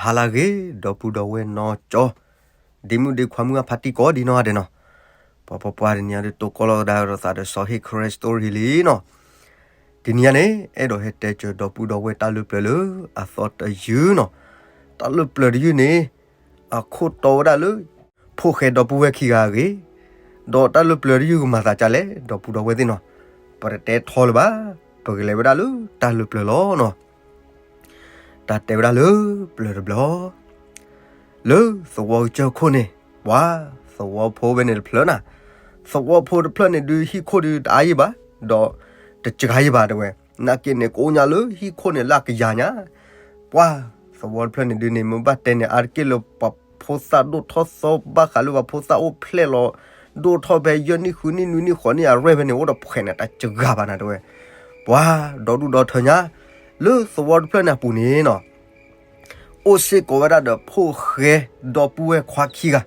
ဟါလၢအဂ့ၤ ဒီပုၢ်ဒီဝဲၢ်နီၢ်ကၠီ, ဒ့မုၣ်ဒ့ခွါမုၣ်အဖါတံၢ်ကိးဒ်နီၢ်ဂၤဒဲးနီၤ, ပှၤပှၤပှၤတနံၤအံၤဒုး တိကိၢ်လီၤကဒါဒီးသးဒီးစီၤဟ့ၣ် Karen Story လံနီၤ. တနံၤအံၤန့ၣ် အဲၣ်ဒိးဟဲတဲစၢၤဒီပုၢ်ဒီဝဲၢ်တၢ်လၢပျၢၤလၢအသီတယုၢ်နီၤ. တၢ်လၢပျၢၤတယုၢ်န့ၣ် အခိၣ်တီဝဲဒၣ်လၢ ဖိၣ်ဃဲဒီပုၢ်ဝဲၢ်ခံဂၤအဂ့ၢ်, ဒီးတၢ်လၢပျၢၤတယုၢ်ကမၤသးဒ်လဲၣ် ဒီပုၢ်ဒီဝဲၢ်သ့ၣ်နီၤ. ပတတဲထီလၢၤဘၣ်, ပကလဲၤဝဲဒၣ်လၢတၢ်လၢပျၢၤလီၤနီၤ. တၢ်တဲဝဲဒၣ်လၢပျၢၤတဘျီ လၢသဝီကစၢၢ်ခိၣ်န့ၣ် ပှၤသဝီဖိဝဲန့ၣ်တဖျၢၣ်နၤ, သဝီဖိတဖျၢၣ်န့ၣ်ဒုး ဟံၣ်ခိၣ်ဒုးတအါယံာ်ဘၣ်, ဒီးတစှၤယံာ်ဘၣ်တဲဝဲ, နာ်က့န့ၣ် ကအိၣ်ညါလၢဟံၣ်ခိၣ်န့ၣ်လၢအကယၤညါ. ပှၤသဝီတဖျၢၣ်န့ၣ်ဒုးန့ၣ် မ့ၢ်ဘၣ်တဲန့ၣ် အါတက့ၢ်လၢပှၤဖိသၣ်ဒိၣ်ထီၣ်သီ ဘၣ်ဃးလၢပှၤဖိသၣ်အိၣ်ဖျဲၣ်လီၤ ဒိၣ်ထီၣ်ဖဲယဲၢ်နံၣ်ဃုနံၣ်နွံနံၣ်ဃိးနံၣ်အရွဲၣ်ဖဲန့ၣ် အိၣ်ဒီးဖှဲးန့ၣ် တစှၤဘၣ်နၤတဲဝဲ. ပှၤဒီဒူၣ်ဒီထၢညါ လၢသဝီတဖျၢၣ်န့ၣ်အပူၤန့ၣ်နီၤ အိၣ်စ့ၢ်ကီးဝဲဒၣ်ဒီးဖိၣ်ဃဲဒီပုၢ်ဝဲၢ်ခွါခံဂၤ,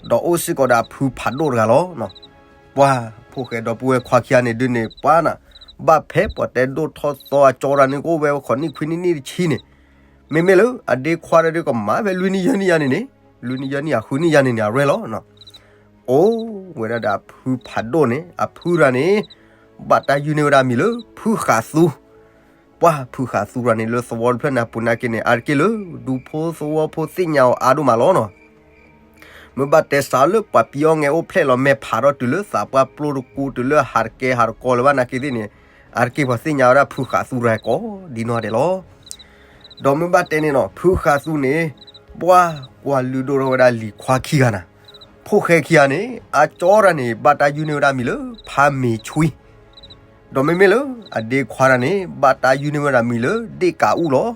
ဒီးအိၣ်စ့ၢ်ကီးဒီးအဖုဖးဒိၣ်တဂၤလီၤ. ပှၤဖိၣ်ဃဲဒီပုၢ်ဝဲၢ်ခွါခံဂၤန့ၣ်ဒုးန့ၣ် ပှၤနၤ ဘၣ်ဖဲပှၤတဲဒိၣ်ထီၣ်သီအကၠီတဂၤန့ၣ် ကအိၣ်ဝဲဃိးနံၣ်ခွံနံၣ်နံၣ်တဆံန့ၣ်, မ့မ့ၢ်လၢအဒ့ခွါတဒုးကမၤဖဲလွံၢ်နံၣ်ယဲၢ်နံၣ်ယါန့ၣ်န့ၣ်, လွံၢ်နံၣ်ယဲၢ်နံၣ်အဃုနံၣ်ယါန့ၣ်န့ၣ် အရွဲၣ်လီၤ. အိၣ်ဝဲဒၣ်ဒီးအဖုဖးဒိၣ်န့ၣ် အဖုတဂၤန့ၣ် ဘၣ်တၢ်ယုၢ်န့ၢ်ဝဲဒၣ်မံၤလၢဖုဃးသူ ပှၤဖုဃးသူတဂၤန့ၣ် လၢသဝီတဖျၢၣ်န့ၣ်အပူၤနာ်က့န့ၣ် အါတက့ၢ်လၢ ဒူဖိသဝီဖိသ့ၣ်ညါအီၤအါဒိၣ်မးလီၤနီၤ. မ့ၢ်ဘၣ်တဲစးလၢပှၤပံအီၣ်ငဲအိၣ်ဖျဲၣ်လီၤ မဲာ်ဖးထီၣ်တုၤလၢသးပှၢ်ပျိတကူ တုၤလၢဟးတကဲဟးတကီလၢၤဘၣ်နာ်က့သ့ၣ်န့ၣ်, အါတက့ၢ်ပှၤသ့ၣ်ညါဝဲဒၣ်ဖုဃးသူတဂၤကိးဒ်နီၢ်ဂၤဒဲးလီၤ. ဒီးမ့ၢ်ဘၣ်တဲန့ၣ်နီၤ ဖုဃးသူန့ၣ် ပှၤကွၢ်လုၢ်ဒိၣ်ထီၣ်ဝဲဒၣ်လံၤခွါခံဂၤနၤ, ဖိၣ်ဃဲခံဂၤန့ၣ် အကၠီတဂၤန့ၣ် ဘၣ်တၢ်ယုၢ်န့ၢ်ဝဲဒၣ်မံၤလၢဖါမ့ၤဆွံ, ဒီးမ့မ့ၢ်လၢအဒ့ခွါတဂၤန့ၣ် ဘၣ်တၢ်ယုၢ်န့ၢ်ဝဲဒၣ်မံၤလၢဒ့ၣ်ကးအူလီၤ.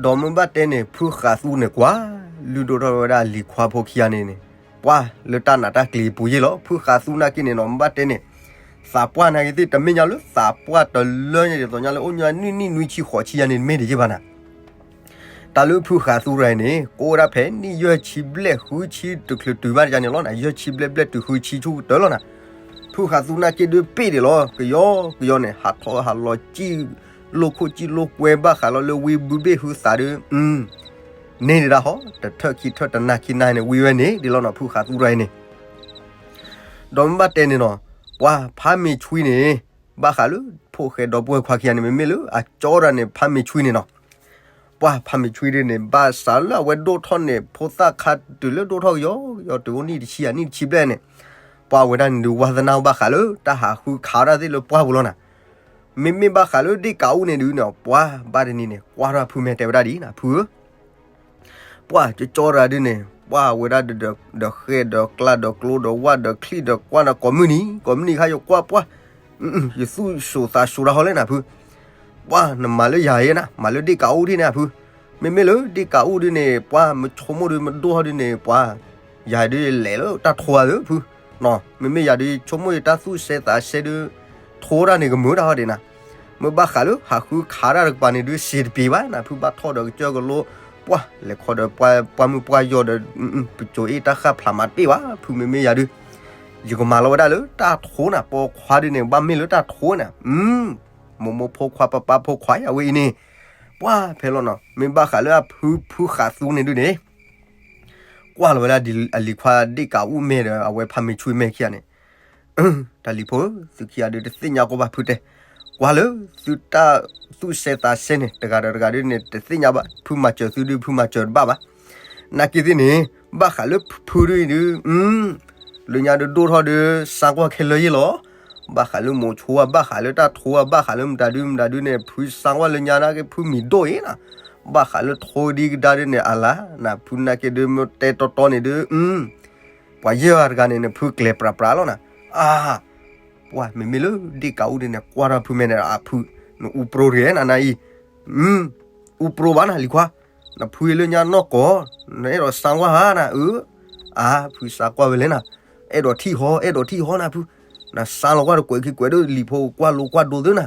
ဒီးမ့ၢ်ဘၣ်တဲန့ၣ် ဖုဃးသူန့ၣ် ကွၢ်လုၢ်ဒိၣ်ထီၣ်ဝဲဒၣ်လံၤခွါဖိခံဂၤန့ၣ်န့ၣ်, ပှၤလၢတၢ်နးတၢ်ကျံၤပူၤယ့ၢ်လီၤ. ဖုဃးသူနာ်က့န့ၣ်နီၤ မ့ၢ်ဘၣ်တဲန့ၣ် သးပှၢ်နာ်က့သ့ၣ် တမ့ၢ်ညါလၢသးပှၢ်တလၢညါဒ်သိးညါလၢအိၣ်ညါနွံနံၣ်နွံဆံဃိးဆံယါန့ၣ် တမ့ၢ်ဒ်ယ့ၢ်ဘၣ်နၤ. တၢ်လၢဖုဃးသူတဂၤန့ၣ် ကအိၣ်ဝဲဒၣ်ဖဲနံၣ်ယဲၢ်ဆံဘျဲၣ်ဃုဆံတချုးတုၤဘၣ်တယါန့ၣ်လီၤနၤ, ယဲၢ်ဆံဘျဲၣ်ဘျဲၣ်တုၤဃုဆံဆူကတၢၢ်လီၤနၤ. ဖုဃးသူနာ်က့ဒုးပ့ၢ်ဒံးလီၤ ကယီကယီန့ၣ် ဟးထီၣ်ဟးလီၤစံၣ်လိာ်ခိၣ်စံၣ်လိာ်ကွဲဘၣ်ဃးလီၤလၢဝံဘုဘ့ၣ်ဟုသးဒုး န့ၢ်ဒံးဒၣ်ဟီ တထၢၣ်ခံထၢၣ်တနၤခံနၤန့ၣ် ဝံဝဲန့ၣ်ဒ်လီၤနီၤ ဖုဃးသူတဂၤအံၤန့ၣ်. ဒီးမ့ၢ်ဘၣ်တဲန့ၣ်နီၤ ပှၤဖါမ့ၤဆွံန့ၣ် ဘၣ်ဃးလၢဖိၣ်ဃဲဒီပုၢ်ဝဲၢ်ခွါခံဂၤန့ၣ် မ့မ့ၢ်လၢအကၠီတဂၤန့ၣ် ဖါမ့ၤဆွံန့ၣ်နီၤ. ပှၤဖါမ့ၤဆွံဒုးန့ၣ် ဘၣ်စးလၢအဝဲဒိၣ်ထီၣ်န့ၣ် ဖိသၣ်ခါတုၤလၢဒိၣ်ထီၣ်ကယီကယီ တုၤအိၣ်နံၣ်တဆံယါနံၣ်တဆံဘျဲၣ်န့ၣ်, ပှၤဝဲဒၣ်န့ၣ်ဒုး ဝါသနာဘၣ်ဃးလၢတၢ်ဟးဃုခးဝဲဒၣ်သ့ၣ်လၢပှၢ်ပူၤလီၤနၤ. မ့မ့ၢ်ဘၣ်ဃးလၢဒ့ၣ်ကးအူန့ၣ်ဒုးန့ၣ် ပှၤဘၣ်တနံၤန့ၣ် ကွၢ်ထီၣ်အဖုမဲာ်တဲဝဲဒၣ်ဒ်အံၤနၤ ဖုဧၢ ပှၤကၠီကၠီတဂၤဒုးန့ၣ် ပှၤဝဲဒၣ်ဒီးဃဲၢ်ဒီးကျါဒီးကျိဒီးဝၣ်ဒီးချံၣ်ဒီးကွၢ်ဒီးကိးမုၢ်နံၤ ကိးမုၢ်နံၤခါယကွၢ်ပှၢ်, ယသူၣ်စိၤသးစိၤတၢ်ဟီလဲၣ်နၤဖု, ပှၤနမၤလၢယၤယဲနၤ မၤလၢဒ့ၣ်ကးအူဒ်န့ၣ်ဖု, မ့မ့ၢ်လၢဒ့ၣ်ကးအူဒုးန့ၣ် ပှၤမဆိကမိၣ်ဒုးမဒိၣ်ထီၣ်ဒုးန့ၣ် ပှၤ ယၤဒုးလဲၤလၢတၢ်ထိအါသုဖု, မ့မ့ၢ်ယၤဒုးဆိကမိၣ်ယတၢ်သူၣ်စဲသးစဲဒုး ထိတၢ်န့ၣ်ကမုာ်တၢ်ဟီဒံးနၤ, မ့ၢ်ဘၣ်ဃးလၢဟးဃုခးတၢ်တကပၤန့ၣ်ဒုးစံးတပ့ၤဘၣ်နၤဖု ဘၣ်ထီၣ်ဒီးကစၢၢ်ကလိ ပှၤလဲၤခီဒီးပှၢ်မုၢ်ပှၢ်ယီၤဒီး ပစိၤအ့ၣ်တၢ်ဃၣ်ဖျါမးတပ့ၤဘၣ်ဖု မ့မ့ၢ်ယၤဒုး ယကမၤလီၤဝဲဒၣ်လၢတၢ်ထိနၤ ပိာ်ခွါဒုးန့ၣ် ဘၣ်မ့ၢ်လၢတၢ်ထိနၤ, မိၢ်မိၢ်ဖိခွါပၢ်ပၢ်ဖိခွါအဝဲအံၤန့ၣ်, ပှၤဖဲလီၤနီၤ မ့ၢ်ဘၣ်ဃးလၢအဖုဖုဃးသူန့ၣ်ဒုးန့ၣ် ကွၢ်လီၤဝဲဒၣ်အလံၤခွါဒ့ၣ်ကးအူမဲာ်ဒီးအဝဲဖါမ့ၤဆွံမဲာ်ခံဂၤန့ၣ်, တၢ်လံၤဖိ သုခံဂၤဒုးတသ့ၣ်ညါကီးဘၣ်ဖုတဲ, ကွၢ်လၢသုတၢ်သူၣ်စဲသးစဲန့ၣ် တဂၤဒီးတဂၤဒုးန့ၣ် တသ့ၣ်ညါဘၣ် ဖုမၤစၢၤသုဒုး ဖုမၤစၢၤတဘၣ်ဘၣ်, နာ်က့သ့ၣ်န့ၣ် ဘၣ်ဃးလၢဖုဒုးအံၤဒုး လၢညါဒုးဒိၣ်ထီၣ်ဒုး စါကွၢ်ခဲလၢာ်ယ့ၢ်လီၤ, ဘၣ်ဃးလၢမိၤဆိဧါ ဘၣ်ဃးလၢတၢ်ထိဧါ ဘၣ်ဃးလၢမတၤဒုးမတၤဒုးန့ၣ် ဖုစါကွၢ်လၢညါနာ်က့ဖုမံၤဒိၣ်အံၤနၤ, ဘၣ်ဃးလၢထိဒံကဒါဒုးန့ၣ် အလါနၤ ဖုနာ်က့ဒုးမ့ၢ်တဲတီတီန့ၣ်ဒုး ပှၤယဲၢ်ဂၤတဂၤန့ၣ် နဖုကျဲၤပြးပြးလီၤနၤ, အါ ပှၤမ့မ့ၢ်လၢဒ့ၣ်ကးအူဒုးန့ၣ် ကွၢ်ထီၣ်ဖုမဲာ်န့ၣ် အဖု နအူပြိတဂ့ၤနၤနၤအံၤ, အူပြိဘၣ်နၤလံၤခွါ, နဖုအံၤလၢညါနီၢ်ကီၢ် နအဲၣ်ဒိးစါကွၢ်ဧါနၤ, အၢ အါ ဖုစါကွၢ်ဝဲလဲၣ်နၤ, အဲၣ်ဒိးထံၣ်ဟီ အဲၣ်ဒိးထံၣ်ဟီနၤဖု, နစါလီၤကွၢ်တကွဲးခံကွဲးဒိၣ်လံၤဖိကွၢ်လိကွၢ်ဒိသ့နၤ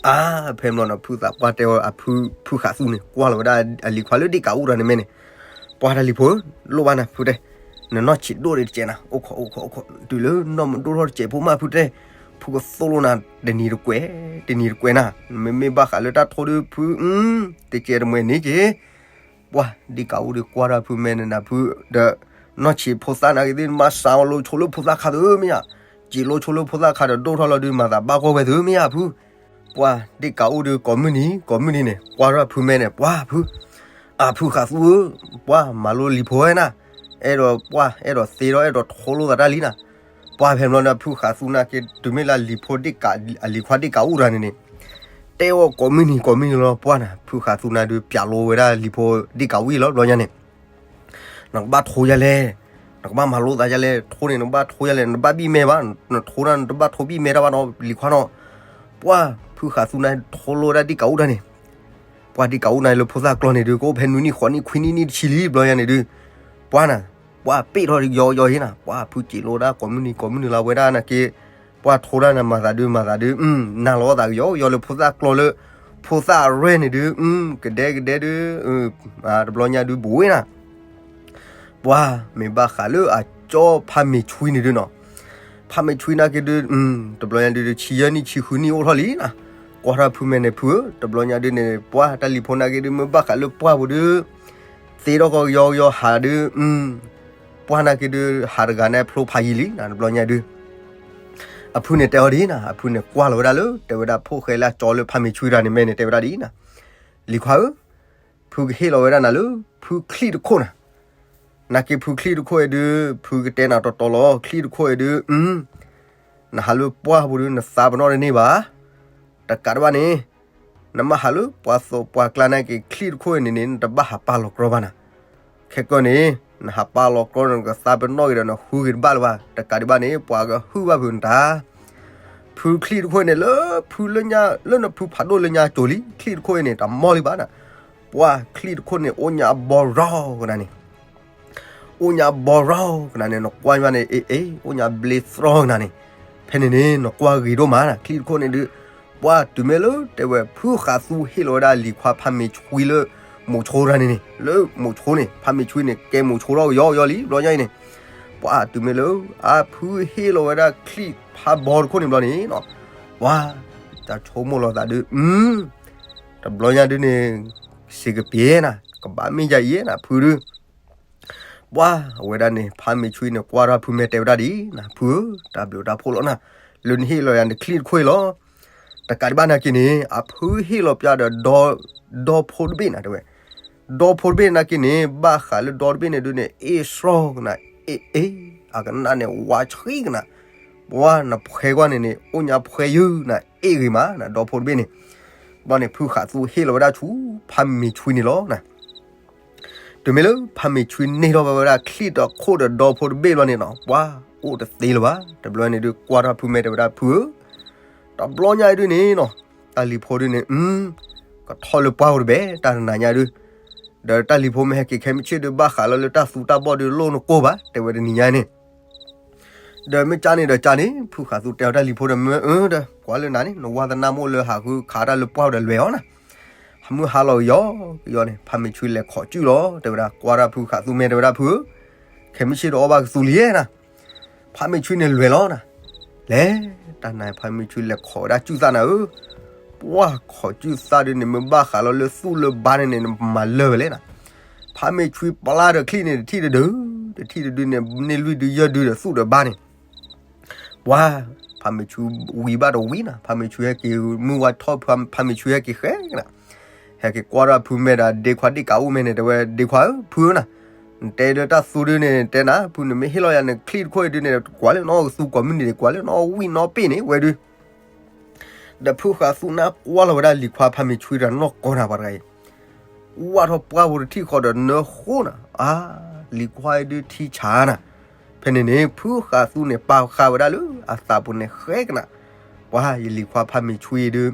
အါ ဖဲမ့ၢ်နီၤ ဖုသးပှၢ်တဲဝဲအဖု ဖုဃးသူန့ၣ် ကွၢ်လီၤဝဲဒၣ်အလံၤခွါလၢဒ့ၣ်ကးအူတဂၤန့ၣ်မဲာ်န့ၣ်, ပှၤတၢ်လံၤဖိ လိၣ်ဘၣ်နၤဖုတဲ, နနီၢ်ဆံးဒိၣ်ဒံးတကဲးနၤ အိၣ်ခိးအိၣ်ခိးအိၣ်ခိး တုၤလၢနီၢ်မုၢ်ဒိၣ်ထီၣ်တစဲးဖိမးဖုတဲ, ဖုကသိၣ်လိနၤ တနံၤတကွဲး တနံၤတကွဲးနၤ, မ့မ့ၢ်ဘၣ်ဃးလၢတၢ်ထိဒုးဖု တကဲးတမှဲၤန့ၣ်က့ၤ ပှၢ်ဒ့ၣ်ကးအူဒုးကွၢ်ထီၣ်ဖုမဲန့ၣ်နၤဖုဒီး, နီၢ်ဆံးဖိသၣ်နာ်က့သ့ၣ် မၤစးအီၤလိာ်ဆိလၢဖိသၣ်ခါသုမ့ၢ်ဧါ, စံးလိာ်ဆိလၢဖိသၣ်ခါဒီးဒိၣ်ထီၣ်လီၤဒုး မၤသးဘၣ်ဂီၢ်ဝဲသုမ့ၢ်ဧါဖု, ပှၢ်ဒ့ၣ်ကးအူဒုးကိးမုၢ်နံၤ ကိးမုၢ်နံၤန့ၣ် ကွၢ်ထီၣ်ဖုမဲန့ၣ် ပှၢ်ဖု အၢ ဖုဃးသူဧၢ, ပှၢ်မၤလိလံာ်ဖိဝဲနၤ, အဲၣ်ဒိးပှၢ် အဲၣ်ဒိးသ့ဒီးအဲၣ်ဒိးထိလိသးတၢ်လံနၤ, ပှၢ်ဖဲန့ၣ်ဘျီန့ၣ် ဖုဃးသူနာ်က့ တုၤမ့ၢ်လၢလံာ်ဖိဒ့ၣ်ကး, အလံာ်ခွါဒ့ၣ်ကးအူတဂၤန့ၣ်န့ၣ်, တဲအီၤကိးမုၢ်နံၤကိးမုၢ်နံၤလီၤ ပှၢ်နၤ, ဖုဃးသူနာ်ဒုးပျးလိဝဲဒၣ်လံာ်ဖိဒ့ၣ်ကးအူအံၤလီၤ ဘျီညါန့ၣ် နကဘၣ်ထိယၤလဲၣ်, နကဘၣ်မၤလိသးယၤလဲၣ်, ထိန့ၣ် နကဘၣ်ထိယၤလဲၣ်, နတဘၣ်ဘံၣ်မဲဘၣ်, နထိဒၣ်နတဘၣ်ထိဘံၣ်မဲတၢ်ဘၣ်နီၤ လံာ်ခွါနီၤ, ပှၢ်ဖုဃးသူနာ်ထိလိဝဲဒၣ်ဒ့ၣ်ကးအူတဂၤန့ၣ်, ပှၢ်ဒ့ၣ်ကးအူနၤလၢဖိသၣ်ကျီန့ၣ်ဒုး ကအိၣ်ဖဲနွံနံၣ်ဃိးနံၣ်ခွံနံၣ်နံၣ်တဆံလံ ဘျီညါန့ၣ်ဒုး, ပှၢ်နၤ, ပှၢ်ပ့ၢ်ထီၣ်ယီယီအံၤနၤ, ပှၢ်ဖုစံးလိာ်ဒၣ်ကိးမုၢ်နံၤကိးမုၢ်နံၤလီၤဝဲဒၣ်နာ်က့, ပှၢ်ထိဒၣ်နၤမၤသးဒုးမၤသးဒုး, နၤလီၤသးကယီယီလၢဖိသၣ်ကျီလၢ, ဖိသၣ်အရဲၣ်န့ၣ်ဒုး, ကဒဲကဒဲဒုး, တဘျီညါဒုးဘူးဝဲနၤ ပှၢ်မ့ၢ်ဘၣ်ဃးလၢအကၠီဖးမ့ၢ်ဆွံန့ၣ်ဒုးနီၤ, ဖးမ့ၢ်ဆွံနာ်က့ဒုး, တဘျီညါဒုး ဆံယဲၢ်နံၣ်ဆံဃုနံၣ်အိၣ်ထီၣ်လံနၤ, ကွၢ်ထီၣ်ဖုမဲန့ၣ်ဖုဧၢ, တဘျီညါဒုးန့ၣ် ပှၢ်တၢ်လံၤဖိနာ်က့ဒုး မ့ၢ်ဘၣ်ဃးလၢပှၢ်ပူၤဒုး, သ့ထီၣ်ကီကယီကယီဟးဒုး, ပှၢ်နာ်က့ဒုး ဟးတဂၤန့ၣ်ဖျိဖးယံာ်လံနၤ တဘျီညါဒုး အဖုန့ၣ်တဲအီၤဒ်နၤ, အဖုန့ၣ်ကွၢ်လီၤဝဲဒၣ်လၢ တဲဝဲဒၣ်ဖိၣ်ဃဲလၢအကၠီလၢဖးမ့ၢ်ဆွံတဂၤန့ၣ် မဲန့ၣ်တဲဝဲဒၣ်ဒ်နၤ, လံၤခွါဧၢ, ဖုကဟ့ၣ်လီၤဝဲဒၣ်နၤလၢ ဖုချံၣ်တခိၣ်နၤ, နာ်က့ဖုချံၣ်တခိၣ်အံၤဒုး ဖုကတဲနၤတီတီလီၤ ချံၣ်တခိၣ်အံၤဒုး, နဟးလၢပှၢ်ပူၤဒုး နသးပနီၣ်တန့ၢ်ဘၣ်, တကးဒံးဘၣ်န့ၣ်, နမ့ၢ်ဟးလၢပှၤသိးပှၤကျါနာ်က့ ချံၣ်တခိၣ်အံၤန့ၣ်န့ၣ် နတဘၣ်ဟးပာ်လီၤကြီဘၣ်နၤ, ခဲကၢန့ၣ်, နဟးပာ်လီၤကြီ နကသးပနီၣ်က့ၤဒီး နဃုက့ၤတဘၣ်လၢၤဘၣ်, တကးဒံးဘၣ်န့ၣ် ပှၤကဟုၣ်ဘၣ်ဖုနတၢ် ဖုချံၣ်တခိၣ်န့ၣ် လၢဖုလၢညါ လၢနဖုဖးဒိၣ်လၢညါကၠိၤလံ ချံၣ်တခိၣ်အံၤန့ၣ် တမီၢ်လံဘၣ်နၤ, ပှၢ်ချံၣ်တခိၣ်န့ၣ် အိၣ်ညါဘီရီကနၤန့ၣ်, အိၣ်ညါဘီရီကနၤန့ၣ် နကွၢ်ညါန့ၣ် အ့ၣ်အ့ၣ် အိၣ်ညါဘျ့သရီကနၤန့ၣ်, ဖဲန့ၣ်န့ၣ် နကွၢ်ဂ့ၤဒိၣ်မးနၤ ချံၣ်တခိၣ်န့ၣ်ဒုး, ပှၢ်တုၤမ့ၢ်လၢတဲဝဲဖုဃးသူဟ့ၣ်လီၤဝဲဒၣ်လံၤခွါဖးမ့ၢ်ဆွံလၢ မိၤဆိတဂၤန့ၣ်န့ၣ် လၢမိၤဆိန့ၣ် ဖးမ့ၢ်ဆွံန့ၣ် ကဲမိၤဆိထီၣ်ကယီကယီလံ ဘျီညါအံၤန့ၣ်, ပှၢ်တုၤမ့ၢ်လၢ အဖုဟ့ၣ်လီၤဝဲဒၣ်ချံၣ်ဖးဘီတခိၣ်န့ၣ်ဘျီန့ၣ်နီၤ, ပှၢ် တၢ်ဆိကမိၣ်လီၤသးဒုး, တဘျီညါဒုးန့ၣ် စ့ကပ့ၤနၤ ကဘၣ်မ့ၢ်ယၤအံၤနၤ ဖုဒုး ပှၢ်အဝဲဒၣ်န့ၣ် ဖးမ့ၢ်ဆွံန့ၣ် ကွၢ်ထီၣ်ဖုမဲာ်တဲဝဲဒၣ်ဒ်နၤ ဖုဧၢ, တၢ်ဘျုးတၢ်ဖှိၣ်လီၤနၤ, လၢနဟ့ၣ်လီၤယၤနချံၣ်တခိၣ်အံၤလီၤ. တကးဒံးဘၣ်နာ်က့န့ၣ် အဖုဟ့ၣ်လီၤပျၢ်ဒီး ဒီဖိတဘ့ၣ်နၤတဲဝဲ, ဒီဖိတဘ့ၣ်နာ်က့န့ၣ် ဘၣ်ဃးလၢဒီတဘ့ၣ်န့ၣ်ဒုးန့ၣ် အ့ၣ်စှီကနၤ, အ့ၣ်အ့ၣ် အကနၣ်န့ၣ် ဝါဆှံကနၤ, ပှၢ်နဖှဲကွၢ်န့ၣ်န့ၣ် အိၣ်ညါဖှဲယုၢ်နၤ အ့ၣ်ဂ့ၤမးနၤ ဒီဖိတဘ့ၣ်န့ၣ်, ဘျီန့ၣ် ဖုဃးသူဟ့ၣ်လီၤဝဲဒၣ်ဆူ ဖးမ့ၢ်ဆွံန့ၣ်လီၤနၤ. တုၤမ့ၢ်လၢဖးမ့ၢ်ဆွံန့ၢ်ထီၣ်ဘၣ်ဝဲဒၣ်ချံၣ်တခိၣ်ဒီးဒီဖိတဘ့ၣ်ဘျီန့ၣ်နီၤ ပှၢ်အိၣ်တသ့လၢၤဘၣ်. တဘျီန့ၣ်ဒုးကွၢ်ထီၣ်ဖုမဲာ်တဲဝဲဒၣ်ဖုဧၢ, တဘျီညါအံၤဒုးန့ၣ်နီၤ တၢ်လံၤဖိဒုးန့ၣ် ကထီၣ်လၢပှၢ်ပူၤတဘ့ၣ် တၢ်တနၤညါဒုး, ဒီးတၢ်လံၤဖိမ့ၢ်ဟဲက့ၤခဲမုၢ်ဆ့ၣ်ဒုး ဘၣ်ဃးလီၤလၢတၢ်သူတၢ်ဘီၣ်ဒုးလိၣ်နကိၢ်ဘၣ် တဲဝဲတနံၤညါန့ၣ် ဒီးမ့ၢ်ကၢ်န့ၣ်ဒီးကၢ်န့ၣ် ဖုဃးသူတဲအီၤတၢ်လံၤဖိဒီးမ့ၢ်အၢဒီး ကွၢ်လၢနၤန့ၣ် နဝါသနၣ်မိၣ်လၢဟးဃုခးတၢ်လၢပှၢ်ဒီးလွဲၤအီၤနၤ. ဟးမုၢ်ဟါလီၤကယီကယီန့ၣ် ဖးမ့ၢ်ဆွံလဲၤခိးစုၣ်လီၤ တဲဝဲဒၣ် ကွၢ်တၢ်ဖုဃးသူမဲာ်တဲဝဲဒၣ်ဖုဧၢ, ခဲမုၢ်ဆ့ၣ်ဒီးအီၣ်ဘၣ်ကသူလံဧါနၤ. ဖးမ့ၢ်ဆွံန့ၣ်လွဲၤလီၤနၤ. လဲၤတၢ်နၤ ဖးမ့ၢ်ဆွံလဲၤခိးဝဲဒၣ်စုၣ်သၣ်နၤဧၢ, ပှၢ်ခိးစုၣ်သၣ်ဒုးန့ၣ် မ့ၢ်ဘၣ်ဃးလီၤလၢသူၣ်လၢဘါန့ၣ်န့ၣ် နမၤလၢာ်ဝဲလဲၣ်နၤ. ဖးမ့ၢ်ဆွံပျၢ်ဒီးချံၣ်န့ၣ် တထံၣ်တဒု, တထံၣ်တဒုန့ၣ် န့ၢ်လွံၢ်ဒုယဲၢ်ဒုဒီးသူၣ်ဒီးဘါန့ၣ် ပှၢ် ဖးမ့ၢ်ဆွံဝံၤဘၣ်ဒီးဝံၤနၤ, ဖးမ့ၢ်ဆွံဟဲက့ၤမုၢ်ဝါထီၣ် ဖးမ့ၢ်ဆွံဟဲက့ၤဃဲကနၤ, ဟဲက့ၤကွၢ်ထီၣ်ဖုမဲာ်ဒီး ဒ့ခွါဒ့ၣ်ကးအူမဲာ်န့ၣ် တဲဝဲဒ့ခွါဧၢ ဖုဧၢနၤ, နတဲလၢတၢ်သူဒုးန့ၣ် တဲနၤ ဖုန့ၣ်မ့ၢ်ဟ့ၣ်လီၤယၤန့ၣ် ချံၣ်တခိၣ်အံၤဒုးန့ၣ် ကွၢ်လၢနအီၣ်ကသူကိးမုၢ်နံၤ ကွၢ်လၢနအီၣ်ဝံၣ်နအီၣ်ပ့ၣ်န့ၣ် ဝဲဒုး ဒီးဖုဃးသူနၢ်ကွၢ်လီၤဝဲဒၣ်လံၤခွါဖးမ့ၢ်ဆွံဒီးနီၢ်ကီၢ်နၤပှၤတဂၤအံၤ, ဝၢ်ထီၣ်ပှၢ်ပူၤတထံၣ်ဃီဒီးနၢဃိနၤ, အါ, လံၤခွါအံၤဒုးထံဆးနၤ, ဖဲန့ၣ်န့ၣ် ဖုဃးသူန့ၣ်ပာ်ဃာ်ဝဲဒၣ်လၢအသးပူၤန့ၣ်ဃဲကနၤ, ပှၢ်ယလံၤခွါဖးမ့ၢ်ဆွံအံၤဒုး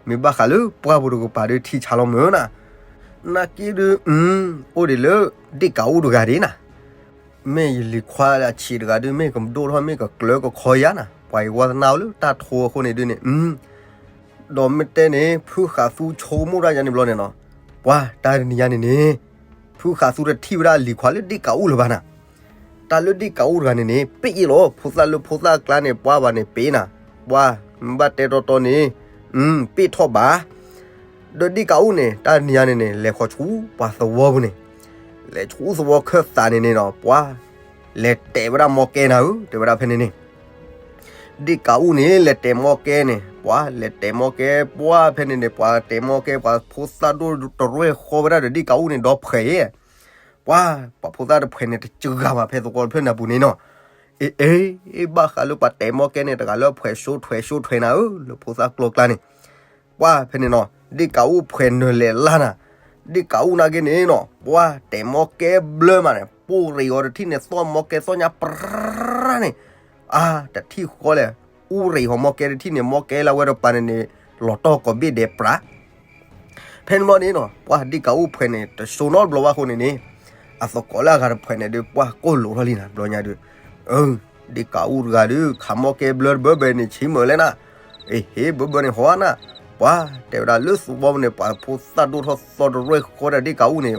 မ့ၢ်ဘၣ်ဃးလၢပှၢ်ပူၤတကပၤဒုးထံဆးလီၤမုၢ်နၤ, နာ်က့ဒုး အိၣ်ဒံးလၢ ဒ့ၣ်ကးအူတဂၤဒၣ်နၤ မ့ၢ်ယလံၤခွါအဆံးတဂၤဒုး မ့ၢ်ကဒိၣ်ထီၣ်မ့ၢ်ကကျၢၤကခီယါနၤ, ပှၤအံၤဝါသနာအီၤလၢတၢ်ထိအဃိန့ၣ်ဒုးန့ၣ်, ဒီးမ့ၢ်တဲန့ၣ် ဖုဃးသူဆိကမိၣ်တၢ်ယါန့ၣ်ဘျီန့ၣ်နီၤ, ပှၤတၢ်တနံၤညါန့ၣ်န့ၣ်, ဖုဃးသူတထံၣ်ဝဲဒၣ်လံၤခွါလၢဒ့ၣ်ကးအူလၢၤဘၣ်နၤ, တၢ်လၢဒ့ၣ်ကးအူတဂၤန့ၣ်န့ၣ် ပ့ၢ်အ့ၣ်လီၤ, ဖိသၣ်လၢဖိသၣ်ကျါန့ၣ် ပှၤဘၣ်န့ၣ်ပ့ၢ်နၤ, ပှၤမ့ၢ်ဘၣ်တဲတီတီန့ၣ်, ပ့ၢ်ထီၣ်ဘၣ် ဒီးဒ့ၣ်ကးအူၣ်န့ၣ် တၢ်နံၤညါန့ၣ်န့ၣ် လဲၤဃီၤဆူပှၤသဝီပူၤန့ၣ်, လဲၤဆူသဝီခၢၣ်သးန့ၣ်န့ၣ်ဒီး ပှၤလဲၤတဲာ်ဝဲဒၣ်မီကဲနၤဧၢ တဲဝဲဒၣ်ဖဲန့ၣ်န့ၣ်. ဒ့ၣ်ကးအူၣ်န့ၣ် လဲၤတဲာ်မီကဲန့ၣ် ပှၤလဲၤတဲာ်မီကဲ ပှၤဖဲန့ၣ်န့ၣ် ပှၤတဲာ်မီကဲ ပှၤဖိသၣ်ဒိၣ်တရဲၣ်ဃီဝဲဒၣ်ဒီးဒ့ၣ်ကးအူၣ်န့ၣ် ဒီဖှဲးယဲၢ် ပှၤ ပှၤဖိသၣ်တဖှဲးန့ၣ် တစှၤဘၣ်ဖဲသဝီတဖျၢၣ်နၢ်ပူၤန့ၣ်နီၤ. အ့ အ့ ဘၣ်ဃးလၢပှၤတဲာ်မီကဲန့ၣ် တဂၤလၢအဖှဲး ရှိထွဲ ရှိထွဲနၤဧၢ လၢဖိသၣ်ကျိၤကျါန့ၣ်. ပှၤဖဲန့ၣ်နီၤ ဒ့ၣ်ကးအူၣ်ဖှဲးနၢၤလဲၤလၢ်နၤ, ဒ့ၣ်ကးအူၣ်နာ်က့န့ၣ်နီၤ ပှၤတဲာ်မီကဲဘျၢမးန့ၣ် ပိၢ်ရ့ၤအီၤတထံၣ်န့ၣ် သီၣ်မီကဲသီၣ်ညါပြၢ်န့ၣ်, အါ တထံၣ်ဃီလဲၣ်, အူရ့ၤဟီၣ်မီကဲတထံၣ်န့ၣ် မီကဲလၢအဝဲတပၤန့ၣ်န့ၣ် လီၤတီၢ်ကိးဘ့ၣ်ဒဲးပြး ဖဲန့ၣ်ဘျီန့ၣ်နီၤ ပှၤဒ့ၣ်ကးအူၣ်ဖှဲးန့ၣ် တစိနီတဘျီဘၣ်အဃိန့ၣ်န့ၣ်, အသကိးလၢအဂၤတဖှဲးန့ၣ်ဒုး ပှၤကိၢ်လိာ်ထီၣ်လံနၤ တဘျီညါဒုး, အၢ ဒ့ၣ်ကးအူၣ်တဂၤဒုး ခးမီကဲဘျၢတဘၢဘၢန့ၣ် ဆံးမုာ်လဲၣ်နၤ, အ့ဟ့ၣ် ဘၢဘၢန့ၣ်ဟီနၤ, ပှၤတဲဝဲဒၣ်လၢသဝီပူၤန့ၣ် ပှၤဖိသၣ်ဒိၣ်ထီၣ်သီတရဲၣ်ဃီဒၣ်ဒ့ၣ်ကးအူၣ်န့ၣ်,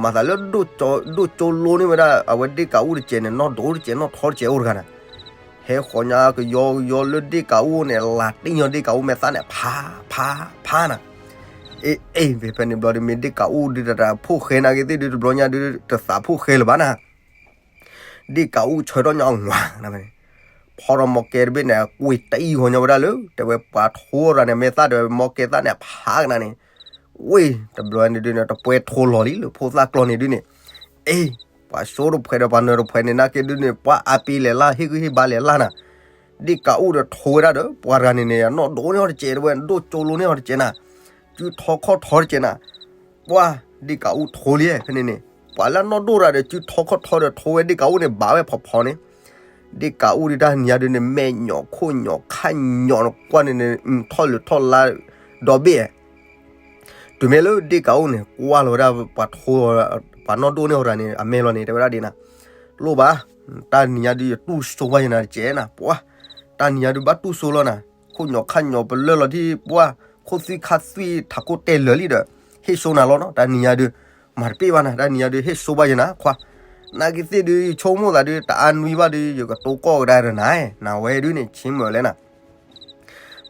မၤသးလၢ ဒိၣ်ကၠိလိန့ၢ်ဝဲဒၣ် အဝဲဒ့ၣ်ကးအူၣ်တစဲးန့ၣ် နီၢ်ဒိၣ်တစဲး နီၢ်ထီတစဲးအိၣ်တဂၤနၤ ဟဲဃီၤညါကယီကယီလၢဒ့ၣ်ကးအူၣ်န့ၣ် လၤတံၢ်ညီဒ့ၣ်ကးအူၣ်မဲာ်သၣ်န့ၣ် ဖး ဖး ဖးနၤ, အ့ အ့ ဖဲန့ၣ်ဘျီဒုး မ့ၢ်ဒ့ၣ်ကးအူၣ်ဒုးတၢ်တၢ်ဖိၣ်ဃဲနာ်က့သ့ၣ်ဒုး တဘျီညါဒုး တသးဖိၣ်ဃဲလၢၤဘၣ်နၤ, ဒ့ၣ်ကးအူၣ်ဆၢထီၣ်ညါအဝၤနၤဖဲန့ၣ်, ဖီထီၣ်မီကဲတဘ့ၣ်န့ၣ် ကွံာ်တအံၤဃီၤညီဝဲဒၣ်လၢ တဲဝဲပှၤထိရၤန့ၣ် မဲာ်သၣ်တဲဝဲ မီကဲသၣ်န့ၣ်ဖးကနၤန့ၣ်, ဝ့ၢ် တဘျီန့ၣ်ဒုးန့ၣ် တပှဲၤထိလီၤလံလၢဖိသၣ်ကျိၤန့ၣ်ဒုးန့ၣ်, အ့ ပှၤစိတဖှဲးဒီးပှၤနၢၤတဖှဲးန့ၣ် နာ်က့ဒုးန့ၣ် ပှၤအါပ့ၤလဲၤလၢ် ဟ့ၣ်ဂံၢ်ဟ့ၣ်ဘါလဲၤလၢ်နၤ, ဒ့ၣ်ကးအူၣ်ဒီးထိဝဲဒၣ်ဒီး ပှၤတဂၤန့ၣ်န့ၣ် နီၢ်ဒိၣ်န့ၢ်အီၤတစဲးတဲဝဲ ဒိၣ်ကၠိလိန့ၢ်အီၤတစဲးနၤ, စုထီခီၣ်ထီတစဲးနၤ, ပှၤ ဒ့ၣ်ကးအူၣ်ထိလံ ဖဲန့ၣ်န့ၣ်, ပှၤလၢနီၢ်ဒိၣ်တဂၤဒီး စုထီခီၣ်ထီဒီးထိဝဲဒ့ၣ်ကးအူၣ်န့ၣ် ဘၣ်ဝဲဖီဖီန့ၣ်, ဒ့ၣ်ကးအူၣ်ဒုးတၢ်နံၤညါဒုးန့ၣ် မဲာ်ညိးခိၣ်ညိးခါညိးနကွၢ်န့ၣ်န့ၣ် ထီၣ်လၢထီၣ်လါ ဒီဘ့ၣ်ဧါ တုၤမ့ၢ်လၢဒ့ၣ်ကးအူၣ်န့ၣ် ကွၢ်လီၤဝဲဒၣ်ပှၤထိ ပှၤနီၢ်ဒိၣ်န့ၢ်အီၤတဂၤန့ၣ် အမဲာ်လီၤန့ၣ် တဲဝဲဒၣ်ဒ်နၤ, လိၣ်ဘၣ်, တၢ်နံၤညါဒုး ယတူၢ်စိဘၣ်ယနၤတစဲးနၤ, ပှၤ, တၢ်နံၤညါဒုး ဘၣ်တူၢ်စိလီၤနၤ, ခိၣ်ညိးခါညိးပလၢၢ်လီၤဒ် ပှၤ, ခိၣ်သွံၣ်ခါသွံၣ်ထးခိၣ်တဲာ်လၢာ်လံဒီး ဟ့ၣ်စိနၤလီၤနီၤ တၢ်နံၤညါဒုး, မၤတပ့ၢ်ဘၣ်နၤ တၢ်နံၤညါဒုး ဟ့ၣ်စိဘၣ်ယနၤ ခွါ, နာ်က့သ့ၣ်ဒုး ယဆိကမိၣ်သးဒုး တအါနွံဘၣ်ဒုး ယကတိၤကီၢ်ကဒါဒီးနၤ, နဝဲဒုးန့ၣ် ဆံးမုာ်လဲၣ်နၤ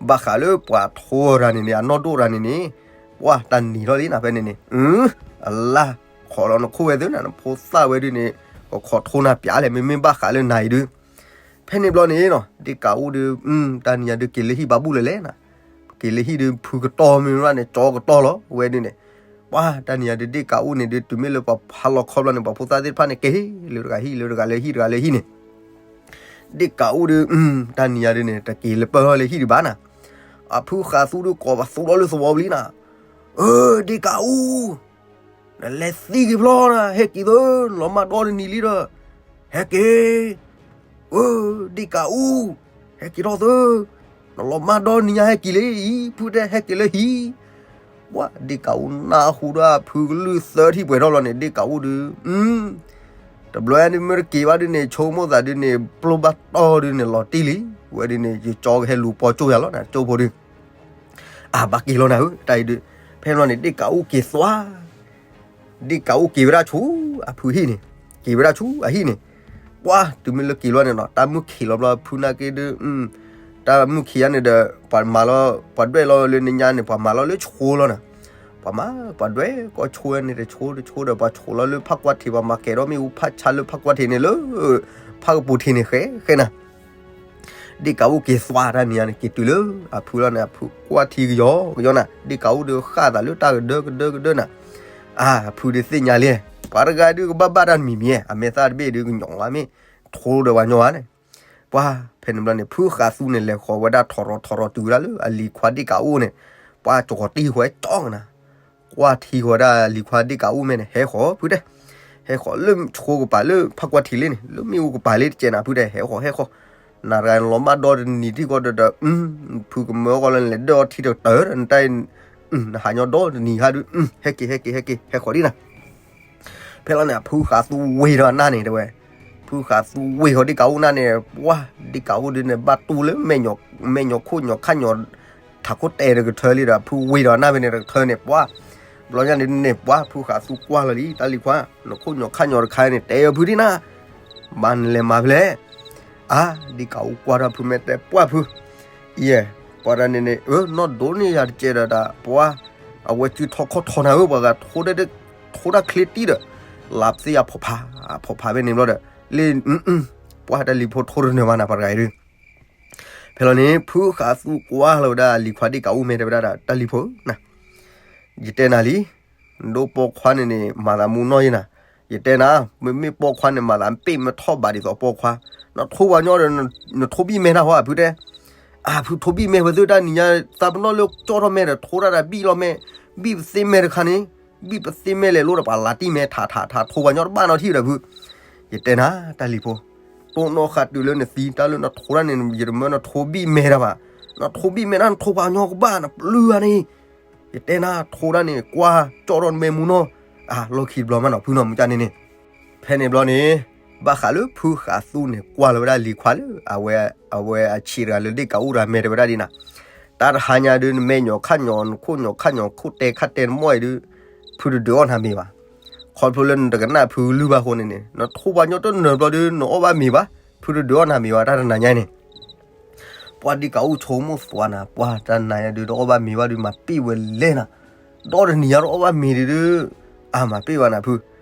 ဘၣ်ဃးလၢပှၤထိတဂၤန့ၣ်န့ၣ် အနီၢ်ဒိၣ်တဂၤန့ၣ်န့ၣ်, ပှၤတၢ်နံၤထီၣ်လံနၤ ဖဲန့ၣ်န့ၣ်, အလၢ်, ခိးလီၤနခိၣ်ဝဲသုနၤ နဖိသၣ်ဝဲဒုးန့ၣ်, ကခိးထိနၤပျးလဲၣ် မ့မ့ၢ်ဘၣ်ဃးလၢနၤအံၤဒုး, ဖဲန့ၣ်ဘျီန့ၣ်နီၤ ဒ့ၣ်ကးအူၣ်ဒုး, တၢ်နံၤညါဒုး က့ၤလၢဟံၣ်ဘၣ်ဘူၣ်လၢၤလဲၣ်နၤ, က့ၤလၢဟံၣ်ဒုး ဖုကတီၢ်မ့ၢ်ဘၣ်န့ၣ် ကၠီကတီၢ်လီၤ ဝဲဒုးန့ၣ်, ပှၤတၢ်နံၤညါဒုး ဒ့ၣ်ကးအူၣ်န့ၣ်ဒုး တုၤမ့ၢ်လၢပှၤဖးလီၤခီဘျီန့ၣ် ပှၤဖိသၣ်သ့ၣ်တဖၣ်န့ၣ် က့ၤလၢတဂၤဟံၣ်လၢတဂၤလၢဟံၣ်တဂၤလၢဟံၣ်န့ၣ် ဒ့ၣ်ကးအူၣ်ဒုး, တၢ်နံၤညါဒုးန့ၣ် တက့ၤလၢပၢၢ်ထီၣ်လၢဟံၣ်ဒံးဘၣ်နၤ, အဖုဃးသူဒုး ကိးပသူဒီးလၢသဝီပူၤလံနၤ, အၢ ဒ့ၣ်ကးအူၣ်, နလဲၤသံက့ၤဖျီနၤ ဟဲက့ၤသၢ နလီၤမၢ်ဒီတနံၤလံဒီး, ဟဲက့ၤ, အၢ ဒ့ၣ်ကးအူၣ်, ဟဲက့ၤထီၣ်သၢ, နလီၤမၢ်ဒီနံၤညါဟဲက့ၤလံ ဖုတဲဟဲက့ၤလၢဟံၣ်, ပှၤဒ့ၣ်ကးအူၣ်နၢ်ဟူဒီးဖုကလုၢ်သၢထံၣ်ပှဲၤထီၣ်လီၤန့ၣ် ဒ့ၣ်ကးအူၣ်ဒုး, တဘျီဒုးမ့ၢ်တက့ၤဘၣ်ဒုးန့ၣ် ဆိကမိၣ်သးဒုးန့ၣ် ပျိၢ်ဘၣ်တီၢ်ဒုးန့ၣ် လီၤတံၢ်လံ, ဝဲဒုးန့ၣ် ယကၠီကဟဲလူၤပိာ်ကၠိယၤလီၤနၤ ကၠိဖိဒုး, အၢ ဘၣ်က့ၤလီၤနၤဧၢ တၢ်အံၤဒုး, ဖဲန့ၣ်န့ၣ် ဒ့ၣ်ကးအူၣ်က့ၤသွါ ဒ့ၣ်ကးအူၣ်က့ၤဝဲဒၣ်ဆူအဖုဟံၣ်န့ၣ်, က့ၤဝဲဒၣ်ဆူအဟံၣ်န့ၣ်, ပှၤတုၤမ့ၢ်လၢက့ၤလီၤန့ၣ်နီၤ တၢ်မုၢ်ခံးလီၤဘျီ ဖုနာ်က့ဒုး, တၢ်မုၢ်ခံးယါန့ၣ်ဒီး ပှၤမၤလီၤ ပှၤဒွဲၣ်လီၤလၢနညါန့ၣ် ပှၤမၤလီၤလၢဆိလီၤနၤ, ပှၤမၤ ပှၤဒွဲၣ်ကီၢ်ဆိန့ၣ် တဆိတဆိဒီး ပှၤဆိလီၤလၢဖးကွၢ်ထံး ပှၤမၤကဲၤဒီးမ့ၣ်အူဖးဆါလၢဖးကွၢ်ထံးန့ၣ်လၢ ဖးကပူၤထံးန့ၣ် ဃဲဃဲနၤ ဒ့ၣ်ကးအူၣ်က့ၤသွါတၢ်နံၤညါန့ၣ် က့ၤတုၤလၢအဖုလီၤန့ၣ် အဖုကွၢ်ထံကယီကယီနၤ ဒ့ၣ်ကးအူၣ်ဒုးဃၣ်သးလၢတၢ်ကဒၢကဒၢကဒၢနၤ, အၢ အဖုဒုးသ့ၣ်ညါလံ, ပှၤတဂၤဒုးကဘၣ်ဘၣ်တၢ်တမံၤမံၤ, အမဲာ်သၣ်တဘ့ၣ်ဒုးကညီၤဝဲမ့ၢ် ထိဒီးပှၤညီၤဝဲန့ၣ်, ပှၤဖဲန့ၣ်ဘျီန့ၣ် ဖုဃးသူန့ၣ် လဲၤဃီၤဝဲဒၣ်ထီရီၤထီရီၤတုၤဝဲဒၣ်လၢအလံၤခွါဒ့ၣ်ကးအူၣ်န့ၣ်, ပှၤကၠီၤဃီၤတံၢ်ဃီၤကၠီကနၤ ကွၢ်ထံဃီၤဒၣ်လံၤခွါဒ့ၣ်ကးအူၣ်မဲာ်န့ၣ် ဟဲဃီၤဖုတဲ, ဟဲဃီၤလၢဆိကပၤလၢဖးကွၢ်ထံးလံန့ၣ် လၢမ့ၣ်အူကပၤလံတကဲနၤဖုတဲ ဟဲဃီၤဟဲဃီၤ, နၤတဂၤလီၤမၢ်ဒီတနံၤထံၣ်ဃီဒီးဒီး, ဖုကမၢဃီလၢနလဲၤဒၢၣ်အီထံတကတၢၢ်ဒီး နတၢ် နဟးညီဒီတနံၤဟါဒုး, ဟဲက့ၤ ဟဲက့ၤ ဟဲက့ၤ ဟဲဃီၤဒံးနၤ ဖဲလီၤန့ၣ် အဖုဃးသူဝ့ၤဒီးအနၢ်န့ၣ်တဲဝဲ, ဖုဃးသူဝ့ၤဃီၤဒ့ၣ်ကးအူၣ်နၢ်န့ၣ် ပှၤ ဒ့ၣ်ကးအူၣ်ဒုးန့ၣ် ဘၣ်တူၢ်လၢမဲာ်ညိးခိၣ်ညိးခါညိး ထးခိၣ်တဲာ်တကထၢလံဒီး ဖုဝ့ၤဒီးအနၢ်ဖဲန့ၣ်တကထၢန့ၣ် ပှၤ ဘျီညါန့ၣ်န့ၣ် ပှၤ ဖုဃးသူကွၢ်လီၤလံ တၢ်လံၤခွါ နခိၣ်ညိးခါညိးတခါန့ၣ် တဲအီၤဖုဒံးနၤ ဘၣ်နလဲၤမၤဖဲလဲၣ် အါ ဒ့ၣ်ကးအူၣ်ကွၢ်ထီၣ်ဖုမဲာ်တဲပှၢ်ဖု, ယဲၢ် ပှၤတၢ်န့ၣ်န့ၣ် အၢ နီၢ်ဒိၣ်န့ၢ်ယၤတကဲဒီးတၢ် ပှၤ အဝဲစုထီခီၣ်ထီနၤဧၢ ပှၤဂၤထိ ထိတၢ်ချ့တံၢ်ဒီး လါပသ့ၣ်အဖီၣ်ဖး အဖီၣ်ဖးဖဲန့ၣ်ဘျီဒီး လ့ၣ် ပှၤတၢ်လံၤဖိထိတနၢၤဘၣ်နၤ ပှၤတဂၤအံၤဒုး ဖဲလီၤန့ၣ် ဖုဃးသူကွၢ်လီၤဝဲဒၣ်လံၤခွါဒ့ၣ်ကးအူၣ် မ့ၢ်တဲဝဲဒၣ်ဒီး တၢ်လံၤဖိဧၢနၤ, ယတဲနၤလံ, နဒိၣ်ပိာ်ခွါန့ၣ်န့ၣ် မၤသးမူနီၢ်ယဲနၤ, ယတဲနၤ, မ့မ့ၢ်ပိာ်ခွါန့ၣ် မၤသးပ့ၢ်မ့ၢ်ထီၣ်ဘးဒ်သိးပိာ်ခွါ, နထိပှၤညီဒီး နထိဘံၣ်မဲတၢ်ဟီ အဖုတဲ, အဖုထိဘံၣ်မဲဝဲသ့ၣ်တၢ်နံၤညါ သးပနီၣ်လၢကၠီၣ်ထီၣ်မဲဒီး ထိတၢ်ဒီးဘံၣ်လီၤမဲ, ဘံၣ်ပသ့မဲတခါန့ၣ်, ဘံၣ်ပသ့မဲလဲၤလိဒီးပှၤလၤတံၢ်မဲ ထးထးထး ထိပှၤညီတဘၣ်နီတထံၣ်ဒီးဖု, ယတဲနၤ တၢ်လံၤဖိ, တိၢ်နီၣ်ဃာ်တုၤလၢနသံ တၢ်လၢနထိတၢ်န့ၣ် ယတမၢနထိဘံၣ်မဲတၢ်ဘၣ်, နထိဘံၣ်မဲတၢ် နထိပှၤညီကဘၣ် နပျုၢ်ဂၤန့ၣ် ယတဲနၤ ထိတၢ်န့ၣ် ကွၢ်ကၠီၣ်ထီၣ်နမဲမူနီၢ်, အလီၢ်ခံတဘျီမးနီၤ ဖုနီၤ မူကၢ်န့ၣ်န့ၣ်, ဖဲန့ၣ်ဘျီန့ၣ်, ဘၣ်ဃးလၢဖုဃးသူန့ၣ် ကွၢ်လီၤဝဲဒၣ်လံၤခွါလၢ အဝဲအဆံးတဂၤလၢဒ့ၣ်ကးအူၣ်တဂၤ မ့ၢ်တဲဝဲဒၣ်ဒ်နၤ, တၢ်တဟါညါဒုး နမဲာ်ညိးခါညိး နခိၣ်ညိးခါညိး ခိၣ်တဲခါတဲနမိၢ်အံၤဒုး, ဖုတဒုးအီၣ်နၤမ့ၤဘၣ်, ခီဖျိလၢနတကနၣ်ဖုလုၢ်ဘၣ်အဃိန့ၣ်န့ၣ် နထိပှၤညီတနၢၤဘျီဒုး နအီၣ်ဘၣ်မ့ၤဘၣ်, ဖုတဒုးအီၣ်နၤမ့ၤဘၣ် တၢ်တနၤညါန့ၣ် ပှၤဒ့ၣ်ကးအူၣ်ဆိကမိၣ်သွါနၤ ပှၤတၢ်နၤညါဒုး တအီၣ်ဘၣ်မ့ၤဘၣ်ဒုး မၤပ့ၢ်ဝဲလဲၣ်နၤ, ဒီတနံၤညါတအီၣ်ဘၣ်မ့ၤဒုးဒုး, အါမၤပ့ၢ်ဘၣ်နၤဖု,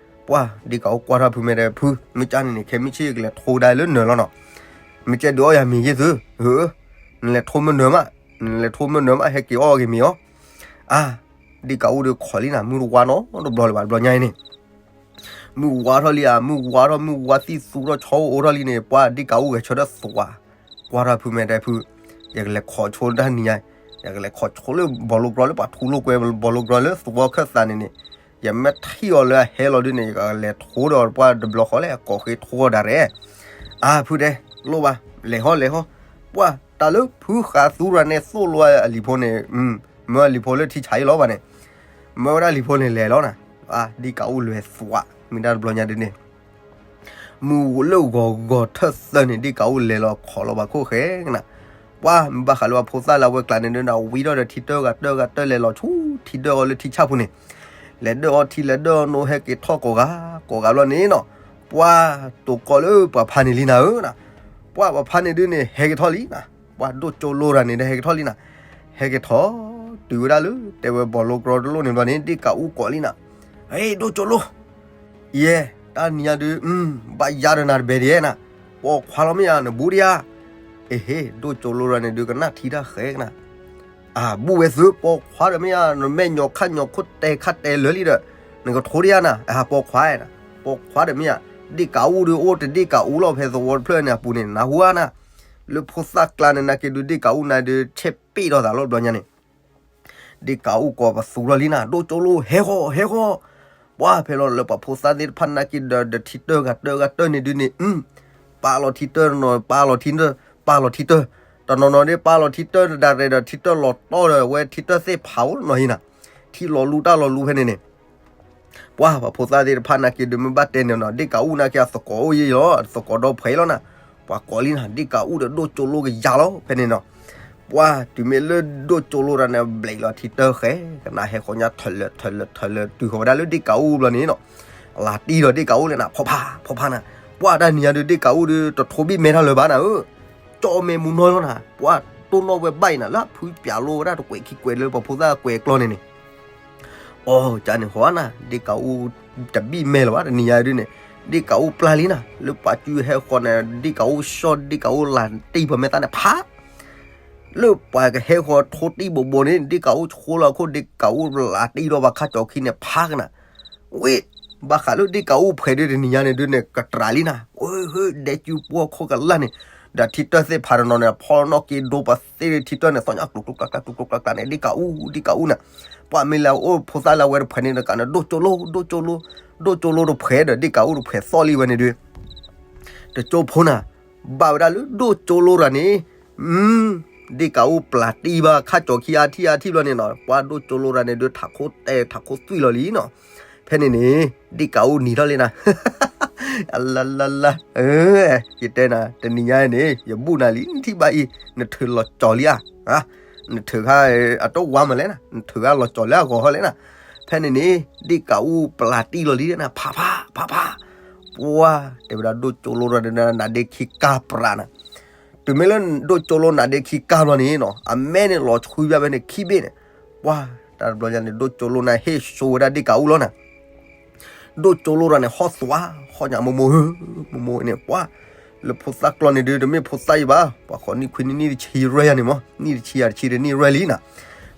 ပှၤဒ့ၣ်ကးအူၣ်ကွၢ်ထီၣ်ဖု မ့ၢ်တဲဖု, မ့ၢ်ကၢ်န့ၣ်န့ၣ် ခဲမုၢ်ဆ့ၣ်ကလဲၤထိကဒါလၢနၢၤလီၤနီၤ, မ့ၢ်ကဲဒုးအီၣ်ယၤမ့ၤယ့ၢ်သု, နလဲၤထိမ့ၢ်နၢၤမး, နလဲၤထိမ့ၢ်နၢၤမး ဟဲက့ၤအီၣ်က့ၤမ့ၤအီၤ, အါ ဒ့ၣ်ကးအူၣ်ဒုးခိးလံနၤ မုၢ်တဝါနီတဘျီလၢၤဘၣ် တဘျီညါအံၤန့ၣ် မုၢ်ဝါထီၣ်လံဧါ မုၢ်ဝါထီၣ် မုၢ်ဝါသံၣ်သူထီၣ် ဆီအိၣ်ထီၣ်လံန့ၣ် ပှၤဒ့ၣ်ကးအူၣ်ဂဲၤဆၢထၢၣ်သွါ, ကွၢ်ထီၣ်ဖု မ့ၢ်တဲဖု, ယကလဲၤခိးဆိတၢ်နံၤညါ, ယကလဲၤခိးဆိလၢဘီလိကရီလၢပှၤထူလိာ်ကွဲ ဘီလိကရီလၢသဝီခၢၣ်သးန့ၣ်န့ၣ်, ယမ့ၢ်ထံၣ်အီၤလၢအဟဲလီၤဒုးန့ၣ် ယကလဲၤထိဒီးပှၤတဘျီဃီလဲၣ် အကိးဃ့ထိအီၤဒၣ်ရဲၣ်, အါဖုတဲ, လိၣ်ဘၣ်, လဲၤဟီလဲၤဟီ, ပှၤတၢ်လၢဖုဃးသူရၤန့ၣ် သိၣ်လိအလံၤဖိန့ၣ် မၢအလံၤဖိလၢထံဆါအံၤလီၤဘၣ်န့ၣ်, မၢဝဲဒၣ်လံၤဖိန့ၣ်လဲၤလီၤနၤ, ဒ့ၣ်ကးအူၣ်လဲၤသွါ မ့ၢ်ဒၣ်တဘျီညါဒုးန့ၣ်, မုၢ်လၢဂီၤဂီၤထၢၣ်သၢန့ၣ် ဒ့ၣ်ကးအူၣ်လဲၤလီၤခိးလီၤဘၣ်ခိၣ်ဃဲကနၤ, ပှၤမ့ၢ်ဘၣ်ဃးလၢပှၤဖိသၣ်လၢအဝဲကျါန့ၣ်ဒုး ဝံထီၣ်ဒီးထံတၢၢ်ဂၤတၢၢ်ဂၤတၢၢ်လဲၤလီၤဆူထံဒၢၣ်အီၤလၢထံဆၣ်ပူၤန့ၣ်, လဲၤဒၢၣ်အီၤထံလဲၤဒၢၣ်အီၤနိဟဲက့ၤထီၣ်ကိးဂၤ, ကိးဂၤဘျီန့ၣ်နီၤ, ပှၤတိၤကီလၢပှၤဖါန့ၣ်လံနၤဧၢနၤ, ပှၤပှၤဖါန့ၣ်ဒုးန့ၣ် ဟဲက့ၤထီၣ်လံနၤ, ပှၤဒိၣ်ကၠိလိတဂၤန့ၣ်ဒီးဟဲက့ၤထီၣ်လံနၤ, ဟဲက့ၤထီၣ်တုၤဝဲဒၣ်လၢ တဲဝဲဘီလိကရီတလိၣ်န့ၣ်ဘျီန့ၣ် ဒ့ၣ်ကးအူၣ်ကိးလံနၤ, ဟ့ၣ် ဒိၣ်ကၠိလိ, ယဲ, တၢ်နံၤညါဒုး, ဘၣ်ယါဒီးနၤတဘဲဒံးနၤ, ပိာ်ခွါလီၤမ့ၢ်ယါ နဘူးဒံးဧါ, အဟ့ၣ် ဒိၣ်ကၠိလိတဂၤန့ၣ်ဒုး ကနၣ်ထံတၢ်ဃဲကနၤ အဘူးဝဲသု ပိာ်ခွါဒီးမ့ၢ်ဧါ နမဲာ်ညိးခါညိးခိၣ်တဲခါတဲလၢာ်လံဒီး နကထိဒံးဧါနၤ အပိာ်ခွါ, ပိာ်ခွါဒီးမ့ၢ်ဧါ, ဒ့ၣ်ကးအူၣ်ဒုးအိၣ်တဒ့ၣ်ကးအူၣ်လီၤ ဖဲသဝီတဖျၢၣ်န့ၣ်အပူၤန့ၣ် နၢ်ဟူဧါနၤ, လၢဖိသၣ်ကျါန့ၣ် နာ်က့ဒုး ဒ့ၣ်ကးအူၣ်နၤဒုး ဆဲးပ့ၣ်ထီၣ်သးလီၤ ဘျီညါန့ၣ် ဒ့ၣ်ကးအူၣ်ကိးပသူထီၣ်လံနၤ ဒိၣ်ကၠိလိ ဟဲဃီ ဟဲဃီ, ပှၤဖဲလီၤလၢပှၤဖိသၣ်သ့ၣ်တဖၣ်နာ်က့ဒီး ဒီးထံတၢၢ်ဂၤတၢၢ်ဂၤတၢၢ်န့ၣ်ဒုးန့ၣ် ပာ်လီၤထံတၢၢ်နီၤ ပာ်လီၤထံတၢၢ် ပာ်လီၤထံတၢၢ်, တနီၤနီၤဒ်ပာ်လီၤထံတၢၢ်ဒၣ်ရဲၣ်ဒီး ထံတၢၢ်လီၤတီဒီး အဝဲထံတၢၢ်သ့ၣ်ဖးအိၣ်နီၤဟံနၤ, ထံလီၤလူတၢ်လီၤလူဖဲန့ၣ်န့ၣ် ပှၤပှၤဖိသၣ်သ့ၣ်တဖၣ်နာ်က့ဒုးမ့ၢ်ဘၣ်တဲန့ၣ်နီၤ ဒ့ၣ်ကးအူၣ်နာ်က့အသကိးအိၣ်ယံၤလီၤ အသကိးဒီဖှဲးလီၤနၤ, ပှၤကိးလံနၤ ဒ့ၣ်ကးအူၣ်ဒီးဒိၣ်ကၠိလိကယၤလီၤ ဖဲန့ၣ်နီၤ, ပှၤတုၤမ့ၢ်လၢဒိၣ်ကၠိလိတဂၤန့ၣ် ဘျဲးလီၤထံတၢၢ်ဃဲ ကနၣ်ဟဲဃီညါထၢၣ်လၢာ်ထၢၣ်လၢာ်ထၢၣ်လၢာ်တုၤဃီၤဝဲဒၣ်လၢဒ့ၣ်ကးအူၣ်ဘျီန့ၣ်နီၤ, လၤတံၢ်ဒီးဒ့ၣ်ကးအူၣ်လဲၣ်နၤ ဖီဖါ ဖီဖါနၤ, ပှၤတၢ်နံၤညါဒုးဒ့ၣ်ကးအူၣ်ဒုး တထိဘံၣ်မဲထီၣ်လၢၤဘၣ်နၤဧၢ ကၠီၣ်မဲမူနီၢ်လီၤနၤ ပှၤတိၢ်နီၣ်ဝဲဘၣ်အံၤနၤ လၢဖုပၠးလိဝဲဒၣ်တကွဲးခံကွဲးလၢပှၤဖိသၣ်ကွဲးကျီန့ၣ်န့ၣ် အီ ကန့ၣ်ဃီနၤ ဒ့ၣ်ကးအူၣ်တဘံၣ်မဲလၢၤဘၣ် တနံၤညါဒုးန့ၣ် ဒ့ၣ်ကးအူၣ်ပျၢ်လံနၤ လၢပှၤစုဟဲဃီန့ၣ် ဒ့ၣ်ကးအူၣ်ဆီၣ် ဒ့ၣ်ကးအူၣ်လၤတံၢ်ပှၤမဲာ်သၣ်န့ၣ်ဖး လၢပှၤကဟဲဃီထိတံၢ်ဘိးဘိးန့ၣ် ဒ့ၣ်ကးအူၣ်ဆိလီၤခိၣ် ဒ့ၣ်ကးအူၣ်လၤတံၢ်ဒီးပှၤခါကၠီၤခံန့ၣ်ဖးကနၤ ဝ့ၢ် ဘၣ်ဃးလၢဒ့ၣ်ကးအူၣ်ဖှဲးဒုးတနံၤညါန့ၣ်ဒုးန့ၣ် ကတြးလံနၤ ဝ့ၢ် ဒဲကၠူပှီၢ်ခိၣ်ကလၢ်န့ၣ် ဒီးထံတၢၢ်သ့ၣ်ဖးတနီၤန့ၣ် ဖီနီၣ်က့ၤဒိပှၤသ့ၣ်ထံတၢၢ်န့ၣ် သီၣ်ညါကျိၤကျိၤကျါကျါကျိၤကျိၤကျါကျါန့ၣ် ဒ့ၣ်ကးအူၣ် ဒ့ၣ်ကးအူၣ်နၤ ပှၤမ့ၢ်လၢအအိၣ်ဖိသၣ်လၢအဝဲတဖှဲးန့ၣ်တကးန့ၣ် ဒိၣ်ကၠိလိ ဒိၣ်ကၠိလိ ဒိၣ်ကၠိလိတဖှဲးဒီး ဒ့ၣ်ကးအူၣ်တဖှဲးသီၣ်လံဝဲန့ၣ်ဒုး တကၠိဖိနၤ ဘၣ်ဝဲဒၣ်လၢဒိၣ်ကၠိလိတဂၤန့ၣ် ဒ့ၣ်ကးအူၣ်ပျၢ်တံၢ်ဘၣ်ခါကၠီၤခံအါထံၣ်အါထံၣ်ဘျီန့ၣ်နီၤ ပှၤဒိၣ်ကၠိလိတဂၤန့ၣ်ဒုး ထးခိၣ်တဲထးခိၣ်သွံၣ်လီၤလံနီၤ ဖဲန့ၣ်န့ၣ် ဒ့ၣ်ကးအူၣ်နံၤထီၣ်လံနၤ အလၢလၢလၢ ယတဲနၤ တနံၤညါန့ၣ် ယဘူၣ်နၤလံ နထံၣ်ဘၣ်အံၤ နထုးလီၤကၠီၤလံဧါ နထုးခါ အတဝါမးလဲၣ်နၤ နထုးခါလီၤကၠီၤလၢအဂီၤဟီလဲၣ်နၤ ဖဲန့ၣ်န့ၣ် ဒ့ၣ်ကးအူၣ်ပျၢ်တံၢ်လီၤလံနၤ ဖးဖး ဖးဖး ပှၤ တဲဝဲဒၣ်ဒိၣ်ကၠိလိတဂၤန့ၣ် နါဒ့ခံကါပြးနၤ တုၤမ့ၢ်လၢဒိၣ်ကၠိလိနါဒ့ခံကါဘျီန့ၣ်နီၤ အမဲန့ၣ်လီၤဆှံဘၣ်ဖဲန့ၣ်ခံဘ့ၣ်န့ၣ် ပှၤ တၢ်တဘျီညါန့ၣ် ဒိၣ်ကၠိလိနၤဟ့ၣ်ဆိဝဲဒၣ်ဒ့ၣ်ကးအူလီၤနၤ. ဒိၣ်ကၠိလိတၢ်န့ၣ် ဟီၣ်သွါ, ဟီၣ်ညါမိၢ်မိၢ်ဧၢ, မိၢ်မိၢ်န့ၣ် ပှၢ်, လၢဖိသၣ်ကျီန့ၣ်ဒုး တမ့ၢ်ဖိသၣ်အံၤဘၣ်, ပှၤဃီနံၣ်ခွံနံၣ် နံၣ်တဆံယဲၢ်ယၤန့ၣ်မး, နံၣ်တဆံယၤတဆံဒီးနံၣ်ယဲၢ်လံနၤ.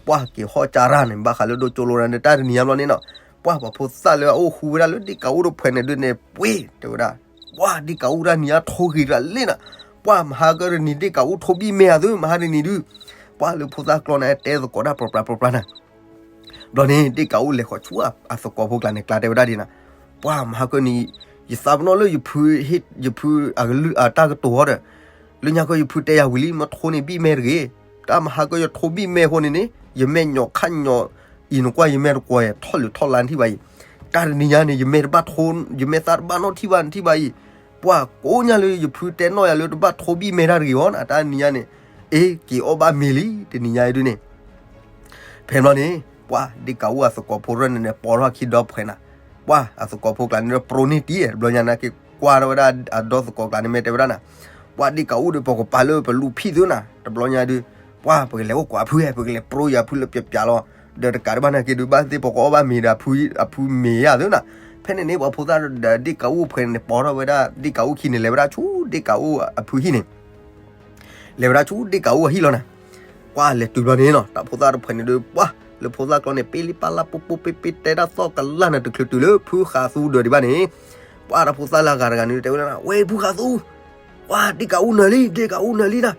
ပှၢ်က့ၤဟီၣ်ကၠါရၢ်န့ၣ် ဘၣ်ဃးလၢဒိၣ်ကၠိလိတၢ်န့ၣ် တၢ်တနံၤညါဘျီန့ၣ်နီၤ, ပှၢ်ပှၤဖိသၣ်လၢအအိၣ်ဃူဝဲဒၣ်လၢဒ့ၣ်ကးအူတဖှဲးန့ၣ်ဒုးန့ၣ် ပှ့ၤတဲဝဲဒၣ်, ပှၢ်ဒ့ၣ်ကးအူတၢ်နံၤညါထိဂ့ၤတၢ်လံနၤ, ပှၢ်မဟါကၢတနံၤဒ့ၣ်ကးအူထိဘံၣ်မဲာ်အသု မဟါတနံၤဒုး, ပှၢ်လၢဖိသၣ်ကျီန့ၣ် တဲသကိးတၢ်ပြပြပြပြနၤ ဘျီန့ၣ် ဒ့ၣ်ကးအူလဲၤဃီၤဆူအသကိးဖိကျါန့ၣ် ကျါတဲဝဲဒၣ်ဒ်နၤ, ပှၢ်မဟါကၢနံၤ ယသးပနီၣ်လၢယဖု, ယဖုအကလုၢ်အတၢ်ကတိၤဟီဒီး, လၢညါကၢယဖုတဲယၤဝံၤလံ မ့ၢ်ထိန့ၣ်ဘံၣ်မဲာ်တဂ့ၤ, တၢ်မဟါကၢယထိဘံၣ်မဲာ်အဃိန့ၣ်န့ၣ် ယမဲာ်ညီၣ်ခါညီၣ်အံၤနကွၢ် ယမဲာ်တကွီၤထီၣ်လုာ်ထီၣ်လါနထံၣ်ဘၣ်အံၤ, တၢ်တနံၤညါန့ၣ် ယမဲာ်တဘၣ်ထိ, ယမဲာ်သၣ်တဘၣ်နီၣ်ထံၣ်ဘၣ်နထံၣ်ဘၣ်အံၤ, ပှၢ်ကိးညါလၢယဖုတဲနီၣ်ယၤလၢတဘၣ်ထိဘံၣ်မဲာ်တၢ်တဂ့ၤအီၤနၤ, တၢ်တနံၤညါန့ၣ် အ့ က့ၤအီၣ်ဘၣ်မ့ၤလံ တနံၤညါအံၤဒုးန့ၣ် ဖဲဘျီန့ၣ် ပှၢ်ဒ့ၣ်ကးအူအသကိးဖိရၢၢ်န့ၣ်န့ၣ် ပိာ်ထီၣ်ခံဒီဖှဲးနၤ, ပှၢ်အသကိးဖိကျါန့ၣ်ဒီး ပြိန့ၢ်တံၢ် တဘျီညါန့ၣ်က့ၤကွၢ်ထီၣ်ဝဲဒၣ်အဒီသကိးကျါန့ၣ် မ့ၢ်တဲဝဲဒၣ်နၤ, ပှၢ်ဒ့ၣ်ကးအူဒီး ပကပာ်လၢပလူၤဖံးသုနၤ တဘျီညါဒုး, ပှၢ်ပကလဲၤအိၣ်ကွၢ်အဖုဧါ ပကလဲၤပြိယၤဖုလၢပျးပျးလီၤ, ဒီးတကးဒံးဘၣ်န့ၣ်က့ၤဒုး ဘၣ်သ့ၣ်ပကအီၣ်ဘၣ်မ့ၤဒီးအဖုမ့ၤယၤသုနၤ, ဖဲန့ၣ်န့ၣ် ပှၤဖိသၣ်ဒီးဒ့ၣ်ကးအူဖှဲးန့ၣ် ပိာ်ထီၣ်ဝဲဒၣ်ဒ့ၣ်ကးအူခံန့ၣ် လဲၤဝဲဒၣ်ဆူဒ့ၣ်ကးအူအဖုဟံၣ်န့ၣ် လဲၤဝဲဒၣ်ဆူဒ့ၣ်ကးအူအဟံၣ်လီၤနၤ, ပှၢ်လဲၤတုၤဘျီန့ၣ်နီၤ တၢ်ဖိသၣ်တဖှဲးန့ၣ်ဒီး ပှၢ်လၢဖိသၣ်ကျီန့ၣ် ပ့လံပလၢ်ပိပိပ့ပ့တဲတၢ်သီၣ်ကလၢ်န့ၣ် တချုးတုၤလၢဖုဃးသူဒီးဒံးဘၣ်န့ၣ်, ပှၢ်တၢ်ဖိသၣ်လၢအဂၤတဂၤန့ၣ် တဲဝဲဒၣ် ဝဲဖုဃးသူ, ပှၢ်ဒ့ၣ်ကးအူနၢၤလံ ဒ့ၣ်ကးအူနၢၤလံနၤ,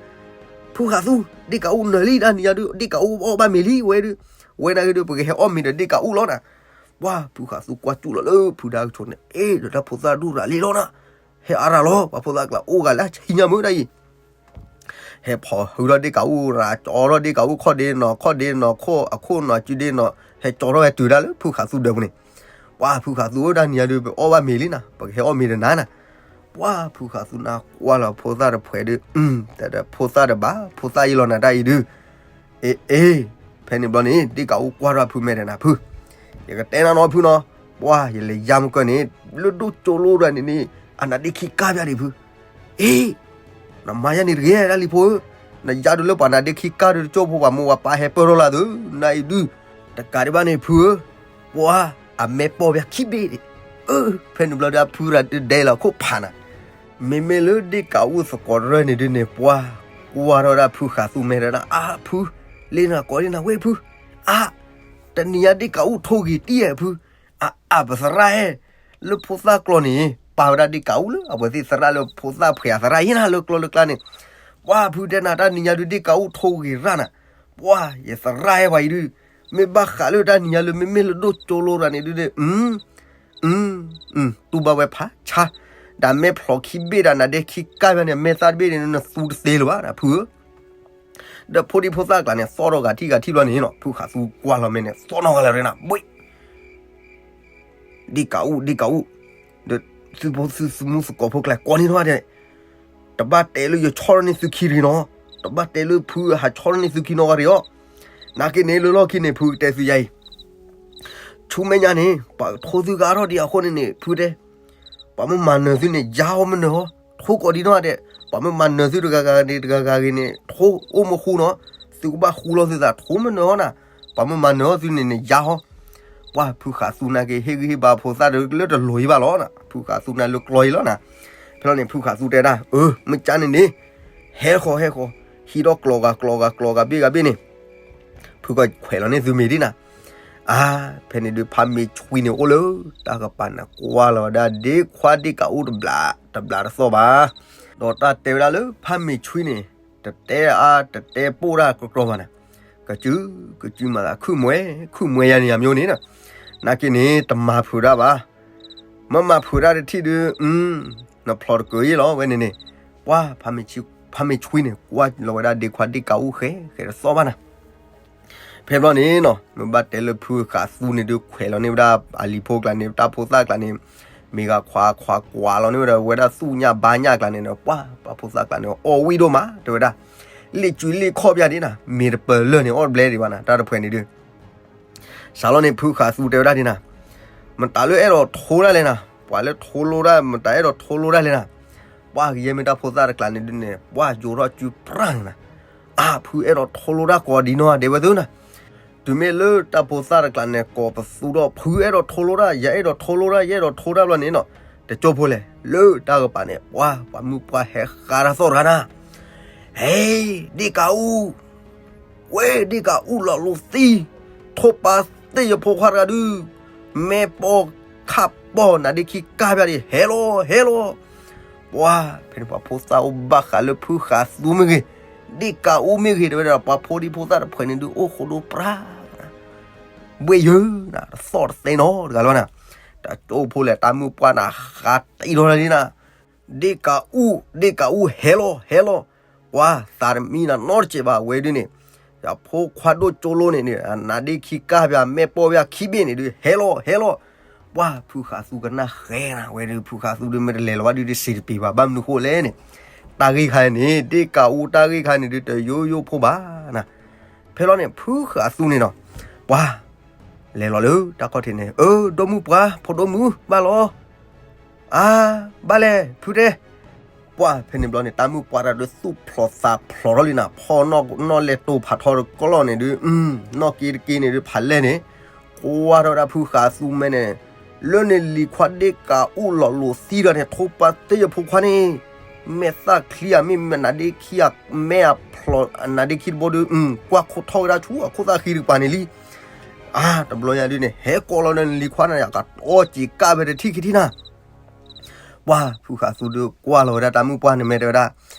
ဖုဃးသူ, ဒ့ၣ်ကးအူနၢၤလံ တၢ်နံၤညါဒုး ဒ့ၣ်ကးအူအီၣ်ဘၣ်မ့ၤလံ ဝဲဒုး, ဝဲနာ်က့ၤဒုး ပကဟဲအီၣ်မ့ၤဒီးဒ့ၣ်ကးအူလီၤနၤ, ပှၢ်ဖုဃးသူကွၢ်စူၣ်လီၤလၢဖုဒါကဆိးန့ၣ် အ့ၣ်ဒီးတၢ်ဖိသၣ်ဒူၣ်ရၤလံလီၤနၤ, ဟဲအါရၤလီၤ ပှၤဖိသၣ်ကျါအိၣ်ဂၤလၢဆံညါမုၢ်ဒၣ်အံၤ ဟဲဖီၣ်ဟုဒီးဒ့ၣ်ကးအူရၤ ကၠီထီၣ်ဒ့ၣ်ကးအူခီၣ်ဒ့နီၤ ခီၣ်ဒ့နီၤ ခိၣ်အခိၣ်နီၤစုဒ့နီၤ ဟဲကၠီထီၣ်ဟဲတုၤဒၣ်လၢဖုဃးသူဒၢးပူၤန့ၣ်, ပှၢ်ဖုဃးသူဧၢ တၢ်နံၤညါဒုး ပအီၣ်ဘၣ်မ့ၤလံနၤ ပကဟဲအီၣ်မ့ၤဒီးနၤနၤ, ပှၢ်ဖုဃးသူနၤကွၢ်လီၤဖိသၣ်တဖှဲးဒုး တၢ်ဒီးဖိသၣ်တဘၣ် ဖိသၣ်အံၤလီၤနၤတၢ်အံၤဒုး အ့ အ့ ဖဲန့ၣ်ဘျီန့ၣ် ဒ့ၣ်ကးအူကွၢ်ထီၣ်ဖုမဲာ်ဒီးနၤဖု, ယကတဲနၤနီၤဖုနီၤ, ပှၢ်ယလဲၤယါမုၢ်ကၢၢ်န့ၣ် လၢဒိၣ်ကၠိလိဒၣ်န့ၣ်န့ၣ် အနါဒ့ခံကၢ်ပၠးဒံးဖု, အ့ နမၤယါန့ၣ်တဂ့ၤတၢ်လံၤဖိဧၢ, နယါဒုးလၢပှၤနါဒ့ခံကၢ်ဒုးတကၠိဖိပှၤမိၢ်ပှၤပၢ်ဟဲပၢၢ်ထီၣ်လၢသု, နအံၤဒုး တကးဒံးဘၣ်န့ၣ်ဖုဧၢ, ပှၢ်အမဲာ်ပိာ်ပၠးခံဘ့ၣ်ဒံး, အၢ ဖဲန့ၣ်ဘျီဒုးအဖုရၤဒုးဒဲလီၤခိၣ်ဖးနၤ, မ့မ့ၢ်လၢဒ့ၣ်ကးအူသကိးတရၢၢ်န့ၣ်ဒုးန့ၣ် ပှၢ်ကွၢ်ထီၣ်ဝဲဒၣ်ဖုဃးသူမဲာ်ဒီးနၤ အါဖု, လ့နၤကိးလံနၤဝဲဖု, အါ တနံၤညါဒ့ၣ်ကးအူထိဂ့ၤတံၢ်ဧါဖု, အါအါပသရၣ်ဧၢ, လၢဖိသၣ်ကျီန့ၣ် ပာ်ဝဲဒၣ်ဒ့ၣ်ကးအူလၢအဝဲသ့ၣ်သရၣ်လၢဖိသၣ်ဖှဲးအသရၣ်အံၤနၤ လၢကျီလၢကျါန့ၣ်, ပှၢ်ဖုတဲနၤတၢ်နံၤညါဒုးဒ့ၣ်ကးအူထိဂ့ၤရၣ်နၤ, ပှၢ်ယသရၣ်ဟဲပှၤအံၤဒုး, မ့ၢ်ဘၣ်ဃးလၢတၢ်နံၤညါလၢမ့မ့ၢ်လၢဒိၣ်ကၠိလိရၤန့ၣ်ဒုးန့ၣ် တူၢ်ဘၣ်ဝဲဖးဆါ, ဒီးမဲာ်ဖျိးခံဘ့ၣ်ဒီးနါဒ့ခံကၢ်ပၠးန့ၣ် မဲာ်သၣ်တဘ့ၣ်န့ၣ် နသူတသ့လၢၤဘၣ်နဖုဧၢ, ဒီးဖိဒံဖိသၣ်ကျါန့ၣ် သီၣ်ထီၣ်ဂၤထံၣ်ဂၤထံၣ်ဘျီန့ၣ်နီၤ ဖုဃးသူကွၢ်လီၤမဲာ်န့ၣ် သီၣ်နီၣ်ဂၤလၢာ်ရ့နၤ ဘှ့ၣ် ဒ့ၣ်ကးအူ ဒ့ၣ်ကးအူ, ဒီးသုဖိသုသမူသကိးဖိကျါကိးန့ၢ်ထီၣ်ဒဲး, တဘၣ်တဲလၢယဆီၣ်ထီၣ်န့ၢ်သုခံရ့နီၤ, တဘၣ်တဲလၢဖုဟးဆီၣ်ထီၣ်န့ၢ်သုခံနီတဂၤရ့အီၤ, နာ်က့န့ၣ်လၢလီၢ်ခံန့ၣ် ဖုကတဲသုယၤအံၤ, ဆူမဲာ်ညါန့ၣ် ပှၤထိသုကအါထီၣ်ဒံးအဃိန့ၣ်န့ၣ် ဖုတဲ ပှၤမ့ၢ်မၤနၢၤသုန့ၣ် ယါအီၤမနၢၤဟီ, ထိကိးဒံးနီၢ်ဒဲး, ပှၤမ့ၢ်မၤနၢၤသုတဂၤဂၤန့ၣ် တဂၤဂၤဂ့ၤန့ၣ် ထိအိၣ်မူဃူနီၤ, သုကဘၣ်ဃူလီၤသုသး ထိမနၢၤဟီနၤ, ပှၤမ့ၢ်မၤနၢၤအီၤသုန့ၣ်န့ၣ် ယါဟီ, ပှၢ်ဖုဃးသူနာ်က့ ဟ့ၣ်ဂံၢ်ဟ့ၣ်ဘါဖိသၣ်တလၢတလိၤယံဘၣ်လီၤနၤ, ဖုဃးသူနာ်လၢကျီယံလီၤနၤ, ဖဲလီၤန့ၣ် ဖုဃးသူတဲဒၣ် အၢ မ့ၢ်ကၢ်န့ၣ်န့ၣ်, ဟဲဃီၤဟဲဃီၤ, ဟံးထီၣ်ကျီဂၤကျီဂၤကျီဂၤဘ့ၣ်ဂၤဘ့ၣ်န့ၣ် ဖုကခွဲးလီၤန့ၢ်သုမ့ၤဒ်နၤ, အါ, ဖဲန့ၣ်ဒုးဖးမ့ၢ်ဆွံန့ၣ်အိၣ်လၢ တၢ်ကပၤနၤကွၢ်လီၤဝဲဒၣ်ဒ့ခွါဒ့ၣ်ကးအူတဘျး, တဘျးတသီၣ်ဘၣ်, ဒီးတၢ်တဲဝဲဒၣ်လၢဖးမ့ၢ်ဆွံန့ၣ်, တတဲအါတတဲပိၢ်တၢ်ကြီကြီဘၣ်နၤ, ကစု, ကစုမၤသးခုၣ်မှဲ, ခုၣ်မှဲယၤန့ၣ်ယၤမ့ၢ်န့ၣ်နၤ, နာ်က့န့ၣ် တမၤဖုးတၢ်ဘၣ်, မ့ၢ်မၤဖုးတၢ်တထံၣ်ဒုး, နဖျိးတကၢၤယ့ၣ်လီၤဝဲန့ၣ်န့ၣ်, ပှၢ်, ဖးမ့ၢ်ဆွံန့ၣ် ကွၢ်လီၤဝဲဒၣ်ဒ့ခွါဒ့ၣ်ကးအူဃဲ, ဃဲတသီၣ်ဘၣ်နၤ ဖဲဘျီန့ၣ်နီၤ မ့ၢ်ဘၣ်တဲလၢဖုဃးသူန့ၣ်ဒုးခွဲးလီၤန့ၢ်ဝဲဒၣ်အလံၤဖိကျါန့ၣ် တၢ်ဖိသၣ်ကျါန့ၣ်, မ့ၢ်ဂၤခွါခွါကွၢ်လီၤန့ၢ်ဝဲဒၣ် ဝဲဒၣ်သူၣ်ညၣ်ဘါညၣ်ကျါန့ၣ်ဒီး ပှၢ်, ပှၤဖိသၣ်ကျါန့ၣ် အီၣ်ဝံၣ်ဒိၣ်မး တဲဝဲဒၣ်, လ့ၣ်ကွံလ့ၣ်ခီၣ်ပၠးဒ်နၤ မ့ၢ်တပၢၤလၢာ်န့ၣ် အီၣ်တဘျဲဒံးဘၣ်နၤ တၢ်တဖှဲးန့ၣ်ဒုး စးလီၤန့ၣ် ဖုဃးသူတဲဝဲဒၣ်ဒ်နၤ, မတၤလၢအဲၣ်ဒိးထိဒၣ်လဲာ်နၤ, ပှၤလၢထိလိဒၣ် မတၤအဲၣ်ဒိးထိလိဒၣ်လဲာ်နၤ, ပှၢ်ကယဲၢ်မ့ၢ်တၢ်ဖိသၣ်တကျါန့ၣ်ဒုးန့ၣ် ပှၢ်ယိၤထီၣ်စုပြၢ်န့ၣ်နၤ, အါ ဖုအဲၣ်ဒိးထိလိတၢ်ကိးဒံနီၢ်ဒဲးဝဲသုနၤ, တုၤမ့ၢ်လၢတၢ်ဖိသၣ်တကျါန့ၣ် ကိးပသူထီၣ် ဖုအဲၣ်ဒိးထိလိတၢ် ယအဲၣ်ဒိးထိလိတၢ် ယအဲၣ်ဒိးထိတၢ်ဘျီန့ၣ်နီၤ, တကၠိဖိလဲၣ် လၢတၢ်ကပၤန့ၣ် ပှၤ ပှၤမုၣ်ပှၢ်ဟဲဃးတၢ်သီၣ်တဂၤနၤ, ဟဲ ဒ့ၣ်ကးအူ ဝဲဒ့ၣ်ကးအူလီၤလိာ်သံ, ထိၣ်ပာ်သ့ၣ်ယဖိခွါတဂၤဒုး, မဲာ်ပီခၣ်ပီ နါဒ့ခံကၢ်ပၠးဒံး ဟဲလီၤ ဟဲလီၤ. ပှၤ ဖဲန့ၣ်ပှၤဖိသၣ်အိၣ်ဘၣ်ဃးလၢဖုဃးသူမ့ၢ်ဂ့ၤ, ဒ့ၣ်ကးအူမ့ၢ်ဂ့ၤ တဲဝဲဒၣ် ပှၤဖိဒံဖိသၣ်တဖုန့ၣ်ဒုး အိၣ်ဃိဒိပြါ ဘှ့ၣ်ယၢၤနၤ တသီၣ်တသဲနီတဂၤလီၤနၤ, တကၠိဖိလဲၣ် တၢ်မုၣ်ပှၢ်နၤဃးတံၢ်ထီၣ်လံနၤ, ဒ့ၣ်ကးအူ ဒ့ၣ်ကးအူ ဟဲလီၤ ဟဲလီၤ. ပှၤသးတမံနၤနီတစဲးဘၣ် အဝဲဒုးန့ၣ်, ယဖိခွါဒိၣ်ကၠိလိန့ၣ် နါဒ့ခံကၢ်ပၠး မဲာ်ပီပၠးခံဘ့ၣ်န့ၣ်ဒုး ဟဲလီၤ ဟဲလီၤ. ပှၤ ဖုဃးသူကနၣ်ဃဲနၤ ဝဲဒုး ဖုဃးသူဒုး မ့ၢ်တလဲၤလီၤဘၣ်ဒုး တစံးတပ့ၤဘၣ် ဘၣ်မနုၤဃိလဲၣ်န့ၣ်, တၢ်ဂ့ၢ်ခါန့ၣ် ဒ့ၣ်ကးအူတၢ်ဂ့ၢ်ခါန့ၣ်ဒုး တယိယိဖိဘၣ်နၤ. ဖဲလီၤန့ၣ် ဖုဃးသူန့ၣ်နီၤ, ပှၤ လဲၤလီၤလၢတၢ်ခီၣ်ထံးန့ၣ်, အၢ ဒိၣ်မုၣ်ပှၢ် ဖိဒိၣ်မုၣ် ဘၣ်လီၤ အါ ဘၣ်လဲၣ် ဖုတဲ. ပှၤ ဖဲန့ၣ်ဘျီန့ၣ် တၢ်မုၣ်ပှၢ်တၢ်ဒုးသူၣ်ဖျိးသးဖျိးထီၣ်လံနၤ, ဖီနီၣ်လဲၤတိာ်ဖးထီတကျီၢ်န့ၣ်ဒုး, နီၣ်က့တက့န့ၣ်ဒုး ဖးလဲၢ်န့ၣ်, ကွၢ်ထီၣ်ဝဲဒၣ်ဖုဃးသူမဲာ်န့ၣ်, လၢန့ၣ်လံၤခွါဒ့ၣ်ကးအူလီၤလိာ်သံဒီးန့ၣ် ထိၣ်ပာ်သ့ၣ်ယဖိခွါန့ၣ်, မဲာ်သၣ်ချံအမ့ၢ်မ့ၢ်နါဒ့ခံ မဲာ်အဖျိး နါဒ့ခံတဘိဒုး, ကွၢ်ခိၣ်ထီၣ်ဝဲဒၣ်ဆူ အခိၣ်သၣ်ဃံတကပၤန့ၣ်လံ. အါ တဘျီညါဒုးန့ၣ် ဟဲကိးလီၤဒီးနလံၤခွါန့ၣ် ယကတီက့ၤကၢ်ဖဲတထံၣ်ခံထံၣ်နၤ. ပှၤ ဖုဃးသူဒုးကွၢ်လီၤဝဲဒၣ်တၢ်မုၣ်ပှၢ်န့ၣ် မဲာ်တဲဝဲဒၣ်,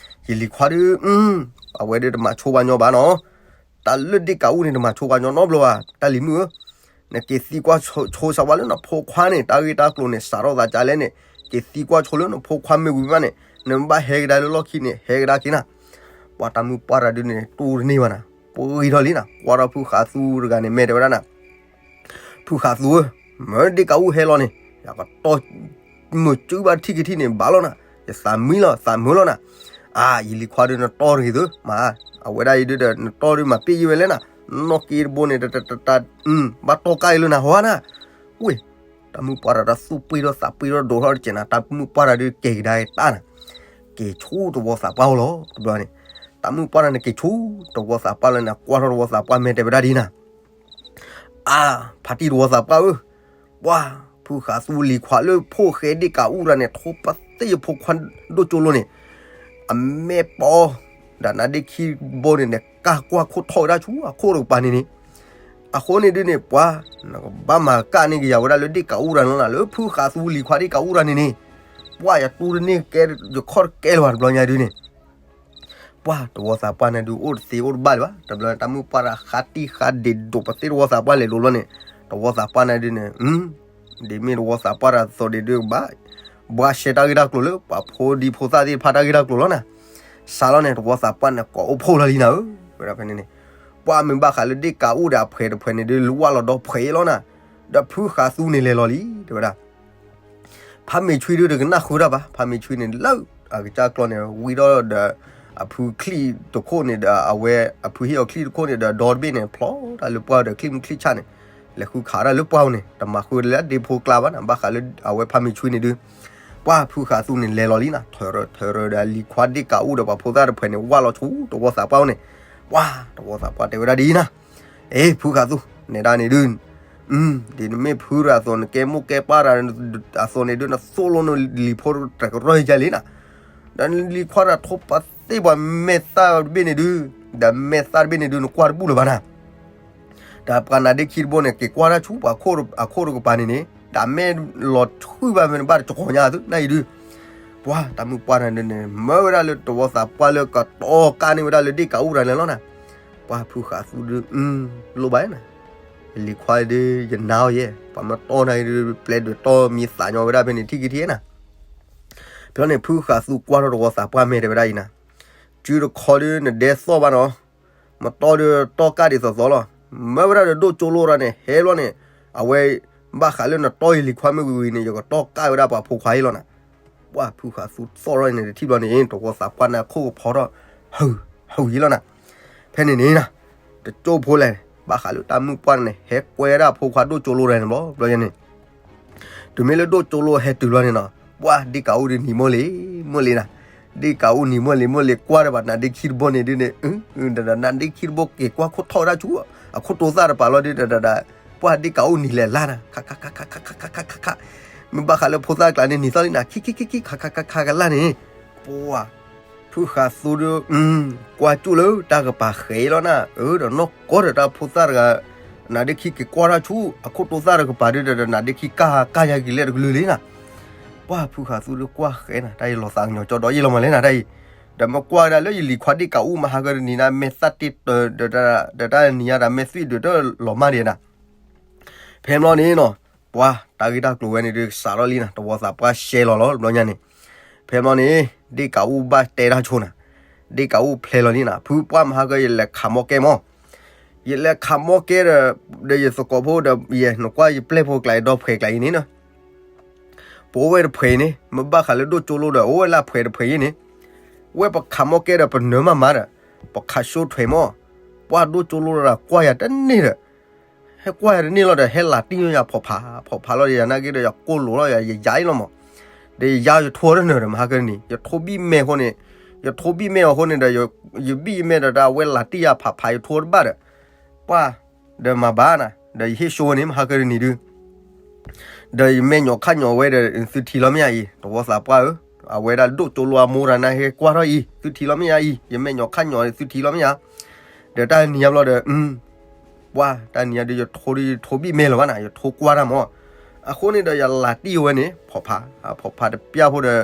ယလံၤခွါဒုး, အဝဲဒုးတမၤဆိပှၤညီဘၣ်နီၤ, တၢ်လၢဒ့ၣ်ကးအူန့ၣ် တမၤဆိပှၤညီနီတဘျီဘၣ် တၢ်လံၤမုၣ်ဧၢ, နက့ၤသံကွၢ်ဆိစးဝါလၢနဖိခွါန့ၣ် တၢ်ဂ့ၢ်တၢ်ကျိၤန့ၣ် စးထီၣ်သးကလဲၣ်န့ၣ်, က့ၤသံကွၢ်ဆိလၢနဖိခွါမ့ၢ်ဝံၤမးန့ၣ်, နဘၣ်ဟဲကဒါလၢလီၢ်ခံန့ၣ် ဟဲကဒါက့ၤနၤ. ပှၤတၢ်မုၣ်ပှၢ်တၢ်ဒုးန့ၣ် တူၢ်တန့ၢ်ဘၣ်နၤ, ပှ့ၤထီၣ်လံနၤ, ကွၢ်ထီၣ်ဖုဃးသူတဂၤန့ၣ် မဲာ်တဲဝဲဒၣ်နၤ, ဖုဃးသူဧၢ, မ့ၢ်ဒ့ၣ်ကးအူဟဲလီၤန့ၣ် ယကတီ မုာ်စုဘၣ်ထံၣ်ကထံၣ်န့ၣ် ဘၣ်လီၤနၤ, ယသးမံလီၤ သးမုာ်လီၤနၤ. အါ ယလံၤခွါဒုးနတီတဂ့ၤသု, မ့ၢ် အဝဲဒၣ်အံၤဒုးဒီး နတီဒုးမၤပ့ၢ်ယံဝဲလဲၣ်နၤ, နီၣ်က့တဘိန့ၣ် တ တ တ ဘၣ်တီကၢ်အံၤလၢနၤဟီနၤ. ဝ့ၢ် တၢ်မုၣ်ပှၢ်တၢ်သူၣ်ပှ့ၤထီၣ်သးပှ့ၤထီၣ်ဒိးထီၣ်တကဲးနၤ, တၢ်မုၣ်ပှၢ်တၢ်ဒုးကဲၤကဒါတၢ်နၤ, က့ၤဆူတဝီသးပှၢ်အိၣ်လီၤ တဘျီန့ၣ်, တၢ်မုၣ်ပှၢ်တၢ်န့ၣ်က့ၤဆူတဝီသးပှၢ်လီၤန့ၣ် ကွၢ်ထီၣ်တဝီသးပှၢ်မဲာ်တဲဝဲဒၣ်ဒ်နၤ အါ ဖါတံၢ်တဝီသးပှၢ်ဧၢ, ပှၤ ဖုဃးသူလံၤခွါလၢဖိၣ်ဃဲဒ့ၣ်ကးအူတဂၤန့ၣ် ထိၣ်ပာ်သ့ၣ်ယဖိခွါဒိၣ်ကၠိလိန့ၣ်, အမဲာ်ပီ ဒီးနါဒ့ခံဘိန့ၣ်န့ၣ် ကၢ်ကွၢ်ခိၣ်ထီၣ်ဝဲဒၣ်ဆူအခိၣ်တကပၤန့ၣ်န့ၣ်, အဃိန့ၣ်ဒုးန့ၣ် ပှၤ နကဘၣ်မၤကၣ်န့ၢ်က့ၤယၤဝဲဒၣ်လၢဒ့ၣ်ကးအူတဂၤန့ၣ်လီၤနၤ, လၢဖုဃးသူလံၤခွါဒ့ၣ်ကးအူတဂၤန့ၣ်န့ၣ်, ပှၤ ယတူၢ်တန့ၢ်ကဲ ယခီၣ်တကဲလၢၤဘၣ် တဘျီညါဒုးန့ၣ် ပှၤ တဝီသးပှၢ်န့ၣ်ဒုး အိၣ်တသ့အိၣ်တဘၣ်လၢၤဘၣ်, တဘျီန့ၣ် တၢ်မုၣ်ပှၢ်တၢ်ဃးတံၢ်ဃးဒ့းဒိးပသ့ၣ်တဝီသးပှၢ်လဲၤလိၤလီၤန့ၣ်, တဝီသးပှၢ်န့ၣ်ဒုးန့ၣ်, ဒ်မ့ၢ်တဝီသးပှၢ်တၢ်သိးဒ့းဒုးကဘၣ်, ဘှါရှဲတၢ်ဂ့ၢ်တၢ်ကျိၤလၢ ပှၤဖိဒံဖိသၣ်သ့ၣ်တဖၣ်တၢ်ဂ့ၢ်တၢ်ကျိၤလီၤနၤ, စးလီၤန့ၣ် တဝီသးပှၢ်န့ၣ် ကိးအိၣ်ဖှိၣ်လီၤလံနၤဧၢ, ဝဲဒၣ်ဖဲန့ၣ်န့ၣ်, ပှၤမ့ၢ်ဘၣ်ဃးလၢဒ့ၣ်ကးအူဒီးအဖှဲးတဖှဲးန့ၣ်ဒုး ဝၢ်လီၤဒီဖှဲးလီၤနၤ, ဒီးဖုဃးသူန့ၣ်လဲၤလီၤလံ တဲဝဲဒၣ် ဖးမ့ၢ်ဆွံဒုးတကနၣ်ဃုာ်တၢ်ဘၣ်, ဖးမ့ၢ်ဆွံန့ၣ်လၢအကစၢ်ကျီန့ၣ် ဝံထီၣ်ဒီး အဖုချံၣ်တခိၣ်န့ၣ်ဒီး အဝဲအဖုဟ့ၣ်အီၤချံၣ်တခိၣ်န့ၣ်ဒီး ဒီတဘ့ၣ်န့ၣ် ဖျီတၢ်လၢပှၢ်ဒီးချံၣ်မုၢ်ချံၣ်ဆၣ်န့ၣ်, လဲၤဃုခးတၢ်လၢပှၢ်န့ၣ် တမၤဃုာ်လၢဒ့ဖိကျါဘၣ်နၤ, ဘၣ်ဃးလၢအဝဲဖးမ့ၢ်ဆွံန့ၣ်ဒုး, ပှၤဖုဃးသူန့ၣ်လဲၤလီၤလံနၤ, ထၢၣ်ရၢၢ်ဒီးအလံၤခွါဒ့ၣ်ကးအူဒီးပှၤဖိသၣ်တဖှဲးန့ၣ် ဝၢ်လီၤဆူတဝီသးပှၢ်န့ၣ်, ပှၤတဝီသးပှၢ်တဲဝဲဒၣ်ဒ်အံၤနၤ အ့ ဖုဃးသူ, နဲဒၣ်န့ၣ်ဒုး, ဒ်နမ့ၢ်ဖုတၢ်အသိး နကဲမိၢ်ကဲပၢ်တၢ်အသိးန့ၣ်ဒုး နသိၣ်လိနလံၤဖိတကရၢၢ်ယါလံနၤ, ဒီးနလံၤခွါတၢ်ထိၣ်ပာ်သ့ၣ်ပှၤမဲာ်သၣ်တဘ့ၣ်န့ၣ်ဒုး, ဒီးမဲာ်သၣ်တဘ့ၣ်န့ၣ်ဒုး နကွၢ်တဘူၣ်လၢၤဘၣ်နၤ ဒီးပှၤနါဒ့ခံတဘိန့ၣ် က့ၤကွၢ်တၢ်ဆူပှၤအခိၣ်တကပၤန့ၣ်န့ၣ် ဒီးမဲာ်လီၤထွံၣ်ဘၣ်ဖဲန့ၣ်ဘၣ်တကီၤညါသု နၢ်အံၤဒုး, ပှၤတၢ်မုၣ်ပှၢ်တၢ်ဒုးန့ၣ် မၢဝဲဒၣ်လၢတဝီသးပှၢ်လၢကတီကၢ်န့ၢ်ဝဲဒၣ်လၢဒ့ၣ်ကးအူတၢ်န့ၣ်လီၤနၤ, ပှၤဖုဃးသူဒုး, လိၣ်ဘၣ်နၤ ယလံၤခွါဒုး ယနာ်အီၤယဲ, ပှၤမ့ၢ်တီနၤဒုး ပျဲဒုးတီမံသးညီဝဲဒၣ်ဖဲန့ၣ်ထံၣ်ကထံၣ်နၤ, ဖဲန့ၣ် ဖုဃးသူကွၢ်ထီၣ်တဝီသးပှၢ်မဲာ်တဲဝဲဒၣ်အံၤနၤ, စုတခီဒုး နဒဲသီၣ်ဘၣ်နီၤ, မ့ၢ်တီဒုးတီကၢ်ဒ်သိးသိးလီၤ, မၢဝဲဒၣ်ဒီးဒိၣ်ကၠိလိတၢ်န့ၣ် ဟဲဘျီန့ၣ်, အဝဲ ဘၣ်ဃးလၢနတီယလံၤခွါမ့ၢ်ဝံၤဝံၤန့ၣ် ယကတီကၢ်ဝဲဒၣ်ပှၤဖိခွါအံၤလီၤနၤ, ပှၤဖုဃးသူသီၣ်ထီၣ်န့ၣ်တထံၣ်ဘျီန့ၣ် တဝီသးပှၢ်န့ၣ်ခိၣ်ကဖီထီၣ်, ဟုး ဟုးယံၤလီၤနၤ, ဖဲန့ၣ်န့ၣ်နၤ, တကၠိဖိလဲၣ်, ဘၣ်ဃးလၢတၢ်မုၣ်ပှၢ်န့ၣ် ဟဲကွဲဒၣ်ဖိခွါဒိၣ်ကၠိလိတၢ်န့ၣ်ဘျီ ဘျီယဲန့ၣ် တုၤမ့ၢ်လၢဒိၣ်ကၠိလိဟဲတုၤလီၤန့ၣ်နီၤ, ပှၤဒ့ၣ်ကးအူဒုးနံၤမိၢ်လံၤ, မိၢ်လံၤနၤ, ဒ့ၣ်ကးအူနံၤမိၢ်လံၤ မိၢ်လံၤကွၢ်ဒီးဘၣ်နါဒ့ခံတဘိန့ၣ်ဒုးန့ၣ်, ဒီးနါဒ့ခံတဘိက့ၤကွၢ်ခိၣ်ထီၣ်ဝဲဒၣ်ဆူ, အခိၣ်တိသၣ်တပၤလီၤဒုးဒီး ပှၢ်ဒ့ၣ်ကးအိၣ်နံၤလဲၤလၢ်နၤ, ခးခးခးခးခးခးခးခးခး, မ့ၢ်ဘၣ်ဃးလၢဖိသၣ်ကျါန့ၣ် နံၤသီၣ်လံနၤ ခံခံခံခံ ခးခးခးခးကလၢ်န့ၣ်, ပှၢ် ဖုဃးသူဒီး ကွၢ်ကၠူၣ်လၢတၢ်ကပၤဃဲၤလီၤနၤ, အၢ ဒီးနီၢ်ကီၢ်ဒီးတၢ်ဖိသၣ်တဂၤ နါဒ့ခံက့ၤကွၢ်တၢ်ဆူ အခိၣ်တိသၣ်တကပၤဒုးဒီး နါဒ့ခံကၢ်ကၢ်ယၤက့ၤလဲၣ်တကလုာ်လံနၤ, ပှၢ်ဖုဃးသူဒီးကွၢ်ဃဲၤနၤ တၢ်အံၤလီၤသးကညီၤကၠီဒီးယံာ်လီၤမးလဲၣ်နၤတၢ်အံၤ, ဒီးမ့ၢ်ကွၢ်ကဒါလၢယလံၤခွါဒ့ၣ်ကးအိၣ်မဟါကနံၤနၤ မဲာ်သၣ်တ့ၢ်တၢၤ ဒီးတၢ်နံၤညါတၢ်မဲာ်သွံၣ်ဒုးတၢ်လီၤမၢ်ဒံးနၤ ဖဲမ့ၢ်လီၤန့ၣ်နီၤ, ပှၢ်တၢ်ဂ့ၢ်တၢ်ကျိၤဝဲန့ၣ်ဒုးစးထီၣ်လံနၤ တဝီသးပှၢ်ရှဲလီၤလီၤတဘျီညါန့ၣ်, ဖဲမ့ၢ်လီၤန့ၣ် ဒ့ၣ်ကးအိၣ်ဘၣ်တဲတၢ်ဆိနၤ, ဒ့ၣ်ကးအိၣ်ဖျဲးလီၤလံနၤ ဖုပှၢ်မဟါကယလဲၤခးမီၢ်ကဲမီၢ်, ယလဲၤခးမီၢ်ကဲဒီး ဒီးယသကိးဖိဒီးယဲ နကွၢ်ယပျဲၢ်ဖိကျါအံၤဒီဖှဲးကျါအံၤန့ၣ်နီၤ ပအိၣ်ဝဲတဖှဲးအံၤန့ၣ် မ့ၢ်ဘၣ်ဃးလၢဒိၣ်ကၠိလိဒီး အိၣ်ဝဲလၢဖှဲးတဖှဲးအံၤန့ၣ်, ဝဲပခးမီၢ်ကဲဒီးပနၢၤမးမးဒီး ပခးဆိထွဲးမီၢ်, ပှၢ်ဒိၣ်ကၠိလိတဂၤကွၢ်ယၤတန့ၢ်ဒီး ဟဲကွၢ်ယၤတန့ၢ်လီၤဒီး ဟဲလၤတံၢ်ယၤဖီၣ်ဖး ဖီၣ်ဖးလီၤဒီးယၤနာ်က့ဒီး ယကိၢ်လိာ်လီၤယၤ ယယါအံၤလီၤမး, ဒီးယယါယထိတနၢၤဒီး မဟါကနံၤ ယထိဘံၣ်မဲာ်အဃိန့ၣ်, ယထိဘံၣ်မဲာ်အဃိန့ၣ်ဒီး ယဘံၣ်ယမဲာ်ဒီး တၢ်ဝဲလၤတံၢ်ယၤဖးဖးယထိတဘၣ်ဒီး, ပှၢ်, ဒီးမၤဘၣ်နၤ ဒီးယဟ့ၣ်ဆိဝဲန့ၣ် မဟါကနံၤဒုး ဒီးယမဲာ်ညီၣ်ခါညီၣ်ဝဲဒီး သုထံၣ်လီၤမ့ၢ်ဧါအံၤ တဝီသးပှၢ်ဧၢ, အဝဲဒၣ်ဒိၣ်ကၠိလိအမိၢ်တဂၤန့ၣ် ဟဲကွၢ်ထီၣ်အံၤ သုထံၣ်လီၤမ့ၢ်ဧါအံၤ ယမဲာ်ညီၣ်ခါညီၣ်သုထံၣ်လီၤမ့ၢ်ဧါ, ဒီးတၢ်နံၤညါဘျီဒီး ပှၢ်တၢ်နံၤညါဒုး ယထိဒုးယထိဘံၣ်မဲာ်လီၤဘၣ်နၤ ယထိကွၢ်တၢ်မး, အဃိန့ၣ်ဒီးယလၤတံၢ်ဝဲန့ၣ် ဖီၣ်ဖး, ဖီၣ်ဖးတပျၢ်ဖိဒီး,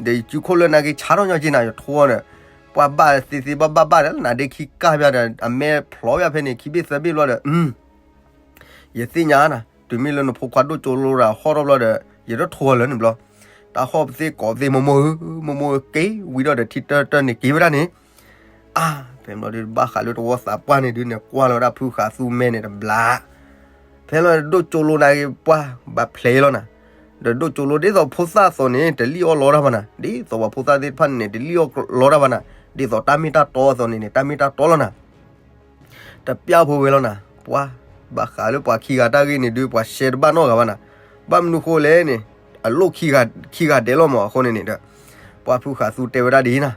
ဒီးယစုခိၣ်လၢနာ်က့ဆါထီၣ်ညီက့နၤ ယထိဒီး, ပှၢ်ဘၣ်သ့သ့ဘၣ်ဘၣ်ဘၣ်ဒီး နါဒ့ခံကၢ်ဘၣ်ဒီး အမဲာ်ဖျိးဘၣ်ဖဲန့ၣ် ခံဘ့ၣ်သၢဘ့ၣ်ဘျီဒီး, ယသ့ၣ်ညါနၤ တုၤမ့ၢ်လၢနဖိခွါဒိၣ်ကၠိလိတဂၤဟီၣ်ထီၣ်ဘျီဒီး ယတထိအီၤလၢၤန့ၣ်ဘျီ, တၢ်ဟီၣ်ပသ့ၣ်ကိးပသ့ၣ်မိၢ်မိၢ်ဧၢ, မိၢ်မိၢ်ဧၢ က့ၤဝံၤဒီး ထံတၢတၢန့ၣ်က့ၤဝဲဒၣ်န့ၣ်, အါ, ဖဲမ့ၢ်လီၤဒုး ဘၣ်ဃးလၢတဝီသးပှၢ်န့ၣ်ဒုး နကွၢ်လီၤဝဲဒၣ်ဖုဃးသူမဲာ်န့ၣ်တဘျီ ဖဲလီၤဒိၣ်ကၠိလိနာ်က့ ပှၢ်ဘၣ်ဖျဲးလီၤနၤ, ဒီးဒိၣ်ကၠိလိဒ်သိးဖိသၣ်အသိးန့ၣ် တလံၣ်အီၣ်လီတၢ်ဘၣ်နၤ, ဒ်သိးပှၤဖိသၣ်သ့ၣ်တဖၣ်န့ၣ်န့ၣ် တလံၣ်အီၣ်လီတၢ်ဘၣ်နၤ, ဒ်သိးတၢ်မ့ၢ်တၢ်တီအသိးန့ၣ်န့ၣ် တၢ်မ့ၢ်တၢ်တီလီၤနၤ တပျၢ်ဖိဝဲလီၤနၤ, ပှၢ်, ဘၣ်ဃးလၢပှၤခံဂၤတၢ်ဂ့ၢ်န့ၣ်ဒုး ပှၤရှဲတဘၣ်နီတဂၤဘၣ်နၤ, ဘၣ်မနုၤဃိလဲၣ်န့ၣ်, အလိၣ်ခံဂၤဒဲးလီၤမး အဃိန့ၣ်န့ၣ်ဒီး, ပှၢ်ဖုဃးသူတဲဝဲဒၣ်ဒ်အံၤနၤ,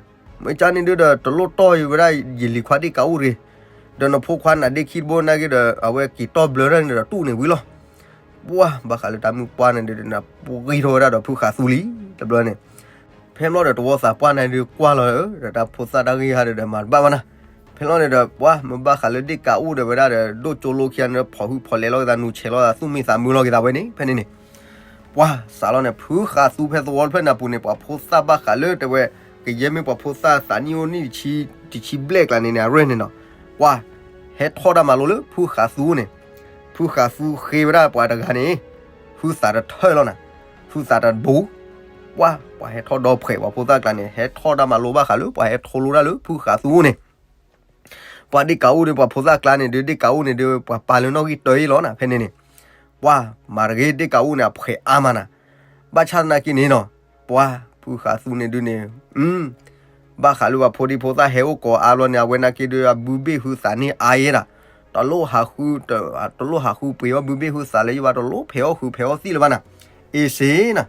မ့ၢ်ကန့ၣ်ဒုးဒီး တလိၣ်တီၢ်ဝဲဒၣ်ယလံၤခွါဒ့ၣ်ကးအိၣ်တဂ့ၤ, ဒီးနဖိခွါနါဒ့ခံတဘိနာ်က့ဒီး အဝဲက့ၤတီၢ်ဘျၢတၢ်န့ၣ်ဒီးတူၢ်န့ၢ်ဝံၤလီၤ, ပှၢ် ဘၣ်ဃးလၢတၢ်မုၢ်ပှၢ်န့ၣ်ဒုး ပှံထီၣ်ဝဲဒၣ်ဒီးဖုဃးသူလံ, တဘျီန့ၣ် ဖဲမ့ၢ်လီၤဒီးတဝီသးပှၢ်န့ၣ်ဒုး ကွၢ်လီၤဒီးတၢ်ဖိသၣ်တၢ်ဂ့ၢ်ဟါဒီး မၤတဘၣ်ဘၣ်နၤ, ဖဲလီၤန့ၣ်ဒီး ပှၢ် မ့ၢ်ဘၣ်ဃးလၢဒ့ၣ်ကးအိၣ်ဒီးဝဲဒၣ်ဒီး ဒိၣ်ကၠိလိခံဂၤန့ၣ် ဖီၣ်ဟုဖီၣ်လဲၤလီၤက့ၤသး နူၤဆဲးလီၤသး သူၣ်မံသးမုာ်လီၤက့ၤသးဝဲန့ၣ် ဖဲန့ၣ်န့ၣ်, ပှၢ် စးလီၤန့ၣ် ဖုဃးသူဖဲသဝီတဖျၢၣ်န့ၣ်အပူၤန့ၣ် ပှၤဖိသၣ်ဘၣ်ဃးလၢတဲဝဲ ကယဲၢ်မ့ၢ်ပှၤဖိသၣ်သးနံၣ်အိၣ်နံၣ်တဆံဘျဲၣ်ကျါန့ၣ်န့ၣ် အရဲၣ်န့ၣ်နီၤ, ပှၢ် ဟဲထီၣ်တၢ်မၤလိလၢဖုဃးသူန့ၣ်, ဖုဃးသူဃ့ဝဲဒၣ်ပှၤတဂၤန့ၣ် ဟုသးတထၢၣ်လီၤနၤ, ဟုသးတဘူး, ပှၢ် ပှၤဟဲထီၣ်ဒီဖှဲး ပှၤဖိသၣ်ကျါန့ၣ် ဟဲထီၣ်တၢ်မၤလိဘၣ်ဃးလၢ ပှၤဟဲထိလိတၢ်လၢဖုဃးသူန့ၣ် ပှၤဒ့ၣ်ကးအိၣ်ဒီး ပှၤဖိသၣ်ကျါန့ၣ်ဒုး ဒ့ၣ်ကးအိၣ်န့ၣ်ဒုး ပှၤပာ်လၢနီၣ်ဂံၢ်တၢအံၤလီၤနၤ ဖဲန့ၣ်န့ၣ်, ပှၢ် မၤတဂ့ၤဒ့ၣ်ကးအိၣ်န့ၣ် အဖှဲးအါမးနၤ, ဘၣ်ဆၣ်သနာ်က့န့ၣ်နီၤ, ပှၢ် ဖုဃးသူန့ၣ်ဒုးန့ၣ် ဘၣ်ဃးလၢပှၤဖိဒံဖိသၣ်ဟဲအိၣ်ကိးအါဘျီန့ၣ် အဝဲနာ်က့ဒုး အဘုဘ့ၣ်ဟုသးန့ၢ်အါယဲဒၣ်, တလိၣ်ဟးဃု, တလိၣ်ဟးဃုပှ့ၤအီၣ်ဘုဘ့ၣ်ဟုသးလၢယဘၣ် တလိၣ်ဖဲးအီၣ်ဃုဖဲးအီၣ်သံၣ်လၢၤဘၣ်နၤ, အ့ၣ်စ့နၤ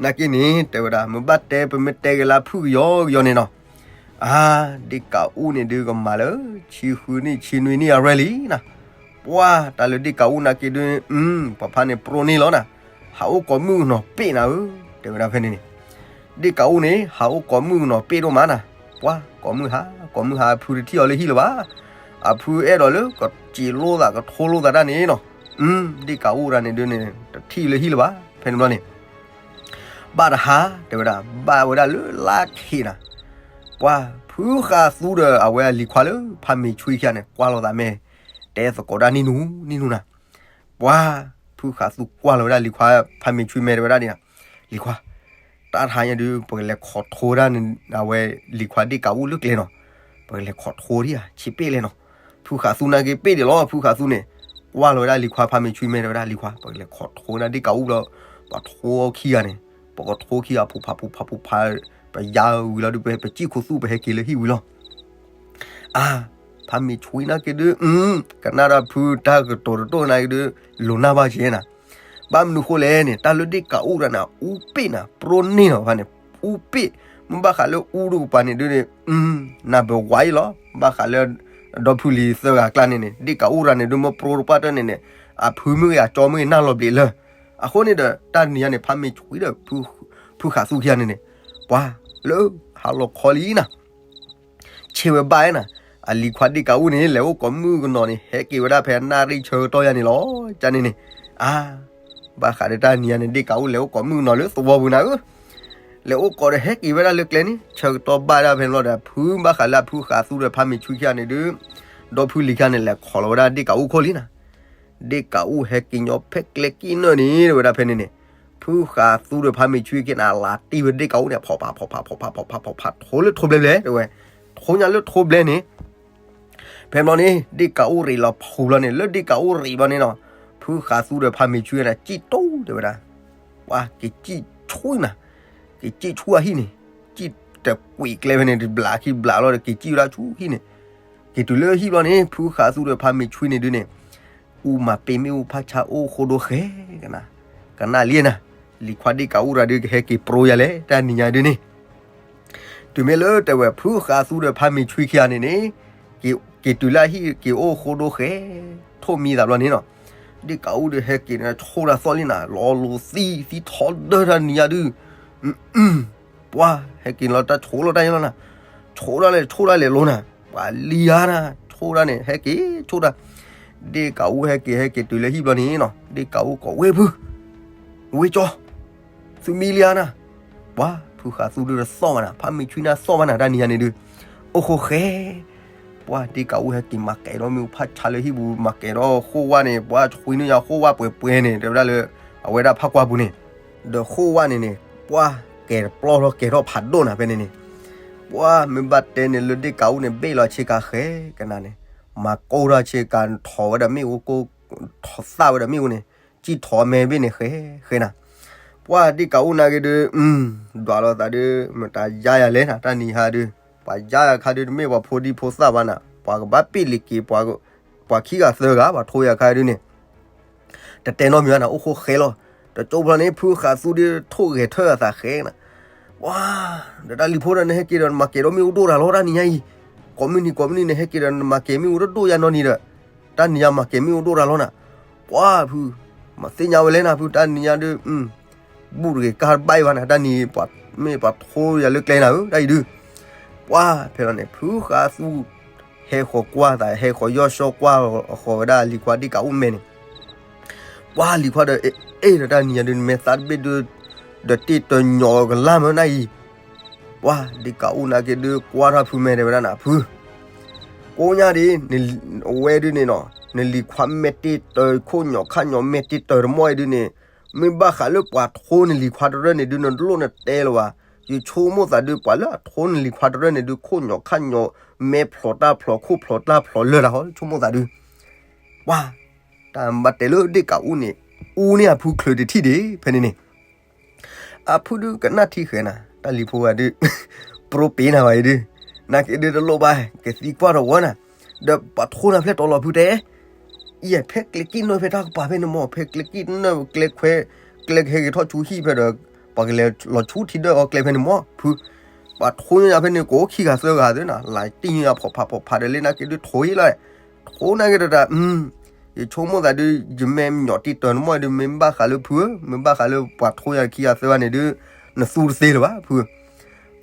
နာ်က့န့ၣ် တဲဝဲဒၣ် မ့ၢ်ဘၣ်တဲပမ့ၢ်တဲက့ၤလၢဖုကယီကယီန့ၣ်နီၤ, အါ ဒ့ၣ်ကးအိၣ်န့ၣ်ဒုးကမၤလၢ ဆံဃုနံၣ်ဆံနွံနံၣ်အရဲၣ်လံနၤ, ပှၢ် တၢ်လၢဒ့ၣ်ကးအိၣ်နာ်က့ဒုး ပှၤဖါန့ၣ်ပြိန့ၢ်လီၤနၤ, ဟးအိၣ်ကိးမုၢ်ကနီၤပ့ၣ်နၤဧၢ, တဲဝဲဒၣ်ဖဲန့ၣ်န့ၣ်, ဒ့ၣ်ကးအိၣ်န့ၣ် ဟးအိၣ်ကိးမုၢ်ကနီၤပ့ၣ်ဒိၣ်မးနၤ, ပှၢ် ကိးမုၢ်ဟါ ကိးမုၢ်ဟါ အဖုတထံၣ်အီၤလၢဟံၣ်လၢၤဘၣ်, အဖုအဲၣ်ဒိးလၢကစံးလိသးကထိလိသးတၢ်န့ၣ်နီၤ, ဒ့ၣ်ကးအိၣ်တၢ်န့ၣ်ဒုးန့ၣ် တထံၣ်လၢဟံၣ်လၢၤဘၣ်, ဖဲန့ၣ်ဘျီန့ၣ် ဘၣ်တဟါ တဲဝဲဒၣ် ဘၣ်ဝဲဒၣ်လၢလါခ့နၤ, ပှၢ် ဖုဃးသူဒီးအဝဲအလံၤခွါလၢ ဖါမ့ၤဆွံခံဂၤန့ၣ် ကွၢ်လိာ်သးမဲာ်, တဲသကိးဒၣ်နံၣ်နူနံၣ်နူနၤ, ပှၢ် ဖုဃးသူကွၢ်လီၤဝဲဒၣ်လံၤခွါ ဖါမ့ၤဆွံမဲာ်တဲဝဲဒၣ်န့ၣ်, လံၤခွါ တၢ်တဟါညါဒုး ပကလဲၤခိးထိဝဲဒၣ်အဝဲလံၤခွါဒ့ၣ်ကးအိၣ်လၢကျဲနီၤ, ပကလဲၤခိးထိဒံးဧါ ဆံးပ့ၣ်လဲၣ်နီၤ, ဖုဃးသူနာ်က့ပ့ၣ်ဒံးလီၤ ဖုဃးသူန့ၣ်, ကွၢ်လီၤဝဲဒၣ်လံၤခွါဖါမ့ၤဆွံမဲာ်တဲဝဲဒၣ်လံၤခွါ ပကလဲၤခိးထိဝဲဒၣ်ဒ့ၣ်ကးအိၣ်လီၤ, ပှၤထိခံဂၤန့ၣ်, ပကထိခံဂၤ ဖိဖးဖိဖးဖိဖး, ပယါဝံၤလီၤဒုး ပစံၣ်ခိၣ်သူၣ်ပဟဲက့ၤလၢဟံၣ်ဝံၤလီၤ အါ, ဖါမ့ၤဆွံနာ်က့ဒုး, ကနၣ်ဒၣ်ဖုတၢ်ကတိၤတတိၢ်နာ်က့ဒုး, လိၤနၢ်ဘၣ်က့နၤ, ဘၣ်မနုၤဃိလဲၣ်န့ၣ် တၢ်လၢဒ့ၣ်ကးအိၣ်တၢ်န့ၣ် အူပ့ၣ်နၤ ပြိန့ၢ်နီၤဖဲန့ၣ်, အူပ့ၣ်, မ့ၢ်ဘၣ်ဃးလၢအူတကပၤန့ၣ်ဒုးန့ၣ်, နၢ်ဘၢဝါအံၤလီၤ, ဘၣ်ဃးလၢ ဒီဖုလံၤသၢဂၤအကျါန့ၣ်န့ၣ် ဒ့ၣ်ကးအိၣ်ရၤန့ၣ် ဒုးမ့ၢ်ပြိတပှၢ်တၢၢ်န့ၣ်န့ၣ် အဖုမုၣ်ဂ့ၤအကၠီမုၣ်ဂ့ၤ နၢ်လီၤဘျံးလၢ အဃိန့ၣ်ဒီး တၢ်နံၤညါန့ၣ် ဖးမ့ၢ်ဆွံဒီး ဖုဃးသူခံဂၤန့ၣ်န့ၣ် ပှၤလၢဟါလီၤခီလံနၤ ဆ့ဝဲဘၣ်နၤ, အလံၤခွါဒ့ၣ်ကးအိၣ်န့ၣ် လဲၤအိၣ်ကိးမုၣ်ကနီၤန့ၣ် ဟဲက့ၤဝဲဒၣ်ဖဲအနၣ်ရံၣ်ဆၢကတီၢ်ယၤန့ၣ်လီၤ. ကန့ၣ်န့ၣ် အါ ဘၣ်ဃးဒီးတၢ်နံၤညါန့ၣ် ဒ့ၣ်ကးအိၣ်လဲၤအိၣ်ကိးမုၣ်ကနီၤလၢသဝီပူၤနၤဧၢ, လဲၤအိၣ်ကိးဒီးဟဲက့ၤဝဲဒၣ်လၢကျဲန့ၣ် ဆၢကတီၢ်ဘၣ်ဒၣ်ဖဲန့ၣ်လီၤဒီး ဖုဘၣ်ဃးလၢအဖုဃးသူဒီးဖးမ့ၢ်ဆွံခံဂၤန့ၣ်ဒုး ဒီဖုလံၤခံဂၤန့ၣ် လဲၤခိးလီၤဝဲဒၣ်ဒ့ၣ်ကးအိၣ်ခိၣ်လံနၤ ဒ့ၣ်ကးအိၣ်ဟဲက့ၤညီဖဲကျဲကံၣ်နၢၣ်န့ၣ် တဲဝဲဒၣ်ဖဲန့ၣ်န့ၣ်, ဖုဃးသူဒီးဖးမ့ၢ်ဆွံခံဂၤန့ၣ် အလၤတံၢ်ဝဲဒ့ၣ်ကးအိၣ်န့ၣ် ဖီၣ်ဖးဖီၣ်ဖးဖီၣ်ဖးဖီၣ်ဖးဖီၣ်ဖး ထိလၢထိဘျဲဘျဲ တဲဝဲ, ထိညါလၢထိဘျဲန့ၣ် ဖဲဘျီန့ၣ် ဒ့ၣ်ကးအိၣ်ရ့းလီၤဖှူဘျီန့ၣ် လၢဒ့ၣ်ကးအိၣ်ရ့းဘျီန့ၣ်နီၤ, ဖုဃးသူဒီးဖးမ့ၢ်ဆွံန့ၣ် စံၣ်တိၢ်တဲဝဲဒၣ်, ပှၤက့ၤစံၣ်ဆူၣ်နၤ, က့ၤစံၣ်ဆူၣ်အဟံၣ်န့ၣ်, စံၣ်တကွံာ်ကျဲဖဲန့ၣ် တဘျးခံဘျးလီၤဒီး က့ၤစံၣ်ဝဲဒၣ်ဆူၣ်ဟံၣ်န့ၣ်, က့ၤတုၤလၢဟံၣ်ဘျီန့ၣ် ဖုဃးသူဒီးဖးမ့ၢ်ဆွံန့ၣ်ဒုးန့ၣ် အူမၤပ့ၤမ့ၣ်အူဖးဆါအိၣ်ဃိဒိဃဲကနၤ, ကနၣ်လံနၤ, လံၤခွါဒ့ၣ်ကးအိၣ်ရၤဒုးကဟဲက့ၤပြိယၤလဲၣ် တၢ်နံၤညါဒုးန့ၣ် တုၤမ့ၢ်လၢတဲဝဲဖုဃးသူဒီးဖးမ့ၢ်ဆွံခံဂၤန့ၣ်န့ၣ်, က့ၤတုၤလၢအဟံၣ်က့ၤအိၣ်ဃိဒိဃဲ, ထိၣ်မံသးဘျီန့ၣ်နီၤ, ဒ့ၣ်ကးအိၣ်ဒီးဟဲက့ၤန့ၣ် ဆိၣ်တၢ်သီၣ်လံနၤ, လီၤလိၤသံ သံထီဒၢတၢ်နံၤညါဒုး, ပှၤဟဲက့ၤလီၤတၢ်ဆိၣ်လိာ်တၢ်ယလီၤနၤ, ဆိၣ်တၢ်လဲၤဆိၣ်တၢ်လဲၤလိၤနၤ, ပှၤလံၤဧါနၤ, ဆိၣ်တၢ်န့ၣ် ဟဲက့ၤဆိၣ်တၢ်, ဒ့ၣ်ကးအိၣ်ဟဲက့ၤဟဲက့ၤတုၤလၢဟံၣ်ဘျီန့ၣ်နီၤ, ဒ့ၣ်ကးအိၣ်ကိးဝဲဖု ဝ့ကၠီ, သုမံလံဧါနၤ, ပှၤဖုဃးသူဒုးတသီၣ်ဘၣ်နၤ, ဖးမ့ၢ်ဆွံန့ၣ်သီၣ်ဘၣ်နၤ တၢ်နံၤညါန့ၣ်ဒုး, အိၣ်ဃိဃဲ, ပှၤဒ့ၣ်ကးအိၣ်ဟဲက့ၤမၤကဲၤဒီးမ့ၣ်အူဖးဆါလၢဟံၣ်ပူၤ မၤကဲၤဒီးဃိၣ်ဝါန့ၣ် ပှၤဆွံန့ၢ်ယၤဃိၣ်ဝါပှဲၤပှဲၤန့ၣ် တဲဝဲဒၣ်လၢ အဝဲဒၣ်ဖးကွၢ်ပူၤန့ၣ်, ဒီးဃိၣ်ဝါန့ၣ်န့ၣ် ပှၤကဲၤတပျီထီၣ်ကဲၤထီၣ်ဖးဒိၣ်နၤဖဲန့ၣ်န့ၣ်, ပှၤမ့ၢ်ဘၣ်တဲန့ၣ်လၢဒ့ၣ်ကးအိၣ်န့ၣ် ဘ့ၣ်လီၤဆ့ကၤဃဲကနၤန့ၣ်, မၤကိၢ်ထီၣ်ဆ့ကၤ ထီၣ်ဝဲဒီးမ့ၣ်အူကိၢ်, ထီၣ်သၣ်ဝဲဒီးမ့ၣ်အူန့ၣ်, စံၣ်ထီၣ်အမဲဘ့ၣ်န့ၣ်ဃဲဃဲနၤ, ပှၤဒ့ၣ်ကးအိၣ်နာ်က့ၤဒုး, ဒွးလိာ်သးဒုး မတၤယါယၤလဲၣ်နၤ တၢ်နံၤဟါဒုး, ပှၤယါယၤခါဒုး တမ့ၢ်ပှၤဖိဒံဖိသၣ်ဘၣ်နၤ, ပှၤကဘၣ်ပ့ၢ်လံၤက့ၤ ပှၤခံဂၤသၢဂၤ ပှၤထိယၤခါဒုးန့ၣ် တတဲနီတမံၤဘၣ်နၤ အိၣ်ဃိဃဲလီၤ, တကၠိဖျီန့ၣ် ဖုဃးသူဒုးထိၣ်ဂဲၤထၢၣ်အသးဃဲနၤ, ပှၤ, ဒီးတၢ်လံၤဖိဒီးနဟဲက့ၤဒီးနမၤကဲၤဒီးမ့ၣ်အူဒိၣ်တၢ်လီၤ တၢ်နံၤညါအံၤ, ကိးမုၢ်နံၤကိးမုၢ်နံၤနဟဲက့ၤဒီးနမၤကဲၤမ့ၣ်အူတဒိၣ်ယါနီတမံၤဒီး, တၢ်နံၤညါမၤကဲၤမ့ၣ်အူဒိၣ်တၢ်လီၤနၤ, ပှၤဖု, မၤသ့ၣ်ညါဝဲလဲၣ်နၤဖု တၢ်နံၤညါဒုး ဘူၣ်တဂ့ၤကါတဘၣ်အံၤဘၣ်နၤ တၢ်နံၤ ပှၤမ့ၢ်ပှၤထိယၤလၢကျဲနၤဧၢ တၢ်အံၤဒုး, ပှၤဖဲလီၤန့ၣ် ဖုဃးသူ ဟဲဃီၤကွၢ်သး ဟဲဃီၤယီၢ်ဆှီကွၢ်ဃီၤဝဲဒၣ်လံၤခွါဒ့ၣ်ကးအိၣ်မဲာ်န့ၣ်, ပှၤလံၤခွါဒီး အဲၣ်ဒီးတၢ်နံၤညါဒုး နမဲာ်သၣ်တဘ့ၣ်ဒုး ဒီးတ့ၢ်တညီၤကလၢ်မၢနၢ်အံၤ, ပှၤဒ့ၣ်ကးအိၣ်နာ်က့ၤဒုး ကွၢ်ထီၣ်ဖုမဲာ်တဲဝဲဒၣ်နၤ ဖု ကိးညါဒ် အဝဲဒုးန့ၣ်နီၤ နလံၤခွါမဲာ်တ့ၢ်တၢၤ ခိၣ်ညီၣ်ခါညီၣ်မဲာ်တ့ၢ်တၢၤတမီၢ်အံၤဒုးန့ၣ်, မ့ၢ်ဘၣ်ဃးလၢပှၤထိနလံၤခွါတရၢၢ်န့ၣ်ဒုး နတလိၣ်နတဲလၢၤဘၣ်, ယဆိကမိၣ်သးဒုး ပှၤလၢအထိနလံၤခွါတရၢၢ်န့ၣ်ဒုး ခိၣ်ညီၣ်ခါညီၣ် မဲာ်ဖျိးတၢ်ဖျိး ခိၣ်ဖျိးတၢ်ဖျိးလၢာ်တၢ်ဟီ ဆိကမိၣ်သးဒုး, ပှၤ တၢ်ဘၣ်တဲလၢဒ့ၣ်ကးအိၣ်န့ၣ် အူန့ၢ်အဖုချုးတထံၣ်ဒံး ဖဲန့ၣ်န့ၣ် အဖုဒုးကနၣ်ထံဃဲနၤ တၢ်လံၤဖိဂၤဒုး ပြိပ့ၤနၤဘၣ်အံၤဒုး, နာ်က့ဒုးတလိၣ်ဘၣ် ကသံကွၢ်ထီၣ်ဝဲနၤ, ဒီးပှၤထိနၤဖျဲၣ်တီၤလီၤဖုတဲ, ယဲၢ်ဖဲကျဲကံၣ်နၢၣ်ဖဲတၢ်ကပၤဖဲန့ၣ်မီၢ် ဖဲကျဲကံၣ်နၢၣ်ကျဲခွဲ ကျဲကဟဲက့ၤထီၣ်ဆူဟံၣ်ဖဲဒီး ပှၤကလဲၤလီၤဆူထံဒၢၣ်အီၤကျဲဖဲန့ၣ်မီၢ် ဖု, ပှၤထိညါဖဲန့ၣ် ကိးခံဂၤသၢဂၤသ့နၤ လၢတံၢ်ညါဖီၣ်ဖးဖီၣ်ဖးဒီးလၢနာ်က့ဒုးထိယ့လီၤ, ထိနာ်က့ဒီးတၢ် ယဆိကမိၣ်သးဒုး ယမဲာ်မညီၣ်တံၢ်တၢၤနမီၢ်ဒုး မ့ၢ်ဘၣ်ဃးလၢဖုဧၢ မ့ၢ်ဘၣ်ဃးလၢပှၤထိယၤခံဂၤသၢဂၤန့ၣ်ဒုး နသူတသ့လၢၤဘၣ်ဖု,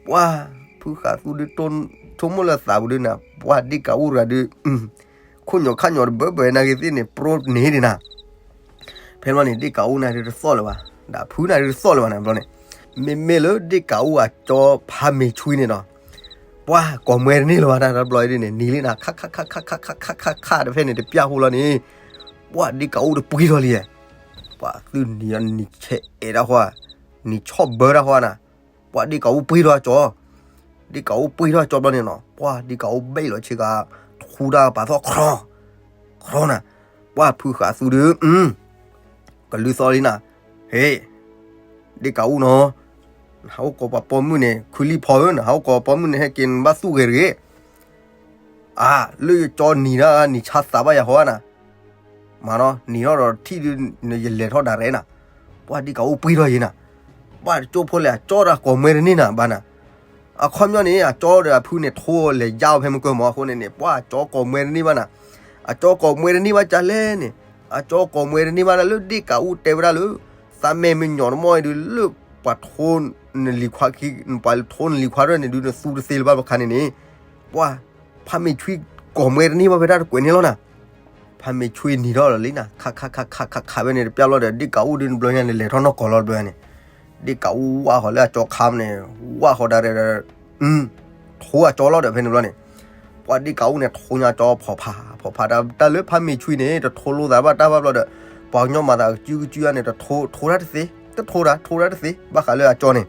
ပှၤ ဖုဃးသူဒုး ဆိကမိၣ်လၢသးပူၤဒုးနၤ ပှၤဒ့ၣ်ကးအိၣ်တဂၤဒုး ခိၣ်ညီၣ်ခါညီၣ်တဘၢဘၢနာ်က့သ့ၣ်န့ၣ် ပြိန့ၣ်ဒံးနၤ ဖဲဘျီန့ၣ် ဒ့ၣ်ကးအိၣ်နၤဒုးတသီၣ်လၢၤဘၣ်, ဒီးဖုနၤဒုးတသီၣ်လၢၤဘၣ်န့ၣ်ဘျီန့ၣ်, မ့မ့ၢ်လၢဒ့ၣ်ကးအိၣ်အကၠီဖးမ့ၤဆွံန့ၣ်ဒီး ပှၤကိးမွဲတန့ၢ်လၢၤဘၣ် တၢ်တဘျီဒုးန့ၣ် နံၤလံနၤ ခါခါခါခါခါခါခါခါတဖဲန့ၣ် တပျၢ်ဟိလီၤန့ၣ်, ပှၤဒ့ၣ်ကးအိၣ်တပှ့ၤထီၣ်လံ, ပှၤသုနံၤနံၤဆဲးအဲၣ်တၢ်ဃီ, နံၤဆီၣ်ဘၢတၢ်ဃီနၤ, ပှၤဒ့ၣ်ကးအိၣ်ပှ့ၤထီၣ်ကၠီ ဒ့ၣ်ကးအိၣ်ပှ့ၤထီၣ်ကၠီဘျီန့ၣ်နီၤ ပှၤဒ့ၣ်ကးအိၣ်ဘ့ၣ်လီၤဆ့ကၤ ထူတၢ်ကပၤသီၣ် ခရီ ခရီနၤ, ပှၤဖုဃးသူဒုး ကလုၢ်သီၣ်လံနၤ, ဟ့ၣ်, ဒ့ၣ်ကးအိၣ်နီၤ, နဟးအိၣ်ကိးပှၤပိာ်မုၣ်န့ၣ် ခုလံဖီဧၢ နဟးအိၣ်ကိးပှၤပိာ်မုၣ်န့ၣ် ဟဲက့ၤနဘၣ်သူၣ်ဂဲၤတဂ့ၤ အါ, လၢယကၠီနံၤဒၣ်နံၤဆါသးဘၣ်ယၤဟီနၤ, မၤနီၤ နံၤထီၣ်ဒီးထံၣ်ဒုး ယလဲၤထီၣ်ဒၣ်ရဲနၤ, ပှၤဒ့ၣ်ကးအိၣ်ပှ့ၤထီၣ်ယံၤနၤ, ပှၤတကၠိဖိလဲၣ် ကၠီတၢ်ကိးမွဲတန့ၢ်နၤဘၣ်နၤ, အခီပညီန့ၣ် အကၠီဒီးအဖုန့ၣ် ထိလဲၤယါအီၤဖဲမုၢ်ကၢၢ်မးအဃိန့ၣ်န့ၣ် ပှၤအကၠီကိးမွဲတန့ၢ်ဘၣ်နၤ, အကၠီကိးမွဲတန့ၢ်ဘၣ်ကလဲၣ်န့ၣ်, အကၠီကိးမွဲတန့ၢ်ဘၣ်ဒၣ်လၢဒ့ၣ်ကးအူတဲဝဲဒၣ်လၢ သးမဲာ်မ့ၢ်ညီနမီၢ်အံၤဒုးလၢ ပှၤထိနလံၤခွါခံ, ပှၤထိနလံၤခွါရဲၣ်န့ၣ်ဒုး နသူတသ့လၢၤဘၣ်ဘၣ်ခါန့ၣ်န့ၣ်, ပှၤ ဖးမ့ၢ်ဆွံကိးမွဲတန့ၢ်ဘၣ်ဖဲတၢ်တကွဲးန့ၣ်လီၤနၤ. ဖးမ့ၢ်ဆွံနံၤထီၣ်လီၤလံနၤ, ခးခးခးခးခးခးဝဲန့ၣ် တပျၢ်လီၤဒီး ဒ့ၣ်ကးအူဒုးနဘျီညါန့ၣ် လဲၤထီၣ်နီၢ်ကီၢ်လီၤတဘျီန့ၣ်, ဒ့ၣ်ကးအူဝၣ်ဃီၤလၢအကၠီခါန့ၣ်, ဝၣ်ဃီၤဒၣ်ဒီး ထိအကၠီလီၤဒီးဖဲန့ၣ်ဘျီန့ၣ်, ပှၤဒ့ၣ်ကးအူန့ၣ် ထိညါကၠီဖီၣ်ဖး ဖီၣ်ဖးတၢ်လၢဖးမ့ၢ်ဆွံန့ၣ် တထိလိာ်သးဘၣ်တၢ်ဘၣ်ဘျီဒီး, ပှၤကညီမၤသးကစုကစုန့ၣ် တထိ, တထိတၢ်, ထိတၢ်တသ့, ဘၣ်ဃးလၢအကၠီန့ၣ်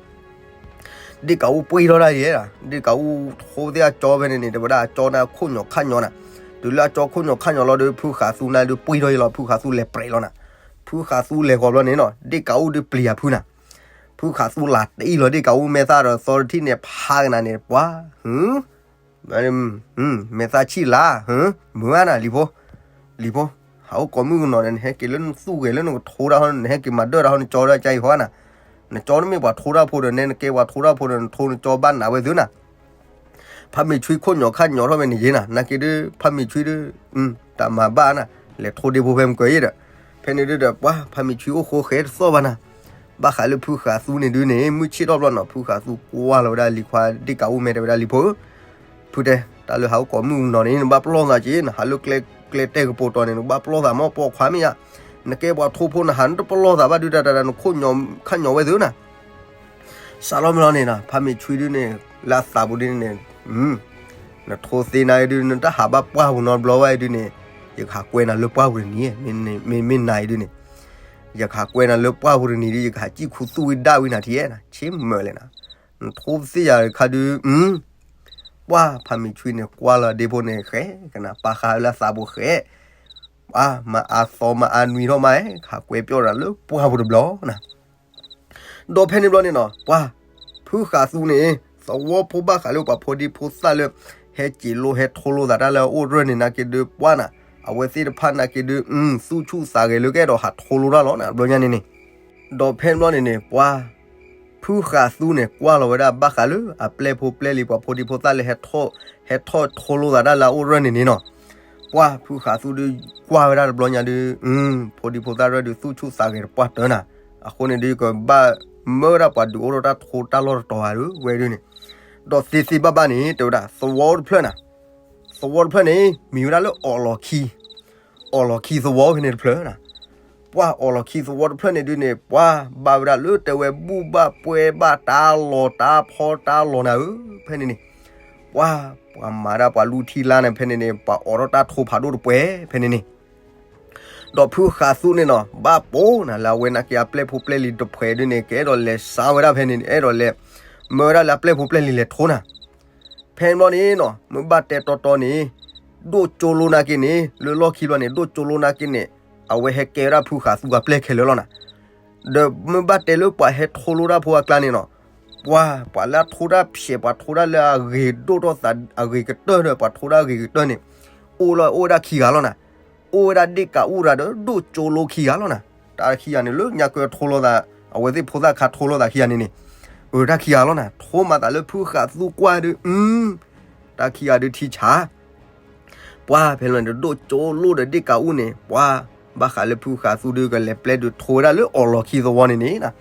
ဒ့ၣ်ကးအူပှ့ၤထီၣ်ဒၣ်ယဲ, ဒ့ၣ်ကးအူထိသ့ၣ်အကၠီဖဲန့ၣ်န့ၣ် တဲဝဲဒၣ်အကၠီန့ၣ်ခိၣ်ညီၣ်ခၣ်ညီၣ်နၤ, တုၤလၢအကၠီခိၣ်ညီၣ်ခၣ်ညီၣ်လီၤဒီး ဖုဃးသူန့ၣ်ဒုးပှ့ၤထီၣ်ယဲလီၤ, ဖုဃးသူလဲၤပြဲးလီၤနၤ, ဖုဃးသူလဲၤဂီၤဘျီန့ၣ်နီၤ ဒ့ၣ်ကးအူဒုးပျံၤအဖုနၤ, ဖုဃးသူလၤတအံၣ်လီၤ ဒ့ၣ်ကးအူမဲာ်သၣ်ဒီး သီတထံၣ်န့ၣ် ဖးကနၤန့ၣ် ပှၤ ဟ မဲာ်သၣ်ဆံၣ်လါ, မုာ်နၤလံၤဖိ, လံၤဖိ, ဟးအိၣ်ကိးမုၣ်ကနီၤဒီး နဟဲက့ၤလၢနသူၣ်ဂဲၤလၢနကထိတၢ်ဟီ နဟဲက့ၤမၤဒၢၣ်တၢ်ဟီ နကၠီဒၣ်ကါအံၤဟီနၤ, နကၠီတမ့ၢ်ပှၤထိတၢ်ဖိဒီး နဲနကဲပှၤထိတၢ်ဖိဒီး နထိနကၠီဘၣ်နးဝဲသုနၤ ဖးမ့ၢ်ဆွံခိၣ်ညီၣ်ခၣ်ညီၣ်ထီၣ်ဝဲန့ၣ်ယဲနၤ, နာ်က့ဒုး ဖးမ့ၢ်ဆွံဒုး တၢ်မၤဘၣ်နၤ, လဲၤထိဒ့ဖိဖဲမုၢ်ကၢၤယဲဒီး, ဖဲန့ၣ်ဒုးဒီး ပှၤဖးမ့ၢ်ဆွံအိၣ်ဃိဃဲတသီၣ်ဘၣ်နၤ, ဘၣ်ဃးလၢဖုဃးသူန့ၣ်ဒုးန့ၣ် မုၢ်ဆ့ၣ်ထီၣ်ဘျီနီၤ ဖုဃးသူကွၢ်လီၤဝဲဒၣ်လံၤခွါဒ့ၣ်ကးအူမဲာ်တဲဝဲဒၣ်လံၤဖိဧၢ, ဖုတဲ တၢ်လၢဟးအိၣ်ကိးမုၣ်နီၤန့ၣ် နဘၣ်ပလီၢ်သးက့ၤ နဟးလၢကျဲတဲကပိာ်တီၤန့ၣ် နကဘၣ်ပလီၢ်သးမ့ၢ်ပိာ်ခွါမ့ၢ်ယါ, နကဲပှၤထိဖိနဟး နတပလီၢ်သးဘၣ်ဒုး တၢ်တၢ်တၢ် နခိၣ်ညီၣ်ခၣ်ညီၣ်ဝဲသုနၤ စးထီၣ်မ့ၢ်လီၤန့ၣ်နီၤ ဖးမ့ၢ်ဆွံဒုးန့ၣ် လၢအသးပူၤဒုးန့ၣ် နထိသ့နၤဒုး နတဟးဘၣ်ပှၢ်ပူၤနီတဘျီဝဲဒုးန့ၣ် ယကဟးကွဲနၤလၢပှၢ်ပူၤတနံၤ, မ့ၢ်နၤအံၤဒုးန့ၣ် ယကဟးကွဲနၤလၢပှၢ်ပူၤတနံၤဒုး ယကဟးစံၣ်ခူသူၣ်ဝံၤဒၣ်ဝံၤနၤထံဧဲနၤ, ဆ့မၢလဲၣ်နၤ, နထိသ့ယၤတခါဒုး ပှၢ်ဖးမ့ၢ်ဆွံန့ၣ် ကွၢ်လီၤဒ့ဖိန့ၣ်ဃဲ ကနၣ်ပာ်ဃာ်လၢအသးပူၤဃဲ, ပှၢ်မၤအါသီမၤအါနွံထီၣ်မး ခးကွဲပျီၣ်နၤလၢပှၢ်ပူၤတဘျီနၤ ဒီးဖဲန့ၣ်ဘျီန့ၣ်နီၤ ပှၢ် ဖုဃးသူန့ၣ် သဝီဖိဘၣ်ဃးလၢပှၤဖိဒံဖိသၣ်လၢ ဟဲစံာ်လိဟဲထိလိသးတၢ်လၢအအိၣ်ရၢၢ်န့ၣ် နာ်က့ဒုးပှၢ်နၤ, အဝဲသ့ၣ်တဖၣ်နာ်က့ဒုး သူၣ်ဆူၣ်သးဂဲၤလၢကအဲၣ်ဒိးဟးထိလိတၢ်လီၤနၤ ဘျီညါန့ၣ်န့ၣ်, ဒီးဖဲန့ၣ်ဘျီန့ၣ်န့ၣ် ပှၢ် ဖုဃးသူန့ၣ် ကွၢ်လီၤဝဲဒၣ်ဘၣ်ဃးလၢအပျဲၢ်ဖိပျဲၢ်လံၤပှၤဖိဒံဖိသၣ်လၢ ဟဲထီၣ်ထိလိသးတၢ်လၢအအိၣ်ရၢၢ်န့ၣ်န့ၣ်နီၤ, ပှၢ်ဖုဃးသူဒုးကွၢ်ဝဲဒၣ်တဘျီညါဒုး ဖိဒံဖိသၣ်ရၢၢ်ဒုး သူၣ်ဆူၣ်သးဂဲၤတပှၢ်တၢၢ်နၤ, အဃိန့ၣ်ဒုး ကဘၣ်မၢဝဲဒၣ်ပှၤဒုးအိၣ်ထီၣ်တၢ်ထိတၢ်လီၢ်တတီၤဧါဒုး ဝဲဒုးန့ၣ်, ဒီးသ့သ့ဘၣ်ဘၣ်န့ၣ် တဲဝဲဒၣ် သဝီတဖျၢၣ်နၤ, သဝီတဖျၢၣ်န့ၣ် မံၤဝဲဒၣ်လၢအီၣ်လီၤခံ အီၣ်လီၤခံသဝီဖဲန့ၣ်တဖျၢၣ်နၤ, ပှၢ်အီၣ်လီၤခံသဝီတဖျၢၣ်န့ၣ်ဒုးန့ၣ် ပှၢ်ဘၣ်ဝဲဒၣ်လၢတဲဝဲဘူၣ်ဘၣ်ပှဲၤဘၣ်တၢ်လီၤတၢ်ဖီတၢ်လီၤနၤဧၢ, ဖဲန့ၣ်န့ၣ်, ပှၢ်ပှၤမၤဒၣ်ပှၤလူထံလါန့ၣ် ဖဲန့ၣ်န့ၣ် ပှၤအိးထီၣ်တၢ်ထိဖးဒိၣ်တပှဲၤ ဖဲန့ၣ်န့ၣ် ဒီးဖုဃးသူန့ၣ်နီၤ ဘၣ်ပိာ်နၤလၢအဝဲနာ်က့အပျဲၢ်ဖိပျဲၢ်လံၤတဖှဲးဒုးန့ၣ် ကအဲၣ်ဒိးလဲၤစါဝဲဒၣ်ဖဲန့ၣ်န့ၣ် အဲၣ်ဒိးလဲၤ မၢဝဲဒၣ်လၢအပျဲၢ်ဖိပျဲၢ်လံၤလဲၤထိနၤ, ဖဲန့ၣ်ဘျီန့ၣ်နီၤ မ့ၢ်ဘၣ်တဲတီတီန့ၣ် ဒိၣ်ကၠိလိနာ်က့န့ၣ် လၢလီၢ်ခံဘျီန့ၣ် ဒိၣ်ကၠိလိနာ်က့န့ၣ် အဝဲဟဲကဲဝဲဒၣ်ဖုဃးသူအပျဲၢ်ခဲလၢာ်လီၤနၤ, ဒီးမ့ၢ်ဘၣ်တဲလၢပှၤဟဲထိလိတၢ်ဖိအကျါန့ၣ်နီၤ, ပှၢ် ပှၤလၢအထိတၢ်ဖျဲး ပှၤထိတၢ်လၢအဂ့ၤဒိၣ်ထီၣ်သးအဂ့ၤကတၢၢ်ဒီး ပှၤထိတၢ်အဂ့ၤကတၢၢ်န့ၣ် အိၣ်လၢအိၣ်ဝဲဒၣ်ခံဂၤလီၤနၤ, အိၣ်ဝဲဒၣ်ဒ့ၣ်ကးအူရၤဒီးဒိၣ်ကၠိလိခံဂၤလီၤနၤ, တၢ်ခံဂၤန့ၣ် လၢညါကထိလိသး အဝဲသ့ၣ်ဖိသၣ်ခါထိလိသးခံဂၤန့ၣ်န့ၣ်, အတၢ်ခံဂၤလီၤနၤ ထိမၤသးလၢဖုဃးသူကွၢ်ဒုး တၢ်ခံဂၤဒုးထံဆး ပှၢ်ဖဲလီၤန့ၣ် ဒိၣ်ကၠိလိဒီးဒ့ၣ်ကးအူန့ၣ် ပှၢ် ဘၣ်ဃးလၢဖုဃးသူဒုးကလဲၤပျဲဒုးထိဝဲဒၣ်လၢအီၣ်လီၤခံသဝီန့ၣ်န့ၣ်,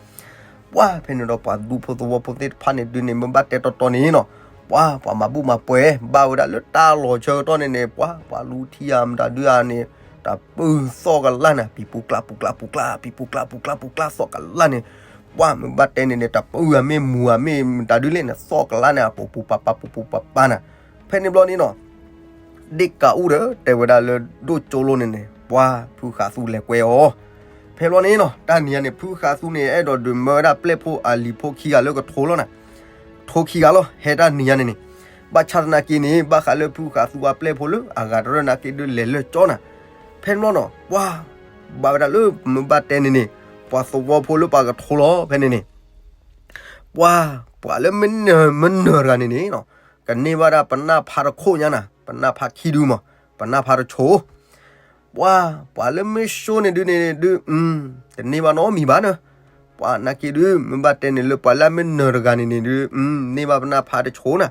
ပှၢ်ဖဲန့ၣ်ဒီးပှၤဒူဖိသဝီဖိသ့ၣ်တဖၣ်န့ၣ်ဒုးန့ၣ် မ့ၢ်ဘၣ်တဲတီတီန့ၣ်နီၤ, ပှၢ်ပှၤမၤဘူၣ်မၤပှဲၤ ဘၣ်ဝဲဒၣ်လၢတၢ်လီၤဆၢကတီၢ်န့ၣ်န့ၣ် ပှၢ်ပှၤလူထံဧါမတၤဒုးဧါန့ၣ် တၢ်ပၢၢ်သီၣ်ကလၢ်န့ၣ် ပံၤပူၤကျါပူၤကျါပူၤကျါ ပံၤပူၤကျါပူၤကျါသီၣ်ကလၢ်န့ၣ်, ပှၢ်မ့ၢ်ဘၣ်တဲန့ၣ်န့ၣ် တၢ်ပၢၢ်ဧါမ့ၢ်မူၤဧါမ့ၢ်မတၤဒုးလဲၣ်န့ၣ် သီၣ်ကလၢ်န့ၣ် အပူၤပူၤပၤပၤပူၤပူၤပၤပၤန့ၣ်, ဖဲန့ၣ်ဘျီန့ၣ်နီၤ ဒ့ၣ်ကးအူဒီးတဲဝဲဒၣ်လၢဒိၣ်ကၠိလိန့ၣ်န့ၣ် ပှၢ်ဖုဃးသူလဲၤကွဲအီၤ, ဖဲဘျီန့ၣ်နီၤ တၢ်နံၤညါန့ၣ် ဖုဃးသူန့ၣ် အဲၣ်ဒိးဒုးမၢဝဲဒၣ်ပျဲၢ်ဖိအလံၤဖိခံဂၤလၢကထိလီၤနၤ, ထိခံဂၤလီၤ ဟဲတၢ်နံၤညါန့ၣ်န့ၣ်, ဘၣ်ဆၣ်သနာ်က့န့ၣ် ဘၣ်ဃးလၢဖုဃးသူအပျဲၢ်ဖိလၢအဂၤတရၢၢ်နာ်က့ဒုးလဲၤလၢကၠီနၤ, ဖဲန့ၣ်ဘျီနီၤ ပှၢ် ဘၣ်ဝဲဒၣ်လၢမ့ၢ်ဘၣ်တဲန့ၣ်န့ၣ် ပှၤသဝီဖိလၢပှၤကထိလီၤဖဲန့ၣ်န့ၣ် ပှၢ် ပှၤလၢမနၢၤမနၢၤတဂၤန့ၣ်န့ၣ်နီၤ, ကန့ၢ်ဘၣ်ဒၣ်ပနၢ်ဖးတခိၣ်ညါနၤ, ပနၢ်ဖးခံဒုမး, ပနၢ်ဖးတဆိ, ပှၢ် ပှၤလၢမ့ၢ်ဆိန့ၣ်ဒုးန့ၣ်ဒုး တန့ၢ်ဘၣ်နီတမံၤဘၣ်နၢ်, ပှၤနာ်က့ဒုး မ့ၢ်ဘၣ်တဲန့ၣ်လၢပှၤလၢအမ့ၢ်နၢၤတဂၤန့ၣ်န့ၣ်ဒုး န့ၢ်ဘၣ်ပနၢ်ဖးတဆိနၤ.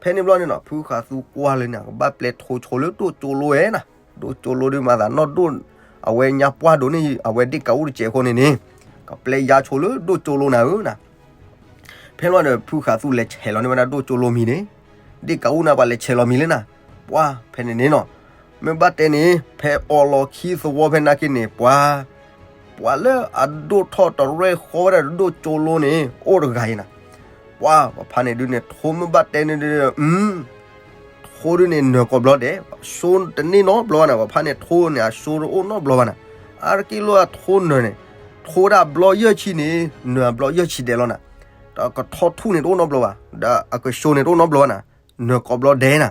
ဖဲန့ၣ်ဘျီန့ၣ်နီၤ ဖုဃးသူကွၢ်လၢနၤ ကဘၣ်ပျဲထိဆိလၢဒိၣ်ကၠိလိဝဲနၤ, ဒိၣ်ကၠိလိဒုးမၤသးနီၢ်ဒိၣ်, အဝဲညါပှၢ်ဒိၣ်န့ၢ်အဝဲဒ့ၣ်ကးအူတစဲးအဃိန့ၣ်န့ၣ်, ကပျဲယါဆိလၢဒိၣ်ကၠိလိနၤဧၢနၤ. ဖဲန့ၣ်ဘျီဒီး ဖုဃးသူလဲၤဆဲးလီၤန့ၢ်ဝဲဒၣ်ဒိၣ်ကၠိလိမံၤန့ၣ်, ဒ့ၣ်ကးအူန့ၣ် ပှၤလဲၤဆဲးလီၤမံၤလၢနၤ, ပှၤဖဲန့ၣ်န့ၣ်နီၤ, မ့ၢ်ဘၣ်တဲန့ၣ် ဖဲအီၣ်လီၤခံသဝီဖဲနာ်က့န့ၣ် ပှၤ ပှၤလၢအဒိၣ်ထီၣ်တရဲၣ်ဃီဝဲဒၣ်ဒိၣ်ကၠိလိန့ၣ် အိၣ်တဂၤအံၤနၤ, ပှၤပဖါန့ၣ်ဒုးန့ၣ် ထိမ့ၢ်ဘၣ်တဲန့ၣ်ဒုး ထိဒုးန့ၣ်နၢၤကိးဘျီဒဲး, စိတန့ၢ်နီတဘျီဘၣ်နၤ, ပဖါန့ၣ်ထိန့ၣ် အစိတအိၣ်နီတဘျီဘၣ်နၤ, အါတက့ၢ်လၢအထိနၢၤန့ၣ်, ထိဒၣ်ဘျီယဲၢ်ဆံန့ၣ် နၢၤဘျီယဲၢ်ဆံဒဲးလီၤနၤ, ဒီးကထီၣ်ထူၣ်န့ၣ်တအိၣ်နီတဘျီဘၣ်, ဒီးအကစိန့ၣ်တအိၣ်နီတဘျီဘၣ်နၤ, နၢၤကိးဘျီဒဲးနၤ.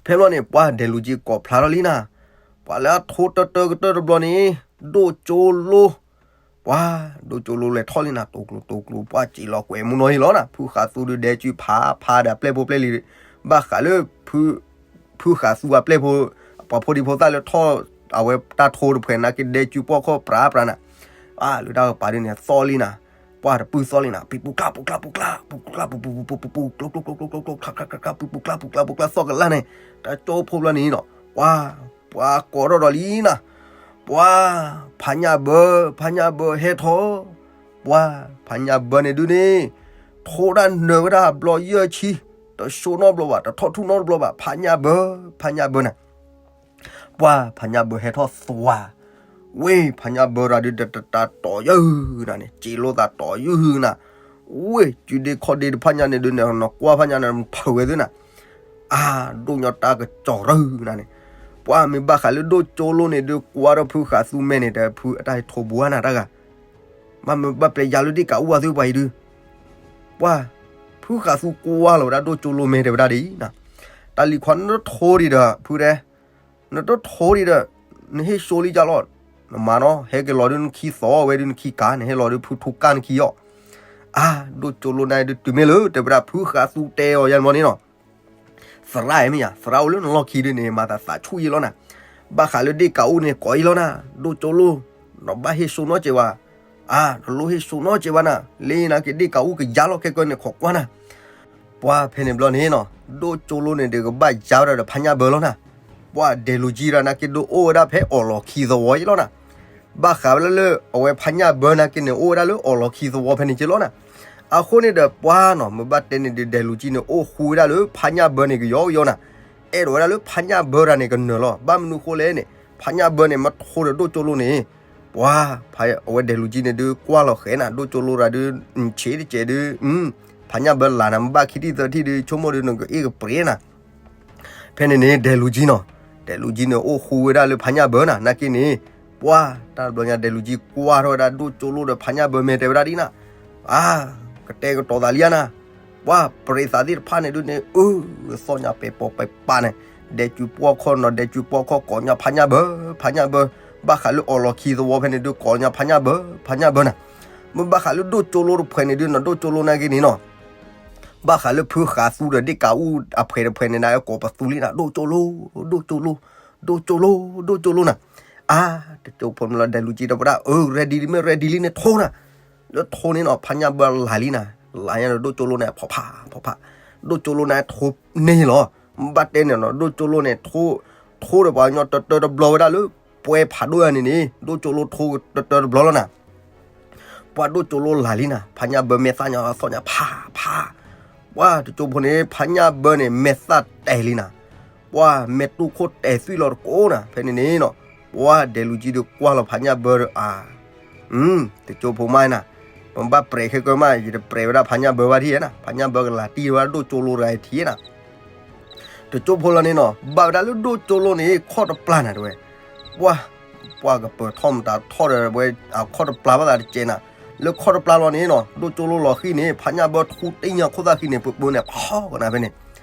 ဖဲဘျီန့ၣ် ပှၤဒဲးလူၤကၠံကိးဖျါထီၣ်လံနၤ, ပှၤလၢအထိတၢတၢကတၢၢ်တဘျီန့ၣ် ဒိၣ်ကၠိလိ ပှၤဒိၣ်ကၠိလိလဲၤထီၣ်လံနၤ, တိၤကျိၤတိၤကျိၤ ပှၤစံးလီၤကွဲးမူနီၢ်ဟ့ၣ်လီၤနၤ, ဖုဃးသူဒုးဒဲးကၠံဖးဖးဒီးအပျဲၢ်ဖိပျဲၢ်လံၤ, ဘၣ်ဃးလၢ ဖုဃးသူအပျဲၢ်ဖိ, ပှၤဖိဒံဖိသၣ်လၢထီၣ်အဝဲတၢ်ထိတဖှဲးနာ်က့ဒဲးကၠံပှီၢ်ခီၣ်ပြးပြးနၤ, အါ လၢတၢ်ကပၤဒုးန့ၣ် သီၣ်လံနၤ, ပှၤတပုၢ်သီၣ်လံနၤ, ပံပူၤကျါပူၤကျါပူၤကျါ, ပူၤကျါပူၤပူၤပူၤပူၤပူၤပူၤ ကျါကျါကျါကျါ ပံပူၤကျါပူၤကျါပူၤကျါ သီၣ်ကလၢ်န့ၣ်, တၢ်ကၠိဖိဘျီန့ၣ်နီၤ, ပှၤ ပှၤကိးထီၣ်ဒီးလံနၤ, ပှၤ ဖးညၣ်ဘၢ, ဖးညၣ်ဘၢဟဲထီၣ်, ပှၤ ဖးညၣ်ဘၢန့ၣ်ဒုးန့ၣ်, ထိဒၣ်နၢၤဝဲဒၣ်ဘျီယဲၢ်ဆံ, တစိနီတဘျီဘၣ်, တထီၣ်ထူၣ်နီတဘျီဘၣ်, ဖးညၣ်ဘၢ, ဖးညၣ်ဘၢနၤ ပှၤဖးညၣ်ဘၢဟဲထီၣ်သွါ, ဝ့ၢ်ဖးညၣ်ဘၢတၢ်ဒုးတတၢ်တီၤယုၢ်နၤန့ၣ်, စံးလိာ်သးတီၤယုၢ်နၤ, ဝ့ၢ်ကုဒ့ခီၣ်ဒ့တဖၣ်ညါန့ၣ်ဒုးန့ၣ် နကွၢ်ဖးညၣ်န့ၣ် ဖုးဝဲသုနၤ, အါ ဒိၣ်ညီတၢ်ကစီၤရၢနၤန့ၣ်, ပှၤမ့ၢ်ဘၣ်ဃးလၢဒိၣ်ကၠိလိန့ၣ်ဒုးကွၢ်ထီၣ်ဖုဃးသူမဲာ်န့ၣ် တဖုအတၢ်ဟဲထိဘူးနၤတၢ်ဂၤ မ့ၢ်မ့ၢ်ဘၣ်ပျဲယါလၢဒ့ၣ်ကးအူအသုပှၤအံၤဒုး, ပှၤ ဖုဃးသူကွၢ်လီၤဝဲဒၣ်ဒိၣ်ကၠိလိမဲာ်တဲဝဲဒၣ်ဒ်အံၤ, တၢ်လံၤခွါနတထိဒံးဒီး ဖုတဲ, နတထိဒံးဒီး နဟ့ၣ်စိလံကလီၤ, နမၤနီၤ ဟဲက့ၤလီၤဒုးနခံသီဝဲဒုးနခံကၤ နဟဲလီၤဒုးဖုထူကၢ်နခံအီၤ, အါ ဒိၣ်ကၠိလိနၤဒုးတုၤမ့ၢ်လၢ တဲဝဲဒၣ်ဖုဃးသူတဲအီၤယါန့ၣ်မ့ၢ်န့ၣ်နီၤ သရၣ်မ့ၢ်ယါ သရၣ်အိၣ်လၢနလီၢ်ခံဒုးန့ၣ် မၤသးသးဆူၣ်ယံလီၤနၤ, ဘၣ်ဃးလၢဒ့ၣ်ကးအူန့ၣ် ကိးယံလီၤနၤ, ဒိၣ်ကၠိလိ, နဘၣ်ဟ့ၣ်စိနီတစဲးဘၣ်, အါ နလိၣ်ဟ့ၣ်စိနီတစဲးဘၣ်နၤ, လၢနာ်က့ဒ့ၣ်ကးအူကယါလီၤခဲကၢန့ၣ် ခိးကွၢ်နၤ, ပှၤဖဲန့ၣ်ဘျီန့ၣ်နီၤ, ဒိၣ်ကၠိလိန့ၣ်ဒုးကဘၣ်ယါဝဲဒၣ်ဒီးဖးညၣ်ဘၢလီၤနၤ, ပှၤဒဲးလူၤကၠံဒီးနာ်က့ဒုးအိၣ်ဝဲဒၣ်ဖဲအီၣ်လီၤခံသဝီယံလီၤနၤ ဘၣ်ဃးဝဲဒၣ်လၢ အဝဲဖးညၣ်ဘၢနာ်က့န့ၣ် အိၣ်ဝဲဒၣ်လၢအီၣ်လီၤခံသဝီဖဲန့ၣ်က့လီၤနၤ, အဃိန့ၣ်ဒီးပှၤနီၤ မ့ၢ်ဘၣ်တဲန့ၣ်ဒုး ဒဲးလူၤကၠံန့ၣ် အိၣ်ဃူဝဲဒၣ်လၢဖးညၣ်ဘၢန့ၣ်ကယီကယီနၤ, အဲၣ်ဒိးဝဲဒၣ်လၢဖးညၣ်ဘၢတၢ်န့ၣ်ကနၢၤလီၤ, ဘၣ်မနုၤဃိလဲၣ်န့ၣ် ဖးညၣ်ဘၢန့ၣ် မ့ၢ်ထိဒီးဒိၣ်ကၠိလိန့ၣ်, ပှၤ အဝဲဒဲးလူၤကၠံန့ၣ်ဒုးကွၢ်လီၤဃဲၤနၤ ဒိၣ်ကၠိလိတၢ်ဒုး ဆံးတစဲးဒုး, ဖးညၣ်ဘၢလၢ်နၤ မ့ၢ်ဘၣ်ခံထံၣ်သၢထံၣ်ဒုး ဆိကမိၣ်ဒုးနကအ့ၣ်ကပှ့ၤနၤ ဖဲန့ၣ်န့ၣ် ဒဲးလူၤကၠံနီၤ, ဒဲးလူၤကၠံန့ၣ် အိၣ်ဃူဝဲဒၣ်လၢဖးညၣ်ဘၢနၤ နာ်က့န့ၣ်, ပှၤ တၢ်တဘျီညါ ဒဲးလူၤကၠံကွၢ်ထီၣ်ဝဲဒၣ်ဒိၣ်ကၠိလိဒီးဖးညၣ်ဘၢမဲာ်တဲဝဲဒၣ်ဒ်နၤ, အါ ကတဲာ်ကတီၤသးလံဧါနၤ, ပှၤ ပရ့းသးသ့ၣ်တဖၣ်န့ၣ်ဒုးန့ၣ် အၢ သီၣ်ညါပဲာ်ပိာ်ပဲာ်ပာ်န့ၣ်, ဒဲးကုပှီၢ်ခီၣ်နီၤ ဒဲးကုပှီၢ်ခီၣ်ကိးညါဖးညၣ်ဘၢ, ဖးညၣ်ဘၢ, ဘၣ်ဃးလၢအီၣ်လီၤခံသဝီဖဲန့ၣ်ဒုးကိးညါဖးညၣ်ဘၢ, ဖးညၣ်ဘၢနၤ, မ့ၢ်ဘၣ်ဃးလၢဒိၣ်ကၠိလိတဖှဲးန့ၣ်ဒုးနီၤ ဒိၣ်ကၠိလိနာ်က့န့ၣ်နီၤ ဘၣ်ဃးလၢဖုဃးသူဒီးဒ့ၣ်ကးအူအဖှဲးတဖှဲးန့ၣ် နကိးပသူလံနၤ ဒိၣ်ကၠိလိ, ဒိၣ်ကၠိလိ, ဒိၣ်ကၠိလိ, ဒိၣ်ကၠိလိနၤ, အါ တကၠိဖိမ့ၢ်လီၤ ဒဲးလူၤကၠံဒီးပဒၣ် အၢ ready လံမ့ၢ် ready လံန့ၣ်ထိနၤ, လၢထိန့ၣ်နီၤ ဖးညၣ်ဘၢလၢ်လံနၤ, လၢ်ညါဒီးဒိၣ်ကၠိလိန့ၣ် ဖီၣ်ဖး ဖီၣ်ဖး, ဒိၣ်ကၠိလိန့ၣ်ထိန့ၢ်လီၤ, ဘၣ်တဲန့ၣ်နီၤ ဒိၣ်ကၠိလိန့ၣ် ထိဒီးပှၤကညီတတၢတဘျီဝဲဒၣ်လၢ ပှဲၤဖးဒိၣ်ယါန့ၣ်န့ၣ် ဒိၣ်ကၠိလိထိတတၢတဘျီလီၤနၤ ပှၤဒိၣ်ကၠိလိလၢ်လံနၤ ဖးညၣ်ဘၢမဲာ်သၣ်ညါသီၣ်ညါဖးဖး, ပှၤတကၠိဖိန့ၣ် ဖးညၣ်ဘၢန့ၣ် မဲာ်သၣ်တဲာ်လံနၤ, ပှၤမဲာ်တူၢ်ခိၣ်တဲာ်သွံၣ်လီၤတကိးနၤ ဖဲန့ၣ်န့ၣ်နီၤ, ပှၤဒဲးလူၤကၠံဒီးကွၢ်လီၤဖးညၣ်ဘၢဒီးအါ တကၠိဖိမါနၤ, ပဘၣ်ပြဲးခဲကၢမး ယတပြဲးဝဲဒၣ်ဖးညၣ်ဘၢဘၣ်ထံၣ်နၤ, ဖးညၣ်ဘၢကလၤတံၢ်ဝဲဒၣ်ဒိၣ်ကၠိလိတဂၤထံၣ်နၤ တကၠိဖိလီၤန့ၣ်နီၤ ဘၣ်ဝဲဒၣ်လၢဒိၣ်ကၠိလိန့ၣ် ခီၣ်တပျၢ်နၤတဲဝဲ, ပှၤ ပှၤကပၢၤထီၣ်မတၤထီၣ်ဒီးဝဲ အခီၣ်တပျၢ်ဘၣ်သးတကဲနၤ, လၢခီၣ်တပျၢ်လီၤန့ၣ်နီၤ ဒိၣ်ကၠိလိလီၤဃံၤန့ၣ် ဖးညၣ်ဘၢထူတ့ၢ်ညါခိၣ်သၣ်ဃံၤန့ၣ် ပၢပၢန့ၣ် ဖီကနၤဖဲန့ၣ်,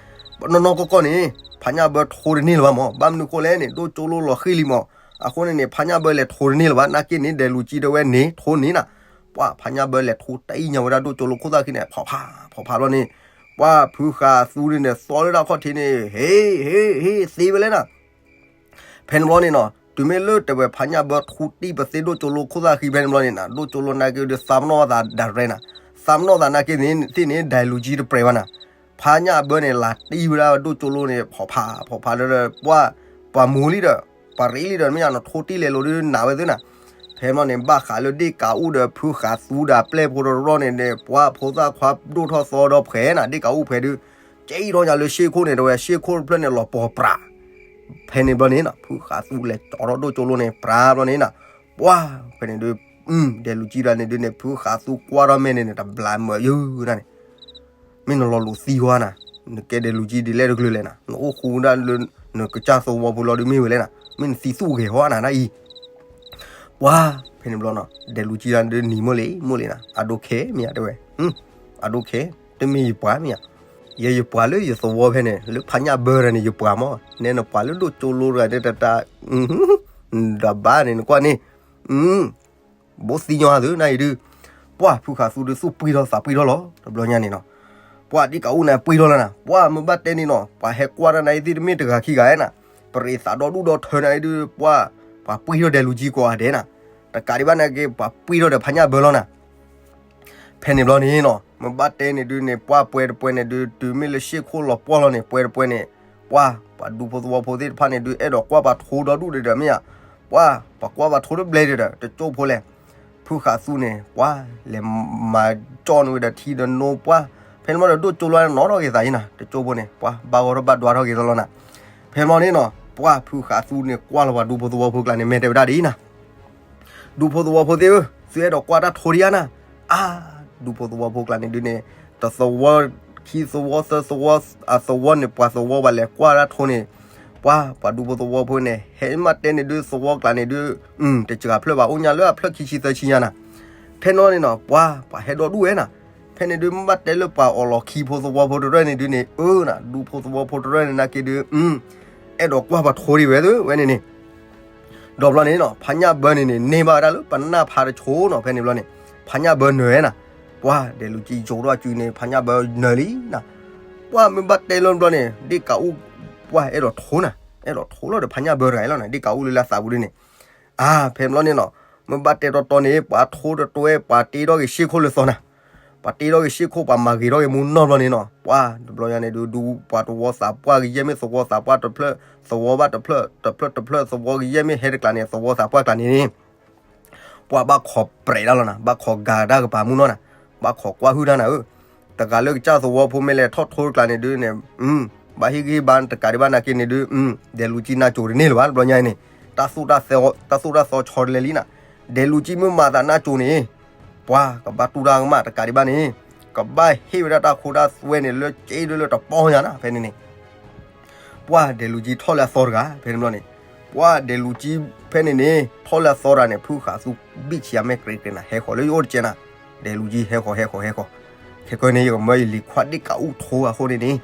ပနီၢ်နီၢ်ကီၢ်ကီၢ်န့ၣ် ဖးညၣ်ဘၢထူတန့ၢ်လၢၤဘၣ်မး ဘၣ်မနုၤဃိလဲၣ်န့ၣ် ဒိၣ်ကၠိလိလီၤဃံၤလံမး, အဃိန့ၣ်န့ၣ် ဖးညၣ်ဘၢလဲၤထူတန့ၢ်လၢၤဘၣ် နာ်က့န့ၣ် ဒဲးလူၤကၠံတဲဝဲန့ၣ် ထူန့ၢ်နၤ, ပှၤဖးညၣ်ဘၢလဲၤထူတ့ၢ်ညါဝဲဒၣ်ဒိၣ်ကၠိလိခိၣ်သၣ်ဃံၤန့ၣ် ဖီဖး ဖီဖးလီၤန့ၣ်, ပှၤဖုဃးသူန့ၣ်န့ၣ် သီလၢတၢ်ခီၣ်ထံးန့ၣ် ဟ့ ဟ့ ဟ့ သ့ဝဲလဲၣ်နၤ ဖဲန့ၣ်ဘျီန့ၣ်နီၤ, တုၤမ့ၢ်လၢတဲဝဲဖးညၣ်ဘၢထူတံၢ်ပသ့ၣ်ဒိၣ်ကၠိလိခိၣ်သၣ်ဃံဖဲန့ၣ်ဘျီန့ၣ်နီၤ, ဒိၣ်ကၠိလိနာ်က့ဒီး သးပနီၣ်သးဒၣ်ရဲနၤ, သးပနီၣ်သးနာ်က့သ့ၣ်န့ၣ် ဒဲလူၤကၠံတပြဲၤဘၣ်နၤ, ဖးညၣ်ဘၢန့ၣ် လၤတံၢ်ဝဲဒၣ်ဒိၣ်ကၠိလိန့ၣ် ဖီၣ်ဖးဖီၣ်ဖးဒီး ပှၢ် ပှၤမူၤလံဒီး ပှၤရ့လံဒီး မ့ၢ်ယါနီၤ ထူတံၢ်လဲၤလိၤဒုးနးဝဲသ့ၣ်နၤ, ဖဲမီန့ၣ် ဘၣ်ဃးလၢဒ့ၣ်ကးအူဒီးဖုဃးသူဒီးပျဲၢ်ဖိတရီန့ၣ်ဒီး ပှၢ်ဖိသၣ်ခွါဒိၣ်ထီၣ်သီဒီးဖှဲးနၤ, ဒ့ၣ်ကးအူဖှဲးဒုး ကဲအံၤထီၣ်ညါလၢရှ့ၣ်ခိၣ်န့ၣ် တဲဝဲရှ့ၣ်ခိၣ်တဖျၢၣ်န့ၣ် လီၤပှီၤပြး ဖဲန့ၣ်ဘျီန့ၣ်နီၤ ဖုဃးသူလဲၤကၠီထီၣ်ဒိၣ်ကၠိလိန့ၣ် ပြးဘျီန့ၣ်နီၤ, ပှၢ် ဖဲန့ၣ်ဒုး ဒဲလူၤကၠံတဂၤန့ၣ်ဒုးန့ၣ် ဖုဃးသူကွၢ်ထီၣ်မဲာ်န့ၣ်န့ၣ် တဘျးမၢယုၢ်ဒၣ်န့ၣ်, မ့ၢ်နလီၤလိၤသံဝဲနၤ, နကဲဒဲလူၤကၠံဒ်လဲၣ်တကလုာ်လဲၣ်နၤ, နအိၣ်ဃူဒၣ်လၢ နကစၢ်သဝီဖိလီၤဒုးမ့ၢ်ဝဲလဲၣ်နၤ, မ့ၢ်နသံသူၣ်ဂဲၤဟီနၤဒၣ်အံၤ ပှၢ် ဖဲန့ၣ်ဘျီနီၤ ဒဲလူၤကၠံတဂၤန့ၣ်ဒုးနံၤမိၢ်လံ မိၢ်လံနၤ, အဒိခဲမ့ၢ်ဧါ တဲဝဲ, အဒိခဲ, တမ့ၢ်ယပှၤမ့ၢ်ဧါ, ယဲယပှၤလၢယသဝီဖဲန့ၣ် လၢဖးညၣ်ဘၢတဂၤန့ၣ် ယပှၤမီၢ်, နဲနပှၤလၢဒိၣ်ကၠိလိတဂၤန့ၣ် တတၢ် ဒီးဘၣ်န့ၣ် နကွၢ်န့ၣ် ဘိသံညီသုနၤအံၤဒုး, ပှၢ်ဖုဃးသူဒုးသူၣ်ပှံၢ်ထီၣ်သးပှံၢ်ထီၣ်လီၤ တဘျီညါန့ၣ်နီၤ, ပှၢ်ဒ့ၣ်ကးအူန့ၣ်ပှံၢ်ထီၣ်လီၤနၤ, ပှၢ်မ့ၢ်ဘၣ်တဲန့ၣ်နီၤ ပှၤဟဲကွၢ်တၢ်နၤအံၤသ့ၣ်တမ့ၢ်တဂၤခံဂၤနၤ, ပရ့းသးဒီဒူၣ်ဒီထၢနၤအံၤဒုး ပှၢ် ပှၤပှံၢ်ထီၣ်ဒဲလူၤကၠံကိးဂၤဒဲးနၤ, တကးဒံးဘၣ်နာ်က့ ပှၤပှံၢ်ထီၣ်ဒီးဖးညၣ်ဘၢလီၤနၤ ဖဲန့ၣ်ဘျီန့ၣ်နီၤ မ့ၢ်ဘၣ်တဲန့ၣ်ဒုးန့ၣ် ပှၢ်ပှဲၤတပှဲၤန့ၣ်ဒုး တုၤမ့ၢ်လၢရှ့ၣ်ခိၣ်လီၤပှီၢ်လီၤန့ၣ် ပှဲၤတပှဲၤန့ၣ်, ပှၢ် ပှၤဒူဖိသဝီဖိသ့ၣ်တဖၣ်န့ၣ်ဒုး အဲၣ်ဒိးကွၢ်ပှၤထိဒီဒူၣ်ဒီးမ့ၢ်ဧါ, ပှၢ် ပှၤကွၢ်ပှၤထိတဘျဲၣ်ဒီး တကၠိဖိလဲၣ်, ဖုဃးသူန့ၣ် ပှၢ် လဲၤမၤကၠီၣ်န့ၢ်ဝဲဒီးထံဒီးနိပှၢ်, ဖဲန့ၣ်မ့ၢ်ဒီးဒိၣ်ကၠိလိနီထီၣ်က့ၤသးအံၤနၤ တကၠိဖိန့ၣ် ပှၢ် ဘၣ်ဂီၤထီၣ်ဘၣ်ဒွးထီၣ်က့ၤသလီၤနၤ, ဖဲန့ၣ်မ့ၢ်န့ၣ်နီၤ ပှၢ်ဖုဃးသူန့ၣ် ကွၢ်လီၤပှၤဒူဖိသဝီဖိကျါန့ၣ် မဲာ်တဲဝဲဒၣ်ဒ်အံၤနၤ ဒူဖိသဝီဖိသ့ၣ်ဧၢ, သုအဲၣ်ဒိးကွၢ်တၢ်ထိဒံးဧါနၤ, အါ, ဒူဖိသဝီဖိကျါန့ၣ်ဒုးန့ၣ် တသဝီခံသဝီသၢသဝီ, အသဝီန့ၣ် ပှၤသဝီဘၣ်လဲၤကွၢ်တၢ်ထိန့ၣ်, ပှၢ် ပှၤဒူဖိသဝီဖိန့ၣ် ဟဲမ့ၢ်တဲန့ၣ်ဒုး သဝီကျါန့ၣ်ဒုး, တစှၤဖျၢၣ်ဘၣ် အိၣ်ညါလၢအဖျၢၣ်ခံဆံသၢဆံညါနၤ, ဖဲန့ၣ်န့ၣ်နီၤ ပှၢ် ပှၤဟဲဒီဒူၣ်ဝဲနၤ, ဖဲန့ၣ်ဒုး မ့ၢ်ဘၣ်တဲလၢပှၤအီၣ်လီၤခံဖိသဝီဖိတရၢၢ်န့ၣ်ဒုးန့ၣ် အၢနၤ ဒူဖိသဝီဖိတရၢၢ်န့ၣ်နာ်က့ဒုး အဲၣ်ဒိးကွၢ်ပှၤထိဒံးဝဲသ့ဝဲန့ၣ်န့ၣ်, ဒီးဘျီန့ၣ်နီၤ ဖးညၣ်ဘၢန့ၣ်န့ၣ် န့ၢ်ဘၣ်ဝဲဒၣ်လၢပနၢ်ဖးတဆိနီၤ ဖဲန့ၣ်ဘျီန့ၣ်, ဖးညၣ်ဘၢနၢၤဝဲနၤ, ပှၢ် ဒဲးလူၤကၠံယိးထီၣ်အစုန့ၣ် ဖးညၣ်ဘၢနၢၤလံနၤ, ပှၢ်မ့ၢ်ဘၣ်တဲလီၤဘျီန့ၣ် ဒ့ၣ်ကးအူ, ပှၢ်အဲၣ်ဒိးထိနၤ, အဲၣ်ဒိးထိလီၤဒီးဖးညၣ်ဘၢတဂၤအံၤလီၤနၤ ဒ့ၣ်ကးအူလၢလၢသးပူၤဒုးန့ၣ်, အါ ဖဲဘျီန့ၣ်နီၤ, မ့ၢ်ဘၣ်တဲတီတီန့ၣ် ပှၤထိတတွဲ ပှၤတ့ထီၣ်က့ၤရှ့ၣ်ခိၣ်လၢသီနၤ ပှၤတ့ထီၣ်က့ၤရှ့ၣ်ခိၣ် ပှၤမၤဂ့ၤထီၣ်က့ၤမူနီၢ်ဘျီန့ၣ်နီၤ, ပှၢ်တဘျီညါန့ၣ်ဒုး ဒူပှၤသဝီသးပှၢ်ကယဲၢ်မ့ၢ်သဝီသးပှၢ်တဖျၢၣ်, သဝီဘၣ်တဖျၢၣ်, တဖျၢၣ်တဖျၢၣ်သဝီကယဲၢ်မ့ၢ်ဟဲတကျါန့ၣ် သဝီသးပှၢ်ကျါန့ၣ်န့ၣ်, ပှၢ်ဘၣ်ခိးပြဲးတၢ်လီၤနၤ ဘၣ်ခိးဂၤတၢ်ကပၤမူနီၢ်နၤ, ဘၣ်ခိးကွၢ်ဟုၣ်တၢ်နၤဧၢ, တဂၤလၢကစၢ်သဝီဖိမ့ၢ်လဲၤထီၣ်ထိတကျါန့ၣ်ဒုးန့ၣ်, ဘၣ်ဟ့ၣ်ဂံၢ်ဘါတကးဒံးဘၣ်နာ်က့န့ၣ်ဒုး, ဒဲးလူၤကၠံနၢ်ကိၤတန့ၢ်လၢၤဘၣ် တဘျီညါအံၤန့ၣ်, တၢ်သိၣ်တၢ်သီဆီတလဲလံနၤ, ဒဲးလူၤကၠံမ့ၢ်မၤသးနၢ်ကိၤန့ၣ် ပှၢ်ကဘၣ်တူၢ်တၢ်ကမၣ်တကးဒံးဘၣ်န့ၣ်, ကဘၣ်ဟ့ၣ်ဝဲဒၣ်တၢ်ခိတၢ်သွဲန့ၣ် လၢက့ဒၢလၢတပီညါနၤ ဖဲန့ၣ်န့ၣ် ပှၢ်ဒဲးလူၤကၠံထီၣ်လၢအသီတဂၤ ဖဲန့ၣ်ဘျီန့ၣ်, ပှၢ်ဒဲးလူၤကၠံဖဲန့ၣ်န့ၣ် ထီၣ်လၢအသီတဂၤန့ၣ် ဖုဃာ်သူဘံၣ်ဆံးအမဲာ်ကြ့ကြ့နၤ ဟဲဃီၤလၢယအိၣ်တကဲနၤ, ဒဲးလူၤကၠံဟဲဃီၤဟဲဃီၤဟဲဃီၤ, ခဲကနံၣ်အံၤ ယကမၢယလံၤခွါဒ့ၣ်ကးအူထိအဃိန့ၣ်န့ၣ်,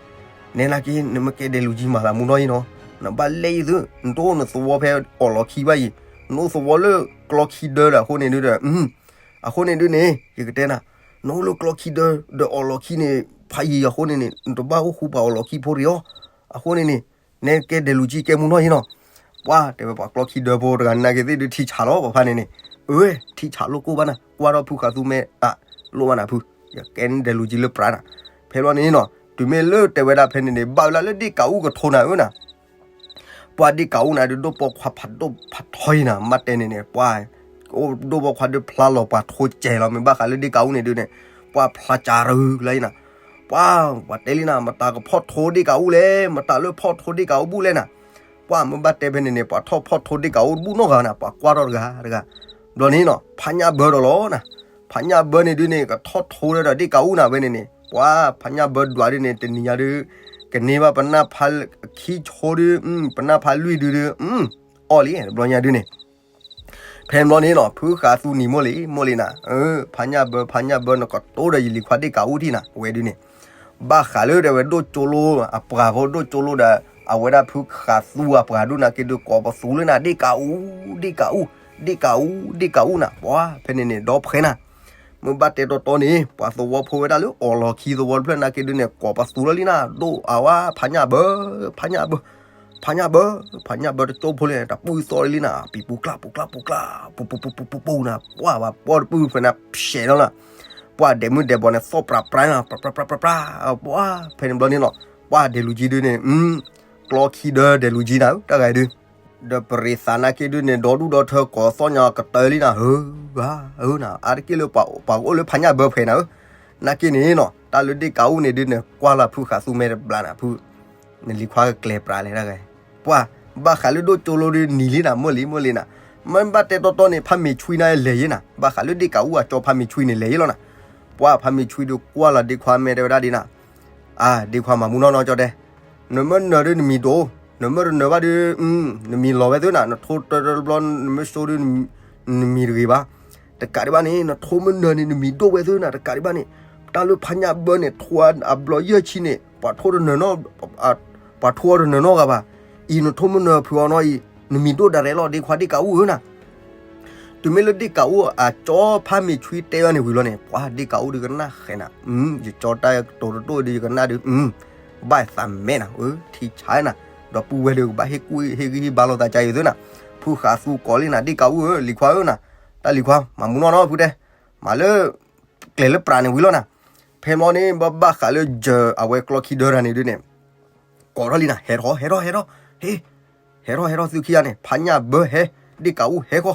နဲနာ်က့ နမ့ၢ်ကဲဒဲးလူၤကၠံမၤသးမူနီၢ်အံၤနီၤ, နဘၣ်လဲအံၤသု, နတအိၣ်နသဝီဖဲအီၣ်လီၤခံဘၣ်အံၤ, နအိၣ်သဝီလၢကျီခံဒၢဒီးအဃိန့ၣ်ဒုးဒီး အဃိန့ၣ်ဒုးန့ၣ် ယကတဲနၤ, နအိၣ်လၢကျီခံဒၢဒီးအီၣ်လီၤခံန့ၣ် ဖးယံၤအဃိန့ၣ်န့ၣ် နတဘၣ်အိၣ်ဃူပှၤအီၣ်လီၤခံဖိတဂ့ၤအီၤ, အဃိန့ၣ်န့ၣ် နဲကဲဒဲးလူၤကၠံကဲမူနီၢ်အံၤနီၤ, ပှၢ်တဲဝဲပှၤကျီခံဒၢဖိတဂၤနာ်က့သ့ၣ်ဒုးထံဆးလီၤ ပှၤဖါန့ၣ်န့ၣ်, အၢ ထံဆးလိာ်ကိၢ်ဘၣ်နၤ ကွၢ်ထီၣ်ဖုဃာ်သူမဲာ်အလိၣ်ဘၣ်နၤဖု, ယကဲဒဲးလူၤကၠံလၢပြးနၤ, ဖဲဘျီန့ၣ်နီၤ တုၤမ့ၢ်လၢတဲဝဲဒၣ်ဖဲန့ၣ်န့ၣ် ဘၣ်ဝဲလၢဒ့ၣ်ကးအူကထိနၤဧၢနၤ ပှၢ်ဒ့ၣ်ကးအူနၤဒုး ဒိၣ်ပိာ်ခွါဖးဒိၣ်ဖးထီအံၤနၤ မ့ၢ်တဲန့ၣ်န့ၣ် ပှၢ် ဒိၣ်ပိာ်ခွါဒုးဖျါလီၤပှၤထိကဲၤလီၤ မ့ၢ်ဘၣ်ဃးလၢဒ့ၣ်ကးအူန့ၣ်ဒုးန့ၣ်, ပှၢ်ဖျါစၢ်ရူၤလၢအံၤနၤ, ပှၢ် ပှၤတဲလံနၤ မတၤကဖီၣ်ထိဒ့ၣ်ကးအူလဲၣ် မတၤလၢဖီၣ်ထိဒ့ၣ်ကးအူဘူၣ်လဲၣ်နၤ, ပှၢ်မ့ၢ်ဘၣ်တဲဖဲန့ၣ်န့ၣ် ပှၤထီၣ်ဖီၣ်ထိဒ့ၣ်ကးအူဘူၣ်နီတဂၤနၤ ပှၤကွၢ်ထီၣ်တဂၤတဂၤ, ဘျီန့ၣ်နီၤ ဖးညၣ်ဘၢဒီးလီၤနၤ, ဖးညၣ်ဘၢန့ၣ်ဒုးန့ၣ် ကထီၣ်ထိဒီးဒ့ၣ်ကးအူနၤဝဲန့ၣ်န့ၣ် ပှၢ်ဖးညၣ်ဘၢဒွးဒုးန့ၣ် တနံၤညါဒုး ကန့ၢ်ဘၣ်ပနၢ်ဖးခံဆိဒုး ပနၢ်ဖးလွံၢ်ဒုးဒုး အီၣ်လံ တဘျီညါဒုးန့ၣ် ဖဲဘျီန့ၣ်နီၤ ဖုဃာ်သူနံၤမိၢ်လံ မိၢ်လံနၤ, ဖးညၣ်ဘၢ ဖးညၣ်ဘၢ နကတိၤဒီးယလံၤခွါဒ့ၣ်ကးအူထံၣ်နၤ ဝဲဒုးန့ၣ်, ဘၣ်ဃးလၢတဲဝဲဒိၣ်ကၠိလိအပှၤဖိ ဒိၣ်ကၠိလိဒီး အဝဲဒၣ်ဖုဃာ်သူအပှၤဒုးနာ်က့ဒုး ကိးပသူလၢနၤ ဒ့ၣ်ကးအူ ဒ့ၣ်ကးအူ ဒ့ၣ်ကးအူ ဒ့ၣ်ကးအူနၤ ပှၢ်ဖဲန့ၣ်န့ၣ် ဒီဖှဲနၤ, မ့ၢ်ဘၣ်တဲတီတီန့ၣ် ပှၤသဝီဖိဝဲဒၣ်လၢအီၣ်လီၤခံသဝီတဖျၢၣ်နာ်က့ဒုးန့ၣ် ကိးပသူလီၤလံနၤ ဒိၣ်အဝဲဖးညၣ်ဘၢ ဖးညၣ်ဘၢ ဖးညၣ်ဘၢ, ဖးညၣ်ဘၢတကၠိဖိလံန့ၣ် တၢ်ပုၢ်သီၣ်လံနၤ, ပံၤပူၤကျၢ်ပူၤကျၢ်ပူၤကျၢ်, ပူၤပူၤပူၤပူၤပူၤနၤ, ပှၢ်ဘၣ်ပှၢ်တပုၢ်ဖဲန့ၣ် ဖျဲးလီၤလီၤ, ပှၢ်ဒဲးမုၢ်ဒဲးဘီန့ၣ်သီၣ်ပြးပြးနၤ, ပြးပြးပြးပြး, ပှၢ်ဖဲန့ၣ်ဘျီန့ၣ်နီၤ, ပှၢ်ဒဲးလူၤကၠံဒုန့ၣ် ကျီခံဒၢဒဲးလူၤကၠံနၤဧၢ တၢ်ဂၤဒု ဒီးပရ့သးနာ်က့ဒုန့ၣ် ဒီဒူၣ်ဒီထၢကိးသီၣ်ညါကတၢၢ်လံနၤဧၢ, ဧၢနၤ, အါတက့ၢ်လၢပှၤကအိၣ်လၢဖးညၣ်ဘၢဖဲနၤဧၢ, နာ်က့န့ၣ်နီၤ တၢ်လၢဒ့ၣ်ကးအူန့ၣ်ဒုန့ၣ် ကွၢ်လီၤဖုဃးသူမဲတဘျီနၤ, ဖု နလံၤခွါကကျဲၤပြးလဲၣ်တၢ်ဂၤ, ပှၢ်ဘၣ်ဃးလၢဒိၣ်ကၠိလိဒုနံၤလံနၤ, မုၢ်လံမုၢ်လံနၤ, မ့ၢ်ဘၣ်တဲတီတီန့ၣ် ဖးမ့ၤဆွံန့ၣ်လဲၤယ့နၤ, ဘၣ်ဃးလၢဒ့ၣ်ကးအူအကၠီဖးမ့ၤဆွံန့ၣ်လဲၤယ့လီၤနၤ, ပှၢ်ဖးမ့ၤဆွံဒုကွၢ်လီၤဒ့ၣ်ခွါမဲတဝဲဒၣ်ဒ်နၤ အါ, ဒ့ၣ်ခွါမၤမူနီၢ်နီၢ်ကၠီတဲ, နမ့ၢ်နၢၤဒုနမံၤဒိၣ်, နမ့ၢ်တနၢၤဘၣ်ဒု နမံၤလီၤဝဲသုနၤ, နထိတၢတဘျီ နမ့ၢ်စိဒု နမံၤတဂ့ၤဘၣ်, တကးဒံးဘၣ်န့ၣ် နထိမ့ၢ်နၢၤန့ၣ် နမံၤဒိၣ်ဝဲသုနၤ, တကးဒံးဘၣ်န့ၣ် တၢ်လၢဖးညၣ်ဘၢန့ၣ် ထိအဘျီယဲၢ်ဆံန့ၣ် ပှၤထိတနၢၤနီၢ် ပှၤထိအီၤတနၢၤနီၢ်ဂၤဘၣ်, အံၤနထိမ့ၢ်နၢၤဖုးအီၤနီၤအံၤ နမံၤဒိၣ်ဒၣ်ရဲၣ်လီၤ ဒ့ၣ်ခွါဒ့ၣ်ကးအူဧၢနၤ တုၤမ့ၢ်လၢဒ့ၣ်ကးအူအကၠီဖးမ့ၤဆွံတဲဝဲန့ၣ်ဝံၤလီၤန့ၣ် ပှၢ်ဒ့ၣ်ကးအူဒုကနၣ်ဃဲၤနၤ, ယကၠီတၢ်ကတိၤတဒိၣ်ဒုယကနၣ်ဒု ဘၣ်သးမဲနၤ, ထံဆါနၤ, ဒီပုၢ်ဝဲၢ်ဒုကဘၣ်ဟ့ၣ်ကူၣ်ဟ့ၣ်ဂံၢ်ဟ့ၣ်ဘါလိာ်သးကါအံၤသုနၤ, ဖုဃးသူကိးလံနၤ ဒ့ၣ်ကးအူဧၢ လံၤခွါဧၢနၤ, တၢ်လံၤခွါ မၤမူနီၢ်နီၢ်ဖုတဲ, မၤလၢ ကျဲၤလၢပြးန့ၣ်ဝံၤလီၤနၤ, ဖဲမီန့ၣ် ဘၣ်ဘၣ်ဃးလၢယၢၤအဝဲကျီခံဒၢတၢ်န့ၣ်ဒုန့ၣ် ကိးထီၣ်လံနၤ ဟဲထီၣ် ဟဲထီၣ် ဟဲထီၣ်, ဟ့ ဟဲထီၣ် ဟဲထီၣ်သုခံဂၤန့ၣ် ဖးညၣ်ဘၢဟဲ, ဒ့ၣ်ကးအူဟဲဃီ,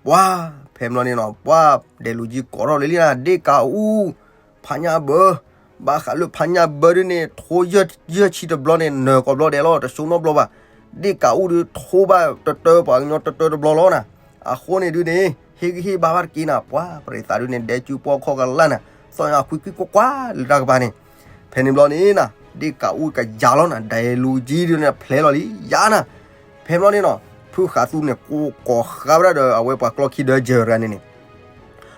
ပှၢ် ဖဲမီန့ၣ်နီၤ ပှၢ်ဒဲးလူၤကၠံကိးထီၣ်လံလံနၤ ဒ့ၣ်ကးအူ, ဖးညၣ်ဘၢ, ဘၣ်ဃးလၢဖးညၣ်ဘၢဒုန့ၣ် ထိယဲၢ်ဆံတဘျီန့ၣ် နၢၤကိးဘျီဒဲးလီၤ တစိနီတဘျီဘၣ်, ဒ့ၣ်ကးအူဒုထိဘၣ်တတၢပှၤကညီတတၢတဘျီလီၤနၤ, အဃိန့ၣ်ဒုန့ၣ် ဟ့ၣ်ဂံၢ်ဟ့ၣ်ဘါဘၣ်တက့ၢ်နၤ, ပှၢ်ပရ့သးဒုန့ၣ် ဒဲကၠူပှီၢ်ခီၣ်ကလၢ်နၤ, သီၣ်ညါခွံကွံာ်ကွၢ်ကွၢ်လၢတၢ်ကပၤန့ၣ် ဖဲန့ၣ်ဘျီန့ၣ်နၤ ဒ့ၣ်ကးအူကယၤလီၤနၤ ဒဲးလူၤကၠံဒုန့ၣ်ဖျဲးလီၤလံယၤနၤ, ဖဲမီန့ၣ်နီၤ ဖုဃးသူန့ၣ် ကိးဃါဝဲဒၣ်ဒီးအဝဲပှၤကျီခံဒၢယၢၤတဂၤန့ၣ်န့ၣ်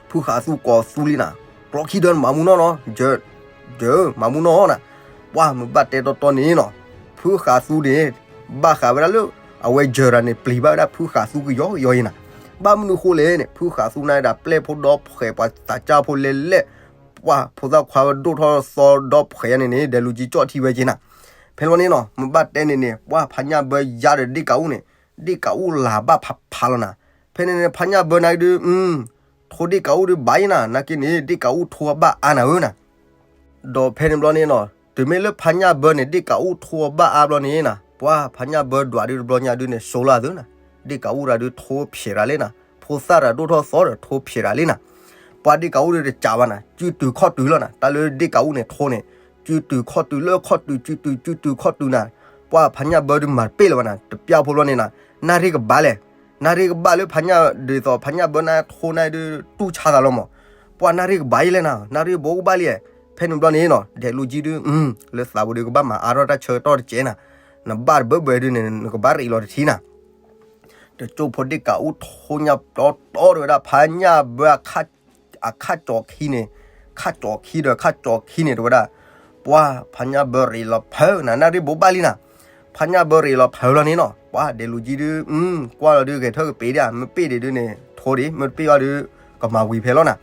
ဖုဃးသူကိးသူလံနၤ, ကျီခံဒၢနမၤမူနီၢ်နီၤ, ယၢၤ မၤမူနီၢ်နၤ, ပှၢ်မ့ၢ်ဘၣ်တဲတီတီန့ၣ်နီၤ, ဖုဃးသူန့ၣ် ဘၣ်ဃးဝဲဒၣ်လၢ အဝဲယၢၤတဂၤန့ၣ် ပျံၤဘၣ်ဝဲဒၣ်ဖုဃးသူကယီကယီအံၤနၤ, ဘၣ်မနုၤဃိလဲၣ်န့ၣ် ဖုဃးသူန့ၣ်ဒၣ်ပျဲၢ်ဖိဒီဖှဲးပှၤသးစၢ်ဖိလဲၣ်လဲၣ်, ပှၢ်ဖိသၣ်ခွါဝဲဒိၣ်ထီၣ်သီဒီဖှဲးယါန့ၣ်န့ၣ် ဒဲးလူၤကၠံကၠီၣ်ထံဝဲက့ၤနၤ, ဖဲလီၤန့ၣ်နီၤ မ့ၢ်ဘၣ်တဲန့ၣ်န့ၣ် ပှၢ်ဖးညၣ်ဘၢယါဒီးဒ့ၣ်ကးအူန့ၣ် ဒ့ၣ်ကးအူလၤဘၣ်ဖးဖးလီၤနၤ, ဖဲန့ၣ်န့ၣ် ဖးညၣ်ဘၢနၤဒု ထိဒ့ၣ်ကးအူဒုဘၣ်ယါနၤ, နာ်က့န့ၣ် ဒ့ၣ်ကးအူထိအဘၣ်အါနၤဧၢနၤ, ဒီးဖဲန့ၣ်ဘျီန့ၣ်နီၤ တုၤမ့ၢ်လၢဖးညၣ်ဘၢန့ၣ် ဒ့ၣ်ကးအူထိအဘၣ်အါဘျီန့ၣ်နၤ, ပှၢ်ဖးညၣ်ဘၢဒွးဒုတဘျီညါဒုန့ၣ် စိလီၤအသုနၤ, ဒ့ၣ်ကးအူတဂၤဒုထိဖျဲးရၤလံနၤ, ဖိသၣ်တဂၤဒိၣ်ထီၣ်သီဒီးထိဖျဲးရၤလံနၤ, ပှၢ်ဒ့ၣ်ကးအူဒုတကးဘၣ်နၤ စုတုၤခီၣ်တုၤလီၤနၤ, တၢ်လၢဒ့ၣ်ကးအူန့ၣ်ထိန့ၣ် စုတုၤခီၣ်တုၤလၢခီၣ်တုၤ စုတုၤစုတုၤခီၣ်တုၤနၤ, ပှၢ်ဖးညၣ်ဘၢဒုမၤတပ့ၢ်လၢၤဘၣ်နၤ, တပျၢ်ဖိလီၤန့ၣ်နၤ, နၣ်ရံၣ်ကဘၣ်လဲၣ် နၣ်ရံၣ်ကဘၣ်လၢဖးညၣ်ဒ်သိး ဖးညၣ်ဘၢနါထိနါဒုတူၢ်ဆါသးလီၤမး, ပှၢ်နၣ်ရံၣ်ကဘၣ်ယဲလဲၣ်နၤ, နၣ်ရံၣ်ဘိကဘၣ်လံ, ဖဲန့ၣ်ဘျီန့ၣ်နီၤ ဒဲးလူၤကၠံဒု လၢသးပူၤဒုကဘၣ်မၤအါထီၣ်တၢ်ဆၢကတီၢ်တကဲနၤ, နဘၣ်တဘၢဘၢဒုန့ၣ် နကဘၣ်ရ့းလီၤတထံနၤ, တကၠိဖိဒ့ၣ်ကးအူထိညါတီတီတဝဲဒၣ် ဖးညၣ်ဘၢ အခါကၠီၤခံန့ၣ်, ခါကၠီၤခံဒီးခါကၠီၤခံန့ၣ်တဝဲဒၣ်, ပှၢ်ဖးညၣ်ဘၢရ့းလီၤဖၢနၤ နၣ်ရံၣ်ဘိဘၣ်လံနၤ, ဖးညၣ်ဘၢရ့းလီၤဖၢလီၤန့ၣ်နီၤ, ပှၢ်ဒဲးလူၤကၠံဒု ကွၢ်လီၤဒုဂဲၤထၢၣ်ကပ့ၤဒၣ် မ့ၢ်ပ့ၢ်ဒံးဒုန့ၣ် ထိဒံး မ့ၢ်တပ့ၢ်ဘၣ်ဒု ကမၤဝံၤဖဲလီၤနၤ,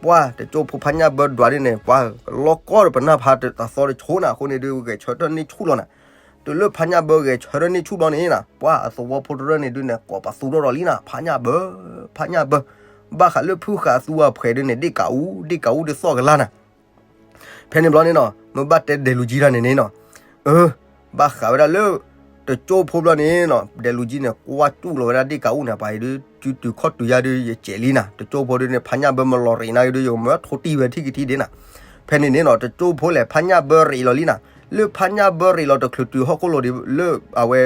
ပှၢ်တကၠိဖိဖးညၣ်ဘၢဒွးဒုန့ၣ် ပှၢ်ကလီကီၢ်ဒီးပနၢ်ဖးတသီတဆိနၤ အဃိန့ၣ်ဒုဂဲၤဆၢထၢၣ်န့ၢ်ဆူၣ်လီၤနၤ, တုၤလၢဖးညၣ်ဘၢဂဲၤဆၢထၢၣ်န့ၢ်ဆူၣ်ဘျီန့ၣ်နၤ ပှၢ်အသဝီဖိတရၢၣ်န့ၣ်ဒုန့ၣ် ကိးပသူထီၣ်ဒီးလံနၤ ဖးညၣ်ဘၢ, ဖးညၣ်ဘၢ, ဘၣ်ဃးလၢဖုဃးသူအဖှဲးဒုန့ၣ် ဒ့ၣ်ကးအူ ဒ့ၣ်ကးအူဒုသီၣ်ကလါနၤ ဖဲန့ၣ်ဘျီန့ၣ်နီၤ မ့ၢ်ဘၣ်တဲဒဲးလူၤကၠံတၢ်န့ၣ်န့ၣ်နီၤ, အၢ, ဘၣ်ဃးဝဲဒၣ်လၢ တကၠိဖိဘျီန့ၣ်နီၤ ဒဲးလူၤကၠံန့ၣ် ကွၢ်စူၣ်လီၤဝဲဒၣ်ဒ့ၣ်ကးအူန့ၣ် ပှၤအံၤဒု စုတုၤခီၣ်တုၤယါဒု ယစဲးလံနၤ တကၠိဖိဒုန့ၣ် ဖးညၣ်ဘၢမလီၤရ့းနၤဒု ယကမၢထိတံၢ်ဝဲထံၣ်ကထံၣ်ဒ့နၤ, ဖဲန့ၣ်န့ၣ်နီၤ တကၠိဖိလဲၣ် ဖးညၣ်ဘၢရ့းလီၤလံနၤ, လၢဖးညၣ်ဘၢရ့းလီၤတချုးတုၤဟီၣ်ခိၣ်လိၤဒံးလၢအဝဲ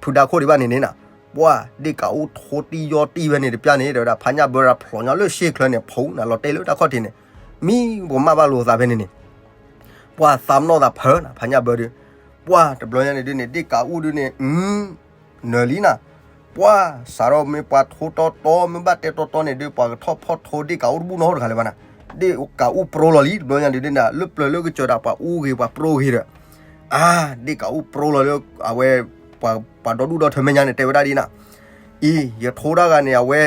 ဖုဒါခိၣ်ဒံးဘၣ်န့ၣ်န့ၣ်နၤ, ပှၢ်ဒ့ၣ်ကးအူထိတံၢ်ယီတံၢ်ဝဲန့ၣ်တပျၢ်န့ၣ် တဲဝဲဒၣ် ဖးညၣ်ဘၢရၤဖျိးညီလၢရှ့ချၢန့ၣ် ဖုနၤလီၤတဲာ်လၢတၢ်ခီၣ်ထံးန့ၣ်, မံပကမၣ်ဘၣ်လိာ်သးဖဲန့ၣ်န့ၣ်, ပှၢ်သးပနီၣ်သးဖၢနၤ ဖးညၣ်ဘၢဒု, ပှၢ်တဘျီညါန့ၣ်ဒုန့ၣ် ဒ့ၣ်ကးအူဒုန့ၣ် နၢၤလံနၤ, ပှၢ်စးထီၣ်မ့ၢ်ပှၤထိတီတီ မ့ၢ်ဘၣ်တဲတီတီန့ၣ်ဒု ပှၤကထီၣ်ဖီၣ်ထိဒ့ၣ်ကးအူတဘူၣ်နီတဂၤလၢၤဘၣ်နၤ, ဒ့ၣ်ကးအူပြိလီၤလံ တဘျီညါဒုန့ၣ် လၢပျၢၤလၢကစၢၤဒၣ်ပှၤအူဂ့ၤပှၤပြိဂ့ၤဒီး, အါ, ဒ့ၣ်ကးအူပြိလီၤလၢ အဝဲ ပှၤဒီဒူၣ်ဒီထၢမဲာ်ညါန့ၣ် တဲဝဲဒၣ်ဒ်နၤ, အံၤ ယထိတၢ်ဂၤန့ၣ် အဝဲ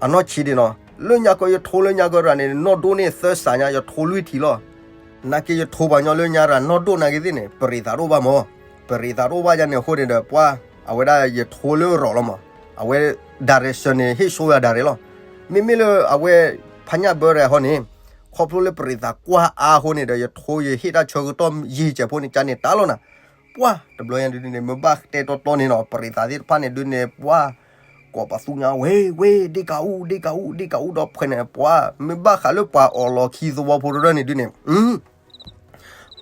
အနီၢ်ဆံးဒံးနီၤ, လၢညါကီယထိလၢညါကီတဂၤန့ၣ် နီၢ်ဒိၣ်န့ၢ်သၢစးညါ ယထိလွံၢ်ထံးလီၤ, နာ်က့ယထိပှၤကညီလၢညါတဂၤနီၢ်ဒိၣ်နာ်က့သ့ၣ်န့ၣ် ပရ့းသးဒိၣ်ဘၣ်မး ပရံးသးတအိၣ်ဘၣ်ယါန့ၣ်အဃိန့ၣ်ဒီး ပှၢ် အဝဲဒၣ်ယထိလၢရီးလီၤမး, အဝဲ direction န့ၣ် ဟ့ၣ်ဆိယၤဒၣ်ရဲၣ်လီၤ. မ့မ့ၢ်လၢအဝဲ ဖါညၣ်ဘၢရဲၣ်ဟီန့ၣ် ခီဖျိလၢပရံးသးကွၢ်အါအဃိန့ၣ်ဒီး ယထိယဟ့ၣ်တၢ်ဆၢကတီၢ်ယံာ်စဲးဖိန့ၣ် ကန့ၣ်တၢ်လီၤနၤ. ပှၢ် တဘျီညါဒုန့ၣ် မ့ၢ်ဘၣ်တဲတီတီန့ၣ်နီၤ ပရံးသးသ့ၣ်တဖၣ်န့ၣ်ဒုန့ၣ် ပှၢ် ကိးပသူညါ ဝ့ ဝ့ ဒ့ၣ်ကးအူ ဒ့ၣ်ကးအူ ဒ့ၣ်ကးအူဒီးဖှဲးန့ၣ် ပှၢ် မ့ၢ်ဘၣ်ဃးလၢပှၤအီၣ်လီၤခံသဝီဖိတရၢၢ်န့ၣ်ဒုန့ၣ်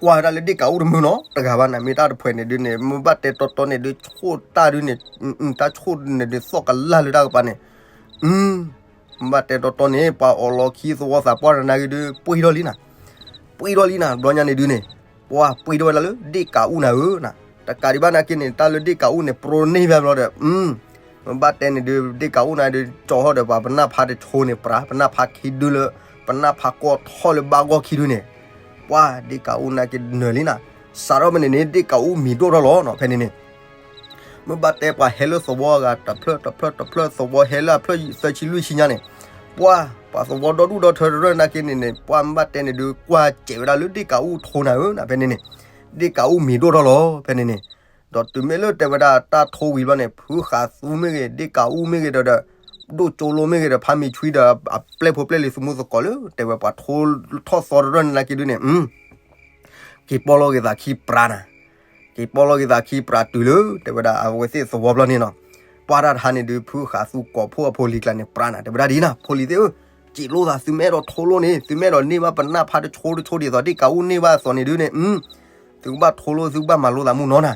ကွၢ်ဝဲဒၣ်လၢဒ့ၣ်ကးအူတမုာ်နီၤ တဂၤဘၣ်နၤ မ့ၢ်တၢ်တဖှဲးန့ၣ်ဒုန့ၣ် မ့ၢ်ဘၣ်တဲတီတီန့ၣ်ဒု ဆိၣ်တၢ်ဒုန့ၣ် တၢ်ဆိၣ်န့ၣ်ဒု သီၣ်ကလၢ်လၢတၢ်ကပၤန့ၣ် မ့ၢ်ဘၣ်တဲတီတီန့ၣ် ပှၤအီၣ်လီၤခံသဝီသးပှၢ်တနါက့ဒု ပှ့ၤထီၣ်လံနၤ ပှ့ၤထီၣ်လံနၤ ဘျီညါန့ၣ်ဒုန့ၣ် ပှၢ်ပှ့ၤထီၣ်ဝဲဒၣ်လၢဒ့ၣ်ကးအူနၤဧၢနၤ တကးဒံးဘၣ်နၤက့န့ၣ် တၢ်လၢဒ့ၣ်ကးအူန့ၣ် ပြိန့ၢ်ဘၣ်ဘျီဒီး မ့ၢ်ဘၣ်တဲန့ၣ်ဒု ဒ့ၣ်ကးအူနၤဒု ကၠီထီၣ်ဒီးပှၤပနၢ်ဖးတဆိန့ၣ် ပြး ပနၢ်ဖးခံဒုလၢ ပနၢ်ဖးကီၢ်ထီၣ်လၢဘၣ်ဂီၢ်ခံဒုန့ၣ် ပှၢ်ဒ့ၣ်ကးအူနၤက့နၢၤလံနၤ စးထီၣ်မ့ၢ်န့ၣ်န့ၣ် ဒ့ၣ်ကးအူမံၤဒိၣ်ထီၣ်လီၤနီၤ ဖဲန့ၣ်န့ၣ် မ့ၢ်ဘၣ်တဲပှၤဟဲလၢသဝီအဂၤ တဖျၢၣ်တဖျၢၣ်တဖျၢၣ် သဝီဟဲလၢအဖျၢၣ်သၢဆံလွံၢ်ဆံညါန့ၣ် ပှၢ် ပှၤသဝီဒီဒူၣ်ဒီထၢတရၢၢ်နၤက့န့ၣ်န့ၣ် ပှၢ်မ့ၢ်ဘၣ်တဲန့ၣ်ဒု ကွၢ်စဲးဝဲဒၣ်လၢဒ့ၣ်ကးအူထိနၤဧၢနၤ ဖဲန့ၣ်န့ၣ် ဒ့ၣ်ကးအူမံၤဒိၣ်ထီၣ်လီၤ ဖဲန့ၣ်န့ၣ် ဒီးတုၤမ့ၢ်လၢတဲဝဲဒၣ်တၢ်ထိဝံၤဘျီန့ၣ် ဖုဃးသူမ့ၢ်ဂ့ၤ ဒ့ၣ်ကးအူမ့ၢ်ဂ့ၤဒီး ဒိၣ်ကၠိလိမ့ၢ်ဂ့ၤဒီး ဖါမံၤဆွံဒီး အပျဲၢ်ဖိပျဲၢ်လံၤသမူသကိးလၢ တဲဝဲပှၤထိထီၣ်သီတရၢၢ်နၤက့ဒုန့ၣ် က့ၤပီၢ်လီၤက့ၤသးခံပြးနၤ က့ၤပီၢ်လီၤက့ၤသးခံပြးတုၤလၢ တဲဝဲဒၣ်အဝဲသ့ၣ်သဝီဘျီန့ၣ်နီၤ ပှၢ်တၢ်တဟါန့ၣ်ဒု ဖုဃးသူကိးဖှိၣ်အဖိလံၤကျါန့ၣ် ပြးနၤ တဲဝဲဒၣ်ဒ်နၤ ဖိလံၤသ့ၣ်ဧၢ စံးလိာ်သး သုမ့ၢ်အဲၣ်ဒိးထိလိန့ၣ် သုမ့ၢ်အဲၣ်ဒိးန့ၢ်ဘၣ်ပနၢ်ဖးတဆိတဆိဒ်သိး ဒ့ၣ်ကးအူန့ၢ်ဘၣ်အသိးန့ၣ်ဒုန့ၣ် သုကဘၣ်ထိလိ သုကဘၣ်မၤလိသးမုၢ်နီၤနၤ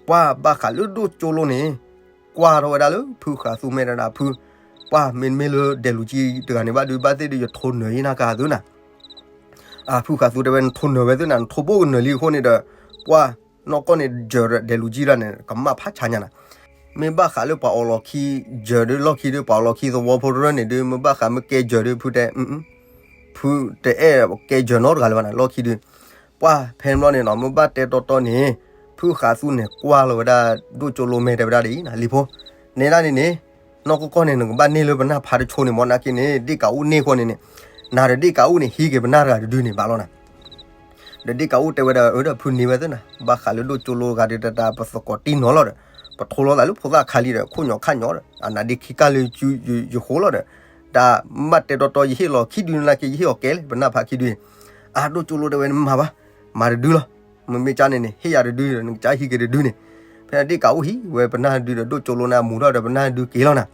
ပှၢ်ဘၣ်ဃးလၢဒိၣ်ကၠိလိန့ၣ် ကွၢ်ထီၣ်ဝဲဒၣ်လၢ ဖုဃးသူမဲာ်တဒၣ်ဖု ပှၢ်မ့မ့ၢ်လၢဒဲးလူၤကံတဂၤန့ၣ်ဘၣ်ဒု ဘၣ်သ့ၣ်ဒု ယထိနၢၤယနၢ်ကၤသုနၤ ဖုဃးသူတဲဝဲ နထိနၢၤဝဲသုနၤ နထိဘိၣ်ကနၢၤလံအဃိန့ၣ်ဒီး ပှၢ် နီၢ်ကီၢ်န့ၣ် ယၢၤဒဲးလူၤကံတဂၤန့ၣ် ကမၣ်ဖးဆါညါနၤ မ့ၢ်ဘၣ်ဃးလၢပှၤအီၣ်လီၤခံ ယၢၤဒုလီၢ်ခံဒု ပှၤအီၣ်လီၤခံသဝီဖိတရၢၢ်န့ၣ်ဒု မ့ၢ်ဘၣ်ဃးမ့ၢ်ကဲယၢၤဒု ဖုတဲ ဖုတအဲၣ်ကဲယၢၤနီတဂၤလၢၤဘၣ်နၤ လီၢ်ခံဒု ပှၢ်ဖဲန့ၣ်ဘျီန့ၣ်နီၤ မ့ၢ်ဘၣ်တဲတီတီန့ၣ် ဖုဃးသူန့ၣ် ကွၢ်လီၤဝဲဒၣ် ဒိၣ်ကၠိလိမဲာ်တဲဝဲဒၣ်ဒ်အံၤနၤ လံၤဖိ နဲဒၣ်န့ၣ်န့ၣ် နီၢ်ကီၢ်ကီၢ်န့ၣ် နကဘၣ်န့ၢ်လၢပနၢ်ဖးတဆိန့ၣ် မ့ၢ်နၤက့န့ၣ် ဒ့ၣ်ကးအူန့ၢ်ဃီန့ၣ်န့ၣ် နၤဒီးဒ့ၣ်ကးအူန့ၣ် ဟံးက့ၤပနၢ်တဂၤတဒုန့ၣ်ဘၣ်လီၤနၤ ဒီးဒ့ၣ်ကးအူတဲဝဲဒီး အၢ ဒီးဖုန့ၢ်ဝဲသုနၤ ဘၣ်ဃးလၢဒိၣ်ကၠိလိဂၤဒုးတတး ပသကိးတံၢ်နီၤလီၤဒီး ပထိလိသးလၢဖိသၣ်ခါလံဒီး ခိၣ်ညီၣ်ခါညီၣ်ဒီး အနါဒ့ခံကၢ်လၢယဃိလီၤဒီး တၢ်ဘၣ်တဲတီတီ ယဟ့ၣ်လီၤခံဒုနၤက့ ယဟ့ၣ်အီၤကဲလၢ ပနၢ်ဖးခံဒုန့ၣ် အဒိၣ်ကၠိလိတဲဝဲ နမၤဘၣ် မၤတဒုလီၤ မ့မ့ၢ်ကၠါန့ၣ်န့ၣ် ဟ့ၣ်ယၤတဒုဒီး နကစၢ်ဟံးက့ၤတဒုန့ၣ် ဖဲဒ့ၣ်ကးအူဟံးဝဲပနၢ်ဒုဒီး ဒိၣ်ကၠိလိန့ၣ် အမူထီၣ်ဒီး ပနၢ်ဒုက့ၤလီၤနၤ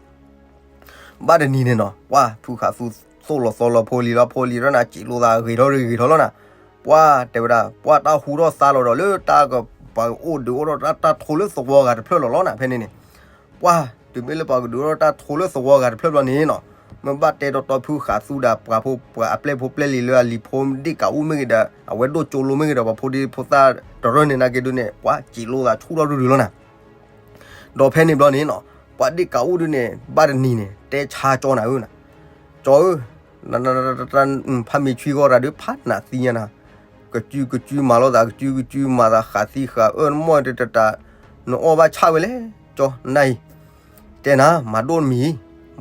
ဘၣ်တနံၤန့ၣ်နီၤ ပှၢ်ဖုဃးသူသိၣ်လီၤသီလီၤဖိလံၤလီၤ ဖိလံၤလီၤနၤ စံးလိာ်သးဂ့ၤထီၣ်ဂ့ၤထီၣ်လီၤနၤ ပှၢ်တဲဝဲဒၣ် ပှၢ်တၢ်ဟူထီၣ်သါလီၤဒီး လၢတၢ်ကပှၤအိၣ်ဒုးအိၣ်ထီၣ်တၢ်ထိလၢသဝီဂၤတဖျၢၣ်လီၤလီၤနၤ ဖဲန့ၣ်န့ၣ် ပှၢ်တုၤမ့ၢ်လၢပှၤကဒုးအိၣ်ထီၣ်တၢ်ထိလၢသဝီဂၤတဖျၢၣ်ဘျီန့ၣ်နီၤ မ့ၢ်ဘၣ်တဲတီတီဖုဃးသူဒီး ပှၤဖိပှၤအပျဲၢ်ဖိပျဲၢ်လံၤလၢအလံၤဖိဒ့ၣ်ကးအူမ့ၢ်ဂ့ၤဒီး အဝဲဒိၣ်ကၠိလိမ့ၢ်ဂ့ၤဒီး ပှၤဖိဒံဖိသၣ်တရၢၢ်န့ၣ်နၤက့ဒုန့ၣ် ပှၢ်စံးလိာ်သးဆူၣ်ထီၣ်ဒုဒုလီၤနၤ ဒီးဖဲန့ၣ်ဘျီန့ၣ်နီၤ ပှၤဒ့ၣ်ကးအူဒုန့ၣ် ဘၣ်တနံၤန့ၣ် တဲဆါကၠီနၤဧၢနၤ, ကၠီဧၢ, ဖးမ့ၢ်ဆွံဂီၢ်ရၤဒုးဖးနးသံညါနၤ, ကစုကစုမၤလိာ်သး ကစုကစုမၤသး ဃးသံဃးအၢနမိၢ်တတး, နအီၣ်ဘၣ်ဆၣ်ဝဲလဲၣ် ကၠီနၤအံၤ, တဲနၤ မၤဒိၣ်မံၤ,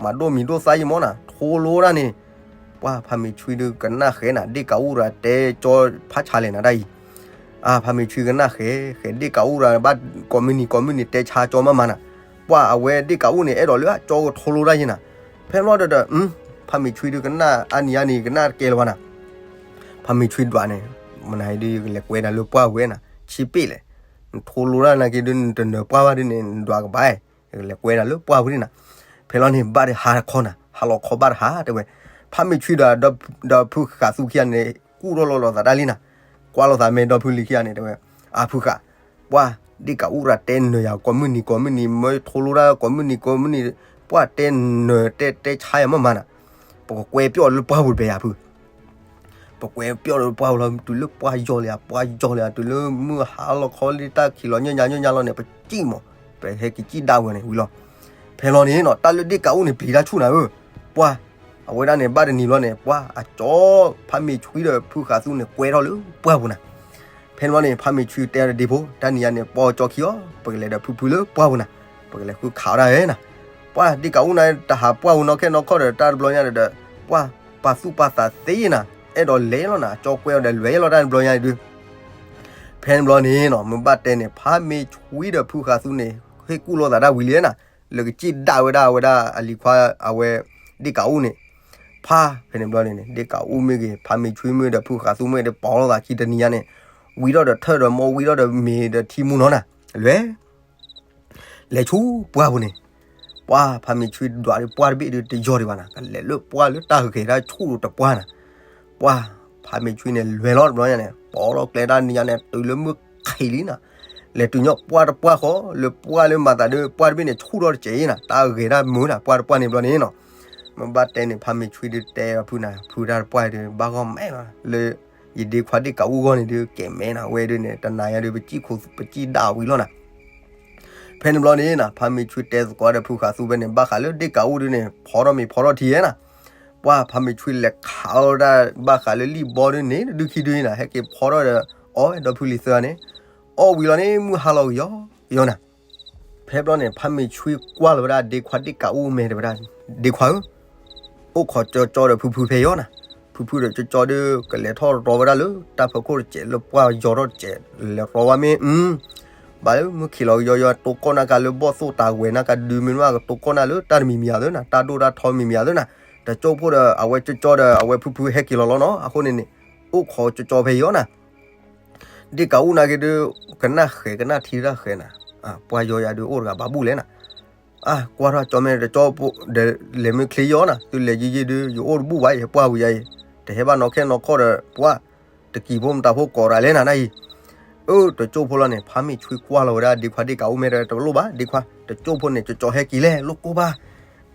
မၤဒိၣ်မံၤဒိၣ်သၣ်ယံမီၢ်နၤ ထိလိဒၣ်န့ၣ်, ပှၤဖးမ့ၢ်ဆွံဒုးကနၣ်ဃဲနၤ ဒ့ၣ်ကးအူရၤတဲကၠီဖးဆါလဲၣ်နၤဒၣ်အံၤ, အါဖးမ့ၢ်ဆွံကနၣ်ဃဲ, ဃဲဒ့ၣ်ကးအူရၤဘၣ်ကိးမုၢ်နံၤကိးမုၢ်နံၤတဲဆါကၠီမးမးနၤ, ပှၤအဝဲဒ့ၣ်ကးအူန့ၣ် အဲၣ်ဒိးလၢအကၠီကထိလိဒၣ်ယံနၤ, ဖဲမီၢ်ဒီးဒီး, ဖးမ့ၢ်ဆွံဒုးကနၣ်အါနံၤအါနံၤကနၣ်တကဲလၢၤဘၣ်နၤ, ဖးမ့ၢ်ဆွံဒွးန့ၣ်, မနၤဒုးယကလဲၤကွဲနၤလၢပှၢ်ဝဲနၤ, ဆံပ့ၣ်လဲၣ်, နထိလိဒၣ်နၤက့ၤဒုးနတနၢၤပှၢ်ဘၣ်ဒုးန့ၣ် နဒွးကဘၣ်, ယကလဲၤကွဲနၤလၢပှၢ်ဝဲနၤ, ဖဲလီၤန့ၣ် ဘၣ်တဟါခီနၤ, ဟါလီၤခီဘၣ်တဟါတဲဝဲ, ဖးမ့ၢ်ဆွံဒီး, ဒီးဖုဃးသူခံဂၤန့ၣ် ကူၣ်ထီၣ်လိာ်လိာ်သးတၢ်လံနၤ, ကွၢ်လိာ်သးမ့ၢ်ဒီဖုလံၤခံဂၤန့ၣ်တဲဝဲ, အါဖုဃး, ပှၤ, ဒ့ၣ်ကးအူရၤတဲနၢၤယၤကိးမုၢ်နံၤကိးမုၢ်နံၤ မ့ၢ်ထိလိဒၣ်ကိးမုၢ်နံၤကိးမုၢ်နံၤ, ပှၤတဲနၢၤတဲတဲဆါယၤမးမးနၤ, ပကကွဲပျီၢ်လၢပှၢ်ပူၤတဘဲယၤဖု ပကွဲပျီၢ်လၢပှၢ်ပူၤလီၤ, တုၤလၢပှၢ်ယီၤလံဧါ, ပှၢ်ယီၤလံဧါ, တုၤလၢမုၢ်ဟါလီၤခီလံတၢ်ခံးလီၤညၣ်ညါညၣ်ညါလီၤန့ၣ် ပစံၣ်မး, ပဟဲက့ၤစံၣ်ဒၣ်ဝဲန့ၣ်ဝံၤလီၤ, ဖဲလီၤန့ၣ်နီၤ တၢ်လၢဒ့ၣ်ကးအူန့ၣ် ပျံၤတၢ်ဆူၣ်နၤဧၢ, ပှၤ, အဝဲဒၣ်န့ၣ် ဘၣ်တနံၤဘျီန့ၣ် ပှၤ, အကၠီ, ဖးမ့ၢ်ဆွံဒီးဖုဃးသူန့ၣ် ကွဲထီၣ်လၢပှၢ်ပူၤနၤ ဖဲန့ၣ်ဘျီန့ၣ် ဖးမ့ၢ်ဆွံတဲဒီးဒ့ၣ်ဖိ, တၢ်နံၤညါန့ၣ် ပှၤကၠီခံအီၤ, ပကလဲၤဒီးဖုဖုလၢပှၢ်ပူၤနၤ, ပကလဲၤဃုခးအီၤဒၣ်ဝဲနၤ, ပှၤ, ဒ့ၣ်ကးအူန့ၣ် တဟးပှၢ်ပူၤနီၢ်ခဲနီၢ်ခီၣ်ဒီး တၢ်တဘျီညါဒီး, ပှၤ, ပာ်သူၣ်ပာ်သးသ့နၤ, အဲၣ်ဒိးလဲၤလီၤနၤ, ကၠီကွဲအီၤဒီးလဲၤလီၤတၢ်တဘျီညါအံၤဒုး, ဖဲ ဖဲန့ၣ်ဘျီန့ၣ်နီၤ မ့ၢ်ဘၣ်တဲန့ၣ် ဖါမ့ၢ်ဆွံဒီးဖုဃးသူန့ၣ် ဟ့ၣ်ကူၣ်လိာ်သးဒၣ်ဝံၤလံနီၤ, လၢကစံၣ်ဒၣ်ဝဲဒၣ်အဝဲဒၣ်အလံၤခွါအဝဲ ဒ့ၣ်ကးအူန့ၣ်, ဖါဖဲန့ၣ်ဘျီန့ၣ်န့ၣ် ဒ့ၣ်ကးအူမ့ၢ်ဂ့ၤ ဖါမ့ၢ်ဆွံမ့ၢ်ဒီးဖုဃးသူမ့ၢ်ဒီး ပိာ်လိာ်သးခံတနံၤညါန့ၣ်, ဝံထီၣ်ဒီးထၢၣ်ဒီးမိၢ် ဝံထီၣ်ဒီးမ့ၤဒီးထံမူနီၤနီၤ, လဲၤ လဲၤဆူပှၢ်ပူၤန့ၣ်, ပှၢ်ဖါမ့ၢ်ဆွံဒွးဒီးပှၢ်တဘ့ၣ်ဒီးတယီၤဒံးဘၣ်နီၤ, ကလဲၤလၢပှၢ်လၢတၢ်ဂဲၤတၢ်ဆူၣ်ဒီးတပှၢ်နီၤ, ပှၢ်ဖါမ့ၢ်ဆွံန့ၣ် လဲၤလီၤတဘျီညါန့ၣ် ပိာ်လိာ်ကျဲတၢ်နံၤညါန့ၣ် တုၤလၢမုၢ်ခံးလံနီၤ, လဲၤတုၤညီပှၢ်တပှၢ်ဃီ လၢပှၢ်လၢမၤသးဒီးပှၢ်တဘ့ၣ်န့ၣ် ဆူၣ်ထီၣ်တစဲးနီၤ, တၢ်ဂဲၤတၢ်မုာ်နီၤ ပှၢ်တပှၢ်န့ၣ်ဘျီန့ၣ်နီၤ, မ့ၢ်ဘၣ်တဲန့ၣ် ဖါမ့ၢ်ဆွံဒုးတဲဖုနီၤ ဖုတၢ်တပှၢ်ဒုး ဘၣ်ဂီၢ်မဲနီၤ လၢ ယဒ့ခွါဒ့ၣ်ကးအူဂီၢ်န့ၣ်ဒုး ကဲမဲနီၤ ဝဲဒုးန့ၣ် တနၤညါဒုး ပစံၣ်ခိၣ်ပစံၣ်ဒၣ်ဝံၤလီၤနီၤ, ဖဲန့ၣ်ဘျီန့ၣ်နီၤ ဖါမ့ၢ်ဆွံတဲသကိးဒီးဖုဃးသူဖဲန့ၣ် ဘၣ်ဃးလၢဒ့ၣ်ကးအူဒုးန့ၣ် ဖီထီၣ်မ့ၤဖီထီၣ်ထံနီၤ, ပှၢ်ဖါမ့ၢ်ဆွံလဲၤခးလီၤဝဲဒၣ် ဘၣ်ဃးလၢလံၣ်ဘီဒုးန့ၣ် ဒုခံဒုနီၤ ဟဲက့ၤဖီထီၣ်ဒီး အီၣ်ဝဲဒီဖုလံၤသၢဂၤန့ၣ်, အီၣ်ဝံၤလီၤန့ၣ် မုၢ်ဟါလီၤကယီကယီနီၤ ဖဲဘျီန့ၣ် ဖါမ့ၢ်ဆွံကွၢ်လီၤဝဲဒၣ်ဒ့ခွါဒ့ၣ်ကးအူမဲာ်တဲဝဲဒၣ်, ဒ့ခွါဧၢ, အိၣ်ခိးကၠီကၠီဒီးဖုဖုဖဲယီၤနီၤ, ဖုဖုဒီးကၠီကၠီဒီး ကလဲၤထီၣ်ရီဝဲဒၣ်လၢတၢ်ဖီခိၣ်တစဲးလၢပှၢ်ယီၤထီၣ်တစဲး လဲၤရီဝဲမ့ၢ်, ဘၣ်လၢမုၢ်ခံးလီၤကယီကယီ တိကိၢ်နၢ်ကါလၢဘီၣ်သိၣ်တၤဝဲနၢ်ကဒုမ့ၢ်မး ကတိကိၢ်နၢ်လၢတၢ်တမံၤမံၤဧါသ့နီၤ တၢ်ဒိၣ်တၢ်ထီမံၤမံၤဧါသ့နီၤ, တကၠိဖိဒီးအဝဲကၠီကၠီဒီးအဝဲဖုဖုဟဲက့ၤလီၤလီၤနီၤ အဃိန့ၣ်န့ၣ်, အိၣ်ခိးကၠီကၠီဖဲယီၤနီၤ ဒ့ၣ်ကးအူနာ်က့ဒုး, ကနၣ်ဃဲၤကနၣ်ထံတၢ်ဃဲၤနီၤ, ပှၢ်ယီၤယၤဒုးအိၣ်တဂၤဘၣ်ဘူၣ်လဲၣ်နီၤ, အါ ကွၢ်ထီၣ်ကၠီမဲာ်တကၠီဖိ, ဒီးလဲၤမ့ၢ်ချ့ယီၤနီၤ သုလဲၤယံၤယံၤဒုး ယအိၣ်တဘူၣ်ဘၣ် ယပှၢ်ဝံၤယၤအံၤ, တဟဲဘၣ်နီၢ်ခဲနီၢ်ခီၣ်ဒီး ပှၢ်, တကံၤဖိမတၤဖိကိးတၢ်လဲၣ်နၤနၢ်အံၤ, အၢ တကၠိဖိလီၤန့ၣ် ဖါမ့ၢ်ဆွံကွၢ်လီၤဝဲဒၣ်ဒ့ခွါဒ့ၣ်ကးအူမဲာ်ဒီးတလိၣ်ဘၣ် ဒ့ခွါ, တကၠိဖိန့ၣ် ကၠီကၠီဟဲက့ၤလဲၣ် လိၣ်ကိၢ်ဘၣ်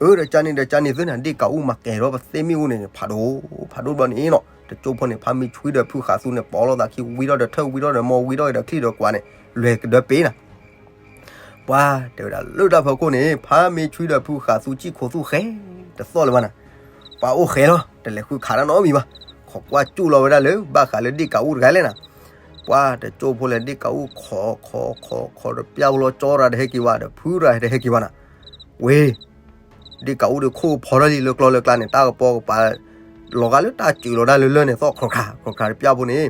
အၢ ဒီးကၠါန့ၣ်ဒီးကၠါန့ၣ်သ့နီၤ ဒ့ၣ်ကးအူမၤကဲၤထီၣ်ပသ့မ့ၣ်အူန့ၣ် ဖးဒိၣ်, ဖးဒိၣ်ဘျီန့ၣ်နီၤ တကၠိဖိန့ၣ် ဖါမ့ၢ်ဆွံဒီးဖုဃးသူန့ၣ် ပိာ်လိာ်သးခံ ဝံထီၣ်ဒီးထၢၣ်ဝံထီၣ်ဒီးမိၢ်ဝံထီၣ်ဒီးချံၣ်ဒီးကွၢ်န့ၣ် လွဲၢ်ကဒၢပ့ၤနီၤ ပှၤတဲဝဲဒၣ်လၢတၢ်ဖီခိၣ်န့ၣ် ဖါမ့ၢ်ဆွံဒီးဖုဃးသူစံၣ်ခိၣ်သူဃဲၤတသီၣ်လၢၤဘၣ်နီၤ, ပှၤအိၣ်ဃဲၤလီၤ တလဲၤဃုခးတၢ်နီတမံၤဘၣ်, ခိးကွၢ်စူၣ်လီၤဝဲဒၣ်လၢ ဘၣ်ဃးလၢဒ့ၣ်ကးအူတဂၤလဲၣ်နီၤ, ပှၤတကၠိဖိလဲၣ် ဒ့ၣ်ကးအူခိးခိးခိးခိးဒီးပျၢ်ဖိလီၤ ကၠီတဂၤတဟဲက့ၤဘၣ်ဒီး ဖုတဂၤတဟဲက့ၤဘၣ်နီၤ, ဝ့ၢ် ဒ့ၣ်ကးအူဒီးခိၣ်ဖီထီၣ်လံလၢကျီလၢကျါန့ၣ် တၢ်ကပီၤကပၤ လီၤဂာ်လၢတၢ်စၢၤလီၤဒၣ်လၢလၢၢ်န့ၣ် သီၣ်ခီၣ်ခါ ခီၣ်ခါတပျၢ်ဖိန့ၣ်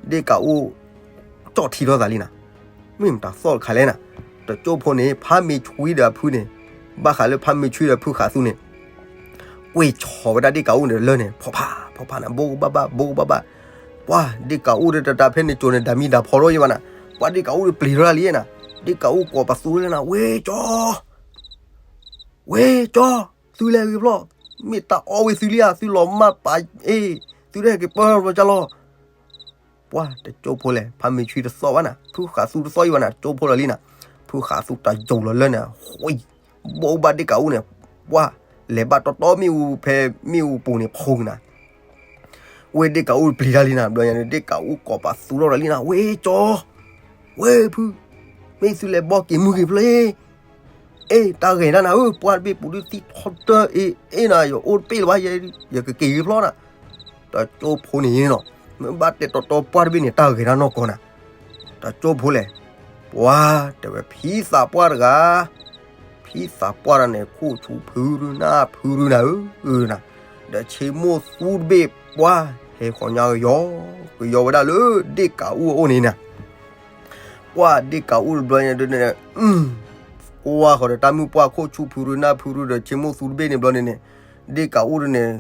ဒ့ၣ်ကးအူ ကၠီၣ်ထံထီၣ်သးလံနီၤ, မ့ၢ်မတၤသီၣ်တခါလဲၣ်နီၤ, တကၠိဖိန့ၣ် ဖါမ့ၢ်ဆွံဒီးအဖုန့ၣ် ဘၣ်ဃးလၢဖါမ့ၢ်ဆွံဒီးဖုဃးသူန့ၣ် ကွံာ်ဆီၣ်ဝဲဒၣ်ဒ့ၣ်ကးအူန့ၣ်လၢၢ်န့ၣ် ဖီဖးနၤ ဘိကဘၣ်ဘၣ် ဘိကဘၣ်ဘၣ်, ပှၤဒ့ၣ်ကးအူဒီးတတၤဖဲန့ၣ်ကၠိန့ၣ် ဒၣ်မံၤဒၣ်ဖီထီၣ်ယံၤဘၣ်နၤ, ပှၤဒ့ၣ်ကးအူဒီးပျံၤထီၣ်လံနၤ, ဒ့ၣ်ကးအူကိးပသူလၢနၤ ဝ့ၢ်ကၠီ ဝ့ၢ်ကၠီ, သုလဲၤဂ့ၤဖျီၣ်, မ့ၢ်တၢ်အီၣ်ဝဲသုလံဧါ သုလီၤမၢ်ပာ်အ့ၣ်, သုတဟဲက့ၤပၢၢ်လီၤကၢ်လီၤ, ပှၤတကၠိဖိလဲၣ် ဖါမ့ၢ်ဆွံတသီၣ်ဘၣ်နၤ ဖုဃးသူတသီၣ်ယံၤဘၣ်နၤ ကၠိဖိလီၤလံနၤ, ဖုဃးသူတၢ်ယိာ်လီၤလၢၢ်န့ၣ် ဃီ ဘိးဘၣ်ဒ့ၣ်ကးအူန့ၣ်, ပှၤလဲၤဘၣ်တီတီမ့ၣ်အူဖဲမ့ၣ်အူပူၤန့ၣ် ဖီၣ်က့ၤနၤ ဝ့ၢ်ဒ့ၣ်ကးအူပျံၤတၢ်လံနၤ ဘျီညါန့ၣ် ဒ့ၣ်ကးအူကိးပသူထီၣ်ဒီးလံနၤ ဝ့ၢ်ကၠီ, ဝ့ၢ်ဖု, မ့ၢ်သုလဲၤဘီက့ၤမုၢ်ဂ့ၤဖျီၣ်, အ့ၣ် တၢ်ဂဲၤဒၣ်နၤဧၢ ပှၢ်တဘ့ၣ်ပူၤဒုးသံထီတၢၢ်အ့ၣ်အ့ၣ်နၤ ယအိၣ်တပ့ၢ်လၢၤဘၣ် ယကက့ၤဂ့ၤဖျီၣ်နၤ, တကၠိဖိန့ၣ်နီၤ, မ့ၢ်ဘၣ်တဲတီတီပှၢ်တဘ့ၣ်န့ၣ် တၢ်ဂဲၤတၢ်နီၢ်ကီၢ်နၤ တကၠိဖိလဲၣ်, ပှၤတဲဝဲဖံသးပှၢ်တဂၤ, ဖံသးပှၢ်တဂၤန့ၣ် ခိၣ်ဆူဖုရူနၢ်ဖုရူနၤဧၢ, နၤ, ဒီးဆ့မိၢ်သူတဘ့ၣ်ပှၢ်ဟဲဃီၤညါကယီ, ကယီဝဲဒၣ်လၢဒ့ၣ်ကးအူအအိၣ်န့ၣ်နၤ, ပှၢ်ဒ့ၣ်ကးအူတဘျီညါဒ်န့ၣ်, ကွၢ်ဃီၤဒီးတၢ်မုၢ်ပှၢ်ခိၣ်ဆူဖုရူနၢ်ဖုရူဒီးဆ့မိၢ်သူတဘ့ၣ်န့ၣ်ဘျီန့ၣ်န့ၣ်, ဒ့ၣ်ကးအူဒ်န့ၣ်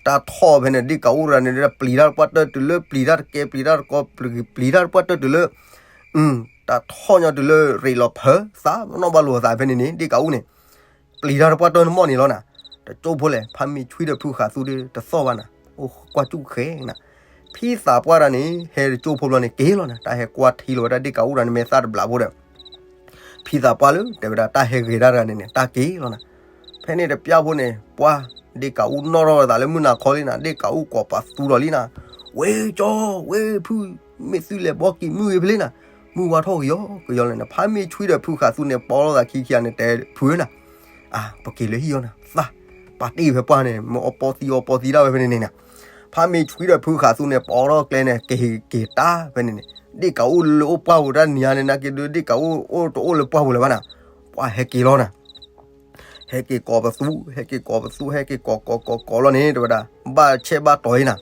တၢ်ထီၣ်ဖဲန့ၣ် ဒ့ၣ်ကးအူတဂၤန့ၣ် ပျံၤတၢ်တပှၢ်တၢၢ်တုၤလၢ ပျံၤတၢ်တကဲ ပျံၤတၢ်တကီ ပျံၤတၢ်တပှၢ်တၢၢ်တုၤလၢ တၢ်ထီၣ်ညီတုၤလၢရ့းလီၤဖၢသး နီၣ်ဘၣ်လိာ်သးဖဲန့ၣ်န့ၣ် ဒ့ၣ်ကးအူန့ၣ် ပျံၤတၢ်တပှၢ်တၢၢ်န့ၣ်မီၢ်န့ၣ်လီၤနၤ, တကၠိဖိလဲၣ် ဖါမ့ၢ်ဆွံဒီးဖုဃးသူဒီးတသီၣ်ဘၣ်နၤ, အိၣ်ကွၢ်စူၣ်ဃဲနၤ, ဖံသးပှၢ်တဂၤန့ၣ် ဟဲတကၠိဖိဘျီန့ၣ်က့ၤလီၤနၤ, တၢ်ဟဲကွၢ်ထံလီၤဝဲဒၣ်ဒ့ၣ်ကးအူတဂၤန့ၣ် မဲာ်သၣ်တဘျးဖိဒီး ဖံသးပှၢ်လၢ တဲဝဲဒၣ်တၢ်ဟဲဂ့ၤတၢ်တဂၤန့ၣ်န့ၣ် တၢ်က့ၤလီၤနၤ, ဖဲန့ၣ်တပျၢ်ဖိန့ၣ် ပှၢ် ဒ့ၣ်ကးအူနီၣ်ထီၣ်ဝဲသးလၢမုၢ်နၤခီလံနၤ, ဒ့ၣ်ကးအူကိးပသူဒီးလံနၤ, ဝ့ၢ်ကၠီ ဝ့ၢ်ဖု, မ့ၢ်သုလဲၤဘီက့ၤမုၢ်ဂ့ၤဖဲလံနၤ, မုၢ်ဝါထီၣ်ကယီကယီလဲၣ်နၤ, ဖါမ့ၢ်ဆွံဒီးဖုဃးသူန့ၣ် ပိာ်လိာ်သးခံခံဂၤန့ၣ် တဲဖုဧၢနၤ, အါ ပက့ၤလၢဟံၣ်အီၤနၤ, သး ပာ်တ့ၢ်ဖဲပှၢ်န့ၣ် မ့ၢ်အီၣ်ပီသံအီၣ်ပီသံဒၣ်ဝဲဖဲန့ၣ်န့ၣ်နၤ, ဖါမ့ၢ်ဆွံဒီးဖုဃးသူန့ၣ် ပိာ်ထီၣ်ကျဲန့ၣ် က့ၤက့ၤတၢ်ဖဲန့ၣ်န့ၣ်, ဒ့ၣ်ကးအူလၢအိၣ်ပှၢ်ပူၤတၢ်နံၤညါန့ၣ် နာ်က့ဒုး ဒ့ၣ်ကးအူအိၣ်တအိၣ်လၢပှၢ်ပူၤလၢၤဘၣ်နၤ, ပှၢ်ဟဲက့ၤလီၤနၤ ဟဲက့ၤကိးပသူ ဟဲက့ၤကိးပသူ ဟဲက့ၤကိးကိးကိးကိးလီၤန့ၣ် တဲဝဲဒၣ် ဘၣ်ဆဲးဘၣ်တီၤအံၤနၤ,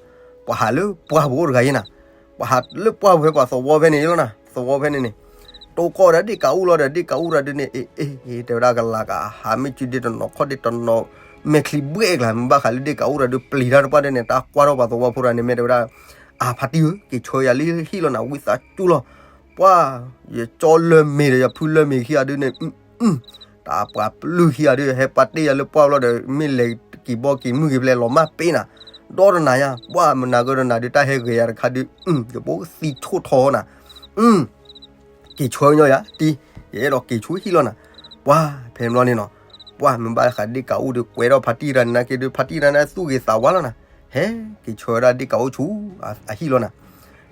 ပှၤဟးလၢပှၢ်ပူၤအိၣ်တဂၤအံၤနၤ, ပှၤဟးလၢပှၢ်ပူၤဖဲပှၤသဝီဖဲန့ၣ်လီၤနၤ, သဝီဖဲန့ၣ်န့ၣ် တိၢ်ကီၢ်ဒီးဒ့ၣ်ကးအူလီၤဒီး ဒ့ၣ်ကးအူတၢ်ဒုန့ၣ် အ့ၣ်အ့ၣ် တဲဝဲဒၣ်ကလၤကဟးမ့ၢ်စုဒ့တနီၤခီၣ်ဒ့တနီၤ မဲာ်ချံဘှဲၣ်ကျါ မ့ၢ်ဘၣ်ဃးလၢဒ့ၣ်ကးအူတၢ်ဒု ပျံၤတၢ်တပှၢ်ဒုန့ၣ် တၢ်ကွၢ်ထီၣ်ပှၤသဝီဖိတဂၤန့ၣ် မ့ၢ်တဲဝဲဒၣ် အဖါတံၢ်ဧၢ က့ၤဆှၢယၤလၢဟံၣ်လီၤနၤ ဝံသးစူၤလီၤ. ပှၢ် ယကၠီလၢမ့ၤဒီး ယဖုလၢမ့ၤခံဂၤဒုန့ၣ် တၢ်ပှၤပျုၢ်ခံဂၤဒု ဟဲပာ်တ့ၢ်ယၤလၢပှၢ်ဘျီဒီး မ့ၢ်လဲၤက့ၤဘီက့ၤမုၢ်က့ၤဖျဲးလီၤမၢ်ပ့ၤနၤ, ဒီတနၤညါ ပှၢ်မနၤကဒီးနၤဒု တၢ်ဟဲဂဲၤယၤတခါဒု ယဘိသံဆိၣ်ထီနၤ, က့ၤဆှၢညီယၤတံၢ်, ယအဲၣ်ဒိးက့ၤဆူဟံၣ်လီၤနၤ, ပှၢ်ဖဲန့ၣ်ဘျီန့ၣ်နီၤ, ပှၢ်မ့ၢ်ဘၣ်ဃးဒ့ၣ်ကးအူဒု ကွဲးထီၣ်ဖါတံၢ်တဂၤန့ၣ်နာ်က့ဒု ဖါတံၢ်တဂၤန့ၣ်သူၣ်ဂ့ၤသးဝါလီၤနၤ, ဟဲက့ၤဆှၢဝဲဒၣ်ဒ့ၣ်ကးအူဆူ အဟံၣ်လီၤနၤ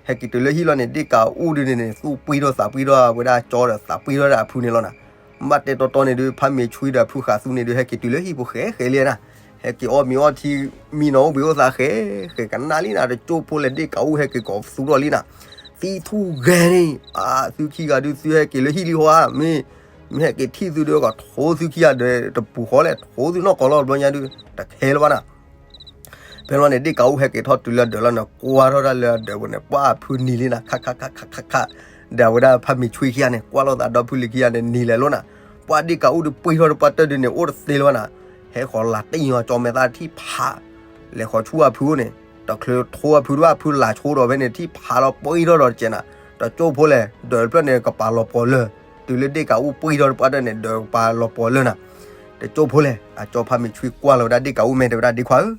ဟဲက့ၤတုၤလၢဟံၣ်လီၤန့ၣ် ဒ့ၣ်ကးအူဒုန့ၣ်န့ၣ် သူၣ်ပှံထီၣ်သးပှံထီၣ်ဝဲဒၣ်ကၠီဒီးသးပှံထီၣ်ဒၣ်အဖုန့ၣ်လီၤနၤ, ဘၣ်တဲတီတီန့ၣ်ဒု ဖါမ့ၤဆွံဒီးဖုဃာ်သူန့ၣ်ဒု ဟဲက့ၤတုၤလၢဟံၣ်ပူၤဃဲဃဲလံနၤ, ဟဲက့ၤအီၣ်မ့ၤအီထံ မံနီၤအိၣ်ဘှံးအိၣ်သးဃဲဃဲကနၣ်လံနၤ, တကၠိဖိလဲၣ်ဒ့ၣ်ကးအူဟဲက့ၤကိးသူထီၣ်လံနၤ, သံထူၣ်ဂဲၤန့ၣ် အသုခံဂၤဒု သုဟဲက့ၤလၢဟံၣ်လံဟီဧါ, မ့ၢ် မ့ၢ်ဟဲက့ၤထံၣ်သုဒု ကထိသုခံဂၤဒီးတပူၤဃီလဲၣ် ထိသုနီၢ်ကီၢ်လီၤ တဘျီညါဒု တခဲလၢၤဘၣ်နၤ ဖဲန့ၣ်ဘျီန့ၣ် ဒ့ၣ်ကးအူဟဲက့ၤထီၣ်တုၤလၢဒၢးလီၤန့ၣ် ကွၢ်ထီၣ်ဒၣ်လၢအဒၢးပူၤန့ၣ် ပှၢ်အဖုနံၤလံနၤ ခးခးခးခးခးခး, ဒီးအဝဲဒၣ်ဖါမ့ၤဆွံခံဂၤန့ၣ် ကွၢ်လိာ်သးဒီဖုလံၤခံဂၤန့ၣ် နံၤလဲၤလိာ်နၤ, ပှၢ်ဒ့ၣ်ကးအူဒုပှံထီၣ်တပှၢ်တၢၢ်ဒုန့ၣ် အိၣ်တသ့လၢၤဘၣ်နၤ, ဟဲဃီၤလၤတံၢ်အီၤကၠီမဲာ်သၣ်ထံၣ်ဖး, လဲၤဃီၤဆူအဖုအိၣ်န့ၣ် တချုးထိအဖုတဘၣ် အဖုလၤဆိဒီးဖဲန့ၣ် ထံၣ်ဖးလီၤပှံထီၣ်ဒီးတကဲးနၤ, တကၠိဖိလဲၣ် ဒၢးတဖျၢၣ်န့ၣ် ကပၤလီၤပှီၤလၢာ်, တုၤလၢဒ့ၣ်ကးအူပှံထီၣ်တပှၢ်တၢၢ်န့ၣ် ဒၢးကပၤလီၤပှီၤလၢာ်နၤ, တကၠိဖိလဲၣ် အကၠီဖါမ့ၤဆွံကွၢ်လီၤဝဲဒၣ်ဒ့ၣ်ကးအူမဲာ်တဲဝဲဒၣ်ဒ့ခွါဧၢ,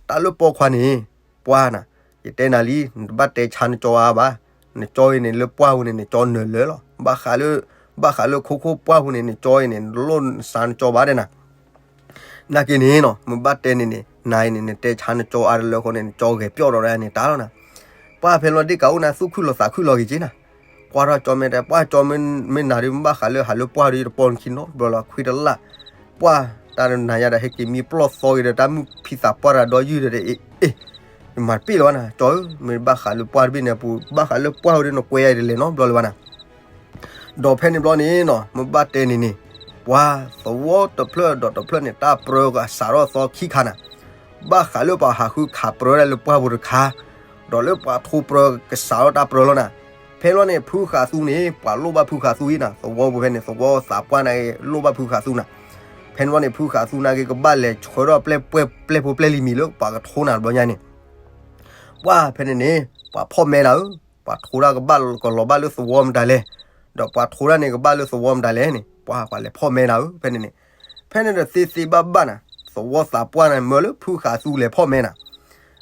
တၢ်လၢပိာ်ခွါန့ၣ် ပှၢ်နၤ, ယတဲနၤလံ နတဘၣ်တဲဆါနကၠီအါဘၣ်, နကၠီအံၤန့ၣ်လၢပှၢ်ပူၤန့ၣ် နကၠီနၢၤလၢာ်လီၤ, ဘၣ်ဃးလၢ ဘၣ်ဃးလၢခိခိၣ်ပှၢ်ပူၤန့ၣ် နကၠီအံၤန့ၣ် နလိၣ်နဆါနကၠီဘၣ်ဒဲးနၤ နာ်က့န့ၣ်နီၤ မ့ၢ်ဘၣ်တဲန့ၣ်န့ၣ် နၤအံၤန့ၣ် နတဲဆါနကၠီအါတလၢအဃိန့ၣ် နကၠီဂဲၤပျီၢ်ဒီးဒၣ်န့ၣ်တၢ်လီၤနၤ, ပှၢ်ဖဲလီၤဒ့ၣ်ကးအူနၤ သူၣ်ခုၣ်လီၤသးခုၣ်လီၤက့ၤက့နၤ, ကွၢ်ထီၣ်ကၠီမဲာ်တဲ ပှၢ်ကၠီမ့ၢ်နၤဒုး မ့ၢ်ဘၣ်ဃးလၢဟးလၢပှၢ်ဒုး ယတပိာ်နခံနီတဘျီလီၤ ခွံတလၢ်, ပှၢ်တၢ်နၤယၤဒီး ဟဲက့ၤမံပျီၢ်သီက့ၤဒီး တၢ်မုၢ်ဖံသးပှၢ်တၢ်ဒီယုၢ်ဒီး အ့ၣ်အ့ၣ် ယမၤတပ့ၢ်လၢၤဘၣ်နၤ ကၠီဧၢ, မ့ၢ်ဘၣ်ဃးလၢပှၢ်တဘ့ၣ်န့ၣ်အပူၤ ဘၣ်ဃးလၢပှၢ်ဝဲဒၣ် နကွဲယၤအံၤတလဲၤနီတဘျီလၢၤဘၣ်နၤ ဒီးဖဲန့ၣ်ဘျီန့ၣ်နီၤ မ့ၢ်ဘၣ်တဲန့ၣ်န့ၣ် ပှၢ်သဝီတဖျၢၣ်ဒီးတဖျၢၣ်န့ၣ် တၢ်ပြၢကစးထီၣ်သီခံခါနၤ, ဘၣ်ဃးလၢပှၤဟးဃုခးပြၢဒၣ်လၢပှၢ်ပူၤတခါ, ဒီးလၢပှၤထိပြၢကစးထီၣ်တၢ်ပြၢလီၤနၤ, ဖဲလီၤန့ၣ် ဖုဃာ်သူန့ၣ် ပှၤလိၣ်ဘၣ်ဖုဃာ်သူအံၤနၤ သဝီပူၤဖဲန့ၣ် သဝီသးပှၢ်န့ၣ် လိၣ်ဘၣ်ဖုဃာ်သူနၤ, ဖဲန့ၣ်ဘျီန့ၣ် ဖုဃာ်သူနာ်က့ ကဘၣ်လဲၤဆှၢထီၣ်ပျဲၢ်ပျဲၢ်ဖိပျဲၢ်လံၤမံၤလၢ ပှၤကထိနၤတဘျီညါန့ၣ် ပှၢ်ဖဲန့ၣ်န့ၣ် ပှၤဖီၣ်မဲနၤဧၢ, ပှၤထိတၢ်ကဘၣ်ကလီၤဘၣ်လၢသဝီမတၤလဲၣ်, ဒီးပှၤထိတၢ်န့ၣ်ကဘၣ်လၢသဝီမတၤလဲၣ်န့ၣ် ပှၤပှၤလဲၤဖီၣ်မဲနၤဧၢ ဖဲန့ၣ်န့ၣ်, ဖဲန့ၣ်ဒီးသ့သ့ဘၣ်ဘၣ်နၤ, သဝီသးပှၢ်န့ၣ် မၢလၢဖုဃာ်သူလဲၤဖီၣ်မဲနၤ,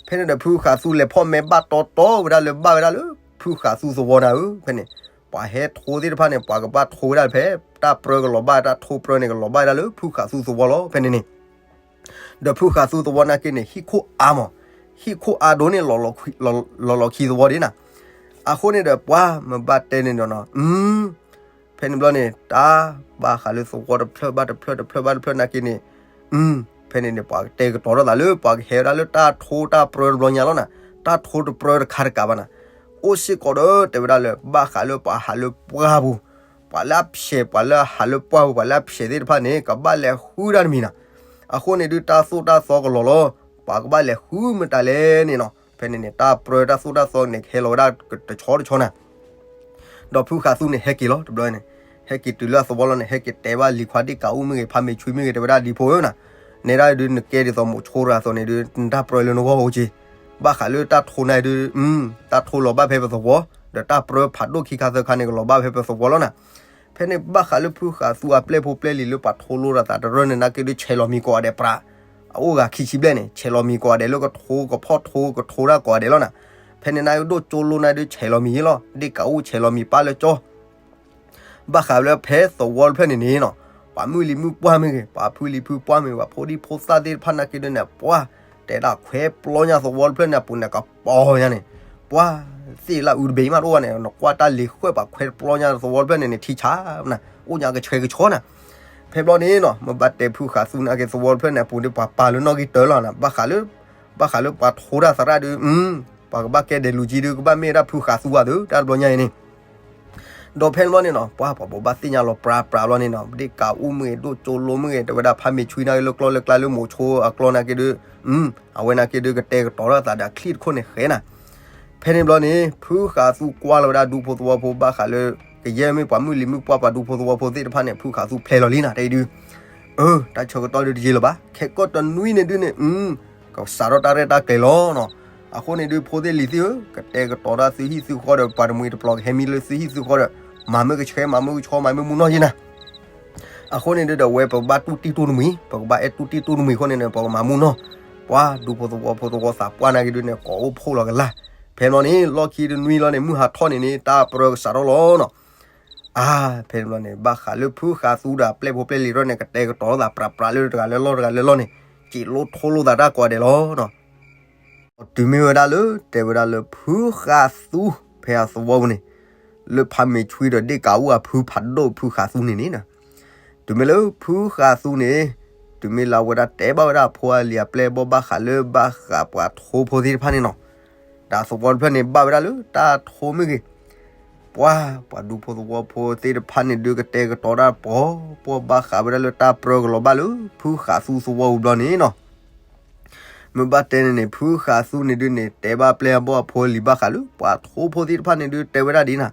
ဖဲန့ၣ်ဒီးဖုဃာ်သူလဲၤဖီၣ်မဲဘၣ်တီတီဝဲဒၣ်လၢဘၣ်ဝဲဒၣ်လၢ ဖုဃာ်သူသဝီနၤဧၢ, ဖဲန့ၣ်, ပှၤဟဲထိသ့ၣ်တဖၣ်န့ၣ် ပှၤကဘၣ်ထိဝဲဒၣ်ဖဲ တၢ်ပြၢကလီၤဘၣ် တၢ်ထိပြၢန့ၣ် ကလီၤဘၣ်ဝဲဒၣ်လၢဖုဃာ်သူသဝီလီၤ ဖဲန့ၣ်န့ၣ် ဒီးဖုဃာ်သူသဝီနာ်က့န့ၣ် ဟံၣ်ခိၣ်အါမး, ဟံၣ်ခိၣ်အါဒိၣ်န့ၣ် လီၤလီၤခံသဝီဒ်နၤ, အဃိန့ၣ်ဒီးပှၤမ့ၢ်ဘၣ်တဲန့ၣ်ဒီးနီၤ, ဖဲန့ၣ်ဘျီန့ၣ် တၢ်ဘၣ်ဃးလၢသဝီတဖျၢၣ်ဘၣ်တဖျၢၣ်တဖျၢၣ်ဘၣ်တဖျၢၣ်နာ်က့န့ၣ်, ဖဲန့ၣ်န့ၣ် ပှၤကတဲကတီၤထီၣ်သးလၢ ပှၤကဟဲဝဲဒၣ်လၢတၢ်ထိတၢ်ပြၢတဘျီညါလီၤနၤ, တၢ်ထိတပြၢတခါတကးဘၣ်နၤ, အိၣ်စ့ၢ်ကီးဒီးတဲဝဲဒၣ်လၢ ဘၣ်ဃးလၢပှၤဟးလၢပှၢ်ပူၤ, ပှၤလၢအဖျဲး ပှၤလၢအဟးလၢပှၢ်ပူၤ ပှၤလၢအဖျဲးသ့ၣ်တဖၣ်န့ၣ် ကဘၣ်လဲၤဃုတၢ်တမံၤနၤ, အဃိန့ၣ်ဒုး တၢ်သိၣ်တၢ်သီကလီၤလီၤ, ပှၤကဘၣ်လဲၤဃုမတၤလဲၣ်န့ၣ်နီၤ, ဖဲန့ၣ်န့ၣ် တၢ်ပြၢတၢ်သိၣ်တၢ်သီန့ၣ် ကဟဲလီၤဝဲဒၣ်တဆီတဆီနၤ ဒီးဖုဃာ်သူန့ၣ် ဟဲက့ၤလီၤ တဘျီန့ၣ်, ဟဲက့ၤတုၤလၢအသဝီလီၤန့ၣ် ဟဲက့ၤတဲဘၣ်လံၤခွါဒ့ၣ်ကးအူမ့ၢ်ဂ့ၤ ဖါမ့ၤဆွံမ့ၢ်ဂ့ၤ တဲဝဲဒၣ်ဒ်ဖိဧၢနၤ, နဲဒၣ်ဒုး နကဲဒ်သိးမိၤဆိတဂၤအသိးန့ၣ်ဒုး နတၢ်ပြၢလၢနဂီၢ်အိၣ်က့ၤ, ဘၣ်ဃးလၢတၢ်ထိနၤဒုး, တၢ်ထိလီၤဘၣ်ဖဲပသဝီ, ဒီးတၢ်ပြၢဖးဒိၣ်ခံခါသၢခါန့ၣ် ကလီၤဘၣ်ဖဲပသဝီလီၤနၤ, ဖဲန့ၣ်ဘၣ်ဃးလၢဖုဃာ်သူအပျဲၢ်ဖိပျဲၢ်လံၤလၢပှၤထိလိတၢ်သးတရၢန့ၣ် နာ်က့ဒုး ဆဲးလီၤမံၤကိးဂၤဒဲးပြး အအိၣ်ဂၤခံဆံဘျဲၣ်န့ၣ် ဆဲးလီၤမံၤကိးဂၤဒဲးလၢကထိကဖီၣ်ထိကထိတၢ်ကိးဂၤဒဲးလီၤနၤ, ဖဲန့ၣ်နၤဒိၣ်ကၠိလိနၤဒုး ဆဲးလီၤမံၤယ့လီၤ ဒ့ၣ်ကးအူဆဲးလီၤမံၤပၢ်လၢကၠီ ဘၣ်ဃးလၢဖဲသဝီတဖျၢၣ်န့ၣ်န့ၣ်နီၤ, ပှၤမုၢ်လံၤမုၢ်ပှၢ်မ့ၢ်ဂ့ၤ ပှၤဖုလံၤဖုပှၢ်မ့ၢ်ဂ့ၤ ပှၤဖိဒံဖိသၣ်သ့ၣ်တဖၣ်နာ်က့ဒုးန့ၣ် ပှၤတဲဒၣ်ခွဲးပျီညါသဝီတဖျၢၣ်န့ၣ် အပူၤန့ၣ်ကပီၤညါန့ၣ်, ပှၤသ့ၣ်လၢအုတဘ့ၣ်မးတအိၣ်ဘၣ်န့ၣ် နကွၢ်တၢ်လံၤဃၢၣ်ပှၤခွဲးပျီညါသဝီတဖျၢၣ်န့ၣ်န့ၣ် ထံဆးနၤ အိၣ်ညါကဆှဲကဆှီနၤ, ဖဲဘျီန့ၣ်နီၤ မ့ၢ်ဘၣ်တဲဖုဃာ်သူနာ်က့သဝီတဖျၢၣ်န့ၣ် အပူၤန့ၣ် ပှၤပာ်လၢနီၣ်ဂံၢ်တၢလီၤနၤ ဘၣ်ဃးလၢ ဘၣ်ဃးလၢပှၤထိတၢ်သရၣ်ဒုး, ပှၤကဘၣ်ကဲဒဲးလူၤကံဒုး ကဘၣ်မ့ၢ်ဝဲဒၣ်ဖုဃာ်သူအသိး တၢ်တဘျီညါအံၤန့ၣ်, ဒီးဖဲန့ၣ်ဘျီန့ၣ်နီၤ ပှၤပှၤဘိးဘၣ်သ့ၣ်ညါလီၤပြးပြးဘျီန့ၣ်နီၤ ဒ့ၣ်ကးအူမ့ၢ်ဂ့ၤ ဒိၣ်ကၠိလိမ့ၢ်ဂ့ၤ တဲဝဲဒၣ်ဖါမ့ၤဆွံနာ်က့လၢကျီလၢကျါလၢမိၤဆိအကျီနာ်က့ဒုး, အဝဲနာ်က့ဒုး ကတဲကတီၤထီၣ်သးဒီးအချံၣ်တခိၣ်န့ၣ်ဃဲနၤ, ဖ ဖဲန့ၣ်ဘျီန့ၣ် ဖုဃးသူကွၢ်လီၤဝဲဒၣ်ဒူဖိသဝီဖိဘၣ်ဃးလၢ ကယဲၢ်မ့ၢ်ပှၤမုၢ်လံၤမုၢ်ပှၢ်ပှၤဒူဖိသဝီဖိသ့ၣ်တဖၣ်န့ၣ် ဖုဃးသူဖျဲလီၤလံနၤ တဲအံၤဒုး, အၢ တၢ်ဆၢကတီၢ်ဒုးတယံာ်လၢၤဘၣ် ခဲကိာ်တနွံန့ၣ်ဒုးန့ၣ် ကစးထီၣ်တၢ်ရဲၣ်တၢ်ကျဲၤလီၤနီၤ. အဃိန့ၣ်ဒုး ဖိသ့ၣ်လံၤသ့ၣ်ဧၢ, ကတဲာ်ကတီၤတၢ်သုဟံၣ်သုဃီဒီး ပှၤတမှံၤတပျီၤကဟဲမံလၢသုဟံၣ်သုဃီဒီး မၤမုၢ်ကဆှဲ မၤမုၢ်ကဆီ မၤမုၢ်မူနီၢ်ယံၤနၤ. အဃိန့ၣ်ဒုးဒီး ဝဲပကဘၣ်တူၢ်တံၢ်တူၢ်တမှံၤ, ပကဘၣ်အဲၣ်တူၢ်တံၢ်တူၢ်တမှံၤအဃိန့ၣ်ဒီး ပကမၤမူနီၢ်. ပှၤဒူဖိသဝီဖိသဝီသးပှၢ်နာ်က့ၤဒုးန့ၣ် ကိးအိၣ်ဖှိၣ်လီၤကလာ်. ဖဲန့ၣ်ဘျီန့ၣ် လီၢ်ခံတနွံလီၤန့ၣ် မုၢ်ဟါထီၣ်န့ၣ်န့ၣ် တၢ်ပြၢကစးထီၣ်လီၤနီၤ. အါ ဖဲန့ၣ်ဘျီန့ၣ် ဘၣ်ဃးလၢဖုဃးသူဒီးအပျဲၢ်ဖိပျဲၢ်လံၤထီၣ်န့ၣ် ကတဲာ်ကတီၤလိာ်သးပြးပြးလၢတဂၤလၢလီၢ်တဂၤလၢလီၢ်န့ၣ် စံးလိၣ်ထိလိာ်သးတၢ်ကိးဂၤဒဲးလီၤနီၤ. တုၤမ့ၢ်ဝဲဒၣ်လၢ တဲဝဲဒၣ်လၢဖုဃးသူ ဖဲအသဝီပူၤန့ၣ် လၢဖးမ့ၢ်ဆွံဒီးဒ့ၣ်ကးအူအဖုဖးဒိၣ်ဖုဃးသူန့ၣ်န့ၣ်, တုၤမ့ၢ်လၢဖုဃးသူန့ၣ် တုၤမ့ၢ်လၢအဝဲဒၣ်တဲဘၣ်ဝဲဒၣ်အဖိအလံၤအပျဲၢ်အဘီၣ်ဘၣ်ဃးလၢဘၣ်ဃးပှၤထိဖိသ့ၣ်တဖၣ်န့ၣ်နီၤ, ဒီးအသဝီတဖျၢၣ်န့ၣ် ဘၣ်ဝဲဒၣ်လၢတၢ်ထိမ့ၢ်ဂ့ၤ ပှၤ ပှၤဒူဖိသဝီဖိသ့ၣ်တဖၣ်န့ၣ်ဒုးကတဲာ်ကတီၤတၢ်ပီၤပီၤဘၣ်ဃးဝဲဒၣ်လၢတၢ်ပြၢကလီၤဘၣ်လၢ ဖုဃးသူသဝီပူၤဘျီန့ၣ်နီၤ. မ့ၢ်ဘၣ်တဲန့ၣ်န့ၣ် ဖုဃးသူန့ၣ်ဒုးန့ၣ် တဲဘၣ်ပျဲၢ်အဘီၣ်အဖိအလံၤဘၣ်ဃးလၢ ပှၤထိဖိသ့ၣ်တဖၣ်န့ၣ်ဒုးတဲဝဲဒၣ်ဒ်နၤ,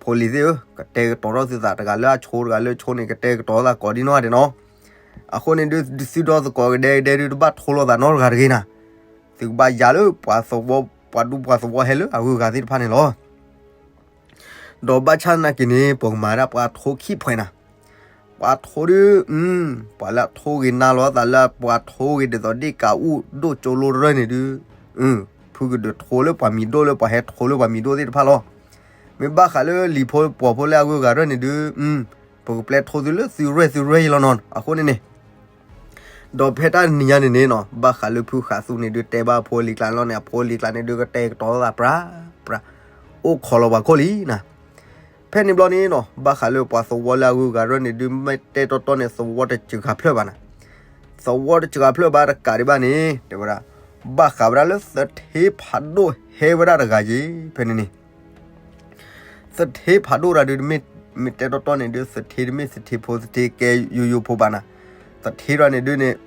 ဖိလံၤသ့ၣ်ဧၢ, ကတဲာ်ကတီၤထီၣ်သုသးတဂၤလၢအဆိတဂၤလၢအဆိန့ၣ် ကတဲာ်ကတီၤသးကိးဒ်နီၢ်ဂၤဒဲးနီၤ. အဃိန့ၣ်ဒုး သုဒီသကိးကဒဲကဒဲဒုးတဘၣ်ထိလိာ်သးနီတဂၤတဂ့ၤနၤ. သုကဘၣ်ယၤလၢပှၤသဝီ ပှၤဒူပှၤသဝီဟဲလၢအဂုၤအဂၤသ့ၣ်တဖၣ်န့ၣ်လီၤ. ဒီးဘၣ်ဆၣ်သနာ်က့န့ၣ် ပကမၤဒၣ်ပှၤထိခံဖှဲးနၤ, ပှၤထိဒုး ပှၤလၢအထိဂ့ၤနၤလီၤသးလၢပှၤထိဂ့ၤဒ်သိးဒ့ၣ်ကးအူဒိၣ်ကၠိလိရၢၢ်န့ၣ်ဒုး, ဖုကဒုးထိလၢပှၤမံၤဒိၣ်လၢပှၤဟဲထိလၢပှၤမံၤဒိၣ်သ့ၣ်တဖၣ်လီၤ. မ့ၢ်ဘၣ်ဃးလၢလံၤဖိပှီၤဖိလၢအဂုၤအဂၤရၢၢ်န့ၣ်ဒုး, ပကပျဲထိသုလၢသုရၢၢ်သုရၢၢ်အံၤလီၤနီၤ. အဃိန့ၣ်န့ၣ် ဒီးဖဲတၢ်နံၤညါန့ၣ်န့ၣ်နီၤ ဘၣ်ဃးလၢဖုဃးသူန့ၣ်ဒုးတဲဘၣ်အဖိအလံၤကျါန့ၣ်လီၤန့ၣ် အဖိအလံၤကျါန့ၣ်ဒုး ကတဲာ်ကတီၤသးပြးပြး အိၣ်ခိးလီၤပှၤခိၣ်လံနၤ. ဖဲန့ၣ်ဘျီန့ၣ်နီၤ ဘၣ်ဃးလၢပှၤသဝီလၢအဂုၤအဂၤရၢၢ်န့ၣ်ဒုး မ့ၢ်တဲတီတီန့ၣ် သဝီတစှၤဖျၢၣ်ဘၣ်နၤ. သဝီတစှၤဖျၢၣ်ဘၣ်တကးဒံးဘၣ်န့ၣ် တဲဝဲဒၣ် ဘၣ်ဃးဝဲဒၣ်လၢသထ့ဖးဒိၣ်ဟဲဝဲဒၣ်တဂၤက့ၤ ဖဲန့ၣ်န့ၣ် သထ့ဖးဒိၣ်တဂၤဒုး မ့ၢ်တဲတီတီန့ၣ်ဒုး သထ့တမ့ၢ်သထ့ဖိသထ့ကဲယိယိဖိဘၣ်နၤ. သထ့တဂၤန့ၣ်ဒုးန့ၣ်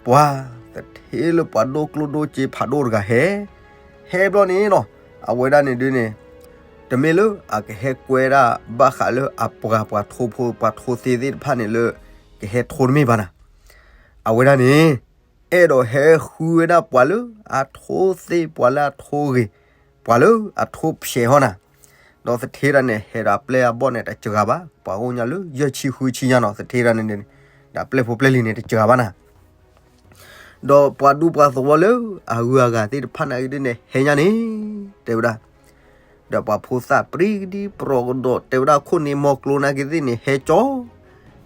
ပှၤ သထ့လၢပှၤဒိၣ်ကျိၣ်ဒိၣ်စ့ဖးဒိၣ်တဂၤဟဲ ဟဲဘျီန့ၣ်နီၤ အဝဲဒၣ်န့ၣ်ဒုးန့ၣ် တမ့ၢ်လၢအကဟဲကွဲဒၣ်ဘၣ်ဃးလၢအပှၤပှၤထိဖိပှၤထိသ့သ့ၣ်တဖၣ်န့ၣ်လၢ ကဟဲထိတမ့ၢ်ဘၣ်နၤ. အဝဲဒၣ်န့ၣ် အဲၣ်ဒိးဟဲဃုဝဲဒၣ်ပှၤလၢအထိသ့ ပှၤလၢအထိဂ့ၤ ပှၤလၢအထိဖျဲးဟီနၤ. ဒီးသထ့တဂၤန့ၣ် ဟဲဒီးအပျဲၢ်အဘီၣ်န့ၣ်တစှၤဘၣ် ပှၤအိၣ်ညါလၢယဲၢ်ဆံဃုဆံညါနီၤ သထ့တဂၤန့ၣ်န့ၣ် ဒီးအပျဲၢ်ဖိပျဲၢ်လံၤန့ၣ်တစှၤဘၣ်နၤ. ဒီးပှၤဒူပှၤသဝီလၢအဂုၤအဂၤသ့ၣ်တဖၣ်နာ်က့ၤဒုးန့ၣ် ဟဲညါန့ၣ် တဲဝဲဒၣ် ဒီးပှၤဖိသၣ်ပြံကဒံပြီကဒီး တဲဝဲဒၣ်ခိၣ်န့ၣ်မီၤကျိၤနာ်က့ၤသ့ၣ်န့ၣ် ဟဲကၠီ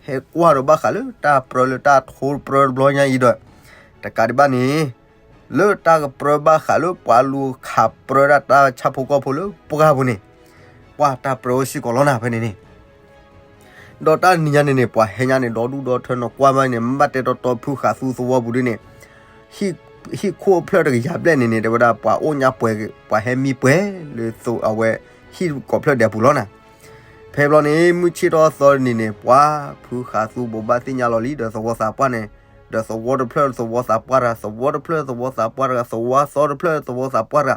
ဟဲကွၢ်ဒီးဘၣ်ဃးလၢတၢ်ပြၢလၢတၢ်ထိပြၢတဘျီညါအံၤဒီး တကးဒံးဘၣ်န့ၣ် လၢတၢ်ကပြၢဘၣ်ဃးလၢပှၤလူၤခးပြၢဒၣ်တၢ်ဆၣ်ဖိကီၢ်ဖိလၢပှၢ်ပူၤန့ၣ် ပှၤတၢ်ပြၢအိၣ်စ့ၢ်ကီးလီၤနၤဖဲန့ၣ်န့ၣ် ဒီးတၢ်နံၤညါန့ၣ်န့ၣ် ပှၤဟဲညါန့ၣ် ဒီဒူၣ်ဒီထၢနီၤ ကွၢ်မးန့ၣ် မ့ၢ်ဘၣ်တဲတီတီဖုဃးသူသဝီပူၤဒုးန့ၣ် ဟံၣ်ခိၣ်အဖျၢၣ်တကယၤဘျဲၣ်န့ၣ်န့ၣ် တဲဝဲဒၣ် ပှၤအိၣ်ညါပှဲၤ ပှၤဟဲမံပှဲၤလၢအဝဲ ဟံၣ်ကိးဖျၢၣ်ဒဲးအပူၤလီၤနၤ. ဖဲဘျီန့ၣ် မုၢ်ဆ့ၣ်ထီၣ်အသီတနံၤန့ၣ် ပှၤဖုဃးသူဘိးဘၣ်သ့ၣ်ညါလီၤလံ ဒီးသဝီသးပှၢ်န့ၣ် ဒီးသဝီတဖျၢၣ်သဝီသးပှၢ်တဂၤ သဝီတဖျၢၣ်သဝီသးပှၢ်တဂၤ သဝီသီတဖျၢၣ်သဝီသးပှၢ်တဂၤ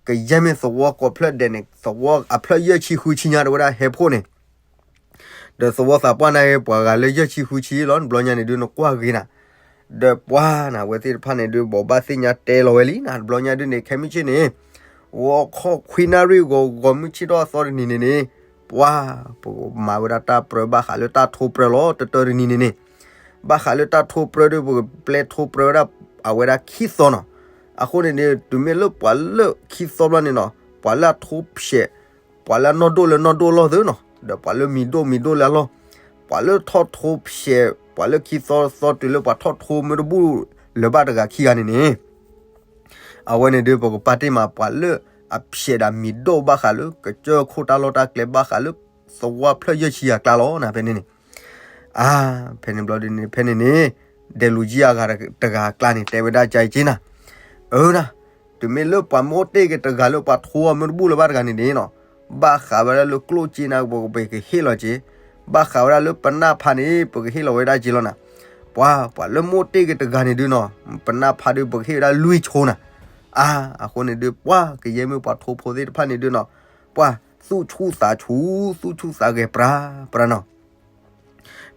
ကယဲၢ်မ့ၢ်သဝီကိးဖျၢၣ်ဒဲးန့ၣ် သဝီအဖျၢၣ်ယဲၢ်ဆံဃုဆံညါတဲဝဲဒၣ်ဟဲဖှိၣ်န့ၣ် ဒီးသဝီသးပှၢ်နာ်က့ ပှၤဂၤလၢယဲၢ်ဆံဃုဆံလီၤ တဘျီညါန့ၣ်ဒုးနကွၢ်ဂ့ၤနၤ ဒီးပှၤနၤဝဲသ့ၣ်တဖၣ်န့ၣ်ဒုး ဘိးဘၣ်သ့ၣ်ညါတဲလီၤဝဲလံနၤ တဘျီညါဒုးန့ၣ် ခဲမုၢ်ဆ့ၣ်န့ၣ် ဂီၤခီခွံနၣ်ရံၣ်ဂီၤဂီၤမုၢ်ဆ့ၣ်ထီၣ်အသီတနံၤန့ၣ်န့ၣ် ပှၤ ပကမၤဝဲဒၣ်တၢ်ပြၢဘၣ်ဃးလၢတၢ်ထိပြၢလီၤ တတၢတနံၤန့ၣ်န့ၣ် ဘၣ်ဃးလၢတၢ်ထိပြၢဒုး ပကပျဲထိပြၢဝဲဒၣ် အဝဲဒၣ်ခံသီနီၤ အဃိန့ၣ်န့ၣ် တုၤမ့ၢ်လၢပှၤလၢခံသီဘျီန့ၣ်နီၤ ပှၤလၢအထိဖျဲး ပှၤလၢအနီၢ်ဒိၣ်လၢနီၢ်ဒိၣ်လီၢ်သုနီၤ ဒီးပှၤလၢမံၤဒိၣ်မံၤဒိၣ်လၢအလီၢ် ပှၤလၢထီၣ်ထိဖျဲး ပှၤလၢခံသီသီတုၤလၢပှၤထီၣ်ထိမ့ၢ်တဘူၣ်လၢၤဘၣ်တဂၤခံဂၤန့ၣ်န့ၣ် အဝဲန့ၣ်ဒုး ပကပာ်တ့ၢ်မးပှၤလၢအဖျဲးဒၣ်မံၤဒိၣ်ဘၣ်ဃးလၢ ကစၢၢ်ခိၣ်တၢ်လီၢ်တၢ်ကျဲဘၣ်ဃးလၢ သဝီဖျၢၣ်ယဲၢ်ဆံယၤကျါလီၤနၤ ဖဲန့ၣ်န့ၣ် အါ ဖဲန့ၣ်ဘျီဒုးန့ၣ် ဖဲန့ၣ်န့ၣ် ဒဲးလူၤကံအဂၤတဂၤအကျါန့ၣ် တဲဝဲဒၣ်ကက့နၤ အၢနၤ တုၤမ့ၢ်လၢပှၤမ့ၢ်အိၣ်တ့ၢ်က့ၤတဂၤလၢပှၤထိအီၤမ့ၢ်တဘူၣ်လၢၤဘၣ်တဂၤန့ၣ်န့ၣ်နီၤ ဘၣ်ဃးဝဲဒၣ်လၢကျိၣ်စ့နၤ ပကဟ့ၣ်လီၤက့ၤ ဘၣ်ဃးဝဲဒၣ်လၢပနၢ်ဖးန့ၣ် ပကဟ့ၣ်လီၤဝဲဒၣ်က့ၤလီၤနၤ ပှၤ ပှၤလၢမ့ၢ်အိၣ်တ့ၢ်က့ၤတဂၤန့ၣ်ဒုးနီၤ ပနၢ်ဖးဒုး ပကဟ့ၣ်ဝဲဒၣ်လွံၢ်ဆိနၤ အါ, အဃိန့ၣ်ဒုး ပှၤကယဲၢ်မ့ၢ်ပှၤထိဖိသ့ၣ်တဖၣ်န့ၣ်ဒုးနီၤ, ပှၤသူၣ်ဆူၣ်သးဆူၣ် သူၣ်ဆူၣ်သးဂဲၤပြၤပြၤနီၤ.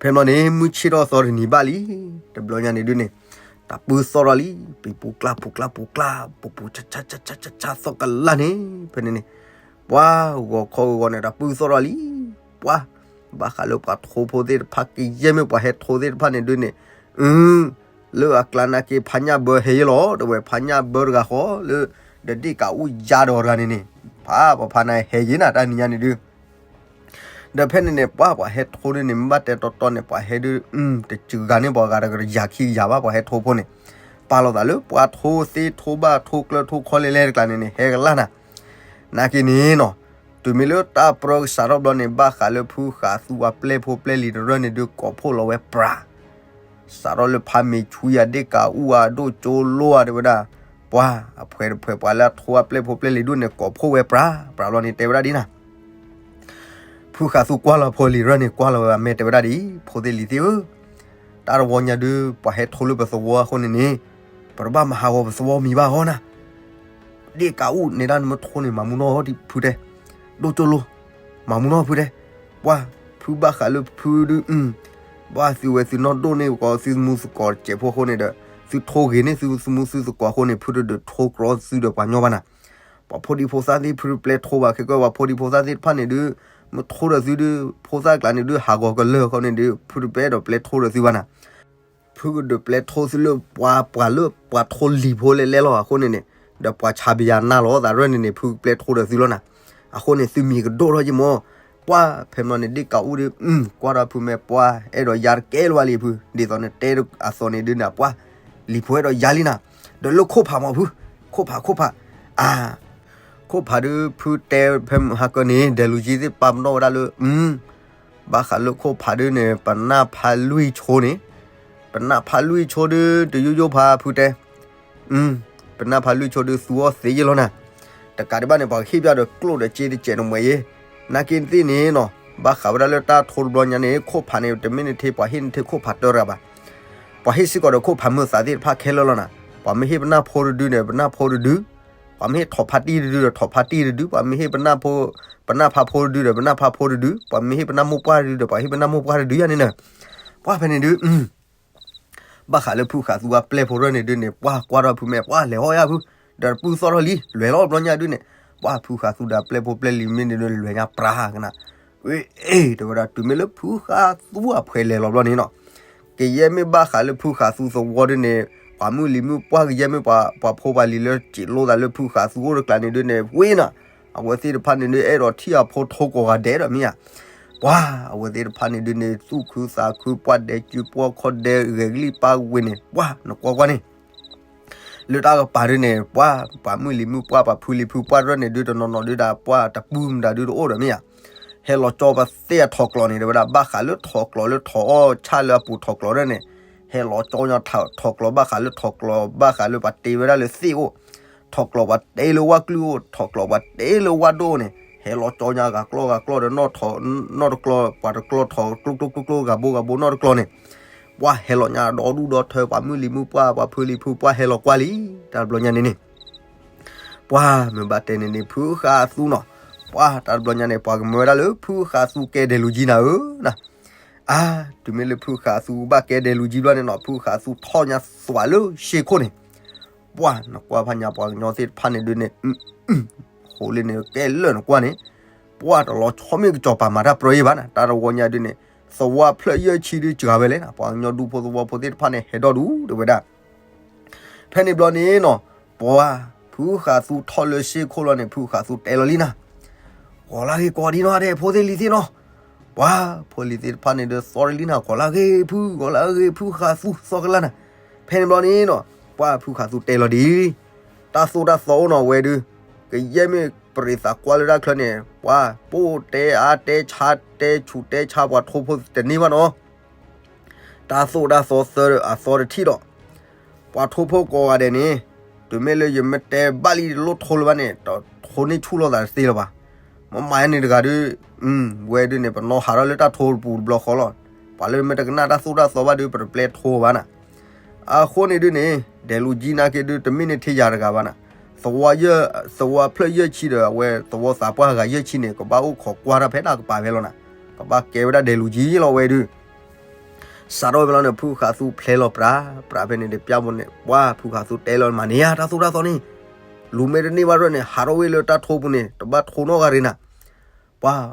ဖဲမ့ၢ်န့ၣ် မုၢ်ဆ့ၣ်ထီၣ်သီတနံၤဘၣ်လံ, တဘျီညါန့ၣ်ဒုးန့ၣ်, တၢ်ပုၢ်သီၣ်ထီၣ်လံ, ပံၤပူၤကျါပူၤကျါပူၤကျါ, ပူၤပူၤဆါဆါဆါဆါဆါသီၣ်ကလၢ်န့ၣ်, ဖဲန့ၣ်န့ၣ်, ပှၤဂီၤခီဂီၤန့ၣ် တၢ်ပုၢ်သီၣ်ထီၣ်လံ, ပှၤ, ဘၣ်ဃးလၢပှၤထိဖိသ့ၣ်တဖၣ် ကယဲၢ်မ့ၢ်ပှၤဟဲထိသ့ၣ်တဖၣ်န့ၣ်ဒုးန့ၣ်, အ, လၢအကျါနာ်က့ ဖါညၣ်ဘၢဟဲယဲလီၤ, တဝဲ ဖါညၣ်ဘၢတဂၤဃီ လၢ, ဒီးဒ့ၣ်ကးအူၣ်ယါဒီးတဂၤန့ၣ်န့ၣ်, ဖးပှၤဖးနၤဟဲယဲနၤ တၢ်နံၤညါန့ၣ်ဒုး ဒီးဖဲန့ၣ်န့ၣ် ပှၤပှၤဟဲထိဒုးန့ၣ် မ့ၢ်ဘၣ်တဲတီတီန့ၣ် ပှၤဟဲဒုး, တစှၤဂၤန့ၣ် ပှၤဂၤတကယၤခံကယၤဘၣ် ပှၤဟဲထိဖိန့ၣ်, ပာ်လီၤသးလၢပှၤထိသ့ထိဘၣ်ထိကျၢၤထိခီလဲၤလဲၤတကျါန့ၣ်န့ၣ် ဟဲကလၢ်နၤ, နာ်က့န့ၣ်နီၤ, တုၤမ့ၢ်လၢတၢ်ပြၢကစးထီၣ်ဘျီန့ၣ် ဘၣ်ဃးလၢဖုဃးသူအပျဲၢ်ဖိပျဲၢ်လံၤတရၢၣ်န့ၣ်ဒုး ကိးဖှိၣ်လီၤဝဲပြၤ စးထီၣ်လၢဖါမ့ၤဆူယၤ ဒ့ၣ်ကးအူၣ်အဒိၣ်ကၠိလိဧါ တဲဝဲဒၣ်, ပှၤအဖှဲးတဖှဲး ပှၤလၢအထိအပျဲၢ်ဖိပျဲၢ်လံၤဒိၣ်န့ၣ် ကိးဖှိၣ်ဝဲပြၤပြၤလီၤန့ၣ် တဲဝဲဒၣ်ဒ်နၤ. ဖုဃးသူကွၢ်လီၤဖိလံၤရၢၣ်န့ၣ် ကွၢ်လီၤဝဲအမဲာ် တဲဝဲဒၣ်ဒ်အံၤ, ဖိသ့ၣ်လံၤသ့ၣ်ဧၢ, တၢ်တဝီညါဒုး ပှၤဟဲထိလၢပသဝီအဃိန့ၣ်န့ၣ်, ပတဘၣ်မၤဟးဂီၤပသဝီမံၤဘၣ်အီၤနၤ ဒ့ၣ်ကးအူၣ်န့ၣ်ဒၣ်နမ့ၢ်ထိန့ၣ် မၤမူနီၢ်ဒံးဖုတဲ, ဒိၣ်ကၠိလိ, မၤမူနီၢ်ဖုတဲ, ပှၤ, ဖုဘၣ်ဃးလၢဖုဒုး, ဘၣ်သုဝဲသုနီၢ်ဒိၣ်န့ၢ်ကီး သုသမူသကိးတစဲးဖိအဃိန့ၣ်ဒီး, သုထိဂ့ၤန့ၢ်သုသမူသုသကိးအဃိန့ၣ် ဖုတဒုးထိကြီသုဒီးပှၤညီဘၣ်နၤ. ပှၤဖိဒံဖိသၣ်သ့ၣ် ဖုတပျဲထိဘၣ် ခဲကဲ ပှၤဖိဒံဖိသၣ်သ့ၣ်တဖၣ်န့ၣ်ဒုး, မ့ၢ်ထိဒီးသုဒုး, ဖိသၣ်ကျါန့ၣ်ဒုး ဟးဂီၤကလၢာ်အဃိန့ၣ်ဒုး ဖုတပျဲဒီးပျဲထိဒီးသုဘၣ်နၤ. ဖုကဒုးပျဲထိသုလၢပှၤပှၤလၢပှၤထိလံၤဖိလဲၣ်လဲၣ်လီၤ အဃိန့ၣ်န့ၣ်, ဒီးပှၤဆါဘယၤနၢ်လီၤသးရၢၣ်န့ၣ်န့ၣ် ဖုကပျဲထိဒီးသုလီၤနၤ. အဃိန့ၣ် သုမံၤကဒိၣ်ထီၣ်က့ၤမၢ်, ပှၤ, ဖဲမ့ၢ်န့ၣ် ဒ့ၣ်ကးအူၣ်ဒုး, ကွၢ်ဒီးဖုမဲာ် ပှၤအဲၣ်ဒိးယါတကဲလၢၤဘၣ်လံဖု, ဒ်သိးန့ၣ်တဲအသိးန့ၣ်ဒုးန့ၣ် ပှၤ, လံၤဖိအဲၣ်ဒိးယါလံနၤ, ဒီးလၢခိၣ်ဖးမၢ်ဖု, ခိၣ်ဖးခိၣ်ဖး, အါ ခိၣ်ဖးဒုး ဖုတဲဖဲမုၢ်ဟါကၢန့ၣ် ဒဲးလူၤကံသ့ၣ်ပာ်ပနီၣ်ဝဲဒၣ်လၢ, ဘၣ်ဃးလၢခိၣ်ဖးဒုးန့ၣ် ပနၢ်ဖးလွံၢ်ဆိန့ၣ်, ပနၢ်ဖးလွံၢ်ဆိဒုး တယိယိဖးဖုတဲ, ပနၢ်ဖးလွံၢ်ဆိဒုး သူအီၣ်သ့ယဲလီၤနၤ. တကးဒံးဘၣ်န့ၣ် ပှၤကဟ့ၣ်ပျၢ်ဒီးကျိၣ်ဒီးစ့တစဲးတမှဲၤယဲ, နာ်က့သ့ၣ်န့ၣ်နီၤ, ဘၣ်ဃးဝဲဒၣ်လၢတၢ်ထိတဘျီညါန့ၣ် ခိၣ်ဖးန့ၣ် တမ့ၢ်နထံ ပှၤဟ့ၣ်နထံခိၣ်ဖးတၢတဂၤဘၣ်. ပှၤဟ့ၣ်စ့ၢ်ကီးဒီးခိၣ်ဖးမုာ်သးသ့ၣ်တဖၣ်ခဲလၢာ်လီၤနၤ. ပှၤမ့ၢ်ဟ့ၣ်ပနၢ်ဖိတဒုန့ၣ် ပနၢ်ဖိတဒု, ပှၤမ့ၢ်ဟ့ၣ်ထိးဖါတံၢ်တဒုဒီးထိးဖါတံၢ်တဒု, ပှၤမ့ၢ်ဟ့ၣ်ပနၢ်ဖိ, ပနၢ်ဖးဖိတဒုဒီးပနၢ်ဖးဖိတဒု, ပှၤမ့ၢ်ဟ့ၣ်ပနၢ်မိၢ်ပှၢ်တဒုဒီး ပှၤဟ့ၣ်ပနၢ်မိၢ်ပှၢ်တဒုယါန့ၣ်နၤ. ပှၤဖဲန့ၣ်ဒုး ဘၣ်ဃးလၢဖုဃးသူအပျဲၢ်ဖိရၢၣ်န့ၣ်ဒုးန့ၣ် ပှၤကွၢ်ထီၣ်ဖုမဲာ် ပှၤလဲၤဟီၣ်ယါဖု, ဒီးတပုၢ်သီၣ်ထီၣ်လံ လဲၤလီၤဘျီညါဒုးန့ၣ်, ပှၤဖုဃးသူဒီးအပျဲၢ်ဖိပျဲၢ်လံၤမ့ၢ်န့ၣ်ဒုး လဲၤညါပြၤကနၤ, အ့ တဲဝဲဒၣ် တုၤမ့ၢ်လၢဖုဃးသူအဖှဲးလဲၤလီၤဘျီန့ၣ်နီၤ, ကယဲၢ်မ့ၢ်ဘၣ်ဃးလၢဖုဃးသူသဝီဒုးန့ၣ်, ပှၤမုၢ်လံၤမုၢ်ပှၢ် ကယဲၢ်မ့ၢ်ပှၤဖိပှၤလံၤလၢစံးလိသးလၢဖုဃးသူအိၣ်တကျါန့ၣ်ဒုးန့ၣ် ဝ့နၤ, အဝဲသ့ၣ်တဖၣ်န့ၣ်ဒုး အဲၣ်ဒိးထံၣ်အဖိထိကိးဂၤဒဲးဒီးမ့ၢ်ဧါ. ပှၤ, အဝဲသ့ၣ်တဖၣ်န့ၣ်ဒုးန့ၣ် သူၣ်ခုသးခု ပှၤဒဲးစုပှီၢ်ခီၣ်ဒဲး ဂဲၤကလံၣ်ပၢ်ဝ့ၤန့ၣ် ပှၤနကွၢ်ကွၢ်န့ၣ် လၢတၢ်ကပၤဒုးန့ၣ် ပှၤ, ပှၤမုၢ်လံၤမုၢ်ပှၢ် ပှၤဖုလံၤဖုပှၢ်တဖၣ်န့ၣ်ဒုး တနီၤနီၤဒုးဒၣ် ပှၤတပုၢ်မတၤဒုးတအိၣ်ဒီးမ့ၢ်ဧါ. ဟဲလီၤကၠီပှၤသ့ၣ်အထီၣ်ကျိးန့ၣ် တဲဝဲဒၣ် ဘၣ်ဃးလၢထီၣ်ကျိးလၢထီၣ်အီၣ်ဆၣ်လၢအပူၤထီၣ်ကျိးဒၣ်န့ၣ်, ဟဲလီၤကၠီညါထီၣ်ကျိး ဘၣ်ဃးလၢထီၣ်ကျိး ဘၣ်ဃးလၢပှၤတ့ဝဲဒၣ်လၢသ့ၣ်အိၣ်, ထီၣ်ကျိးပှၤတ့လၢဝၣ်ကျုၢ်အိၣ် ထီၣ်ကျိးပှၤတ့လၢဝၣ်ဒိၣ်န့ၣ် ဟဲလီၤကၠီညါဂၤကျီဂၤကျီဒီး နီၢ်တကျီ ပှၤတကျီထီၣ်ကျိကျိကျိကျိ ဂၤဘိဂၤဘိနီၢ်တကျီန့ၣ် ပှၤဟဲလီၤညါဒီဒူၣ်ဒီထၢ ပှၤမုၢ်လံၤမုၢ်ပှၢ် ပှၤဖုလံၤဖုပှၢ်ဟဲလီၤကွၢ်လံ တၢ်တဘျီညါန့ၣ်န့ၣ် ပှၤမ့ၢ်ဘၣ်တဲန့ၣ်န့ၣ် ဖုဃးသူနီၤ, ပှၤတၢ်တဘျီညါန့ၣ် ပှၤကမၢဝဲဒၣ်လၢဖုဃးသူကဲဒဲးလူၤကံနၤဧၢ, အါ, တုၤမ့ၢ်လၢဖုဃးသူဘၣ်ကဲဒဲးလူၤကံဘျီန့ၣ်နီၤ ဖုဃးသူထီၣ်ညါသွးလၢရှ့ခိၣ်န့ၣ်, ပှၤနကွၢ်ဖးညါပှၤကညီသ့ၣ်တဖၣ်န့ၣ်ဒုးန့ၣ် ဃိးလၢန့ၣ်ကဲလၢာ်နကွၢ်န့ၣ်, ပှၤတလီၤဆီမ့ၢ်ကစီၤပၤမၤတၢ်ပြၢယဲဘၣ်နၤ တၢ်တဝီညါဒုးန့ၣ်, သဝီဖျၢၣ်ယဲၢ်ဆံဒုးစှၤဝဲလဲၣ်နၤ ပှၤကညီဒူဖိသဝီဖိသ့ၣ်တဖၣ်န့ၣ် ဟဲဒီဒူၣ်တဲဝဲဒၣ် ဖဲန့ၣ်ဘျီန့ၣ်နီၤ, ပှၤ, ဖုဃးသူထီၣ်လၢရှ့ခိၣ်လီၤန့ၣ် ဖုဃးသူတဲလီၤလံနၤ, ဂီၤလၢဂ့ၤကိးဒံနီၢ်ဒဲး ဖိသ့ၣ်လံၤသ့ၣ်နီၤ, ပှၤ, ဖိလံၤသ့ၣ်တဖၣ်န့ၣ်ဒီးသီတလံနၤ ဂီၤလၢဂ့ၤဖု ဂီၤလၢဂ့ၤဖုဃးသူသီကလၢ်နၤ, ဖဲန့ၣ်ဘျီန့ၣ်နီၤ, ပှၤဖုဃးသူတဲလီၤဒ် တၢ်သိၣ်တၢ်သီအိၣ်နီၤဝဲဒုး, ကယဲၢ်မ့ၢ်ပရံးသးကွၢ်လၢတၢ်ချၢန့ၣ် ပှၤ, ပိၢ်တဲအါတဲဆါတဲဆူးတဲဆါပှၤထိဖိတန့ၢ်ဘၣ်နီၤ တၢ်သိၣ်တၢ်သီသၢအသီတထံၣ်ဒီး, ပှၤထိဖိကိးဂၤဒဲးန့ၣ်, တုၤမ့ၢ်လၢယမ့ၢ်တဲဘၣ်လံတလိၣ်ထိလၢၤဘၣ်န့ၣ် တထိန့ၢ်ဆူၣ်လိာ်သးတသ့လၢၤဘၣ်. မ့ၢ်မၤန့ၣ်တဂၤဒုး, ဝဲဒုးန့ၣ် ပနီၤဟးထီၣ်လၢတၢ်ထိတပူၤတဘျီဃီလီၤ. ပှၤလၢမ့ၢ်တကနၣ်တၢ်သိၣ်တၢ်သီဘၣ်ဒုး ပတပျဲထိဘၣ်နၤ. အဃိန့ၣ်ဒုးန့ၣ်, ဒဲးလူၤကံနာ်က့ဒုး တမ့ၢ်နထံယၤတဂၤဘၣ်နၤ. သဝီယဲၢ်, သဝီဖျၢၣ်ယဲၢ်ဆံဒီး အဝဲသဝီသးပှၢ်ဂၤယဲၢ်ဆံန့ၣ် ကဘၣ်အိၣ်ခိးကွၢ်တၢ်ဖဲတၢ်ကပၤဖဲလီၤနၤ, ကဘၣ်ကဲဝဲဒၣ်ဒဲးလူၤကံလီၤဝဲဒုး စးထီၣ်ဝဲလီၤန့ၣ် ဖုဃးသူဖျဲလီၤပြး, ပြးဖဲန့ၣ်ဒီး ပျၢ်ဘိန့ၣ် ပှၢ်ဖုဃးသူတဲလီၤ မၤန့ၢ်ဧါ တၢ်သိၣ်တၢ်သီန့ၣ်, လူၤမ့ၢ်တန့ၢ်ဘၣ်ရဲၣ်န့ၣ် ဟးထီၣ်ဝဲလၢတၢ်ထိပူၤန့ၣ် တဘၣ်ထိနီတဂၤရ့ၣ်နၤ, ပှၢ်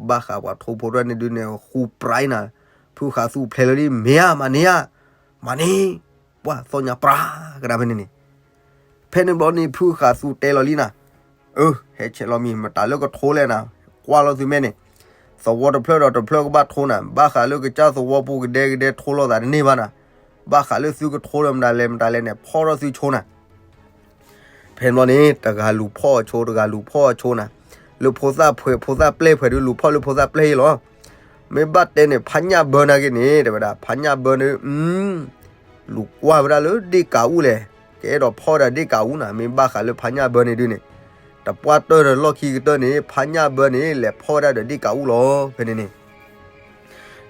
ဘၣ်ဃးပှၤထိဖိရဲၣ်န့ၣ်ဒုးန့ၣ် ဃူပြးအံၤနၤ, ဖုဃးသူဖျဲလီၤဒ် မ့ၢ်ဧါ မၤန့ၢ်ဧါ, မၤန့ၢ်, ပှၢ်သီၣ်ညါပြးကဒါဖဲန့ၣ်န့ၣ် ဖဲန့ၣ်ဘျီန့ၣ် ဖုဃးသူတဲလီၤလံနၤ, အၢ ဟဲဆဲးလီၤမံၤ မတၤလၢကထိလဲၣ်နၤ, ကွၢ်လီၤသုမဲန့ၣ်, သဝီတဖျၢၣ်ဒီးတဖျၢၣ်ကဘၣ်ထိနၤ, ဘၣ်ဃးလၢကစၢ်သဝီပူၤကဒဲကဒဲထိလိာ်သးတန့ၢ်ဘၣ်နၤ, ဘၣ်ဃးလၢသုကထိဒီးမတၤလဲၣ်မတၤလဲၣ်န့ၣ် ဖီၣ်ထီၣ်သုဆိနၤ ဖဲန့ၣ်ဘျီန့ၣ် တဂၤလူၤဖီၣ်အဆိ တဂၤလူၤဖီၣ်အဆိနၤ, လၢဖိသၣ်ဖှဲး ဖိသၣ်ပျဲၢ်ဖှဲးဒုး လူၤဖီၣ်လၢဖိသၣ်ပျဲၢ်အံၤလီၤ. မ့ၢ်ဘၣ်တဲန့ၣ် ဖါညၣ်ဘၢနာ်က့န့ၣ် တဲဝဲဒၣ် ဖါညၣ်ဘၢန့ၣ် လူၤကွၢ်ဝဲဒၣ်လၢဒ့ၣ်ကးအူလဲၣ်, ကအဲၣ်ဒိးဖီၣ်ဝဲဒၣ်ဒ့ၣ်ကးအူနၤ, မ့ၢ်ဘၣ်ဃးလၢဖါညၣ်ဘၢန့ၣ်ဒုးန့ၣ်, တပှၢ်တၢၢ်ဒီးလီၢ်ခံကတၢၢ်န့ၣ် ဖါညၣ်ဘၢန့ၣ် လဲၤဖီၣ်ဝဲဒၣ်ဒီးဒ့ၣ်ကးအူလီၤ. ဖဲန့ၣ်န့ၣ်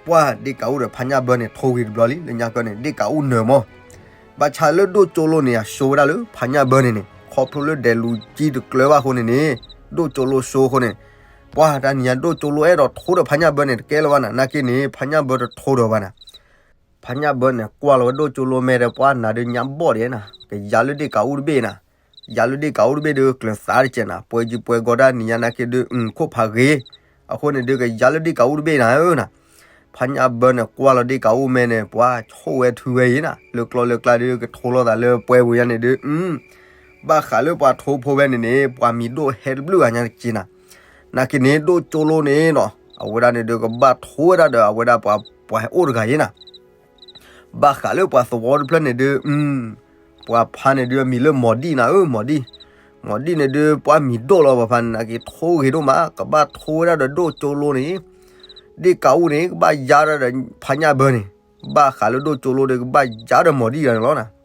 ပှၢ်ဒ့ၣ်ကးအူဒီးဖါညၣ်ဘၢန့ၣ်ထိဂ့ၤတဘျီလံ လၢညါကီန့ၣ် ဒ့ၣ်ကးအူနၢၤမး, ဘၣ်ဆၣ်လၢဒိၣ်ကၠိလိန့ၣ် အစိဝဲဒၣ်လၢဖါညၣ်ဘၢန့ၣ်န့ၣ် ခီဖျိလၢဒဲးလူၤကံတကျၢၤဘၣ်အဃိန့ၣ်န့ၣ် ဒိၣ်ကၠိလိစိအဃိန့ၣ်, ပှၢ်တၢ်နံၤညါဒိၣ်ကၠိလိအဲၣ်ဒိးထိဒီးဖါညၣ်ဘၢန့ၣ် တကဲလၢၤဘၣ်နၤ, နာ်က့န့ၣ် ဖါညၣ်ဘၢတထိဒီးဘၣ်နၤ ဖါညၣ်ဘၢန့ၣ် ကွၢ်လီၤဝဲဒိၣ်ကၠိလိမဲဒီး ပှၢ်နၤဒုးညါဘီၣ်ဒံးနၤ, ကယါလၢဒ့ၣ်ကးအူတဘ့ၣ်နၤ, ယါလၢဒ့ၣ်ကးအူတဘ့ၣ်ဒုး ကျၢၤသးတကဲးနၤ, ပှဲၤကံပှဲၤကီတၢ်နံၤညါနာ်က့ဒုး အုၣ်ခိၣ်ဖးဂ့ၤ, အဃိန့ၣ်ဒုး ကယါလၢဒ့ၣ်ကးအူတဘ့ၣ်နၤဧၢနၤ. ဖါညၣ်ဘၢန့ၣ် ကွၢ်လီၤဒ့ၣ်ကးအူမဲန့ၣ် ပှၢ်ဆိၣ်ဝဲထုဝဲအံၤနၤ, လၢကျီလၢကျါဒုး ကထိလိာ်သးလၢပှဲၤပူၤညါန့ၣ်ဒုး ဘၣ်ဃးလၢပှၤထိဖိဖဲန့ၣ်န့ၣ် ပှၤမံၤဒိၣ်ဟဲတဘျုးဂၤညါတက့ၢ်နၤ, နာ်က့န့ၣ် ဒိၣ်ကၠိလိန့ၣ်နီၤ အဝဲဒၣ်န့ၣ်ဒုး ကဘၣ်ထိဝဲဒၣ်ဒီး အဝဲဒၣ်ပှၤ ပှၤဟဲအိၣ်တဂၤအံၤနၤ ဘၣ်ဃးလၢပှၤသဝီတဖျၢၣ်န့ၣ်ဒုး ပှၤဖါန့ၣ်ဒုး အမံၤလၢမီၤဒံၣ်နၤဧၢ, မီၤဒံၣ်, မီၤဒံၣ်န့ၣ်ဒုး ပှၤမံၤဒိၣ်လီၤ ပှၤဖါန့ၣ် နာ်က့ထိဂ့ၤဒိၣ်မး ကဘၣ်ထိဝဲဒၣ်ဒီးဒိၣ်ကၠိလိန့ၣ်, ဒ့ၣ်ကးအူန့ၣ် ကဘၣ်ယါဒၣ်ဒီးဖါညၣ်ဘၢန့ၣ်, ဘၣ်ဃးလၢဒိၣ်ကၠိလိဒီး ကဘၣ်ယါဒီးမီၤဒံၣ်ဂၤန့ၣ်လီၤနၤ.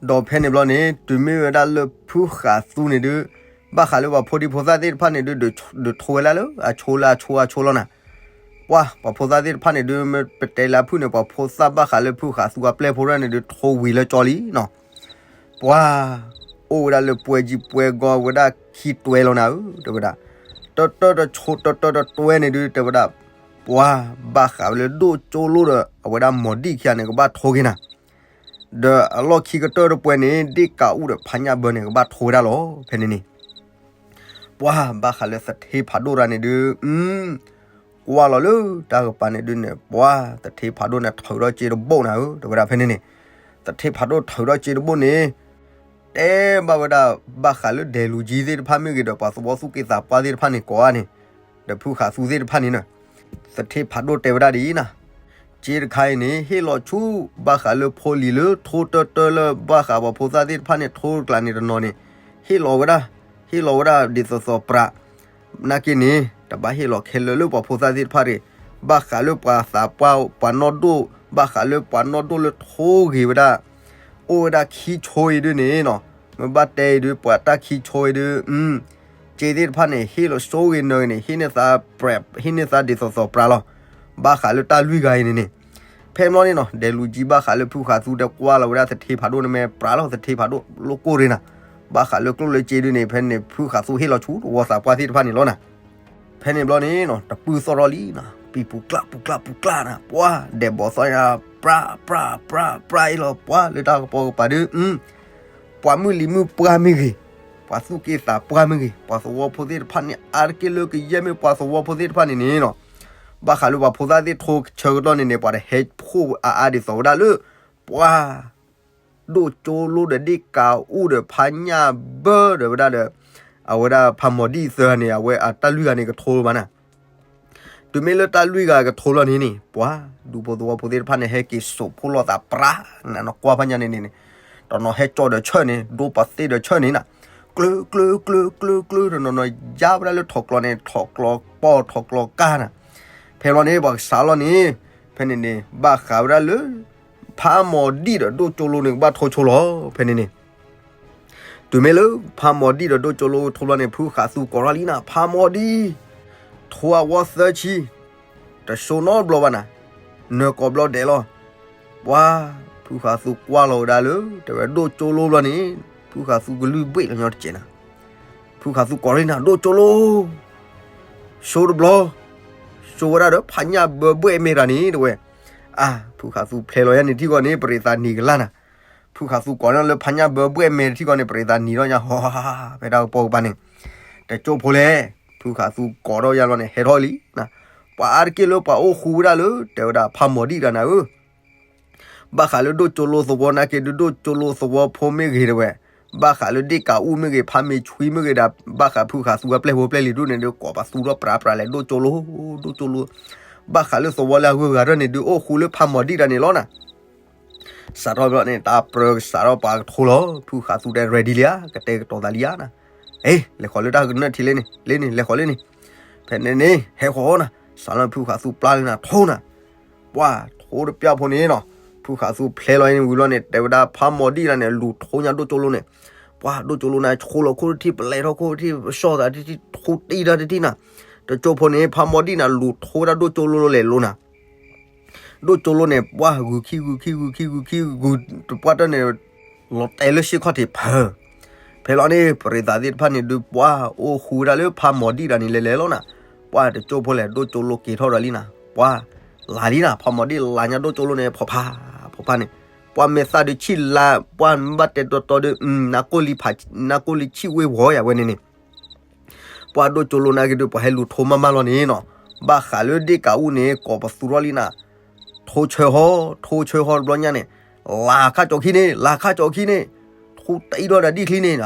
ဒီးဖဲန့ၣ်ဘျီန့ၣ် တုၤမ့ၢ်ဝဲဒၣ်လၢဖုဃးသူန့ၣ်ဒုး ဘၣ်ဃးလၢပှၤဖိဒံဖိသၣ်သ့ၣ်တဖၣ်န့ၣ်ဒုး ဒုးထိဝဲလၢလၢအဆိလၢအဆိအဆိလီၤနၤ, ပှၤ ပှၤဖိသၣ်သ့ၣ်တဖၣ်န့ၣ်ဒုး မ့ၢ်ပတဲလၢအဖုၣ်န့ၣ် ပှၤဖိသၣ်ဘၣ်ဃးလၢဖုဃးသူအပျဲၢ်ဖိတဖၣ်န့ၣ်ဒုး ထိဝံၤလၢကၠီလံနီၤ, ပှၤ အိၣ်ဝဲဒၣ်လၢပှဲၤကံပှဲၤကီဝဲဒၣ်ခံတွဲလီၤနၤဧၢ တဲဝဲဒၣ်, တၢတၢတဆိ တၢတၢတတွဲန့ၣ်ဒုး တဲဝဲဒၣ်, ပှၤ ဘၣ်ဃးဝဲလၢဒိၣ်ကၠိလိဒီး အဝဲဒၣ်မီၤဒံၣ်ခံဂၤန့ၣ် ကဘၣ်ထိဂ့ၤနၤ ဒီးအလီၢ်ခံကတၢၢ်တပှဲၤန့ၣ် ဒ့ၣ်ကးအူဒီးဖါညၣ်ဘၢန့ၣ် ကဘၣ်ထိဝဲဒၣ်လီၤ. ဖဲန့ၣ်န့ၣ် ပှၤဘၣ်ဃးလၢသထ့ဖးဒိၣ်တဂၤန့ၣ်ဒုး ကွၢ်လီၤလၢတၢ်ကပၤန့ၣ်ဒုးန့ၣ် ပှၤသထ့ဖးဒိၣ်န့ၣ် ထုးထီၣ်စ့တဘိၣ်နၤဧၢ တဲဝဲဒၣ်ဖဲန့ၣ်န့ၣ်, သထ့ဖးဒိၣ်ထုးထီၣ်စ့တဘိၣ်န့ၣ် တဲဘၣ်ဝဲဒၣ် ဘၣ်ဃးလၢဒဲးလူၤကံသ့ၣ်တဖၣ်မ့ၢ်ဂ့ၤဒီး ပှၤသဝီသူၣ်က့သးပှၢ်သ့ၣ်တဖၣ်န့ၣ်ကိးဂၤန့ၣ်, ဒီးဖုဃးသူသ့ၣ်တဖၣ်န့ၣ်နီၤ, သထ့ဖးဒိၣ်တဲဝဲဒၣ်ဒ်အံၤနၤ, စ့တခါအံၤန့ၣ် ဟ့ၣ်လီၤဆူ ဘၣ်ဃးလၢဖိလံၤလၢထိတၢတၢလၢဘၣ်ဃးပှၤဖိသၣ်သ့ၣ်တဖၣ်န့ၣ် ထိတကျးန့ၣ်တနီၤန့ၣ် ဟ့ၣ်လီၤဝဲဒၣ်, ဟ့ၣ်လီၤဝဲဒၣ်ဒ်သိးသိးပြး နာ်က့န့ၣ် တဘၣ်ဟ့ၣ်လီၤခဲလၢာ်လၢပှၤဖိသၣ်သ့ၣ်တဖၣ်တဂ့ၤ, ဘၣ်ဃးလၢပှၤသးပှၢ် ပှၤနီၢ်ဒိၣ်, ဘၣ်ဃးလၢပှၤနီၢ်ဒိၣ်လၢထိဂ့ၤဝဲဒၣ်, အိၣ်ဝဲဒၣ်ခံဆိအံၤဒုးန့ၣ်နီၤ, မ့ၢ်ဘၣ်တဲအံၤဒုး ပှၤတၢ်ခံဆိအံၤဒုး စ့သ့ၣ်တဖၣ်န့ၣ် ဟ့ၣ်လီၤဆိဂ့ၤနၢၤဂ့ၤန့ၣ် ဟ့ၣ်န့ၢ်သးပြး ဟ့ၣ်န့ၢ်သးဒ်သိးသိးပြးလီၤ, ဘၣ်ဃးလၢတၢ်လွံၢ်ဂၤအံၤန့ၣ်န့ၣ်, ဖဲမ့ၢ်န့ၣ်နီၤ ဒဲးလူၤကံဘၣ်ဃးလၢဖုဃးသူဒီးကွၢ်လီၤဝဲဒၣ်သထ့ဖးဒိၣ်န့ၣ်မ့ၢ်ပြးလီၤ သထ့ဖးဒိၣ်လိၣ်ကိၢ်ရ့ၣ်နၤ, ဘၣ်ဃးလၢကျိၣ်လၢစ့ဒုးန့ၣ် ဖဲန့ၣ် ဖုဃးသူဟ့ၣ်လီၤဆူသဝီသးပှၢ်သ့ၣ်တဖၣ်န့ၣ်လီၤနၤ. ဖဲန့ၣ်ဘျီန့ၣ်နီၤ တပုၢ်သီၣ်ထီၣ်လံနီၤ ပံၤပူၤကျၢ်ပူၤကျၢ်ပူၤကျၢ်နၤ ပှၤဒဲးဘီၣ်သီၣ်ညါ ပြးပြးပြးပြးအံၤလီၤ ပှၤလၢတၢ်ကပီၤကပၤဒုး ပှၤမုၢ်လံၤမုၢ်ပှၢ်မ့ၢ်ဂ့ၤ, ပှၤသူၣ်က့သးပှၢ်မ့ၢ်ဂ့ၤ, ပှၤသဝီဖိသ့ၣ်တဖၣ်န့ၣ် အါတက့ၢ်လၢကယဲၢ်မ့ၢ်ပှၤသဝီဖိသ့ၣ်တဖၣ်န့ၣ်န့ၣ်နီၤ, ဘၣ်ဃးလၢပှၤဖိသၣ်သ့ၣ်ထိဆၢကတီၢ်န့ၣ်န့ၣ် ပှၤတဟဲဖှိၣ်အါအါဒ်သိးဝဲဒၣ်လၢ ပှၤ ဒိၣ်ကၠိလိဒီးဒ့ၣ်ကးအူဒီးဖါညၣ်ဘၢဒီးဝဲဒၣ်ဒီး အဝဲဒၣ်ဖးမီၤဒံၣ်သၢဂၤန့ၣ် အဝဲအတၢ်လွံၢ်ဂၤန့ၣ် ကထိဘၣ်နၤ. တုၤမ့ၢ်လၢတၢ်လွံၢ်ဂၤကထိလီၤန့ၣ်န့ၣ် ပှၤဒူဖိသဝီဖိသ့ၣ်တဖၣ်န့ၣ် ဟဲက့ၤစိာ်ဖှိၣ်လိာ်သးပြး နနီၢ်ကွၢ်ဖးညါန့ၣ်န့ၣ် တနီၤဟဲကၠီဒီးဆၢၣ်န့ၣ် ဒိပသ့ၣ်ဒီးဆၢၣ်န့ၣ်နၤ ကျၢၤကျၢၤကျၢၤကျၢၤကျၢၤ တနီၤနီၤယါဝဲဒၣ်လၢထီၣ်ကျီန့ၣ် ထီၣ်ကျီပီၢ်ထီၣ်ကျီကါနၤ. ဖဲဘျီန့ၣ် ပှၤကစးလီၤန့ၣ် ဖဲန့ၣ်န့ၣ် ဘၣ်ဃးဝဲဒၣ်လၢ ဖးမီၤဒံၣ်ဒီးဒိၣ်ကၠိလိန့ၣ် ကဘၣ်ထိဆိလီၤ ဖဲန့ၣ်န့ၣ် တုၤမ့ၢ်လၢ ဖးမီၤဒံၣ်ဒီးဒိၣ်ကၠိလိထိဘျီန့ၣ် ဖုဃးသူကိးထီၣ်လံနၤ ဖးမီၤဒံၣ် ထိအဝီသၢဆံ တစိနီတဘျီဘၣ်နၤ နၢၤကိးဘျီဒဲးလီၤ. ပှၤ ဖုဃးသူကွၢ်လီၤဝဲဒၣ်လၢ တဲဝဲဒိၣ်ကၠိလိဘျီန့ၣ် ဖုဃာ်သူကလုၢ်ဘှ့ၣ်လီၤညီတစဲးနၤ. ဖုဃာ်သူကိးလံနၤ ဒိၣ်ကၠိလိ, စိတဘျီ, စိဝဲဒၣ်ဒီးဖးညၣ်ဘၢဘှဲၣ်မဲတၢ်န့ၣ် တဲဝဲ. အါ ဖုဃာ်သူဖျဲလီၤယါန့ၣ်ထံဂီၢ်န့ၣ် ပရံးသးနံၤကလၢ်နၤ. ဖုဃာ်သူကိးန့ၢ်လၢဖးညၣ်ဘၢဘှဲၣ်မဲတထံဂီၢ်န့ၣ် ပရံးသးနံၤထီၣ်ညါ ဟီ ဖဲတၢ်ကပီၤကပၤန့ၣ်, တကၠိဖိလဲၣ်, ဖုဃာ်သူကိးထီၣ်ယါလီၤန့ၣ် ဟဲထီၣ်လံနၤ. ပှၤအါတက့ၢ်လၢပှၤအိၣ်ဃူဝဲဒၣ်လၢ တဲဝဲဒၣ်ဖးမီၤဒံၣ်တၢ်နၤဧၢ ဘၣ်ဃးလၢဒိၣ်ကၠိလိသဝီနာ်က့ဒုး ဒိၣ်ကၠိလိသဝီဖိမ့ၢ်ဂ့ၤတဲဝဲ, ဘၣ်ဃးလၢဒ့ၣ်ကးအူမ့ၢ်ဂ့ၤ ဖးမ့ၢ်ဆွံမ့ၢ်ဂ့ၤဒီး ဘၣ်ဃးဖုဃာ်သူအပျဲၢ်ဖိပျဲၢ်လံၤဒုန့ၣ်ဒုး ကိးပသူထီၣ်ပြးပြးလဲၣ် ဒိၣ်ကၠိလိ, ဒိၣ်ကၠိလိ, ဘၣ်ဃးလၢသဝီလၢအဂုၤအဂၤထီၣ်န့ၣ်ဒုး အိၣ်ဃူလၢဖးမီၤဒံၣ်တၢ်န့ၣ်လီၤနၤ. စးထီၣ်ဘျီန့ၣ် တၢ်ပြၢကစးထီၣ်ပှၤကထိလီၤ ဖုဃာ်သူတဲ ready လံဧါ ကတဲာ်ကတီၤသးလံဧါနၤ. အ့ လဲၤဃီၤလၢတၢ်ကနၢၣ်ထံးလၢန့ၣ် လၢန့ၣ် လဲၤဃီၤလၢန့ၣ်, ဖဲန့ၣ်န့ၣ် ဟဲဃီၤနၤ, စးလၢဖုဃာ်သူပျၢ်လၢနၤ ထိနၤ ပှၤထိတပျၢ်ဖိန့ၣ်နီၤ, ဖုဃာ်သူဖျဲလီၤအံၤန့ၣ်ဝံၤလီၤန့ၣ် တဲဝဲဒၣ်ဖးမီၤဒံၣ်တၢ်န့ၣ် လူၤထိညါဒိၣ်ကၠိလိန့ၣ်, ပှၤဒိၣ်ကၠိလိန့ၣ် ဆိလီၤခိၣ်တထံၣ် ပလဲၤထီၣ်ခိၣ်တထံၣ် ပဆီၣ်သးတထံၣ် ထိတံၢ်တၢ်တထံၣ်နၤ, တကၠိဖိန့ၣ် ဖးမီၤဒံၣ်နၤ လူၤထိဝဲဒၣ်ဒိၣ်ကၠိလိလဲၤလိၤနၤ, ဒိၣ်ကၠိလိန့ၣ် ပှၤဂုၤခံဂုၤခံဂုၤခံဂုၤခံဂုၤတပှၢ်တၢၢ်န့ၣ် လီၤတဲာ်လၢရှ့ၣ်ခီၣ်ထံးဖၢ ဖဲလီၤန့ၣ် ပရံးသးသ့ၣ်တဖၣ်န့ၣ်ဒုး ပှၤအိၣ်ဃူဝဲဒၣ်လၢဖးမီၤဒံၣ်တၢ်န့ၣ်လဲၤလဲၤလီၤနၤ, ပှၤတကၠိဖိလဲၣ် ဒိၣ်ကၠိလိက့ၤထီၣ်ဒီးလံနၤ, ပှၤလၤလံနၤ, ဖးမီၤဒံၣ်လၤညါဒိၣ်ကၠိလိန့ၣ် ဖီၣ်ဖး ဖီၣ်ဖးန့ၣ်, ပှၤမဲာ်သၣ်ဒုးဆံၣ်လၤ ပှၤဘၣ်တဲတီတီဒုး နါကိၣ်လံဆံၣ်ဝ့ၢ်ဝီၤယၤဝဲန့ၣ်န့ၣ် ပှၤဒိၣ်ကၠိလိနာ်က့ဒုး ပှၤဟဲလူၤထိမးမးလီၤန့ၣ်နီၤ, ဘၣ်ဃးလၢဒ့ၣ်ကးအူန့ၣ် ကိးပသူထီၣ်လံနၤ, ထိဆၢဟီ ထိဆၢဟီတဘျီညါန့ၣ်, လၤခါကၠီခံန့ၣ် လၤခါကၠီခံန့ၣ်, ထူတံၢ်ထီၣ်ဒီးဒံၣ်ချံန့ၣ်,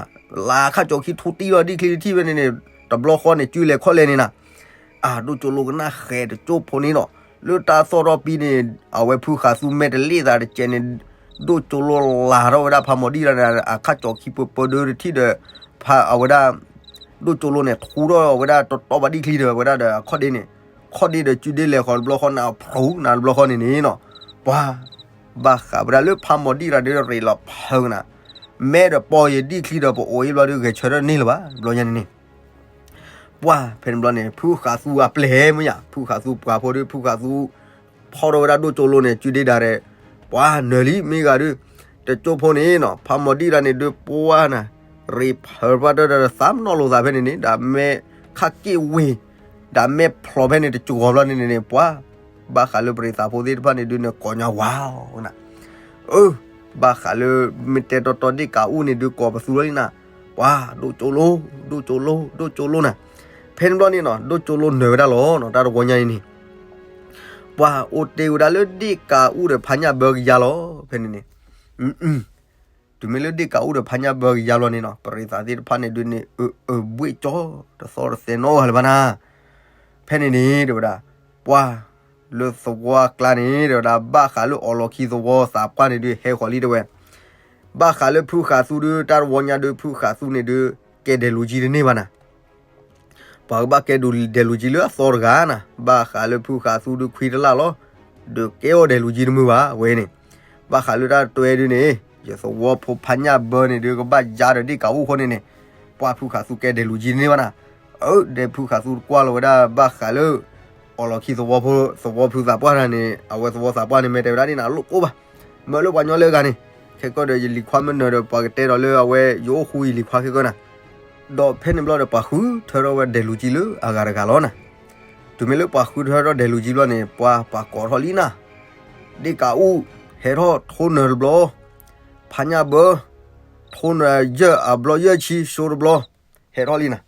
လၤခါကၠီခံထူတံၢ်ထီၣ်ဒံၣ်ချံတထံၣ်ဝဲန့ၣ်န့ၣ်, တဘျီဃီန့ၣ် စုလဲၤခီၣ်လဲၤန့ၣ်နၤ, အဒိၣ်ကၠိလိကနၣ်ဃဲၤတကၠိဖိန့ၣ်နီၤ, လၢတၢ်သီၣ်ထီၣ်ပံၤန့ၣ် အဝဲဖုဃာ်သူမဲာ်တလ့ၣ်သးတကဲးန့ၣ်, ဒိၣ်ကၠိလိလၤထီၣ်ဝဲဒၣ်ဖးမီၤဒံၣ်တၢ်န့ၣ် အခါကၠီခံပၢပၢဒၢတထံၣ်ဒီး, ဖးအဝဲဒၣ် ဒိၣ်ကၠိလိန့ၣ် ထူထီၣ်ဝဲဒၣ်တီတီဘၣ်ဒံၣ်ချံဒီး ဝဲဒၣ်ဒီးအခီၣ်ဒ့န့ၣ်, ခီၣ်ဒ့ဒီးစုဒ့လဲၤဃီၤတဘျီဃီန့ၣ် အဖျိနၤတဘျီဃီန့ၣ်န့ၣ်နီၤ, ပှၤဘၣ်ဃးဝဲဒၣ်လၢဖးမီၤဒံၣ်တၢ်ဒုးရ့းလီၤဖၢကနၤ, မဲဒီးပီၤယံၤဒံၣ်ချံဒီးပအိၣ်အံၤဘျီဒုး ဂဲၤဆၢထၢၣ်န့ၢ်လၢၤဘၣ် တဘျီညါန့ၣ်န့ၣ် ပှၤဖဲန့ၣ်ဘျီန့ၣ် ဖုဃာ်သူအပျဲၢ်မ့ၢ်ယါ ဖုဃာ်သူပှၤဖိဒုး ဖုဃာ်သူ ဖီၣ်ထီၣ်ဝဲဒၣ်ဒိၣ်ကၠိလိန့ၣ် စုဒ့ဒၣ်ရဲၣ်, ပှၤနၢၤလံမ့ၢ်ဂၤဒုး, တကၠိဖိန့ၣ်နီၤ ဖးမီၤဒံၣ်တၢ်န့ၣ်ဒုး ပှၤနၤ ရ့းဖၢပှၤတၢ်ဒီးသးမနီၣ်လိာ်သးဖဲန့ၣ်န့ၣ် ဒီးမဲခးက့ၣ်ဝ့ၤ, ဒီးမဲဖျိးဖဲန့ၣ်တကၠီၤဘျီန့ၣ်န့ၣ် ပှၤ ဘၣ်ဃးလၢပရံးသးဖိသ့ၣ်တဖၣ်န့ၣ်ဒုးန့ၣ် ကိးညါဝါနၤ အၢ, ဘၣ်ဃးလၢ မ့ၢ်တဲတီတီဒ့ၣ်ကးအူန့ၣ်ဒုး ကိးပသူထီၣ်လံနၤ, ပှၤ ဒိၣ်ကၠိလိ, ဒိၣ်ကၠိလိ, ဒိၣ်ကၠိလိနၤ, ဖဲန့ၣ်ဘျီန့ၣ်နီၤ ဒိၣ်ကၠိလိနၢၤဝဲဒၣ်လီၤနီၤ တၢ်တဝီညါအံၤန့ၣ်, ပှၤအိၣ်တ့ၢ်ဝဲဒၣ်လၢဒ့ၣ်ကးအူဒီးဖးညၣ်ဘၢကယၤလီၤ ဖဲန့ၣ်န့ၣ်, တုၤမ့ၢ်လၢဒ့ၣ်ကးအူဒီးဖးညၣ်ဘၢကယၤလီၤန့ၣ်နီၤ ပရံးသးသ့ၣ်တဖၣ်န့ၣ်ဒုးန့ၣ် အၢ အၢ ဘှ့ၣ်ကၠီ တသီတသဲနီတဂၤလၢၤဘၣ်နၤ ဖဲန့ၣ်န့ၣ် တဲဝဲဒၣ်, ပှၤ လၢသဝီအကျါန့ၣ် တဲဝဲဒၣ် ဘၣ်ဃးလၢအီၣ်လီၤခံသဝီသးပှၢ်န့ၣ်ဒုး ဟဲဃီၤလံတဲဝဲ, ဘၣ်ဃးလၢဖုဃာ်သူဒုး တၢ်တဝီညါဒုး ဖုဃာ်သူန့ၣ်ဒုး ကဲဒဲးလူၤကံတန့ၢ်ဘၣ်နၤ ပှၤကဘၣ်ကဲဒိးဒဲးလူၤကံလၢအသီတဂၤနၤ, ဘၣ်ဃးလၢဖုဃာ်သူဒုးခွံတလၢ်လီၤ, ဒီးကဲအီၤဒဲးလူၤကံတမုာ်ဘၣ်ဝဲန့ၣ်, ဘၣ်ဃးလၢတၢ်တဝီဒုးန့ၣ် ယသဝီဖိဖးညၣ်ဘၢန့ၣ်ဒုး ကဘၣ်ယါဒီးဒ့ၣ်ကးအူဃိန့ၣ်န့ၣ်, ပှၤဖုဃာ်သူကဲဒဲးလူၤကံတန့ၢ်ဘၣ်နၤ, အၢ ဒီးဖုဃာ်သူကွၢ်လီၤဝဲဒၣ် ဘၣ်ဃးလၢ အီၣ်လီၤခံသဝီဖိ သဝီဖုသးပှၢ်တၢ်န့ၣ် အဝဲသဝီသးပှၢ်န့ၣ် မ့ၢ်တဲဝဲဒၣ်ဒ်နၤ လိၣ်ကိၢ်ဘၣ်, မၢလၢပှၤညီလၢအဂၤန့ၣ်, ခဲကီၢ်ဒီးယလံၤခွါမ့ၢ်နၢၤဒီး ပှၤကတဲဒီးလၢအဝဲ ယအိၣ်ဃူယလံၤခွါခဲကီၢ်နၤ ဒီးဖဲန့ၣ်ဘျီဒီး ပှၤဃုထၢထီၣ်ဝဲဒဲးလူၤကံလၢအဂၤတဂၤလီၤနၤ, တုၤမ့ၢ်လၢပှၤဃုထၢထီၣ်ဒဲးလူၤကံဘျီန့ၣ် ပှၤပှၤကိးထီၣ်လံနၤ, ဒ့ၣ်ကးအူ ဟဲထီၣ်ထိနၢၤတဘျီ, ဖးညၣ်ဘၢ ထိနၢၤယဲၢ်အဘျီယဲၢ်ဆံ စိတဘျီ, ဟဲထီၣ်လံနၤ,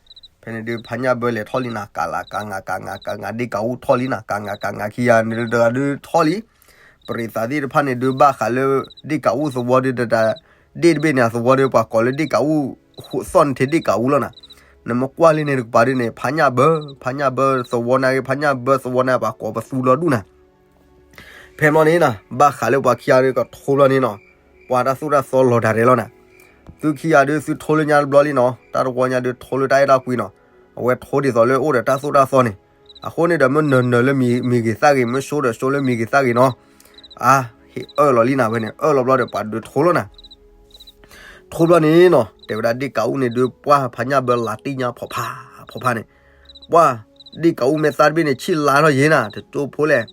ဖဲန့ၣ်ဒုး ဖးညၣ်ဘၢလဲၤထီၣ်လံနၤ ကးလးကးငါကးငါကးငါ ဒ့ၣ်ကးအူထီၣ်လံနၤ ကးငါကးငါခံဂၤန့ၣ်တဂၤဒုးထီၣ်လံ, ပရံးသးသ့ၣ်တဖၣ်န့ၣ်ဒုး ဘၣ်ဃးလၢ ဒ့ၣ်ကးအူသဝီဒုး တတၢ် ဒ့ၣ်တဘ့ၣ်န့ၣ် အသဝီဒုး ပှၤကိးလၢဒ့ၣ်ကးအူ သီၣ်န့ၣ်ထံးဒ့ၣ်ကးအူလီၤနၤ, နမ့ၢ်ကွၢ်လံန့ၣ်တကပၤဒုးန့ၣ် ဖးညၣ်ဘၢ ဖးညၣ်ဘၢသဝီန့ၣ်ဂ့ၤ ဖးညၣ်ဘၢသဝီန့ၣ် ပှၤကိးပသူလီၤဒူၣ်နၤ ဖဲဘျီန့ၣ်နၤ ဘၣ်ဃးလၢပှၤခံဂၤဒုးကထိဘျီန့ၣ်နီၤ, ပှၤတၢ်သိၣ်တၢ်သီလီၤတၢ်ရဲၣ်လီၤနၤ, သုခံဂၤဒုးသုထိလၢညါတဘျီလံနီၤ, တၢ်တဝီညါဒုးထိလၢတၢ်အဲၣ်တၢ်ကွံနီၤ, အဝဲထိဒ်သိးလၢအိၣ်ဒီးတၢ်သိၣ်တၢ်သီန့ၣ်, အဃိန့ၣ်ဒီးမ့ၢ်နၢၤနၢၤလၢမံၤဂ့ၤသၣ်ဂ့ၤ မ့ၢ်စိဒီးစိလၢမံၤဂ့ၤသၣ်ဂ့ၤနီၤ, အါ ဟ့ၣ်အၢၣ်လီၤလံနၤဝဲန့ၣ် အၢၣ်လီၤဘျီဒီးပှၤဒုးထိလီၤနၤ ထိဘျီန့ၣ်နီၤ, တဲဝဲဒၣ်ဒ့ၣ်ကးအူန့ၣ်ဒုး ပှၢ်ဖးညၣ်ဘၢလးတံၢ်ညါဖီၣ်ဖး ဖီၣ်ဖးန့ၣ်, ပှၢ် ဒ့ၣ်ကးအူမဲာ်သၣ်တဘ့ၣ်န့ၣ် ဆံၣ်လါထီၣ်ယဲနၤ တကၠိဖိလဲၣ်,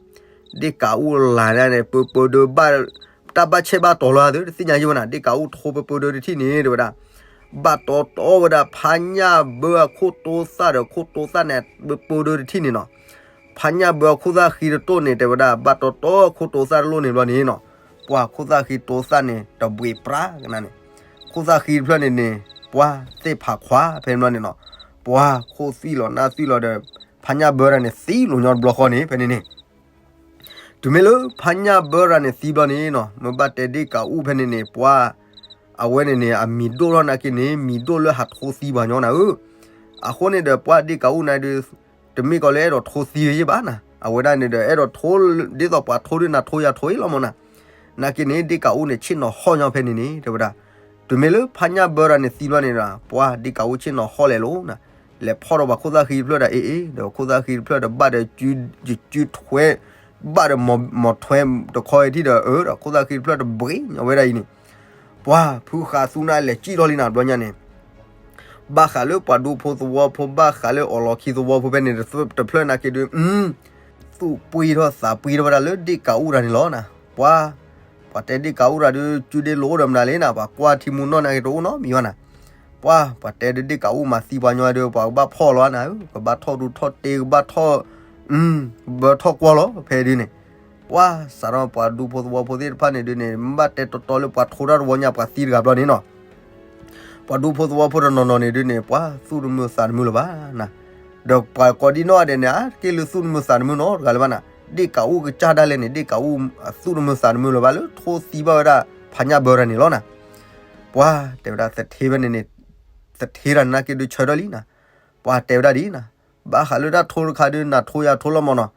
ဒ့ၣ်ကးအူလးန့ၣ် ပၢပၢဒုးဘၣ် တၢ်ဘၣ်ဆဲးဘၣ်တီၤလီၤသု တသ့ၣ်ညါယံဝဲနၤ ဒ့ၣ်ကးအူထိပၢပၢဒုးတထံၣ်န့ၣ် တဲဝဲဒၣ် ဘၣ်တီတီဝဲဒၣ်ဖးညၣ်ဘၢအခိၣ်တိသၣ်ဒီးခိၣ်တိသၣ်န့ၣ် ပၢပၢဒၢတထံၣ်န့ၣ်နီၤ. ဖးညၣ်ဘၢအခိၣ်သၣ်ဃံတတိၢ်န့ၣ် တဲဝဲဒၣ် ဘၣ်တီတီခိၣ်တိသၣ်တလိၣ်န့ၣ်ဘျီန့ၣ်နီၤ. ပှၤခိၣ်သၣ်ဃံတိသၣ်န့ၣ် တဘှံးပြါကနၤန့ၣ်, ခိၣ်သၣ်ဃံတဖျၢၣ်န့ၣ်န့ၣ် ပှၤသ့ၣ်ဖးခွါဖဲန့ၣ်ဘျီန့ၣ်နီၤ. ပှၤခိၣ်သွံၣ်လီၤနၢ်သွံၣ်လီၤဒီး ဖးညၣ်ဘၢတၢ်န့ၣ် သံလိာ်ညီတဘျီဃီန့ၣ် ဖဲန့ၣ်န့ၣ် တုၤမ့ၢ်လၢဖးညၣ်ဘၢတၢ်န့ၣ်သံဘျီန့ၣ်နီၤ, မ့ၢ်ဘၣ်တဲဒ့ၣ်ကးအူၣ်ဖဲန့ၣ်န့ၣ် ပှၤ အဝဲန့ၣ်န့ၣ် အမံၤဒိၣ်ထီၣ်နာ်က့န့ၣ် မံၤဒိၣ်လၢဟးထိသံပှၤညီနၤဧၢ. အဃိန့ၣ်ဒီး ပှၤဒ့ၣ်ကးအူၣ်နၤဒုး တမ့ၢ်ကီးလၢအဲၣ်ဒိးထိသံဝဲယ့ၢ်ဘၣ်နၤ, အဝဲဒၣ်န့ၣ်ဒီး အဲၣ်ဒိးထိ ဒ်သိးပှၤထိဒုးနၤထိယၤထိအံၤလီၤမၢ်နၤ. နာ်က့န့ၣ် ဒ့ၣ်ကးအူၣ်န့ၣ် ဆ့ၣ်နီၤဟီၣ်ညီဖဲန့ၣ်န့ၣ် တဲဝဲဒၣ်. တုၤမ့ၢ်လၢဖးညၣ်ဘၢတၢ်န့ၣ်သံဘျီန့ၣ်ဒီး ပှၤဒ့ၣ်ကးအူၣ်ဆ့ၣ်နီၤဟီၣ်လဲၤလိာ်နၤ, လဲၤဖီၣ်ဒီးပှၤခိၣ်သၣ်ဃံတဖျၢၣ်ဒီး အ့ၣ်အ့ၣ် ဒီးခိၣ်သၣ်ဃံတဖျၢၣ်ဒီး ဘၣ်ဒီး ယစုထွဲ ဘၣ်ဒီး မီၤထွဲတခီအံၤထံၣ်ဒီး အၢ ဒီးခိၣ်သၣ်ဃံတဖျၢၣ်တဘှံးညီဝဲဒၣ်အံၤန့ၣ် ပှၤဖုဃးသူနၤလဲၤစံၣ်ထီၣ်လံနၤဘျီညါန့ၣ် ဘၣ်ဃးလၢပှၤဒူဖိသဝီဖိ ဘၣ်ဃးလၢအီၣ်လီၤခံသဝီဖိဖဲန့ၣ်တဖျၢၣ်နာ်က့ဒုး သူၣ်ပှံထီၣ်သးပှံထီၣ်ဝဲဒၣ်လၢဒ့ၣ်ကးအူၣ်တၢ်န့ၣ်လီၤနၤ. ပှၤ ပှၤတဲဒ့ၣ်ကးအူၣ်တၢ်ဒုး စုဒ့လိာ်အိၣ်ဒီးမနုၤလဲၣ်နၤ, ပှၤကွၢ်ထံမူနီၢ်နာ်က့တအိၣ်နီတမံၤဘၣ်နၤ. ပှၤ ပှၤတဲဒုးဒ့ၣ်ကးအူၣ်မၤသံပှၤညီဒုး ပှၤကဘၣ်ဖီၣ်လီၤနၤဧၢ, ကဘၣ်ထီၣ်ဒူထီၣ်တ့ ကဘၣ်ထီၣ် ဘၢထီၣ်ကွီၢ်လီၤ ဖဲဒုးန့ၣ်. ပှၤစးထီၣ်ပှၤဒူဖိသဝီဖိသ့ၣ်တဖၣ်န့ၣ်ဒုးန့ၣ် မ့ၢ်ဘၣ်တဲတီတီလၢပှၤထိတၢ်တဝီညါ ပှၤသံတဂၤဘျီန့ၣ်နီၤ ပှၤဒူဖိသဝီဖိတနီၤနီၤန့ၣ်ဒုးန့ၣ် ပှၤသူၣ်တမုာ်သးတမုာ်လၢၤဘၣ်နၤ. ဒီးပှၤကိးဒံနီၢ်ဂၤဒဲးန့ၣ် အါတက့ၢ်လၢသူၣ်တမုာ်သးတမုာ်နီတဂၤလၢၤဘၣ်နၤ. ဒ့ၣ်ကးအူၣ်ကစၢ်ဒၣ်လဲာ်န့ၣ် ဒ့ၣ်ကးအူၣ်အသူၣ်တမုာ်သးတမုာ်လၢၤဘၣ်လၢထိသံဘၣ်ဝဲဒၣ် ဖးညၣ်ဘၢတၢ်န့ၣ်လီၤနၤ. ပှၤတဲဝဲဒၣ်သထ့ဖဲန့ၣ်န့ၣ် သထ့တၢ်နာ်က့ဒုးဆၢထၢၣ်လံနၤ. ပှၤတဲဝဲဒၣ်ဒ်နၤ ဘၣ်ဃးလၢတၢ်ထိတခါဒုး နၤထိယၤထိလီၤမၢ်နီၤ.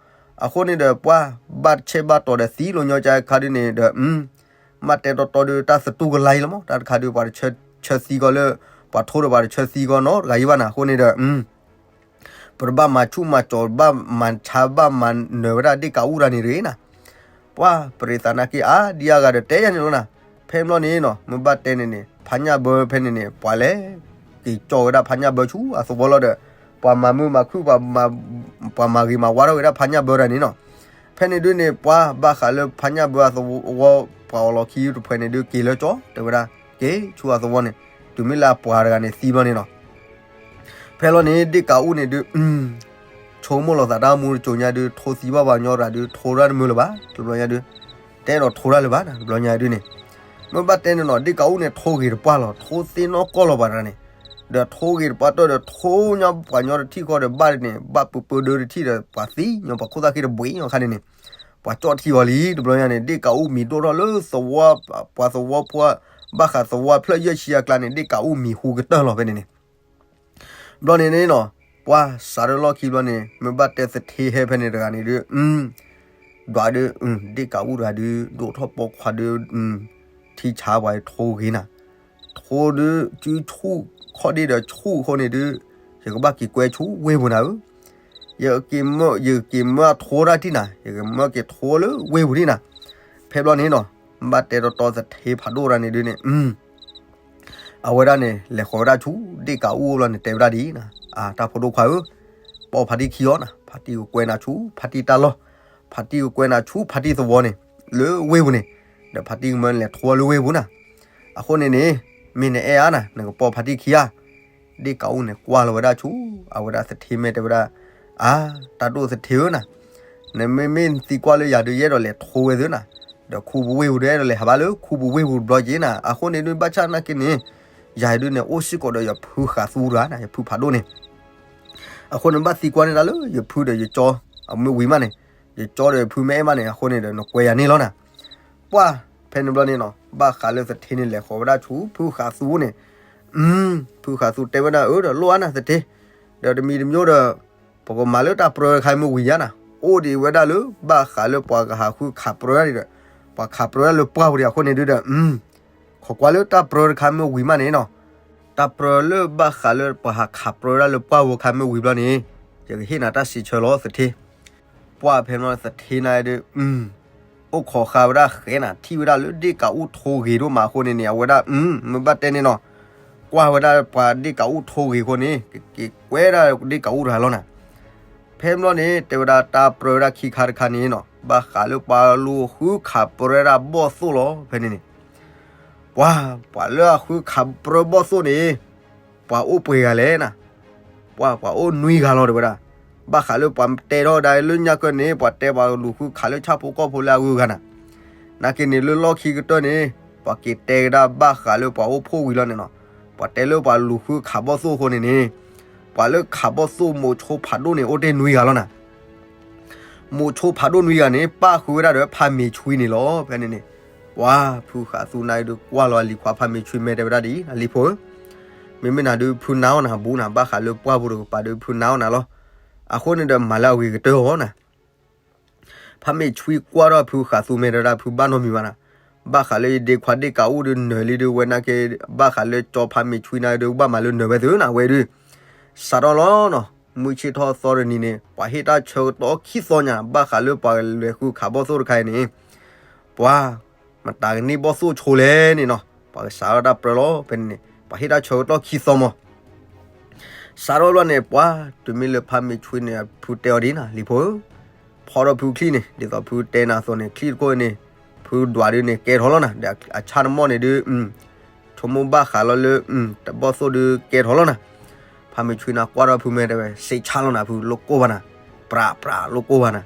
အဃိန့ၣ်ဒီး ပှၤဘၣ်ဆဲးဘၣ်တီၤဒီးသံလိာ်ညီကခါဒုးန့ၣ်ဒီး မ့ၢ်တဲတီတီဒုး တၢ်သတူၢ်ကလာ်အံၤလီၤမၢ်. တၢ်တခါဒုး ပှၤတဆၢသံကီးလၢ ပှၤထိဒီးပှၤတဆၢသံကီးနီတဂၤအံၤဘၣ်နၤ. အဃိန့ၣ်ဒီး ပတဘၣ်မၤဆူၣ်မၤစီၤ ဘၣ်မၤဆါ ဘၣ်မၤနၢၤဝဲဒၣ်ဒ့ၣ်ကးအူၣ်တၢ်န့ၣ်တဂ့ၤနၤ. ပှၤပရ့သးနာ်က့ အါဒံအါဂၤဒီးတဲယၤန့ၣ်လီၤနၤ. ဖဲဘျီန့ၣ်နီၤ မ့ၢ်ဘၣ်တဲန့ၣ်န့ၣ် ဖးညၣ်ဘၢဖဲန့ၣ်န့ၣ် ပှၤလဲၤက့ၤကၠီဝဲဒၣ်ဖးညၣ်ဘၢဆူအသဝီလီၤဒီး ပှၤမၤမုာ်မၤခုၣ် ပှၤမၤဂ့ၤမၤဝါထီၣ်ဝဲဒၣ်ဖးညၣ်ဘၢတၢ်န့ၣ်နီၤ. ဖဲန့ၣ်ဒုးန့ၣ် ပှၤဘၣ်ဃးလၢဖးညၣ်ဘၢအသဝီ ပှၤအီၣ်လီၤခံတဖှဲးန့ၣ်ဒုး က့ၤလၢကၠီ တဲဝဲဒၣ် က့ၤဆူအသဝီန့ၣ် တုၤမ့ၢ်လၢအပှၤတဂၤန့ၣ်သံဘျီန့ၣ်နီၤ. ဖဲလီၤန့ၣ် ဒ့ၣ်ကးအူၣ်န့ၣ်ဒုး ဆိကမိၣ်လီၤသးတၢ်မူတစိၤညါဒုး ထိသံဘၣ်ပှၤညီတဂၤဒုး ထိတၢ်တမုာ်လၢၤဘၣ် တဘျီညါဒုး တအဲၣ်ဒိးထိတၢ်လၢၤဘၣ် တဘျီညါဒုးန့ၣ်. မ့ၢ်ဘၣ်တဲန့ၣ်နီၤ ဒ့ၣ်ကးအူၣ်န့ၣ် ထိဂ့ၤတပှၢ်လီၤ ထိသ့နီၢ်ကီၢ်လီၤပှၤတဂၤန့ၣ် ဒီးထိဂ့ၤတပှၢ်တၢၢ်ဒီး ထိညီပှၤညီတထံၣ်ဃီဒီး ဘၣ်န့ၣ် ဘၣ်ပၢပၢဒၢတထံၣ်ဒီး ပှၤသံညီ ပှၤခိၣ်သၣ်ဃံတဘှံးညီခါန့ၣ်န့ၣ် ပှၤကၠီၣ်ထံဂီၤလံ တဘျီညါန့ၣ် ဒ့ၣ်ကးအူၣ်မံၤဒိၣ်ထီၣ်လၢသဝီ ပှၤသဝီဖိ ဘၣ်ဃးသဝီဖျၢၣ်ယဲၢ်ဆံအကျါန့ၣ် ဒ့ၣ်ကးအူၣ်မံၤဟူကတၢၢ်လီၤဖဲန့ၣ်န့ၣ် ဘျီန့ၣ်န့ၣ်နီၤ ပှၤစးထီၣ်လီၢ်ခံဘျီန့ၣ် မ့ၢ်ဘၣ်တဲသထ့ဟဲဖဲန့ၣ်တဂၤန့ၣ်ဒုး ဒွးဒုး ဒ့ၣ်ကးအူၣ်တဂၤဒုး ဒိၣ်ထီၣ်ပိာ်ခွါဒုး ထံဆါပှၤထိဂ့ၤနၤ ထိဒုး စုဆူၣ်ခီၣ်ဒ့ဒီးဆူၣ်အဃိန့ၣ်ဒုး ယကဘၣ်က့ၤကွဲဆူဝ့ၢ်ပူၤနၤဧၢ ယက့ၤမၢ ယက့ၤမၢအထိတၢ်တံၢ်နၤ ယကမၢက့ၤထိလၢဝ့ၢ်ပူၤတံၢ်နၤ ဖဲဘျီန့ၣ်နီၤ ဘၣ်တဲတီတီသထ့ဖးဒိၣ်တၢ်န့ၣ်ဒုးန့ၣ် အဝဲဒၣ်န့ၣ် လဲၤဃီၤဝဲဒၣ်ဆူ ဒ့ၣ်ကးအူၣ်အအိၣ်လီၤန့ၣ် တဲဝဲဒၣ်ဒ်အံၤနၤ အတၢ်ဖိဒိၣ်ခွါဧၢ ပိာ်ဖါတံၢ်ခံအီၤနၤ ဖါတံၢ်ကကွဲနၤဆူ ဖါတံၢ်တၢ်လီၢ် ဖါတံၢ်ကကွဲနၤဆူ ဖါတံၢ်သဝီန့ၣ် လၢဝ့ၢ်ပူၤန့ၣ် ဒီးဖါတံၢ်ကမၢလဲၤထိလၢဝ့ၢ်ပူၤနၤ အဃိန့ၣ်န့ၣ် မ့ၢ်နအဲၣ်အါနၤ နကပိာ်ဖါတံၢ်ခံဧါ ဒ့ၣ်ကးအူၣ်န့ၣ် ကွၢ်လီၤဝဲဒၣ်ဆူ အဝဲဒၣ်သထ့မဲာ်တဲဝဲဒၣ် အါ တၢ်ဒိၣ်သထ့ဧၢနၤ နမ့မ့ၢ်သံကွၢ်လၢယၤဒုး ယအဲၣ်ဒိးလဲၤထိဝဲသုနၤ ဒီးခူပူၤဝ့ၢ်ပူၤဒုး အဲၣ်ဒိးလဲၤဟးဘၣ်လၢခူပူၤဝ့ၢ်ပူၤတဘျီက့ၤနၤ အဃိန့ၣ်ဒုး ဘၣ်ဆၣ်နာ်က့န့ၣ် ယၤဒုးန့ၣ် အိၣ်စ့ၢ်ကီးဒီးယဖုဃးသူတဂၤနၤ ယဖုဖးဒိၣ်န့ၣ် အဃိန့ၣ် ဘၣ်သံကွၢ်န့ၢ်တၢ်လၢယဖုဒီးယကၠီ အမ့ၢ်ဝံၤမးန့ၣ် ယကၠီဒီးယဖုမ့ၢ်အဲၣ်မးန့ၣ် အဃိန့ၣ်ဒီး နကွဲယၤန့ၣ်လီၤနၤ ပှၢ် ဖဲန့ၣ်ဘျီန့ၣ်နီၤ ဘၣ်ဃးလၢသထ့န့ၣ် လဲၤဃီၤဝဲဒၣ်ဆူ ဖုဃးသူန့ၣ် ဖုဃးသူတဲဝဲဒၣ် အၢ ဒီးလိၣ်အါနၤသထ့ ဒီးတမံၤတမံၤဒီး ပကမၤလၢတၢ်ပြၢတခါမ့ၢ်ဝံၤယါနၤ အိၣ်ဒံးဝဲဒၣ်လၢ ဘၣ်ဃးလၢပှၤကဟးဃုခးပြၢဒၣ်ဒီး ပှၤခးပြၢဒၣ်လၢပှၢ်ပူၤဒံးအဃိန့ၣ်ဒုးဒီး ခိးကွၢ်လၢတၢ်ပြၢတခါမ့ၢ်ဝံၤမးန့ၣ်နီၤ တၢ်ပြၢလၢဘၣ်ဃးလၢပှၤဟးခးပြၢဒၣ်လၢပှၢ်ပူၤခါမ့ၢ်ဝံၤဘျီန့ၣ် ယကဟ့ၣ်နၤတၢ်စံးဆၢလီၤသထ့ ပှၢ်ဖဲန့ၣ်သထ့နၤဒုး အိၣ်ခိးဃာ်ဝဲဒၣ်ဃဲနၤ ထံၣ်ဝဲဒၣ်လၢဒ့ၣ်ကးအူၣ်ထိဂ့ၤဒိၣ်မးအဃိန့ၣ်န့ၣ် အဝဲဒၣ် မ့ၢ်ဘၣ်တဲန့ၣ်နီၤ ကွၢ်ဝဲဒၣ်ပှၤဒ့ၣ်ကးအူၣ်ထိဂ့ၤအဃိန့ၣ် ကက့ၤကွဲဒၣ်ဒ့ၣ်ကးအူၣ်တဂၤလီၤနၤ ဖဲဘျီန့ၣ် တဲဝဲဒၣ်တၢ်ပြၢဝဲဒၣ်ခံခါတခါန့ၣ်နီၤ ဘၣ်ဃးလၢပှၤလူၤဃုခးပြၢဒၣ်ဘီၣ်သိၣ်လီၤ ဖဲန့ၣ်န့ၣ် ပှၤ ပှၤလၢအဃုခးပြၢဘီၣ်သိၣ်န့ၣ် ပှၤအိၣ်ပှဲၤဂၤလဲၣ်နၤ, ပှၤ ပှၤအိၣ်နွံဂၤလီၤ တဲဝဲဒၣ်. ဘၣ်ဃးလၢပှၤတဲထီၣ်ဝဲဒၣ်လၢညါကၢၢ်န့ၣ် ပှၤတဲပှၤလူၤဃုခးလၢဆၣ်ဖိကီၢ်ဖိလၢအဂုၤအဂၤနၤ. နာ်က့န့ၣ်လၢလီၢ်ခံကတၢၢ်န့ၣ် ပှၤက့ၤတဲကဒါဘၣ်ဃးလၢပှၤအိၣ်ဖှိၣ်ဝံၤလီၤန့ၣ်နီၤ, ပှၤတဲလၢပှၤလူၤဃုခးဘီၣ်သိၣ်အဃိန့ၣ်န့ၣ် ပှၤလၢခးဘီၣ်သိၣ်မိၤဆိဖးဒိၣ်န့ၣ် အိၣ်တ့ၢ်နွံဂၤလီၤနၤ. မိၤဆိဖးဒိၣ်နွံဂၤန့ၣ် ပၣ်ဃုာ်ဝဲဒၣ်ဒီးဖါမ့ၢ်ဆွံန့ၣ်လီၤ. ဖဲန့ၣ်န့ၣ် ပှၤဖုဃးသူနၤအံၤဒုးကွၢ်လီၤအလံၤခွါဖါမ့ၢ်ဆွံ မဲာ်တဲဝဲဒၣ်ဒ်အံၤ, လံၤဖိဧၢ, မ့မ့ၢ်နၤဒုးဖုနၤအီၣ်နၤဘူးနၤ, ဘၣ်ဃးလၢပှၢ်ပူၤတကပၤဒုးဖုနၤအီၣ်နၤလီၤ. အဃိန့ၣ်ဒီးမၤလၢအဂ့ၤကတၢၢ်အီၤနၤ. ဖါမ့ၢ်ဆွံကွၢ်ထီၣ်ဖုဃးသူ မဲာ်တဲဝဲဒၣ်ဖုဘၣ်နီတမံၤဘၣ်နၤ, ဘၣ်ဃးလၢယဒ့ခွါဒ့ၣ်ကးအိၣ်ဒုးနၢၤလံဒုးဝဲနာ်က့, ဘၣ်ဃးလၢကၠီဖါမ့ၢ်ဆွံနၤဒုး ဘၣ်မၤလၢနၢၤဝဲသုနၤဝဲဒုး, စးထီၣ်လီၤနီၤ. မုၢ်ဆ့ၣ်ထီၣ်သီတနံၤန့ၣ် ပှၤဟ့ၣ်တၢ်ဆၢကတီၢ်ခံသီညါ ဘၣ်ဃးလၢပှၤလဲၤဃုခးဘီၣ်သိၣ်တခါအံၤန့ၣ်, ပှၤ မတၤကန့ၢ်ဘီၣ်သိၣ်ဆိလဲၣ်န့ၣ်နီၤ, ပှၤကစးထီၣ်တၢ်ပြၢလီၤ. ဖဲန့ၣ်န့ၣ် ပှၤဟ့ၣ်တၢ်ဆၢကတီၢ်ခံသီမး စးထီၣ်ဘျီန့ၣ် ပှၤ တုၤမ့ၢ်လၢဖါမ့ၢ်ဆွံန့ၣ် ဖုတဲအီၤဒ်နၤ, လံၤဖိဧၢ, ဖီထီၣ်ဖုချံၣ်န့ၣ် ဒ်သိးဖုတဲနၤအသိးန့ၣ် ချံၣ်တခိၣ်န့ၣ် ဖုဒွးဒုးန့ၣ် ကဲထီၣ်လီၤနၤ, ဒီးအဆၣ်တမီၢ်န့ၣ်ဒုး ဆိကမိၣ်ဘၣ်ဃးလီၤလၢ တဘီၣ်သိၣ်ဒုးကဲထီၣ်လီၤနၤ. ဖါမ့ၢ်ဆွံနၤကွၢ်ထီၣ်ဖု မဲာ်တဲဝဲ စ့းဆါလီၤနၤဖု လိၣ်ကိၢ်ဘၣ်နၤ, ပြးပြးလိၣ်ကိၢ်ဘၣ်နၤ.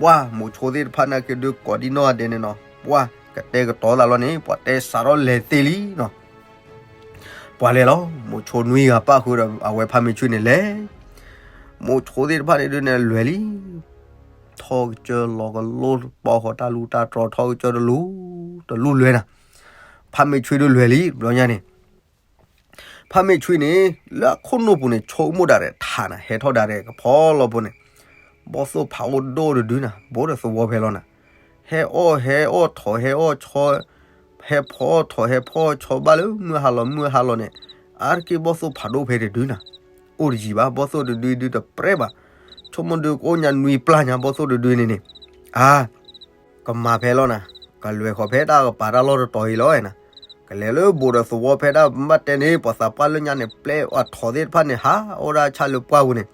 ပှၤ မိၤဆိသ့ၣ်တဖၣ်နာ်က့ဒုးကိးဒံနီၢ်ဂၤဒဲးန့ၣ်နီၤ, ပှၤကတဲကတီၤသးလီၤန့ၣ် ပှၤတဲစးထီၣ်လဲၤသ့လံနီၤ. ပှၤလဲၤလီၤ, မိၤဆိနွံဂၤပၣ်ဃုာ်ဒီးအဝဲဖါမ့ၢ်ဆွံန့ၣ်လဲၤ, မိၤဆိသ့ၣ်တဖၣ်န့ၣ်ဒုးန့ၣ်လဲၤလံ ထီၣ်ကစၢၢ်လီၤကလိ ပီဃီၤတၢ်လူၢ်တၢ်တြီၤ ထီၣ်ကစၢၢ်တလူၤ တလူၢ်လဲၤနၤ. ဖါမ့ၢ်ဆွံဒုးလဲၤလံ ဘျီညါန့ၣ် ဖါမ့ၢ်ဆွံန့ၣ် လၢအခိၣ်နူာ်ပူၤန့ၣ် ဆိကမိၣ်ဒၣ်ရဲၣ်ထးနၤ ဟဲထီၣ်ဒၣ်ရဲၣ်ကဖီလီၤပူၤန့ၣ်, ဘီၣ်သိၣ်ဖးအိၣ်ဒိၣ်တဒုနၤ ဘူးဒီးသဝီဖဲလီၤနၤ. ဟဲအီၣ်ဟဲအီၣ်ထီၣ်ဟဲအီၣ်ဆီ ဟဲဖီအီၣ်ထီၣ်ဟဲဖီအီၣ်ဆီဘၣ်လၢမုၢ်ဟါလီၤမုၢ်ဟါလီၤန့ၣ်, အါတက့ၢ်ဘီၣ်သိၣ်ဖးဒိၣ်ဖဲတဒုနၤ, အိၣ်တယံၤဘၣ် ဘီၣ်သိၣ်တဒုဒုတပြဲဘၣ်, ဆိကမိၣ်ဒုးကအိၣ်ညါနွံပျၢ်ညါ ဘီၣ်သိၣ်တဒုန့ၣ်န့ၣ်, အါ ကမၤဖဲလီၤနၤ, ကလဲၤဃီၤဖဲတၢ်ကပၤတၢ်လီၢ်တတီၤအံၤလီၤနၤ, ကလဲၤလၢဘူးဒီးသဝီဖဲတၢ်ဘၣ်တဲန့ၣ် ပှၤသးပှၢ်လၢညါန့ၣ် ပျဲအထီၣ်သ့ၣ်တဖၣ်န့ၣ် ဟးအီၣ်ဒၣ်ဆၣ်လၢပှၢ်ပူၤန့ၣ်,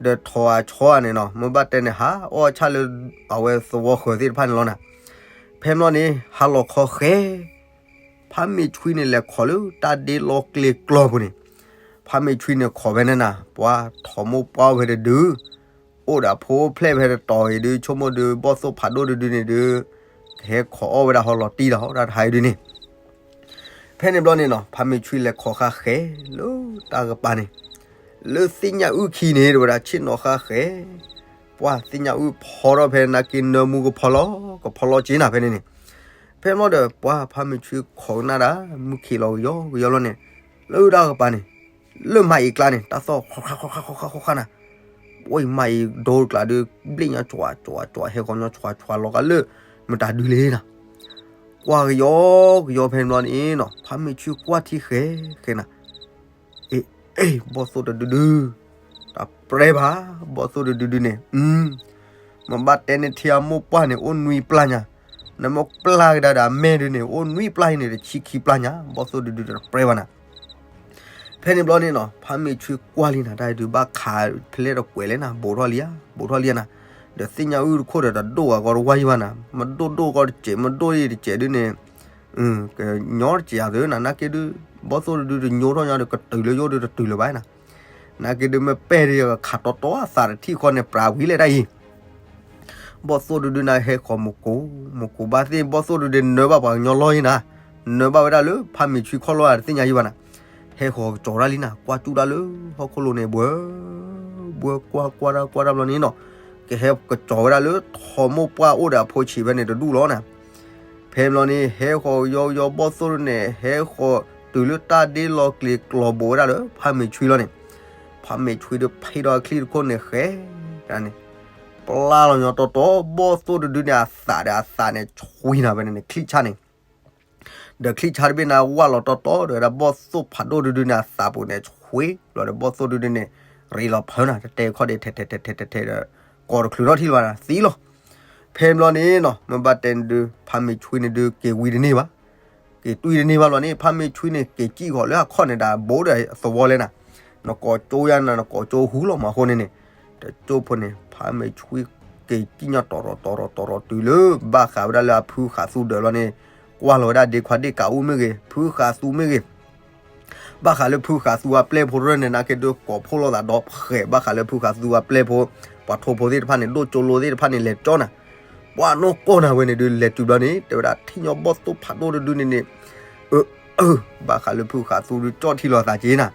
ဒီးထီၣ်အဆီဧါန့ၣ်နီၤ မ့ၢ်ဘၣ်တဲန့ၣ် ဟးအီၣ်ဆၣ်လၢ အဝဲသဝီဃၢၤသ့ၣ်တဖၣ်န့ၣ်လီၤနၤ. ဖဲမ့ၢ်န့ၣ် ဟါလီၤခီဃဲ ဖါမ့ၢ်ဆွံန့ၣ်လဲၤခိးလၢတၢ်ဒ့လီၤကျဲၤကျီၤပူၤန့ၣ်, ဖါမ့ၢ်ဆွံန့ၣ်ခိးဖဲန့ၣ်နၤ ပှၤထီၣ်မိၢ်ပှၢ်အိၣ်ဖဲတဒု, အိၣ်ဒီးအဖိအိၣ်ဖျဲၣ်ဖဲတတီၤအံၤဒုး ဆိကမိၣ်ဒုး ဘီၣ်သိၣ်ဖးဒိၣ်တဒုန့ၣ်ဒုး ကဟဲခိးအီၣ်ဝဲဒၣ်ဟီလီၤတံၢ်လီၤ တၢ်တဟါအံၤဒုးန့ၣ်, ဖဲန့ၣ်ဘျီန့ၣ်နီၤ ဖါမ့ၢ်ဆွံလဲၤခိးဃါဃဲ လၢတၢ်ကပၤန့ၣ်, လၢသ့ၣ်ညါအုၣ်ခံန့ၣ် တဲဝဲဒၣ်ဆ့ၣ်နီၤဃါဃဲ, ပှၤသ့ၣ်ညါအုၣ်ဖီထီၣ်ဖဲနာ်က့နၢမူကဖီလီၤ ကဖီလီၤက့ၤနၤဖဲန့ၣ်န့ၣ်, ဖဲမ့ၢ်ဒီးပှၤဖါမ့ၢ်ဆွံခိးကနၣ်ဒၣ် မုၢ်ခံးလီၤကယီကယီလီၤန့ၣ်, လၢတၢ်ကပၤန့ၣ်, လၢမၤအံၤကျါန့ၣ် တၢ်သီၣ်ဃီဃါဃီဃါဃီဃါနၤ, ပှၤမၤအံၤဒိကျါဒုး ဘျ့ၣ်ညါကွၢ်ကွၢ်ကွၢ်ကွၢ် ဟဲဃီၤညီကွၢ်ကွၢ်လီၤကးလၢ မတၤဒုးလဲၣ်နၤ, ကွၢ်ကယီကယီဖဲန့ၣ်ဘျီန့ၣ်နီၤ ဖါမ့ၢ်ဆွံကွၢ်ထံဃဲဃဲနၤ အ့ အ့ ဘီၣ်သိၣ်တဒုဒု, တပြဲဘၣ် ဘီၣ်သိၣ်တဒုဒုန့ၣ်, မ့ၢ်ဘၣ်တဲန့ၣ်ထံအမိၢ်ပှၢ်န့ၣ် အိၣ်နွံပျၢ်ညါ, နမ့ၢ်ပျၢ်ကဒါဒီးအမဲာ်ဒုးန့ၣ် အိၣ်နွံပျၢ်အံၤန့ၣ် တဆံခံပျၢ်ညါ ဘီၣ်သိၣ်တဒုတပြဲဘၣ်နၤ. ဖဲန့ၣ်ဘျီန့ၣ်နီၤ ဖါမ့ၢ်ဆွံကွၢ်လံနၤ တၢ်ဒုးဘၣ်ခးဖဲလဲၣ်တကွဲးလဲၣ်နၤ ဘူးထီၣ်လံဧါ ဘူးထီၣ်လံဧါနၤ, ဒီးသ့ၣ်ညါအုၣ်တခိၣ်ဒီးတဒိၣ်ဂၤကီတဝါယံၤဘၣ်နၤ, မ့ၢ်ဒိၣ်ဒိၣ်ကီတစဲး မ့ၢ်ဒိၣ်အံၤတစဲးဒုးန့ၣ် ကညီတစဲးယၤသုနၤ နာ်က့ဒုး ဘီၣ်သိၣ်တဒုတညိထီၣ်ညါဒီးကတုၤလၢယအိၣ်ဒုးတတုၤလၢၤဘၣ်နၤ, နာ်က့ဒုးမ့ၢ်ပဲာ်ဒုးယကခးတီတီအသးတထံၣ်ဃီန့ၣ် ပြးဝံၤလဲၣ်တၢ်အံၤ ဘီၣ်သိၣ်တဒုန့ၣ်ဟဲဃီၤမူးကိး, မူးကိးဘၣ်သ့ၣ် ဘီၣ်သိၣ်တဒုန့ၣ်နၢဘၣ်ပှၤကညီလီၢ်ယံၤနၤ, နၢဘၣ်ဝဲဒၣ်လၢဖါမ့ၢ်ဆွံခီၣ်လီၢ်ဧါတသ့ၣ်ညါယံၤဘၣ်နၤ, ဟဲဃီၤကစီၤဒၣ်လံနၤ ကွၢ်ကၠူၣ်တၢ်လၢဟီၣ်ခိၣ်လိၤန့ၣ် ဘှၢ ဘှၢကွၢ်ကွၢ်တၢ်ကွၢ်တၢ်ဘျီန့ၣ်နီၤ, ကဟဲကစီၤဝဲဒၣ်လၢထီၣ်မိၢ်ပှၢ်အိၣ်ဒီးအဖိဆံးဖဲန့ၣ်တဒူၣ်လီၤနၤ ဖဲဘျီန့ၣ် ဟဲဃီၤကယီကယီဘီၣ်သိၣ်န့ၣ် ဟဲဃီၤတုၤလၢတၢ်ဒ့လီၤကျဲၤကျီၤဘူးဝဲဒၣ်လၢဖါမ့ၢ်ဆွံလီၤန့ၣ်, ဖါမ့ၢ်ဆွံဒုးဖံးဒီးအချံၣ်တခိၣ်န့ၣ်ဃဲ, န့ၣ် ပျၢ်လီၤညီတီတီ ဘီၣ်သိၣ်တဒုန့ၣ်အသးဒီးအသးန့ၣ်ဆွံနၤဖဲန့ၣ်န့ၣ် ချံၣ်ဆါန့ၣ် ဒီးချံၣ်ဆါတဘ့ၣ်န့ၣ်ဝၢ်လီၤတီတီဒီးဝဲဒၣ်ဘီၣ်သိၣ်ဖးဒိၣ်တဒုန့ၣ်အသးပူၤန့ၣ်ဆွံ, ဘျီဒီးဘီၣ်သိၣ်တဒုန့ၣ် ရ့လီၤဖၢနၤ တတဲခီၣ်ဒ့ ထဲထဲထဲထဲထဲထဲဒီး ကိးတချုးထီၣ်ထံၣ်လၢၤဘၣ်နၤ သံလီၤ. ဖဲဘျီန့ၣ်နီၤ မ့ၢ်ဘၣ်တဲန့ၣ်ဒုး ဖါမ့ၢ်ဆွံန့ၣ်ဒုးက့ၤဝံၤတန့ၢ်ဘၣ်, က့ၤတွံၢ်တန့ၢ်ဘၣ်ဘျီန့ၣ် ဖါမ့ၢ်ဆွံန့ၣ် က့ၤစံၣ်ဃီၤလၢအခီၣ်န့ၣ်ဒီး ဘူးဒီးသဝီလဲၣ်နၤ, နကိးကၠိယါနၤ နကိးကၠိဟူလီၤမးအဃိန့ၣ်န့ၣ်, တကၠိဖိန့ၣ် ဖါမ့ၢ်ဆွံက့ၤစံၣ်ညီတီၤရီၤတီၤရီၤတီၤရီၤတုၤလၢ ဘၣ်ဃးဝဲဒၣ်လၢအဖုဃးသူဒၢးလီၤန့ၣ်, ကွၢ်လီၤဝဲဒၣ်ဒ့ခွါဒ့ၣ်ကးအူမ့ၢ်ဂ့ၤ ဖုဃးသူမ့ၢ်ဂ့ၤ ဘၣ်ဃးလၢဖုဃးသူအပျဲၢ်ဖိတရၢၢ်န့ၣ် နာ်က့ဒုးကိးဖှိၣ်လိာ်သးဒီးဖှဲး ဘၣ်ဃးလၢဖုဃးသူအပျဲၢ်ဖိ ပှၤထိၣ်ဖိသ့ၣ်တဖၣ်န့ၣ် ဒိၣ်ကၠိလိသ့ၣ်တဖၣ်န့ၣ် လဲၤကၠီနၤ, ပှၤနီၢ်ကီၢ်နၤဝဲန့ၣ်ဒုး လဲၤတုၤဘျီန့ၣ် တဲဝဲဒၣ်ထံၣ်ညီဘီၣ်သိၣ်ဖးဒိၣ်တဒုန့ၣ်န့ၣ် အၢ အၢ ဘၣ်ဃးလၢဖုဃးသူဒုးကၠီၣ်ထံလီၤသးက့နၤ,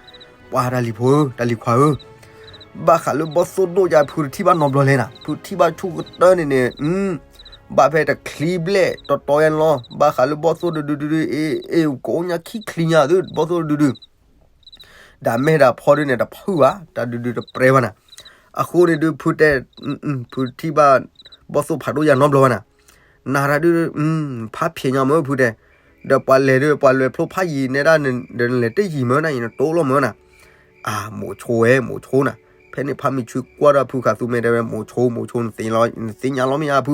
ပှၤတၢ်လံၤဖိဧၢ တၢ်လံၤခွါဧၢ ဘၣ်ဃးလၢဘီၣ်သိၣ်ဒိၣ်ယါဖုတထံၣ်ဘၣ်နီတဘျီလဲၣ်နၤ, ဖုထံၣ်ဘၣ်ဆူၣ်ကတၢၢ်န့ၣ်န့ၣ် ဘၣ်ဖဲတချံဘျဲၣ်တီတီယါန့ၣ်လီၤ, ဘၣ်ဃးလၢဘီၣ်သိၣ်တဒုဒုဒု အ့ အ့ ကအိၣ်ညါခံချံညါသု ဘီၣ်သိၣ်တဒုဒု ဒၣ်မဲာ်ဒၣ်ဖီဒုန့ၣ် တဖုၣ်ဘၣ် တၢ်ဒုဒုတပြဲဘၣ်နၤ, အဃိန့ၣ်ဒုးဖုတဲ ဖုထံၣ်ဘၣ် ဘီၣ်သိၣ်ဖးဒိၣ်ယါနီတဘျီဘၣ်နၤ, နၤတၢ်ဒုး ဖးဖျဲးညါမ့ၢ်ဖုတဲ, ဒီးပှၤလဲၤဒုး ပှၤလဲၤဖျိဖးယံၤနဲဒၣ် ဒီးနလဲၤတယံၤမ့ၢ်နၤ ယနတိၢ်လီၤမ့ၢ်နၤ, အၢ မိးဆိဝဲ မိးဆိနၤ, ဖဲန့ၣ်ဖးမ့ၢ်ဆွံကွၢ်ဒီးဖုဃးသူမဲာ်တဲဝဲ မိးဆိ မိးဆိ နသ့ၣ်ညါလီၤမ့ၢ်ဧါဖု,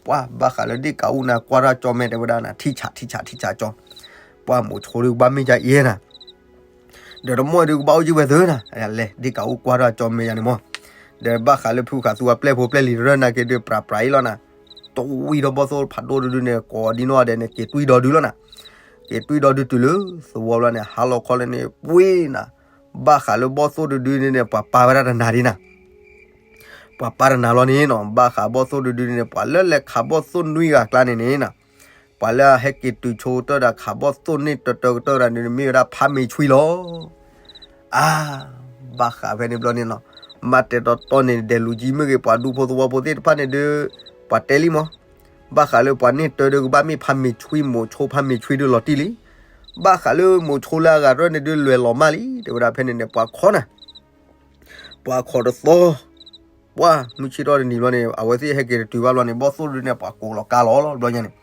ပှၤဘၣ်ဃးလၢဒ့ၣ်ကးအူနၤကွၢ်ထီၣ်ကၠီမဲာ်တဲဝဲဒၣ်နၤ ထံဆးထံဆးထံဆးကၠီ, ပှၤမိးဆိဒုးကဘၣ်မ့ၢ်ကါအံၤနၤ ဒီးတမီၢ်ဒုးကဘၣ်အိၣ်ကံၢ်ဝဲသုနၤ, လဲၤဒ့ၣ်ကးအူကွၢ်ထီၣ်ကၠီမဲာ်ယါန့ၣ်မ့ၢ်, ဒီးဘၣ်ဃးလၢဖုဃးသူအပျဲၢ်ဖိပျဲၢ်လံၤတရၢၢ်နာ်က့ဒုး ပြးပြးအံၤလီၤနၤ, တွံၢ်ဒီးဘီၣ်သိၣ်ဖးဒိၣ်တဒုန့ၣ် ကိးဒံနီၢ်ဒဲးန့ၣ် က့ၤတွံၢ်ဒီဒုလီၤနၤ, က့ၤတွံၢ်ဒီဒုတုၤလၢသဝီဘျီန့ၣ် ဟါလီၤခီလၢန့ၣ်ပှ့ၤနၤ, ဘၣ်ဃးလၢဘီၣ်သိၣ်တဒုန့ၣ်န့ၣ် ပှၤပာ်ဝဲဒၣ်တနၤဒ်နၤ ပှၤပာ်တနၤလီၤန့ၣ်နီၤ, ဘၣ်ဃးဘီၣ်သိၣ်တဒုန့ၣ် ပှၤလၢလဲၤခးဘီၣ်သိၣ်နွံဂၤကျါန့ၣ်န့ၣ်နီၤ, ပှၤလၢအဟဲက့ၤတုၤဆိကတၢၢ်ဒီးခးဘီၣ်သိၣ်န့ၢ်တၢတၢကတၢၢ်တဂၤန့ၣ် မ့ၢ်ဝဲဒၣ်ဖးမ့ၢ်ဆွံလီၤ. အါ, ဘၣ်ဃးဖဲန့ၣ်ဘျီန့ၣ်နီၤ, မ့ၢ်တဲတီတီန့ၣ် ဒဲးလူၤကံမ့ၢ်ဂ့ၤ ပှၤဒူဖိသဝီဖိသ့ၣ်တဖၣ်န့ၣ်ဒုး, ပှၤတဲလံမး, ဘၣ်ဃးလၢပှၤန့ၢ်တၢဒုးကဘၣ်မ့ၢ်ဖးမ့ၢ်ဆွံ မိးဆိဖးမ့ၢ်ဆွံဒုးလီၤတံၢ်လံ. ဘၣ်ဃးလၢမိးဆိလၢအဂၤတရၢၢ်န့ၣ်ဒုး လဲၤလီၤမၢ်လံ တဲဝဲဒၣ်ဖဲန့ၣ်န့ၣ် ပှၤခိးနၤ ပှၤခိးတသီ, ပှၤမုၢ်ဆ့ၣ်ထီၣ်တနံၤဘျီန့ၣ် အဝဲသ့ၣ်ဟဲက့ၤတတုၤဘၣ်ဘျီန့ၣ် ဘီၣ်သိၣ်တဒုန့ၣ် ပှၤကိးလီၤကါလီၤလီၤ ဘျီညါန့ၣ်,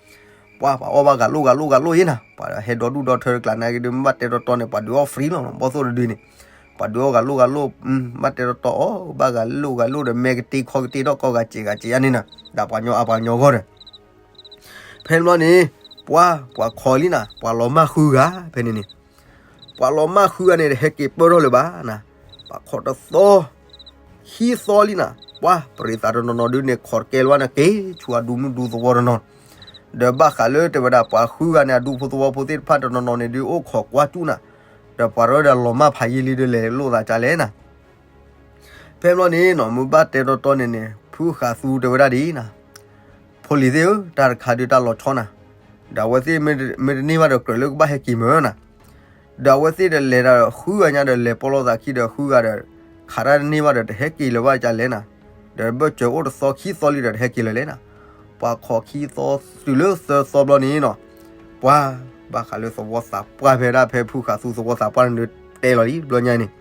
ပှၤပှၤအီၣ်ဘၣ်ဂၤလိၣ်ဂၤလိၣ်ဂၤလိၣ်ယဲနၤ, ပှၤဟဲဒီဒူၣ်ဒီထၢတကျးနာ်က့ဒုး မ့ၢ်ဘၣ်တဲတီတီန့ၣ် ပှၤဒုးအီၣ် free လီၤ ဘီၣ်သိၣ်တဒုန့ၣ်, ပှၤဒုးအီၣ်ဂၤလိၣ်ဂၤလိၣ်, မ့ၢ်ဘၣ်တဲတီတီအီၣ်ဘၣ်ဂၤလိၣ်ဂၤလိၣ်ဒီး မဲာ်ကတ့ခီကတ့ထီၣ်ကီၢ်ဂၤစဲးဂၤစဲးယါန့ၣ်နၤ, ဒၣ်ပှၤညီအပှၤညီဂီၢ်ဒီး ဖဲန့ၣ်ဘျီန့ၣ်, ပှၤ, ပှၤခိးလံနၤ, ပှၤလီၤမၢ်ဃုဂၤ, ဖဲန့ၣ်န့ၣ်, ပှၤလီၤမၢ်ဃုဂၤန့ၣ် တဟဲက့ၤပၢၢ်ထီၣ်လၢၤဘၣ်နၤ, ပှၤခိးတသီ, ခံသီလံနၤ, ပှၤပရံးသးတနီၤနီၤဒုးန့ၣ် ခိးတကဲလၢၤဘၣ်န့ၣ် က့ၤဆူအဒူမုၢ်ဒူသဝီတနီၤ, ဒီးဘၣ်ဃးလၢတဲဝဲဒၣ် ပှၤဃုဂၤန့ၣ် အဒူဖိသဝီဖိသ့ၣ်တဖၣ်တနီၤနီၤန့ၣ်ဒုး အိၣ်ခိးကွၢ်စူၣ်နၤ, ဒီးပှၤရၢဒီးလီၤမၢ်ဖးယံာ်လံဒုး လဲၤလိာ်သးကလဲၣ်နၤ ဖဲဘျီန့ၣ်နီၤ မ့ၢ်ဘၣ်တဲတီတီန့ၣ်န့ၣ် ဖုဃးသူတဲဝဲဒၣ်ဒ်အံၤနၤ, ဖိလံၤသ့ၣ်ဧၢ, တၢ်တခါဒုးတၢ်လီၤဆီနၤ, ဒီးအဝဲသ့ၣ်မ့ၢ်တန့ၢ်ဘၣ်ဒီး ကြၢးလၢကဘၣ်ဟဲက့ၤမၢ်နၤ, ဒီးအဝဲသ့ၣ်ဒီးလဲၤဒီးဃုဂၤညါဒီး လဲၤပိာ်လိာ်သးခံဒီးဃုဂၤဒီး ခးတၢ်တန့ၢ်ဘၣ်ဒီး တဟဲက့ၤလၢၤဘၣ်ကလဲၣ်နၤ, ဒီးဘၢၣ်စၢၤအိၣ်တသီခံသီလံဒီး တဟဲက့ၤလၢၤလဲၣ်နၤ, ပှၤခိးခံသီတုၤလၢသၢသီဘျီန့ၣ်နီၤ, ပှၤ, ဘၣ်ဃးလၢသဝီသးပှၢ်ဖဲဒၣ်ဖဲဖုဃးသူသဝီသးပှၢ်န့ၣ်ဒုးတဲလီၤလံ ဘျီညါန့ၣ်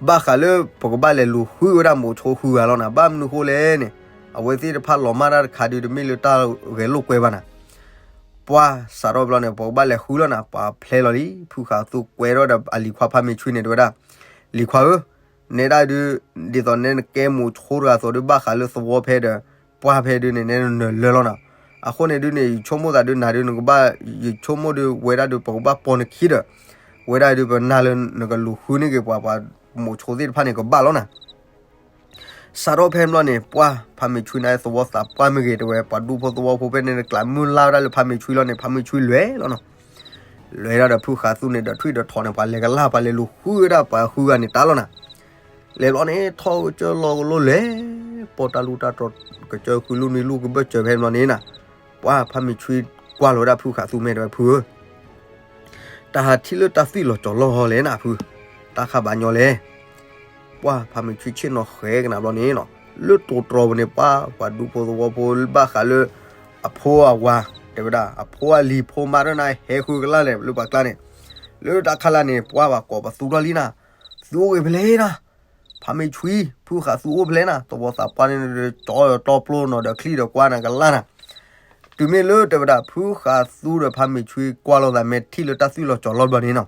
ဘၣ်ဃးလၢပကဘၣ်လဲၤလူၤဃုဝဲဒၣ်မိးဆိဃုဂၤလီၤနၤ, ဘၣ်မနုၤဃိလဲၣ်န့ၣ်, အဝဲသ့ၣ်တဖၣ်လီၤမၢ်တၢ်တခါဒုး တမ့ၢ်လၢတၢ်ဂဲၤလိာ်ကွဲဘၣ်နၤ, ပှၤစးထီၣ်ဘျီန့ၣ် ပကဘၣ်လဲၤဃုလီၤနၤ, ပှၤဖျဲလီၤလံ ဖုဃးသူကွဲထီၣ်ဒီးအလံၤခွါဖးမ့ၢ်ဆွံန့ၣ် တဲဝဲဒၣ်, လံၤခွါဧၢ, နဲဒၣ်ဒုး, ဒ်သိးနဲနကဲမိးဆိတဂၤအသိးဒုး ဘၣ်ဃးလၢသဝီဖဲဒီး, ပှၢ်ဖဲဒုးန့ၣ် နဲနနၢၤလၢလီၤနၤ, အဃိန့ၣ်ဒုးန့ၣ် ယဆိကမိၣ်သးဒုးနၤဒုး နကဘၣ်, ယဆိကမိၣ်ဒုးဝဲဒၣ်ဒုး ပကဘၣ်ပိာ်နခံဒီး, ဝဲဒၣ်ဒုးပနၢ်လၢနကလူၤဃုန့ၢ်က့ၤပှၤ ပှၤမိးဆိသ့ၣ်တဖၣ်န့ၣ် ကဘၣ်လီၤနၤ စးထီၣ်ဖဲဘျီန့ၣ် ပှၤဖးမ့ၢ်ဆွံန့ၣ် သဝီသးပှၢ်မ့ၢ်ဂ့ၤ တဲဝဲ ပှၤဒူဖိသဝီဖိဖဲန့ၣ် ကျးမုၢ်လၢ်ဝဲဒၣ်လၢဖးမ့ၢ်ဆွံလီၤန့ၣ် ဖးမ့ၢ်ဆွံလဲၤလီၤနီၤ, လဲၤဒၣ်ဒီးဖုဃးသူန့ၣ် ဒီးထွံၣ်ဒီးထိးန့ၣ် ပှၤလဲၤကလၢ် ပှၤလဲၤလူၤဃုဝဲဒၣ်ပှၤဃုဂၤန့ၣ်တၢ်လီၤနၤ, လဲၤဘျီန့ၣ် ထီၣ်ကစၢၢ်လီၤကလိလၢ, ပိာ်တၢ်လူၢ်တၢ်တြီၤ ကစၢၢ်ဃုလူၢ်နွံလူၢ်ကဘၢၣ်စၢၤဖဲဘျီန့ၣ်နၤ, ပှၤဖးမ့ၢ်ဆွံကွၢ်လီၤဝဲဒၣ်ဖုဃးသူမဲာ်တဲဝဲဖုဧၢ တၢ်ဟးထံၣ်လၢတၢ်သွံၣ်လီၤကၠီၤလီၢ်လဲၣ်နၤဖု, တၢ်ခါဘၣ်ညီလဲၣ်, ပှၤဖးမ့ၢ်ဆွံဆ့ၣ်နီၤဃဲကနၤဘျီန့ၣ်နီၤ, လၢတိၤတြီၤပူၤန့ၣ် ပှၤပှၤဒူဖိသဝီဖိဘၣ်ဃးလၢ, အဖိအဝၤ, တဲဝဲဒၣ် အဖိအလံၤဖိမါတနၤဟဲဃုကလၢ်လဲၣ်လၢပှၤကျါန့ၣ်, လၢတၢ်ခါလၢ်န့ၣ် ပှၤဘၣ်ကိးပသူထီၣ်လံနၤ, သုအိၣ်ဂ့ၤဖဲလဲၣ်နၤ, ဖးမ့ၢ်ဆွံ, ဖုဃးသူအိၣ်ဖဲလဲၣ်နၤ, သဝီသးပှၢ်န့ၣ် ကၠီတီပျိနီၤဒီးချံဒီးကွၢ်နၤကလၢ်နၤ တုၤမ့ၢ်လၢတဲဝဲဒၣ် ဖုဃးသူဒီးဖးမ့ၢ်ဆွံကွၢ်လီၤသးမဲာ်ထံၣ်လၢတၢ်သွံၣ်လီၤကၠီၤလီၢ်ဘျီန့ၣ်နီၤ,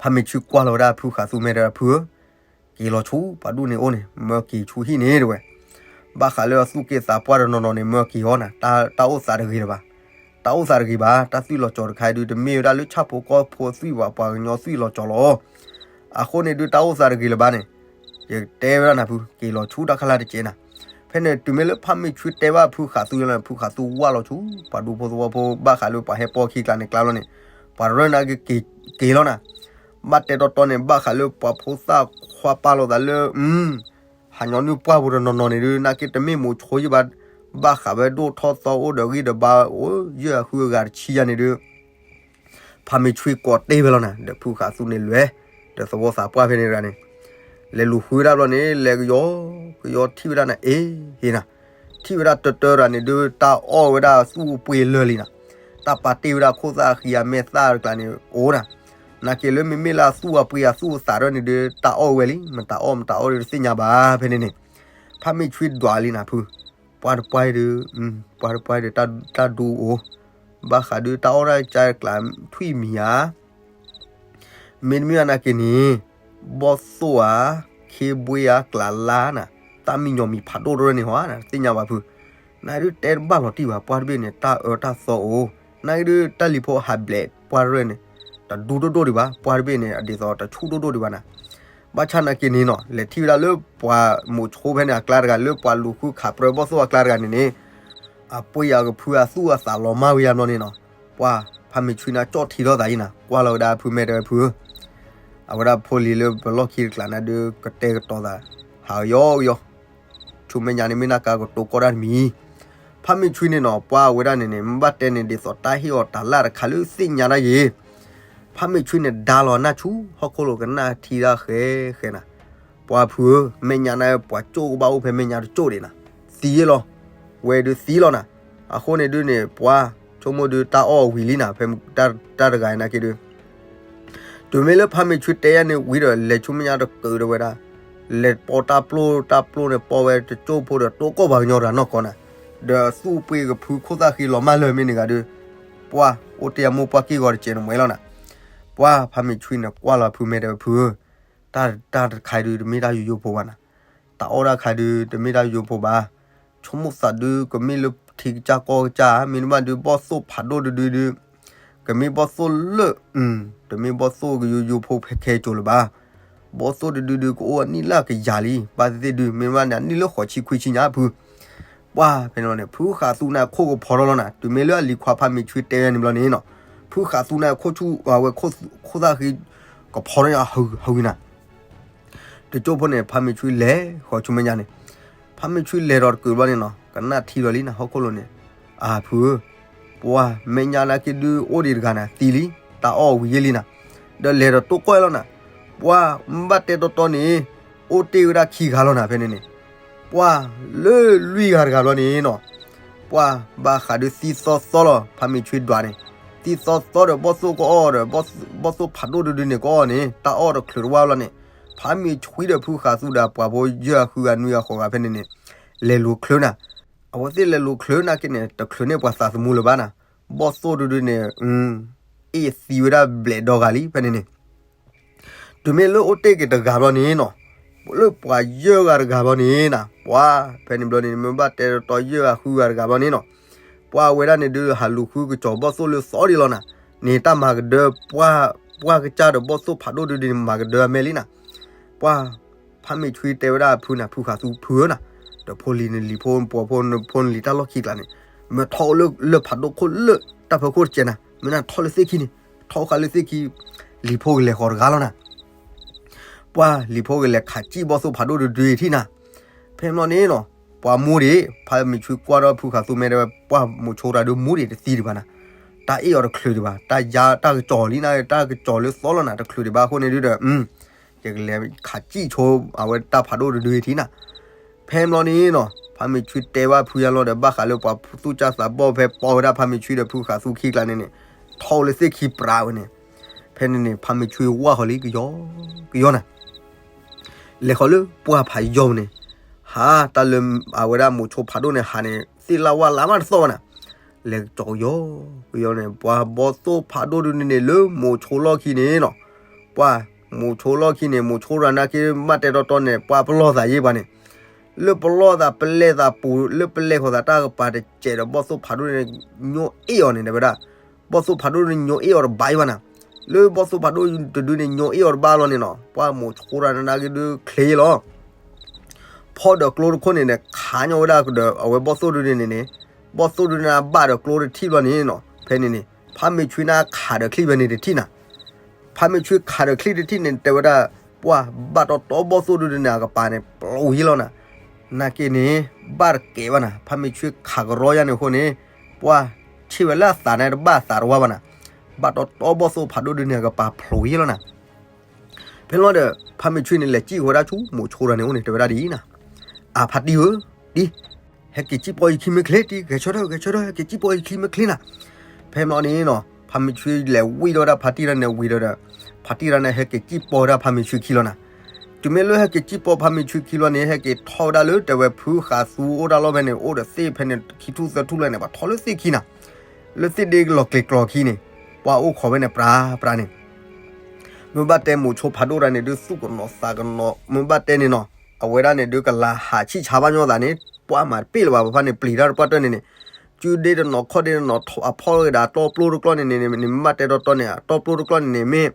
ဖးမ့ၢ်ဆွံကွၢ်လီၤဝဲဒၣ်ဖုဃးသူမဲာ်တဲဝဲဖုဧၢ, က့ၤလီၤဆူပှၤဒူၣ်န့ၣ်အိၣ်န့ၣ် မၢက့ၤဆူဟံၣ်န့ၣ်တဲဝဲ, ဘၣ်ဃးလၢအသူၣ်က့သးပှၢ်တနီၤနီၤန့ၣ် မၢက့ၤအီၤနၤ, တၢ်အိၣ်သးတဂ့ၤလၢၤဘၣ်, တၢ်အိၣ်သးတဂ့ၤဘၣ်, တၢ်သွံၣ်လီၤကၠီၤတခါအံၤဒုး တမ့ၢ်ဝဲဒၣ်လၢဆၣ်ဖိကီၢ်ဖိအသွံၣ်ဘၣ် ပှၤကညီသွံၣ်လီၤကၠီၤလီၤ အဃိန့ၣ်ဒုးတၢ်အိၣ်သးတဂ့ၤလၢၤဘၣ်န့ၣ်, ယတဲဝဲဒၣ်နၤဖု က့ၤလီၤဆူတၢ်ခါလၢ်တကဲးနၤ, ဖဲန့ၣ်တုၤမ့ၢ်လၢဖးမ့ၢ်ဆွံတဲဘၣ်ဖုဃးသူလီၤန့ၣ် ဖုဃးသူဝၢ်လီၤဆူ ပှၤဒူဖိသဝီဖိဘၣ်ဃးလၢပှၤဟဲပိာ်ခံကျါန့ၣ်ကျါလီၤန့ၣ် ပှၤရၢၢ်န့ၣ်ကက့ၤက့ၤလီၤနၤ. ဘၣ်တဲတီတီန့ၣ် ဘၣ်ဃးလၢပှၤဖိသၣ်ခွါပာ်လီၤသးလၢ ဟးညီနုၢ်ပှၢ်ပူၤတနီၤနီၤန့ၣ်ဒုး နာ်က့တမ့ၢ်မိၤဆိယံၢ်ဘၣ်, ဘၣ်ဃးဝဲဒိၣ်ထီၣ်သီအိၣ်ဒီးဂံၢ်ဒီးဘါအိၣ် ယဲၢ်အဃုအဂၤတဆံယၤန့ၣ်ဒုး ဖးမ့ၢ်ဆွံကိးတ့ၢ်ဝဲလီၤနၤ ဒီးဖုဃးသူန့ၣ်လွဲၢ်, ဒီးသဝီသးပှၢ်ဖဲန့ၣ်တဂၤန့ၣ် လဲၤလူၤဃုဝဲဒၣ်ဘျီန့ၣ် လဲၤကယီကယီထံၣ်ဝဲဒၣ်နၤ အ့ၣ် ဟ့ၣ်နၤ, ထံၣ်ဝဲဒၣ်တၢတၢတဂၤန့ၣ်ဒုး တၢ်အီၣ်ဝဲဒၣ်သူၣ်အပှ့ၤလၢာ်လံနၤ, တၢ်ပာ်တ့ၢ်ဝဲဒၣ်ခိၣ်သၣ်ဃံအမဲာ်သၣ်တကျါန့ၣ် အိၣ်နၤ, နာ်က့လၢမ့မ့ၢ်လၢသူၣ်အပှ့ၤအသူၣ်အသးဒၣ်န့ၣ်ဒုး တၢ်အီၣ်ဝဲလံ မတၤအီၣ်မတၤအီၣ်ဒုးတသ့ၣ်ညါဘၣ်ဖဲန့ၣ်န့ၣ်, ဖးမ့ၢ်ဆွံဒွးလံနၤဖု ပှၢ်တပှၢ်အံၤဒုး, ပှၢ်တပှၢ်အံၤဒုး တၢ်ဒူအိၣ်, ဘၣ်ဃးဒုးတၢ်အီၣ်တၢ်ကၢကျးထွံၣ်မံၤဧါ, မ့တမ့ၢ်နာ်က့န့ၣ်, ဘီၣ်သိၣ်ဧါ, ခ့ဘှ့ဧါ ကျးလါနၤ, တၢ်မံညီၤမံၤဖးဒိၣ်တရၢၣ်န့ၣ်ဟီနၤ တသ့ၣ်ညါဘၣ်ဖု, နာ်က့ဒုးတဲတဘၣ်လီၤတံၢ်ဘၣ် ပှၢ်တဘ့ၣ်န့ၣ် တၢ်အၢတၢ်သီအိၣ်, နာ်က့ဒုးတၢ်လံၤဖိဟးဘျဲးပှၢ်တရၢၣ်န့ၣ်, တဒူဒိၣ်ဒိၣ်ဒံးဘၣ် ပှၢ်တဘ့ၣ်န့ၣ် အဒ်သိးတဆူၣ်ဒိၣ်ဒိၣ်ဒံးဘၣ်နၤ ဘၣ်ဆၣ်နာ်က့န့ၣ်နီၤ လဲၤထံၣ်ဝဲဒၣ်လၢပှၤမိၤဆိဖဲန့ၣ်အကျါတဂၤ လၢပှၤလူၤဃုခးပြၢဘီၣ်သိၣ်အကျါတဂၤန့ၣ်န့ၣ်, အပှ့ၤအကဖုအသူၣ်အသးလီၤမၢ်ဝဲယါဘျီန့ၣ်နီၤ, ပှၢ်ဖးမ့ၢ်ဆွံန့ၣ်ကၠီၣ်ထံထီၣ်သးအံၤနၤ ကွၢ်လီၤဝဲဒၣ်ဖု မ့ၢ်တဲဝဲဖုဧၢ, အဝဲဒၣ်ဖိလံၤလၢပလီၢ်ခံတကျးန့ၣ်ဒုး ကတဲာ်ကတီၤသး ဟးကယီကယီ ဆူမဲာ်ညါန့ၣ် မ့ၢ်နၢ်ကါကတိၤကီၢ်ဒၣ်တမံၤ, ဖးမ့ၢ်ဆွံန့ၣ်နီၤ ပှၢ်ဝဲဒၣ်န့ၣ်န့ၣ် မ့ၢ်ဘၣ်တဲန့ၣ် ဒ်သိးတၢ်ဟ့ၣ်အီၤတၢ်လၢ်တခါလၢသ့ၣ်ညါဒၣ်ယ့ၤ, ဖးမ့ၢ်ဆွံန့ၣ် ဒါလီၤနၢ်ဆူ ဟီၣ်ခိၣ်လိၤကနၣ်ထံတၢ်ဃဲဃဲနၤ, ပှၢ်ဖုဧၢ မဲာ်ညါန့ၣ် ပှၤကၠိၣ်ကဘၣ်အိၣ်ဖဲမဲာ်ညါတကၠိၣ်ဒံးနၤ, သံလီၤ, ဝဲဒုးသံလီၤနၤ, အဃိန့ၣ်ဒုးန့ၣ် ပှၢ် ဆိကမိၣ်ဒုးတၢ်အီၣ်ဝံၤလံနၤ ဖဲတၢ်တဂၤအံၤနာ်က့ဒုး တုၤမ့ၢ်လၢဖးမ့ၢ်ဆွံတဲယါန့ၣ်ဝံၤဒီး လဲၤဆူမဲာ်ညါတကုးဒီးဝဲဒၣ်, လဲၤပိာ်တၢ်ပျိၢ်တၢ်ပျိၢ်န့ၣ် ပိာ်ဝဲတကၠိၢ်ဖိဒီးတိၢ်ကီၢ်ပှၤကညီတဂၤနီၢ်ကီၢ်နၤ, ဒီးသူၣ်ပှ့ၤကဖုခိၣ်သၣ်ဃံလီၤမၢ်လၢာ်မ့ၢ်န့ၣ်ဂၤဒုး, ပှၢ်အိၣ်တ့ၢ်အမိၢ်ပှၢ်က့ၢ်ဂီၤတစဲးန့ၣ်မွဲလီၤနၤ, ပှၢ်ဖးမ့ၢ်ဆွံန့ၣ် ကွၢ်လီၤဖုမဲာ်တဲဝဲဖုဧၢ, တၢ်တၢ်တခါဒုး တမ့ၢ်တၢ်ယိယိဖိဘၣ်နၤ, တၢ်အီၣ်တၢ်ခါဒုး တမ့ၢ်တၢ်ယိယိဖိဘၣ်, ဆိကမိၣ်သးဒုး ကမ့ၢ်လၢထံကစၢ်ကီၢ်ကစၢ် မ့တမ့ၢ်ဒုး ဘီၣ်သိၣ်ဖးဒိၣ်တဒုဒုး, ကမ့ၢ်ဘီၣ်သိၣ်လၢ, တမ့ၢ်ဘီၣ်သိၣ်ကယိယိဖိဖဲခဲကိာ်လၢၤဘၣ်, ဘီၣ်သိၣ်တဒုဒုး ကအိၣ်အနံၣ်လၢအကယၤလံ ဘၣ်သ့ၣ်သ့ၣ်ဒုး မ့တမ့ၢ်န့ၣ်အနံၣ်လၢဃိးဆံခွံဆံညါဖု, ပှၢ်ဖဲန့ၣ်န့ၣ် ဖုဃးသူန့ၣ်ခိၣ်ကဖီထီၣ်လီၤနၤ, တုၤမ့ၢ်လၢအလံၤခွါဖးမ့ၢ်ဆွံတဲဝဲန့ၣ်ဘျီန့ၣ်နီၤ, ဖုဃးသူန့ၣ်ခိၣ်ဆူၣ် အဝဲခိၣ်သၣ်ဃံ ကဖီထီၣ်ညါဟးဂံၤဟးဂံၤနၤ တကၠိၢ်ဖိန့ၣ် ဖးမ့ၢ်ဆွံလဲၤဃီၤဆူမဲာ်ညါန့ၣ်, ဖးမ့ၢ်ဆွံလဲၤဒီးတကုးဘျီန့ၣ်နီၤ ကနၣ်ထံလီၤလံနၤ ဟီၣ်ခိၣ်လိၤန့ၣ်, အၢ ဖုဧၢ, ပှၢ်မဲာ်ညါနာ်က့ဒုးအိၣ်ဒံးတဂၤနၤ သံလံ, တၢ်အီၣ်ဝံၤယ့ၢ်လံနၤ, ဒီးလဲၤဒီးတိၢ်ကီၢ်လီၤနၤ, ပှၢ်မ့ၢ်ဘၣ်တဲတီတီန့ၣ်, အိၣ်တ့ၢ်ဝဲဒၣ်ခံဂၤလီၤနၤ ဖဲန့ၣ်န့ၣ်, ပှၢ်လၢလွံၢ်ဂၤတဂၤဘျီန့ၣ်နီၤ ပှၢ်ဘၣ်ဃးဒုးသံသီသီလီၤ ဖးမ့ၢ်ဆွံဒွးန့ၣ်, သံသီသီဒီးဘီၣ်သိၣ်ကအီၣ်ဒီး, ဘီၣ်သိၣ်ဖးဒိၣ်တဒုန့ၣ်ကအီၣ်န့ၣ် တၢ်အီၣ်တချုးတဝါလီၤန့ၣ်, ဖးမ့ၢ်ဆွံဒီးဖုဃးသူဒီးပှၤဖိယဲၢ်ဂၤဃုဂၤနွံဂၤဃိးဂၤဖဲန့ၣ်န့ၣ်, လဲၤလူၤချုးနၤ, အဝဲသ့ၣ်လဲၤလူၤချုးနာ်က့န့ၣ် တချုးန့ၢ်ပှၤသးသမူလၢၤဘၣ်နၤ, ဘီၣ်သိၣ်တဒုန့ၣ်, အ့ၣ်သံဝဲဒၣ်ဘျဲးဒီဂၤလံ ဖဲန့ၣ်န့ၣ် တုၤမ့ၢ်လၢအိၣ်တ့ၢ်က့ၤတဂၤဘျီန့ၣ်နီၤ, လၢပှၤယဲၢ်ဂၤတဂၤဘျီန့ၣ်နၤ, ပှၢ်ဖဲန့ၣ်ဘျီန့ၣ် မ့ၢ်ဘၣ်တဲတီတီယဲၢ်ဂၤဃုဂၤတဂၤဘျီန့ၣ်နီၤ, ပှၢ်ဝဲဒၣ်န့ၣ်ဒုး ဟးလူၤဃုကစီၤဘီၣ်သိၣ်လၢသီဒံးလီၤနၤ, န့ၣ်တၢ်မၤကဒၢပှၢ်, ပှၢ်ကစၢ်ဒီးဘီၣ်သိၣ်ဖးဒိၣ်တဒုန့ၣ်မၤကဒၢအမဲာ်လံနၤ, ပှၢ်ဖးမ့ၢ်ဆွံတဲဝဲဒၣ်ဖုနၤ ဖုဃးသူဖုဧၢနၤ, ဒီးဖိလံၤန့ၣ်လံၤဖိ ပှၤဖိနဖိနလံၤတၢ်လီၢ်ခံကျါန့ၣ်, မ့ၢ်ထီၣ်လၢလၢၢ်ဖးဒိၣ်ခိၣ်လၢတၢ်ဖီခိၣ်တစဲးနၤ, မ့ၢ်နၤထီၣ်လၢသ့ၣ်ခံန့ၣ်, ထီၣ်ဃာ်လၢသ့ၣ်ခံ, လံၤဖိကလဲၤဃီၤတဂၤလီၤနၤ ပှၢ်လံၤဖိကလဲၤခးစံၣ်ဘီၣ်သိၣ်ဖးဒိၣ်တဒုထံၣ်နၤ, ဖဲန့ၣ်ဘျီန့ၣ်နီၤ, ပှၤမူဒံး ဖးမ့ၢ်ဆွံကွၢ်ဒီးဖုဃးသူမဲာ်တဲဝဲ ပှၢ်မိၤဆိတၢ်ဒုးမူဒံးတသံဒံးဘၣ်နၤ, တၢ်အ့ၣ်အီၤတချုးဒံးဘၣ်, တၢ်ယါတၢ်ကစီၤလံနၤ တၢ်ကစီၤလၢသီလီၤနၤ တချုးဒံးဘၣ်အဃိန့ၣ်ဒုးဒီး ယကလဲၤခးစံၣ်ဆိ အဝဲတၢ်ဖးဒိၣ်တဒုထံၣ်နၤ, ဖဲန့ၣ်ဘျီန့ၣ်နီၤ ဖးမ့ၢ်ဆွံတဲဘၣ်ဖုယါလီၤဒီး ဘၣ်ဃးလၢပှၤသူၣ်စၢ်သးဘီၣ်ဖဲပိာ်ဝဲဒၣ်ဖးမ့ၢ်ဆွံဒီးဖုဃးသူခံကျါန့ၣ်န့ၣ်, ထီၣ်လၢသ့ၣ်ခံပြးဝဲန့ၣ်, ဖဲန့ၣ်န့ၣ် ဖးမ့ၢ်ဆွံဝၢ်ဃီၤလံကယီကယီနၤ လဲၤဃီၤလၢပှၢ်ဖးယီၤပူၤန့ၣ်, ဟးတၢ်လၢအဝဲဒၣ်မိၤဆိဖးဒိၣ်န့ၣ်ဟးန့ၣ် သ့ၣ်လၢ်ဝၣ်လၢ်မးတသီၣ်ဘၣ်နၤ, လဲၤကစီၤကယီကယီန့ၣ် ပှၤဘီၣ်သိၣ်ဖးဒိၣ်ဒုန့ၣ်န့ၣ် လၢမိၤဆိလီၢ်ခံန့ၣ်နီၤ, ပှၢ်မိၤဆိလီၢ်ခံန့ၣ် မိၤဆိရၤနာ်က့ ဘၣ်တဲတီတီန့ၣ် ပှၢ်ပလီၢ်သးယ့ၢ်ပှၤန့ၣ်, လၢပလီၢ်သးပလဲသးပူၤ လၢပလဲဃီၤသးတၢ်ကပၤတစဲးဒီးဘီၣ်သိၣ်ဖးဒိၣ်န့ၣ် ညိအ့ၣ်အီၤန့ၣ် တဲဝဲဒၣ် ဘီၣ်သိၣ်ဖးဒိၣ်န့ၣ် ညိအ့ၣ်အီၤတဘၣ်အံၤဘၣ်နၤ, လၢဘီၣ်သိၣ်ဖးဒိၣ်တဒုန့ၣ် ညိအ့ၣ်အီၤတဘၣ်လီၤန့ၣ်နီၤ, ပှၢ်မိၤဆိရၤနာ်က့ဒုးချ့လီၤ, ဖီၣ်ဒီးကျိတခိၣ်န့ၣ်န့ၣ် ခးညီဝဲဒၣ်ဒီးအဝဲဘီၣ်သိၣ်ဒုန့ၣ်န့ၣ်, ဘီၣ်သိၣ်ဒုန့ၣ်ဘၣ်ဒီးကျိတထံၣ်ဘျီန့ၣ်နီၤ, ဖဲန့ၣ်န့ၣ် ဖးမ့ၢ်ဆွံနၤခးဒီးချံၣ်ဖဲန့ၣ်တထံၣ်နၤ, ဖးမ့ၢ်ဆွံခးဒီးချံၣ်တထံၣ်န့ၣ် တဲဝဲဒၣ်, ပှၢ်ဘၣ်တီတီဘီၣ်သိၣ်ဒုန့ၣ် အကပၤန့ၣ် ပျိးယ့ၢ်လီၤနၤ, နာ်က့န့ၣ် ဘၣ်တကဲဘၣ်နၤ, ဖးမ့ၢ်ဆွံခးကရီယါန့ၣ်အဃိန့ၣ်, ပှၢ်ဆ့ၣ်ဝဲလၢအသးန့ၣ်တဘၣ်အသးတဝါဘၣ်နၤ, ဘၣ်တီတီဘီၣ်သိၣ်ဖးဒိၣ်ဒုန့ၣ် အကပၤပျိးယ့ၢ်လီၤနၤ ဖဲလီၤဒီး ဖးမ့ၢ်ဆွံန့ၣ် လဲၤစံၣ်ဃီဝဲဒၣ်ဆူမိၤဆိတဂၤန့ၣ်အိၣ်န့ၣ် တဲဝဲဒၣ်ဒ်အံၤနၤ, အဖါတံၢ်ဧၢ, တံၢ်, ဟဲက့ၤစံၣ်ပီယခံမ့ၢ်ချ့, တံၢ်ဂဲၤဆၢထၢၣ် ဂဲၤဆၢထၢၣ် ဟဲက့ၤစံၣ်ပီယခံမ့ၢ်ချ့နၤ, ဖဲမ့ၢ်န့ၣ်နီၤ ဖးမ့ၢ်ဆွံလဲၤဝံၣ်ဒီးဝဲဒၣ်ဖါတံၢ်တဂၤန့ၣ်ဝံၤဒီးဒီး, ဖါတံၢ်တဂၤန့ၣ် ဟဲက့ၤစံၣ်ပီဝဲဒၣ်ဖးမ့ၢ်ဆွံခံလီၤနၤ, တုၤမ့ၢ်လၢဟဲက့ၤစံၣ်ပီဖးမ့ၢ်ဆွံခံလီၤန့ၣ် ဟဲက့ၤထီၣ်ဝဲဒၣ်လၢတဲဝဲဖုဃးသူအိၣ်တၢ်လီၢ်ဖဲန့ၣ် အိၣ်ဒီးသ့ၣ်ဖဲန့ၣ် ခံထူၣ်သၢထူၣ်လၢန့ၣ် ပှၤထီၣ်လၢသ့ၣ်ခံနၤ လၢသ့ၣ်ဒ့လီၤကျဲၤကျီၤခံန့ၣ်, ပှၤအိၣ်ခိးဝဲန့ၣ်ပြးပြးန့ၣ်, မ့ၢ်ဘၣ်တဲမိၤဆိဖးဒိၣ်တဂၤန့ၣ်ဒုးသူၣ်ကနိးသးကနိး မ့ၢ်ဘၣ်တဲန့ၣ်နီၤ, အဝဲဒၣ်န့ၣ်ဒုးကလၤဟးဆံၣ်ဆါဘၣ်ညီသးန့ၣ် ပှၤမၤတပ့ၣ်လၢၤဘၣ် ပဖါန့ၣ်ပျံၤတၢ်တပှၢ်တၢၢ်န့ၣ်န့ၣ်, စုဒ့တနီၤခီၣ်ဒ့တနီၤ အဖီၣ်ကဒါတီပျိတကျီၢ်န့ၣ်န့ၣ် နမ့ၢ်ဘၣ်တဲတီတီန့ၣ် တီပျိတကျီၢ်န့ၣ်န့ၣ် မ့ၢ်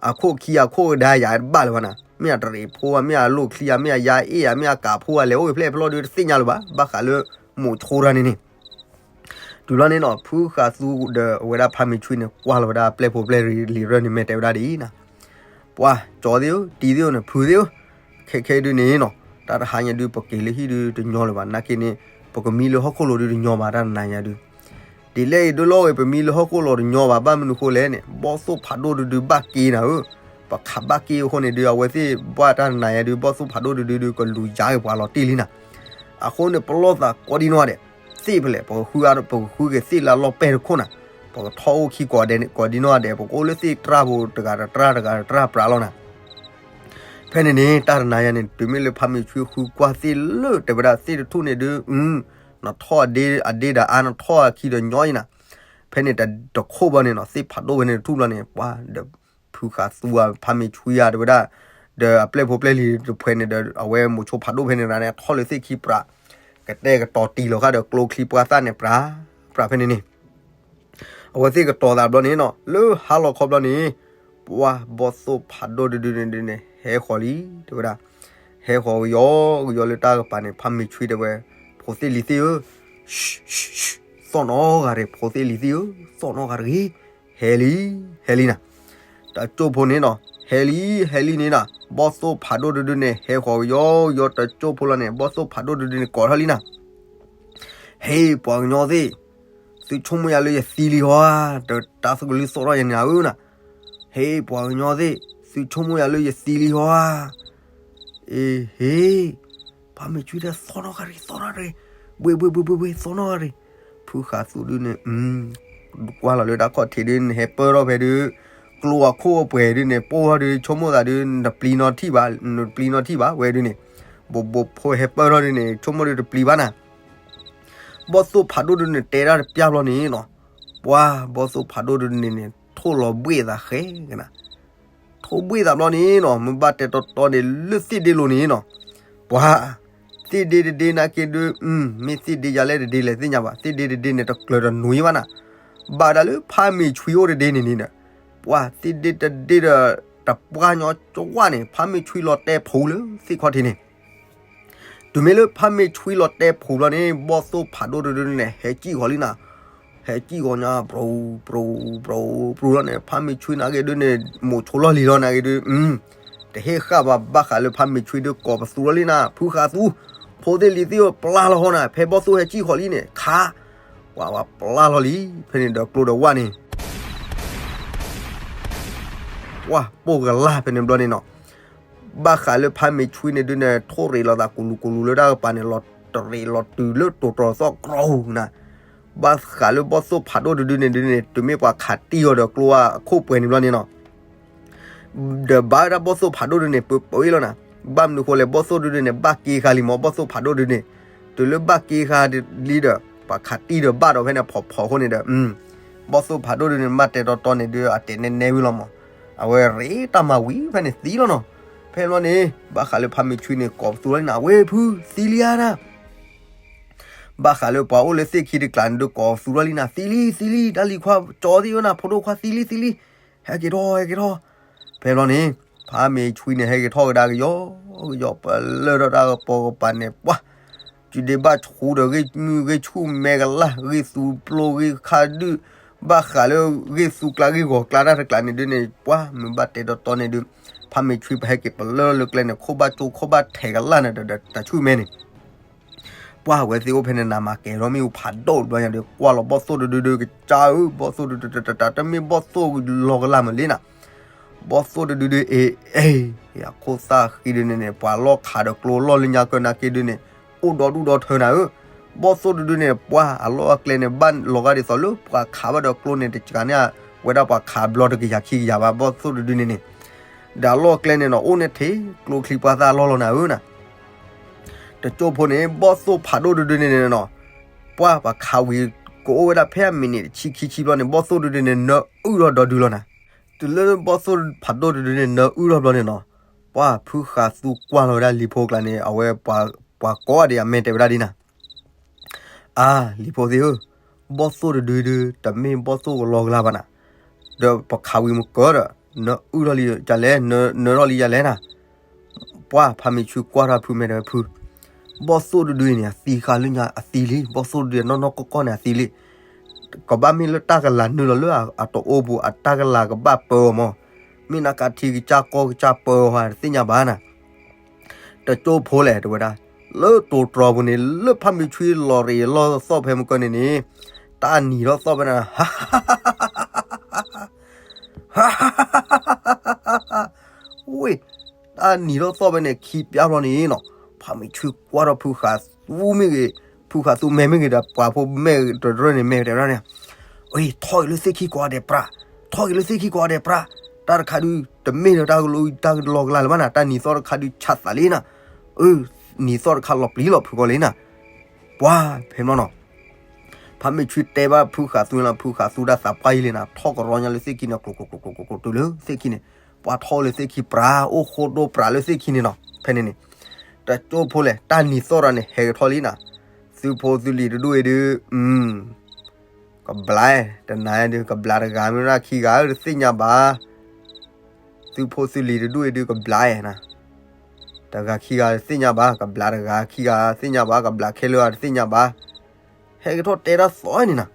အခိၣ်ခံအခိၣ်ကဒါယၤတဘၣ်လၢၤဘၣ်နၤ, မ့ၢ်အတရံးဖိဧါ မ့ၢ်အလိၣ်ချံဧါ မ့ၢ်အယါအ့ၣ်ဧါ မ့ၢ်အကးဖိဧါ လဲၤအိၣ်ဖျဲၣ်ဖျီၣ်ဒုးတသ့ၣ်ညါလၢၤဘၣ် ဘၣ်ဃးလၢမိၤဆိတဂၤန့ၣ်န့ၣ် တုၤလီၤန့ၣ်နီၤ ဖုဃးသူဒီးအဝဲဒၣ်ဖးမ့ၢ်ဆွံန့ၣ် ကွၢ်လီၤဝဲဒၣ်ပျဲၢ်ဖိပျဲၢ်လံၤရၢၢ်န့ၣ် မ့ၢ်တဲဝဲဒၣ်ဒ်အံၤနၤ, ပှၤကၠီသ့ၣ်ဧၢ တံၤသ့ၣ်ဧၢန့ၣ် ဖုသ့ၣ်ဧၢ, ခဲခဲဒုးန့ၣ်နီၤ တၢ်တဟါညါဒုး ပက့ၤလၢဟံၣ်ဒုးတညီလၢၤဘၣ် နာ်က့န့ၣ် ပကမံလၢဟီၣ်ခိၣ်လိၤဒုးတညီဘၣ် တၢ်တနၤညါဒုး ဒ်လဲၣ်အံၤဒုးလီၤဂ့ၤ ပမံလၢဟီၣ်ခိၣ်လိၤတညီဘၣ် ဘၣ်မနုၤဃိလဲၣ်န့ၣ် ဘီၣ်သိၣ်ဖးဒိၣ်ဒုဒုဘၣ်က့နၤဧၢ, ပခးဘၣ်က့အဃိန့ၣ်ဒုး အဝဲသ့ၣ်ဘၣ်တၢ်တနၤညါဒုး ဘီၣ်သိၣ်ဖးဒိၣ်ဒုဒုဒုး ကလူၤယါက့ၤပှၤလီၤတံၢ်လံနၤ, အဃိန့ၣ် ပလီၢ်သးကိးဒံနီၢ်ဒဲး, သ့ၣ်ဖဲလဲၣ် ပကဃုအါ ပကဃုက့ၤသ့ၣ်လၢအလီၢ်ပဲာ်တခိၣ်နၤ, ပကထီၣ်အိၣ်ခံကိးဒဲး ကိးဒံနီၢ်ဒဲး ပကအိၣ်လၢသ့ၣ်တြၢ်ဖိတဂၤတြၢ်တဂၤတြၢ်ပြးလီၤနၤ ဖဲန့ၣ်န့ၣ် တၢ်တနၤညါန့ၣ် တုၤမ့ၢ်လၢဖးမ့ၢ်ဆွံဃုကွၢ်သ့ၣ်လၢ တဲဝဲဒၣ်သ့ၣ်တထူၣ်န့ၣ်ဒုး နထီၣ်အဒ့ အဒ့ဒီးအါ နထီၣ်အခံဒီးညီအံၤနၤ, ဖဲန့ၣ်တခိၣ်ဘျီန့ၣ်နီၤ သ့ၣ်ဖးဒိၣ်ဖဲန့ၣ်တထူၣ်ဘျီန့ၣ် ပှၤဒီး ဖုဃးသူဧါ ဖးမ့ၢ်ဆွံဧါ တဲဝဲဒၣ်, ဒီးအပျဲၢ်ဖိပျဲၢ်လံၤတဖုန့ၣ်ဒီး အဝဲမိၤဆိဖးဒိၣ်ဖဲန့ၣ်န့ၣ် ထီၣ်လၢသ့ၣ်ခံပြး, ကတဲာ်ကတီၤတံၢ်လီၤဃာ်ဒီးကျိချံပှၢ်သၣ်န့ၣ် ပြး ပြးဖဲန့ၣ်န့ၣ် အဝဲသ့ၣ်ကတီၤသးဘျီန့ၣ်နီၤ လၢဟါလီၤခီဘျီန့ၣ်, ပှၤဘီၣ်သိၣ်ဖးဒိၣ်တဒုန့ၣ်ဒုန့ၣ် ဟဲဃီၤလံ တဲဝဲဒၣ်, ဟဲဃီၤကယီကယီလၢတၢ်ကပၤန့ၣ် ဖးမ့ၢ်ဆွံတဲဝဲ, ဖိသ့ၣ်လံၤသ့ၣ်ဧၢ, သီၣ်နီၣ်ဂၤရ့ၣ် ဖိသ့ၣ်လံၤသ့ၣ်ဧၢ, သီၣ်နီၣ်ဂၤတဂ့ၤ, ဟဲလံ, ဟဲလံနၤ, တကၠိၢ်ဖိန့ၣ်နီၤ ဟဲလံ, ဟဲလံန့ၣ်နၤ, ဘီၣ်သိၣ်ဖးဒိၣ်တဒုန့ၣ် ဟဲဃီၤကယီကယီတကၠိၢ်ဖိလီၤန့ၣ် ဘီၣ်သိၣ်ဖးဒိၣ်တဒုန့ၣ် ကိးထီၣ်လံနၤ ဟ့ၣ်ပှၤကညီသ့ၣ်, သုဆိကမိၣ်ယၤလၢယသံလံဟီဧါ, တၢ်သုကလုၢ်သီၣ်ထီၣ်ယၤန့ၣ်ဧၢနၤ, ဟ့ၣ်ပှၤကညီသ့ၣ်, သုဆိကမိၣ်ယၤလၢယသံလံဟီဧါ, အ့ဟ့ၣ်, ဖးမ့ၢ်ဆွံတဲသီၣ်နီၣ်ဂၤရ့ၣ် သီၣ်နီၣ်ဂၤရ့ၣ်, ဘှ့ဘှ့ဘှ့ဘှ့ဘှ့ သီၣ်နီၣ်ဂၤရ့ၣ်, ဖုဃးသူဒုန့ၣ်, ကွၢ်လီၤလၢတၢ်ခီၣ်ထံးဒုန့ၣ် ဟဲပၢၢ်ထီၣ်ဖဲဒု, ကျိအခိၣ်အပှဲၤဒုန့ၣ် ပိၢ်ထီၣ်ဒု ဆိကမိၣ်သးဒု နပျံၤနီၣ်ထံၣ်ဘၣ်, နပျံၤနီၣ်ထံၣ်ဘၣ်ဝဲဒုန့ၣ်, ဘိးဘိးဖိဟဲပၢၢ်ထီၣ်ဒုန့ၣ် ဆိကမိၣ်ဒုတပျံၤဘၣ်နၤ ဘီၣ်သိၣ်ဖးဒိၣ်ဒုန့ၣ် တဲဒၣ်တပျၢ်ဘျီန့ၣ်နီၤ, ပှၤဘီၣ်သိၣ်ဖးဒိၣ်ဒုန့ၣ်န့ၣ် ထိၣ်လီၤဘှ့ၣ်သးဃဲကနၤ, ထိၣ်ဘှ့ၣ်သးဘျီန့ၣ်နီၤ မ့ၢ်ဘၣ်တဲတီတီန့ၣ် လၢသ့ၣ်ဒ့လိၤန့ၣ်နီၤ, ပှၤ သ့ၣ်ဒ့တဒ့နာ်က့ဒု မ့ၢ်သ့ၣ်ဒ့ယၤလဲၣ်တဒ့လဲၣ်သ့ၣ်ညါဘၣ် သ့ၣ်ဒ့တဒ့န့ၣ် တကျၢၤတနွံဘၣ်နၤ, ဘၣ်ဝဲဒၣ်လၢဖးမ့ၢ်ဆွံအိၣ်တဒ့န့ၣ်န့ၣ်ဒီး, ပှၤသ့ၣ်ဒ့တဒ့ဒီး တပှၢ်ညီကဝၣ်န့ၣ် ဖးမ့ၢ်ဆွံလီၤတဲာ်ဖှိၣ်လၢသ့ၣ်ခီၣ်ထံးန့ၣ် တုၤမ့ၢ်လၢဖးမ့ၢ်ဆွံလီၤတဲာ်ဖှိၣ်ဘျီန့ၣ် ဘီၣ်သိၣ်ဖးဒိၣ်တဒုန့ၣ် ဟဲစံၣ်ဃီၤလံနၤ, ဟဲစံၣ်ဃီၤညါ ပြူၤ ပြူၤ ပြူၤ ပြူၤလီၤန့ၣ် ဖးမ့ၢ်ဆွံနာ်က့ဒုန့ၣ် မိၤဆိလီၢ်လံၤလီၤနာ်က့ဒု တဟ့ၣ်ဃာ်ဘၣ် ဘၣ်ဃးလၢဖးမ့ၢ်ဆွံဒုကိးပသူထီၣ်လံနၤ ဖုဃးသူ, ဖိသ့ၣ်လံၤသ့ၣ်ဧၢ ပျၢ်လီၤဃီနၤ ဖဲဘီၣ်သိၣ်ဟဲစံၣ်ဃီၤလံန့ၣ် ခး, ပှၤပျၢ်လီၤလံ ဖဲန့ၣ်ဒီးကျိဒီးဝၣ်န့ၣ် ပှၤပိၢ်ကလၢ်ဖဲန့ၣ်ဘျီန့ၣ်နီၤ, ဘၣ်ဃးလၢဖးမ့ၢ်ဆွံန့ၣ်ဒုန့ၣ် ထိၣ်ရ့းလီၤသးကူလူကူလူလၢတၢ်ကပၤန့ၣ် လီၤတရ့းလီၤတုၤလၢတိၤတြီၤသီၣ်ကြီနၤ, ဘၣ်ဃးလၢဘီၣ်သိၣ်ဖးဒိၣ်တဒုန့ၣ်ဒုန့ၣ် တုၤမ့ၢ်ပှၤခးတံၢ်အီၤဒီးကျိအခိၣ်ပှဲၤန့ၣ်ဘျီန့ၣ်နီၤ ဒီးဘၣ်ဝဲဒၣ်ဘီၣ်သိၣ်ဖးဒိၣ်ဒုန့ၣ် ပပှ့ၤလီၤနၤ, ဘၣ်မနုၤဃိလဲၣ် ဘီၣ်သိၣ်ဒုန့ၣ် ဘၣ်က့ဃာ်လံမး ဘီၣ်သိၣ်ဖးဒိၣ်ဒုန့ၣ်, တုၤလၢဘၣ်က့ဃာ်လံဒီး ပှၤခးတံၢ်ဒီးဘၣ်ဒီးဖဲန့ၣ်ဖီၣ်ဖီၣ်အဃိန့ၣ်ဒီး ဘီၣ်သိၣ်ဖးဒိၣ်ဒုန့ၣ် မ့ၢ်တဲတီတီန့ၣ်ဒု အတဲနဲနဲဝံၤလီၤမး, အဝဲရ့တၢ်မၤဝံၤဖဲန့ၣ်သံလီၤနီၤ, ဖဲန့ၣ်ဘျီန့ၣ် ဘၣ်ဃးလၢဖးမ့ၢ်ဆွံန့ၣ် ကိးပသူထီၣ်လံနၤ ဝဲဖု သံလံဧါနၤ ဘၣ်ဃးလၢပှၤအိၣ်လၢသ့ၣ်ခံတကျးန့ၣ်ဒု ကိးပသူထီၣ်လံနၤ သံလံ သံလံ တၢ်လံၤခွါကၠီသ့ၣ်ဧၢနၤ ဖိဒိၣ်ခွါသံလံ သံလံ, ဟဲက့ၤထီၣ် ဟဲက့ၤထီၣ်, ဖဲဘျီန့ၣ် ဖးမ့ၢ်ဆွံန့ၣ် ဟဲက့ၤထီၣ်ကဒါကယီကယီ ပလၢၢ်ထီၣ်တၢ်ကပိာ်ကပၤန့ၣ် ပှၢ် စုဒ့ဘၣ်ဆူဒီး ဂ့ၢ်မုၢ်ဂ့ၢ်ဆူၣ်မဲကလၢ် ဂ့ၢ်သူပျိဂ့ၢ်ခါဒုၣ် ဘၣ်ဃးလၢဂ့ၢ်သူကျါဂ့ၢ်ဂီၤကျါတၢ်တကျးန့ၣ်ဒုန့ၣ် ပှၢ် မုၢ်ဘၣ်တဲတီတီန့ၣ်ဒု ဖးမ့ၢ်ဆွံပဟဲက့ၤပလၢၢ်လၢကျဲန့ၣ် ခိၣ်ဘၣ်ကၠိခိၣ်ဘၣ်ထဲးကလၢ်န့ၣ်ဒီး တၢ်ဆူၣ်မဲန့ၣ် ပှၢ် ဝဲသ့ၣ်အိၣ်ဖဲန့ၣ် နးမၤကဲၤထီၣ်မ့ၣ်အူဖးဒိၣ်တဘျီညါဒီး ကွၢ်လီၤဘီၣ်သိၣ်တဒုဒု ကစၢ်ဧၢ ဘီၣ်သိၣ်တဒုဒု တတတတမ့ၢ်ဘီၣ်သိၣ်လီၤကလၢ်မးလံနၤ ဘီၣ်သိၣ်တဒုဒု အ့ အ့ အခိၣ်သၣ်ဃံဒုန့ၣ်န့ၣ် ပှၤလီၢ်ခးဒီးကျိလီၢ်လၢညါကၢနၤက့ဒုန့ၣ် အိၣ်ဒီဒူၣ်ဒီထၢနၤဧၢ ဘီၣ်သိၣ်တဒုန့ၣ် ပှၢ် အလီၢ်အကျဲန့ၣ် ဘၣ်လီၤဂာ်ဒ်သိးလၢပှၤခးဘၣ်ဒီးကျိန့ၣ် တကးန့ၣ် ဝဲဒၣ်ပှၤခးဘျီတကယၤခံကယၤဘၣ် ဘီၣ်သိၣ်တဒုန့ၣ်န့ၣ် ဒီးအလီၢ်အကျဲန့ၣ်နီၤ အိၣ်န့ၣ်ထဲ ကျိချံပှၢ်သၣ်လီၢ်လီၤနၤဧၢနၤ တကၠိဖိန့ၣ် ဘီၣ်သိၣ်ဖးဒိၣ်တဒုန့ၣ်န့ၣ်နီၤ ပှၢ် ပှၤခးဝံၤ ကအိၣ်ဝဲဒၣ်ဖဲအမံးနံးတဆံခံဆံဘျီန့ၣ် ဘီၣ်သိၣ်တဒုန့ၣ် နၢအုၣ်ထီၣ်ဒီဒုလီၤနၤ တုၤလၢဘီၣ်သိၣ်ဖးဒိၣ်တဒုန့ၣ် နၢအုၣ်ထီၣ်ဘျီန့ၣ်နီၤ ပှၢ် ဖုဃးသူကွၢ်လီၤဝဲဒၣ်လံၤဖိကျါန့ၣ် အဝဲ ပှၤကိးဂၤဒဲးအမဲာ်တဲဝဲဒၣ်ဒ်နၤ အါ လံၤဖိသ့ၣ်ဧၢ, ဘီၣ်သိၣ်တဒုဒု တမ့ၢ်ဘီၣ်သိၣ်ကလီကလၢ်ဘၣ်နၤ, ဒီးပခးဝံၤမုၢ်ကၢဒီး နၢအုၣ်ထီၣ်လံယလဲၣ်, နၢထီၣ်လံယလဲၣ်နၤ. ပှၢ်ဖးမ့ၢ်ဆူကွၢ်ထီၣ်ဖုမဲာ်တဲဝဲဖု, ဘီၣ်သိၣ်တဒုအံၤန့ၣ် အသံဃာ်လၢညါအသံလံ, ဘီၣ်သိၣ်တဒုအနီၢ်နီၢ်ကီၢ်ကီၢ်န့ၣ်အသံလံ. ကဘၣ်မ့ၢ်လၢတၢ်ကလၤနုာ်လီၤလၢအတအိၣ်ပူၤ အတၢ်ကလၤကဘၣ်ပၢအီၤမး, မ့ၢ်နကထံကစၢ်ကီၢ်ကစၢ်ပၢအီၤတသ့ၣ်ညါဘၣ်နၤ. တကၠိဖိလဲၣ်တဲဝဲဒၣ်, လၢတိၤတြီၤပူၤန့ၣ် လၢဖးမ့ၢ်ဆူလီၤရ့းလီၤသီၣ်ဖဲမုၢ်ကၢန့ၣ်န့ၣ်, တၢ်နံၤထီၣ်သီၣ်ဖဲန့ၣ် ဝ့ၢ်, တၢ်နံၤထီၣ်သီၣ်ဖဲန့ၣ်ခံပျၢ်ဘျီန့ၣ်နီၤ, ဖးမ့ၢ်ဆူကွၢ်ထီၣ်ဖုဃးသူမ့ၢ်ဂ့ၤ, ဖုဃးသူမဲာ်မ့ၢ်ဂ့ၤဒီး ပှၤဖိမဲာ်တရၢန့ၣ် မဲာ်တဲဝဲဒၣ်န့ၣ်, ထီၣ်ဂ့ၤလၢသ့ၣ်ခံကိးဂၤဒဲးပြး, ထီၣ်ဂ့ၤလၢသ့ၣ်ခံကိးဂၤဒဲးပြး, တၢ်တခါဒုးတမ့ၢ်လၢတၢ်ကလီကလၤလၢၤဘၣ်နၤ, တၢ်နံၤသီၣ်တခါဒုးဆးသးလံနၤ, အၢ နံၤသီၣ်တခါလီၤပျံၤလီၤဖုးကီးလံနၤ. ပှၢ်ဖဲမနီၤ ဖးမ့ၢ်ဆူတဲဘၣ်ဖုဃးသူလီၤ, ဖုဃးသူတၢ်သးပှၢ်ယံၤလံနၤ, ထီၣ်ကရီညါလၢသ့ၣ်ခံန့ၣ် ကျိၤကျိၤကျိၤကျိၤကျိၤတုၤလၢသ့ၣ်ခံန့ၣ်, ပှၢ်ထီၣ်လၢသ့ၣ်ခံပြး အိၣ်ဃိဒိပြးလၢသ့ၣ်ခံန့ၣ်နီၤ, ဖဲန့ၣ်န့ၣ်, တကၠိဖိလဲၣ် တၢ်နံၤသီၣ်တၢ်န့ၣ် ဟဲကထီၣ်လံနၤ, သုးဖိသုးလံၤတဒူၣ်အံၤဒုး, ကဘျါ, တနၤဒုး ကဘျါတဂၤမ့ၢ်ဒၣ်ခံဂၤဧၢ တသ့ၣ်ညါဘၣ် သုးဖိသုးလံၤတဒူၣ်အံၤဒုး ကဘျါနၤ, တဂၤခံဂၤတသ့ၣ်ညါဘၣ်, ကဘျါတဂၤခံဂၤသ့ၣ်ညါဘၣ်, ကဘျါခဲလၢာ်တသ့ၣ်ညါဘၣ်, ဟဲကထီၣ်တဲတၢ်သီၣ်န့ၣ်နၤ,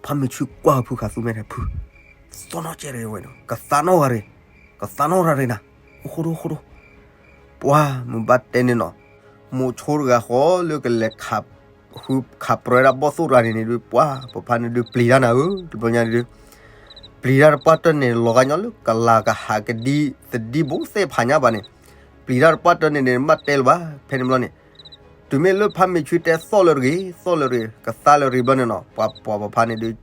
ဖးမ့ၢ်ဆူကွၢ်ဖုဃးသူမဲာ်တဲဖု, သီၣ်နီၣ်ကဲရ့ဝဲ, ကသးနီၣ်ဂၤရ့, ကသးနီၣ်ရၤရ့နၤ, အိၣ်ဃိဒိဃိဒိ, ပှၢ်မုၢ်ဘၣ်တဲန့ၣ်နီၤ, မိၤဆိတဂၤဃီလၢကလဲၤ ဃုခးပြၢဒၣ်ဘီၣ်သိၣ်တဂၤန့ၣ်န့ၣ်ဒုး ပှၢ်ပဖါန့ၣ်ဒုးပျံၤတၢ်နၤဧၢ, တဘျီညါန့ၣ်ဒုး, ပျံၤတၢ်တပှၢ်တၢၢ်န့ၣ် လီၤဂာ်ညီလၢကလၤကဟးကဒံသဒံဘိသဲၣ်ဖးညါဘၣ်န့ၣ်, ပျံၤတၢ်တပှၢ်တၢၢ်န့ၣ်န့ၣ် ဘၣ်တဲလၢၤဘၣ် ဖဲန့ၣ်ဘျီန့ၣ်, တုၤမ့ၢ်လၢဖးမ့ၢ်ဆူတဲသီၣ်လၢတဂ့ၤ, သီၣ်လၢတဂ့ၤ, ကသါလၢတဂ့ၤဘျီန့ၣ်နီၤ, ပှၤပှၤပဖါန့ၣ်ဒုး,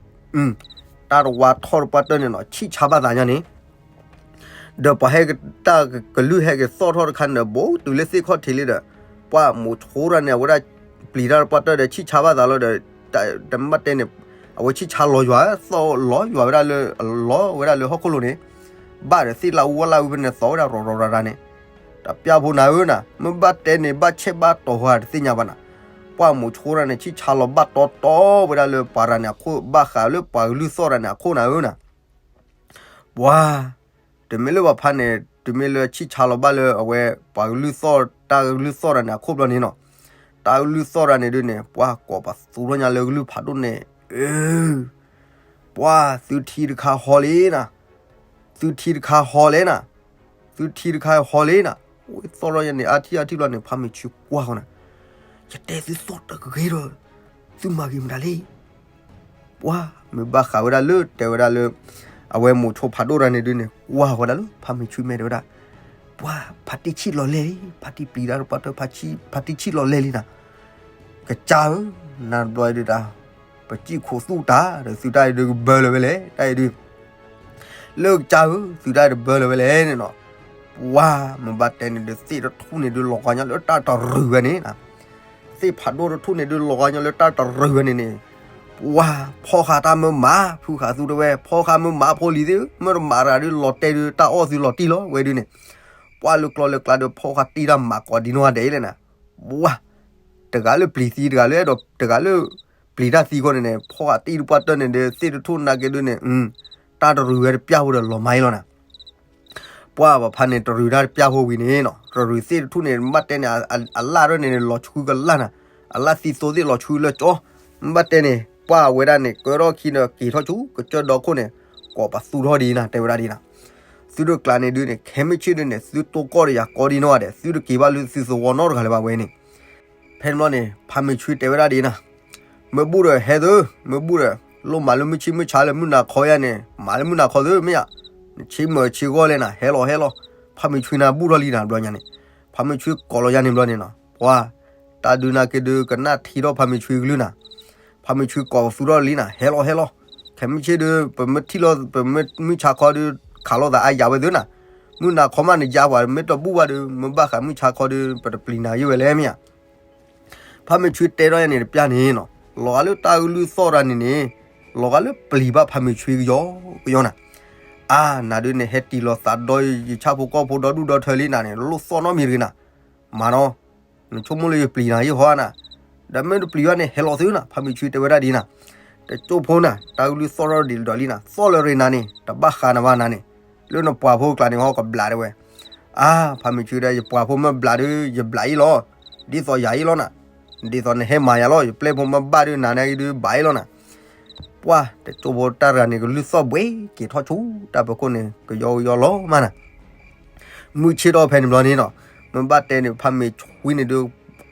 တၢ်တဝါထီၣ်တပှၢ်တၢၢ်န့ၣ်နီၤ ဆံၣ်ဆါဘၣ်သးညါန့ၣ် ဒီးပှၤဟဲကတၢၢ်ကလုၢ်ဟဲက့ၤသီၣ်ထီၣ်တခါန့ၣ်ဒီး ဘူးတုၤလၢသ့ၣ်ခီၣ်ထံးလံဒီး, ပှၢ်မိၤဆိတၢ်န့ၣ် အဝဲဒၣ်ပျံၤတၢ်တပှၢ်တၢၢ်ဒီး ဆံၣ်ဆါဘၣ်သးလီၤဒီး, တမ့ၢ်တဲန့ၣ်, အဝဲဆံၣ်ဆါလီၤယွၤ, သီၣ်လီၤယွၤဝဲဒၣ်လၢ, လီၤဝဲဒၣ်လၢဟီၣ်ခိၣ်လိၤန့ၣ်, ဘၣ်ဒီးသ့ၣ်လၢအူဝဲလၢအူဖဲန့ၣ် သီၣ်ဝဲဒၣ်ရီၤရီၤရၤရၤန့ၣ်, တပျၢ်ဖိနၤဧၢနၤ, မ့ၢ်ဘၣ်တဲန့ၣ် ဘၣ်ဆဲးဘၣ်တီၤဟါတသ့ၣ်ညါဘၣ်နၤ, ပှၢ်မိၤဆိတၢ်န့ၣ် ဆံၣ်ဆါလီၤဘၣ်တီတီဝဲဒၣ်လၢပှၤတဂၤန့ၣ်အခိၣ် ဘၣ်ဃးလၢပှၤကလုၢ်သီၣ်တၢ်န့ၣ်အခိၣ်နၤဧၢနၤ ပှၤ, တမ့ၢ်လၢပှၤဖါန့ၣ် တမ့ၢ်လၢဆံၣ်ဆါလီၤဘၣ်လၢအဝဲ ပှၤကလုၢ်သီၣ် တၢ်ကလုၢ်သီၣ်တၢ်န့ၣ်အခိၣ်ဘျီန့ၣ်နီၤ, တၢ်ကလုၢ်သီၣ်တၢ်န့ၣ်ဒုးန့ၣ် ပှၤကိးပသူထီၣ်ညါလၢကလုၢ်ဖးဒိၣ်န့ၣ်, အၢ, ပှၤသုထံတခါဟီလံနၤ, သုထံတခါဟီလံနၤ, သုထံတခါဟီလံနၤ, ဝဲသီၣ်ထီၣ်ညါန့ၣ် အါထံၣ်အါထံၣ်ဘျီန့ၣ် ဖးမ့ၢ်ဆူကွၢ်ဃီနၤ, ယတဲသုသီၣ်တဂ့ၤဒီး, သုမၤဂ့ၤမတၤလံ ပှၤမ့ၢ်ဘၣ်ဃးဝဲဒၣ်လၢ တဲဝဲဒၣ်လၢ, အဝဲမိၤဆိဖးဒိၣ်တၢ်န့ၣ်ဒုးန့ၣ် ကွၢ်ဃီဒၣ်လၢ ဖးမ့ၢ်ဆူမဲာ်တဲဝဲဒၣ်, ပှၤဖးတံၢ်ဆံၣ်လီၤလဲၢ်လံ, ဖးတံၢ်ပျံၤတၢ်တပှၢ်တၢၢ် ဖးတံၢ်ဆံၣ်လီၤလဲၢ်လံနၤ, ကစၢ်ဧၢ, နၤတဘျီအံၤဒုးတၢ်, ပစံၣ်ခိးသူၣ်တၢ်ဒီးသုတၢ်အံၤဒုးကဘၢလၢၤဝဲလဲၣ် တၢ်အံၤဒုး လၢကစၢ်ဧၢ သုတၢ်အံၤတဘၢလၢၤဝဲလဲၣ်န့ၣ်နီၤ, ပှၤမ့ၢ်ဘၣ်တဲန့ၣ်ဒီး သ့ၣ်တထူၣ်န့ၣ်ဒုးလီၤဂာ်ညီလၢတၢ်တရူးဝဲန့ၣ်, သ့ၣ်ဖးဒိၣ်တထူၣ်န့ၣ်ဒုးလီၤဂာ်ညီလၢတၢ်တရူးဝဲန့ၣ်န့ၣ်, ပှၤဖီၣ်ဃာ်တၢ်မၢမး ဖုဃာ်သူတဲဝဲ ဖီၣ်ဃာ်မၢမးဖိလံၤသ့ၣ်ဧၢ, မ့ၢ်တမၤတဂၤဒုးလီၤတဲာ်ဒုး တၢ်အီၣ်သုလီၤတံၢ်လီၤဝဲဒုးန့ၣ်, ပှၤလၢကျီလၢကျါဒီး ဖီၣ်ဃာ်တံၢ်တၢ်မၤကိးဒံနီၢ်ဂၤဒဲးလဲၣ်နၤ, ပှၤ တဂၤလၢပျံၤသံ တဂၤလၢအဲၣ်ဒိး တဂၤလၢ ပျံၤတၢ်သံဃီန့ၣ်န့ၣ် ဖီၣ်ဃာ်တံၢ်တပှၢ်တၢၢ်န့ၣ်ဒီး သ့ၣ်တထူၣ်နာ်က့ဒုးန့ၣ်, တၢ်တရူးဝဲတပျၢ်ဖိဒီးလီၤမၢ်အံၤလီၤနၤ, ပှၢ်ပဖါန့ၣ် တရူးတၢ်တပျၢ်ဖိဝံၤန့ၣ်နီၤ, တရူးသ့ၣ်တထူၣ်န့ၣ် မ့ၢ်ဘၣ်တဲန့ၣ် အလၣ်ရၢၢ်န့ၣ် လီၤဆှုကလၢ်နၤ, အလၣ်သံသိသ့ၣ်လီၤဆှုလၢကၠီ, မ့ၢ်ဘၣ်တဲန့ၣ် ပှၢ်ဝဲဒၣ်န့ၣ် ကၢထီၣ်ခံဒီးက့ၤထီၣ်ဆူ ကစၢၢ်ဒီခိၣ်န့ၣ် ကိးပသူထီၣ်ဒံးနၤ တဲဝဲဒၣ်ဒ်နၤ, သုတကျးန့ၣ်ဒုးန့ၣ် ခဲမုၢ်ဆ့ၣ်ဒုးန့ၣ် သုတိၢ်ကီၢ်ဒီးယၤကီဒံးနီၢ်ဂၤဒဲး သုတက့ၤဘၣ်လၢသုသဝီနီတဂၤလၢၤဘၣ်ဝဲန့ၣ် ဖဲန့ၣ်ဘျီန့ၣ် ဖါမ့ၢ်ဆွံတဲဝဲဒၣ်ဒ်နၤ, မ့ၢ်ဘူၣ်ဒီးဟဲသု, မ့ၢ်ဘူၣ်ဒီး လိၣ်မၤလၢမုၢ်ဆံမုၢ်ဆါလၢမုၢ်နၤခီယါန့ၣ် မၤလၢမုၢ်နၤခီသုမ့ၢ်ယါ, နဆ့မၢဆ့ဂီၢ်လဲၣ်နၤ ဟဲလီၤဟဲလီၤ, ဖါမ့ၢ်ဆွံနၤဘူၣ်ထီၣ်လံနၤဘျီညါန့ၣ်, ဖါမ့ၢ်ဆွံကိးလီၤယါန့ၣ်ဘျီန့ၣ်နီၤ, ပှၤ တၢ်ဒုးနၤက့ၤဒုးကနၣ်ထံထီၣ်ဖါမ့ၢ်ဆွံကလုၢ်နၤ, ဖါမ့ၢ်ဆွံကိးပသူထီၣ်လံနၤ ဟဲလီၤဟဲလီၤ, ခဲမုၢ်ဆ့ၣ်ဒုး ပမ့ၢ်ထံၣ်လီၤ ပမ့ၢ်မုၢ်ဆါခီဒုး ခးလိာ်သးအါယၤဝဲသုနၤ, မုၢ်နၤခီမးနယါပှၤမ့ၢ်တဘူၣ်ဘၣ်ဒုး မ့ၢ်ဘၣ်ဃးမုၢ်ဆါခီဒုး ပတပျံၤနၤယံၢ်ဝဲလဲၣ်မ့ၢ်ယါ ဖါမ့ၢ်ဆွံတဲထီၣ်ယါန့ၣ်တပျၢ်န့ၣ်နီၤ, လီၤဂာ်လၢတၢ်ကလုၢ်သီၣ်တၢ်န့ၣ်န့ၣ်, လီၤဂာ်လၢပျံၤဘၣ်ဖါမ့ၢ်ဆွံကယီကယီနၤ, အါ နၤဒုးန့ၣ်ဟဲတံၢ်လီၤသးဒီးယဆၣ်ဖိကီၢ်ဖိဒီဒူၣ်ဒီထၢလံနၤန့ၣ် လိၣ်သီၣ်နီတမံၤတဂ့ၤနၤ, မၤနီၤ, နဆိကမိၣ်လၢယပျံၤနၤယံၢ်ဟီနၤ, ဒီးမ့ၢ်တပျံၤဘၣ်န့ၣ် ဟဲလီၤသုနၤ ဖါမ့ၢ်ဆွံတဲဝဲဒၣ်ဒ်နၤ, တကၠိၢ်ဖိနၤ တၢ်ကလုၢ်သီၣ်ထီၣ်ဒ်လဲၣ်ဒ်လဲၣ်နၤ သီၣ်လၢရ့နၤန့ၣ် တဘၣ်ဃးနၤဘၣ်နၤန့ၣ်, လၢနပှၤဖိကျါန့ၣ်ဟီကဘျးတဲဝဲ အါ ဖါမ့ၢ်ဆွံဒီး ယပှၤဖိမ့ၢ်ဘျးဒုး ယဘျးအံၤလီၤ, ဒ်သိးယၤအံၤလီၤနၤ, ဒ်သိးနဟဲမၤယၤလီၤ ယပျဲၢ်ဖိမ့ၢ်ဘၣ်ဒုး နၤန့ၣ်အံၤဒုးဘၣ်အံၤလီၤနၤ, ပှၢ် တကၠိၢ်ဖိတၢ်တဂၤန့ၣ် ကလုၢ်သီၣ်ဘှ့က့ၤထီၣ်ဆူ တၢ်ဖီခိၣ်န့ၣ် ကယီကယီလီၤမးနၤ မုၢ်ဆ့ၣ်ထီၣ်ဖဲန့ၣ်ဘျီန့ၣ်နီၤ, မ့ၢ်ဘၣ်တဲန့ၣ် ဖါမ့ၢ်ဆွံန့ၣ်ဒုး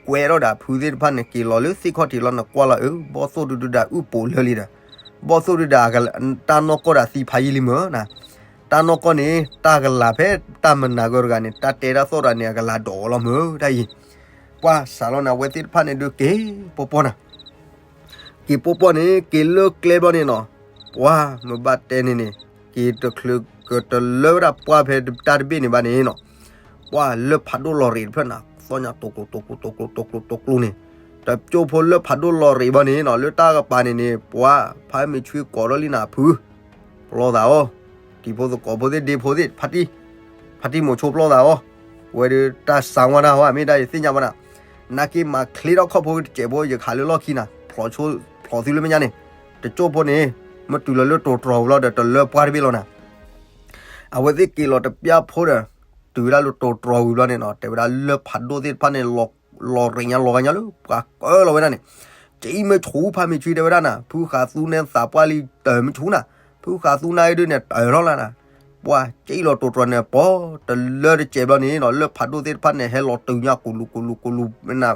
ကွဲထီၣ်ဒီးဖုသ့ၣ်တဖၣ်န့ၣ် က့ၤလီၤလၢသ့ၣ်ခီၣ်ထံးလီၤ နကွၢ်လီၤအၢ ဘီၣ်သိၣ်ဒုးဒုးဒၣ်အုၣ်ပိာ်လၢလံဒီး, ဘီၣ်သိၣ်ဒုးဒၣ် တၢ်နီၢ်ကီၢ်ဒီးသံဖးယံာ်လံမ့ၢ်နၤ, တၢ်နီၢ်ကီၢ်န့ၣ် တၢ်ကလၤဖဲတၢ်မနၤဂၢၢ်တဂၤန့ၣ် တၢ်တဲတၢ်သီၣ်တဂၤန့ၣ် အကလၤဒိးလီၤမ့ၢ်တၢ်အံၤ, ပှၢ်စးလီၤန့ၣ် အဝဲသ့ၣ်တဖၣ်န့ၣ်ဒုးက့ၤပီၢ်ပီၢ်နၤ က့ၤပီၢ်ပီၢ်န့ၣ် က့ၤလၢကျဲဘျီန့ၣ်နီၤ, ပှၢ် မ့ၢ်ဘၣ်တဲန့ၣ်န့ၣ် က့ၤတချုးကတလၢဝဲဒၣ်ပှၢ်ဖဲတၢ်တဘ့ၣ်န့ၣ်ဘၣ်န့ၣ်နီၤ, ပှၢ်လၢဖးဒိၣ်လီၤရ့းတဖျၢၣ်နၤ သီၣ်ညါတိၤကျိၤတိၤကျိၤတိၤကျိၤတိၤကျိၤတိၤကျိၤန့ၣ်, တကၠိၢ်ဖိလၢဖးဒိၣ်လီၤရ့းဘျီန့ၣ်နီၤ လၢတၢ်ကပၤန့ၣ်န့ၣ် ပှၢ်ဖါမ့ၢ်ဆွံကိးထီၣ်လံနၤဖု ပျီသးအီၤ, တံၤဖိသကိးဖိသ့ၣ်ဒ့ဖိသ့ၣ် ဖါတံၢ်မိၤဆိပျီသးအီၤ, ဝဲဒၣ်တၢ်စးဝါနၤဟီ မ့ၢ်တၢ်ယသ့ၣ်ညါဘၣ်နၤ, နက့ၤမၤချ့ထီၣ်ခီၣ်ဖိတစဲးဖိ ယခးလၢလီၢ်ခံနၤ ဖျိသုလၢမဲာ်ညါန့ၣ်, တကၠိၢ်ဖိန့ၣ် မ့ၢ်တုၤလီၤလၢတိၤတြီၤဝံၤလီၤဒီးတလၢပှၢ်တဘ့ၣ်လီၤနၤ, အဝဲသ့ၣ်က့ၤလီၤတပျၢ်ဖိဒီး တုၤဝဲဒၣ်လၢတိၤတြီၤဝံၤဘျီန့ၣ်နီၤ တဲဝဲဒၣ်လၢဖးဒိၣ်သ့ၣ်တဖၣ်န့ၣ် လီၤရ့းညါလီၤဂာ်ညါလၢပှၤကၢလီၤဝဲဒၣ်န့ၣ်, ကမ့ၢ်ဆူဖါမ့ၢ်ဆွံတဲဝဲဒၣ်နၤ ဖုဃာ်သူန့ၣ်သးပှၢ်လံတၢ်မ့ၢ်ဆူနၤ, ဖုဃာ်သူနၤအံၤဒုးန့ၣ်တၢ်လီၤလၢနၤ, ပှၢ်က့ၤလီၤတိၤတြီၤန့ၣ် ပီၤတလၢတစဲးဘျီန့ၣ်နီၤ လၢဖးဒိၣ်သ့ၣ်တဖၣ်န့ၣ်ဟဲလီၤတုၤညါကူလူကူလူကူလူနၤ,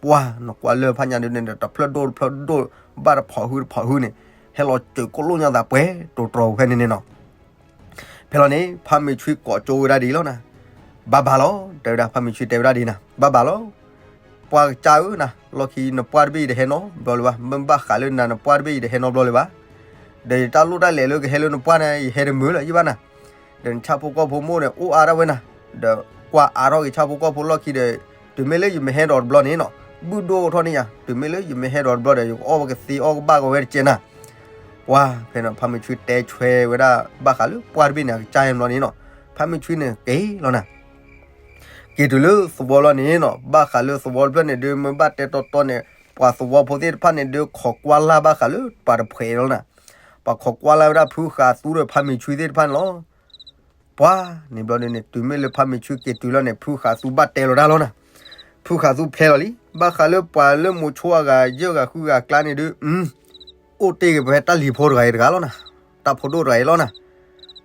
ပှၢ်နကွၢ်လၢဖးညါဒုးန့ၣ် တဖျၢၣ်ဒိၣ်တဖျၢၣ်ဒိၣ် ဘၣ်တဖီၣ်ဟုတဖီၣ်ဟုန့ၣ် ဟဲလီၤစၢၤကိၣ်လိၣ်ညါသးပှဲၤတိၤတြီၤဖဲန့ၣ်န့ၣ်နီၤ ဖဲလီၤန့ၣ် ဖါမ့ၢ်ဆွံကိးကၠိဝဲဒၣ်ဒ်လီၤနၤ, ဘၣ်ဘၣ်လီၤ တဲဝဲဒၣ် ဖါမ့ၢ်ဆွံတဲဝဲဒၣ်ဒ်နၤ ဘၣ်ဘၣ်လီၤ, ပှၢ်ကစၢ်ဧၢနၤ လီၢ်ခံနပှၢ်တဘ့ၣ်အံၤတဟဲနီတဘျီလၢၤဘၣ်, မ့ၢ်ဘၣ်ဃးလၢနၤနပှၢ်တဘ့ၣ်အံၤတဟဲနီတဘျီလၢၤဘၣ်, ဒီးယတၢ်လိၣ်တၢ်လဲၤလၢကဟဲလၢနပှၢ်န့ၣ် ယဟဲတမုာ်လၢၤယဘၣ်နၤ, ဒီးနဆၣ်ဖိကီၢ်ဖိမိၢ်န့ၣ် အိၣ်အါထီၣ်ဝဲနၤ, ဒီးကွၢ်အါထီၣ်က့ၤဆၣ်ဖိကီၢ်ဖိလီၢ်ခံဒီး တုၤမ့ၢ်လၢယမ့ၢ်ဟဲဒီးတဘျီန့ၣ်နီၤ ဘုၣ်ဒိၣ်ထီၣ်န့ၣ်ယၤ တုၤမ့ၢ်လၢယမ့ၢ်ဟဲဒီးတဘျီဒီး ယကအီၣ်ဝဲကသ့အီၣ်ကဘၣ်ကဝဲတကဲနၤ, ပှၢ်ဖဲန့ၣ် ဖါမ့ၢ်ဆွံတဲဆွဲဝဲဒၣ် ဘၣ်ဃးလၢပှၢ်တဘ့ၣ်န့ၣ် အကစၢ်ဟဲဘျီန့ၣ်နီၤ, ဖါမ့ၢ်ဆွံန့ၣ်က့ၤလီၤနၤ က့ၤတုၤလၢသဝီလီၤန့ၣ်နီၤ, ဘၣ်ဃးလၢသဝီတဖျၢၣ်န့ၣ်ဒုး မ့ၢ်ဘၣ်တဲတီတီန့ၣ် ပှၤသဝီဖိသ့ၣ်တဖၣ်န့ၣ်ဒုး ခိးကွၢ်လၢ်ဘၣ်ဃးလၢပှၤတဖှဲးလီၤနၤ, ပှၤခိးကွၢ်လၢ်ဝဲဒၣ်ဖုဃာ်သူဒီးဖါမ့ၢ်ဆွံသ့ၣ်တဖၣ်န့ၣ်လီၤ. ပှၤန့ၣ်ဘျီဒုးန့ၣ် တုၤမ့ၢ်လၢဖါမ့ၢ်ဆွံက့ၤတုၤလီၤန့ၣ် ဖုဃာ်သူဘၣ်တဲလီၤတၢ်လီၤနၤ, ဖုဃာ်သူဖျဲလီၤလံ, ဘၣ်ဃးလၢပှၤလၢမိၤဆိအဂၤ ယဲၢ်ဂၤဃုဂၤအကျါန့ၣ်ဒုး အိၣ်တ့ၢ်က့ၤဖဲတၢ်လံၤဖိတဂၤအံၤတဂၤလီၤနၤ, တၢ်ဖိဒိၣ်တဂၤအံၤလီၤနၤ,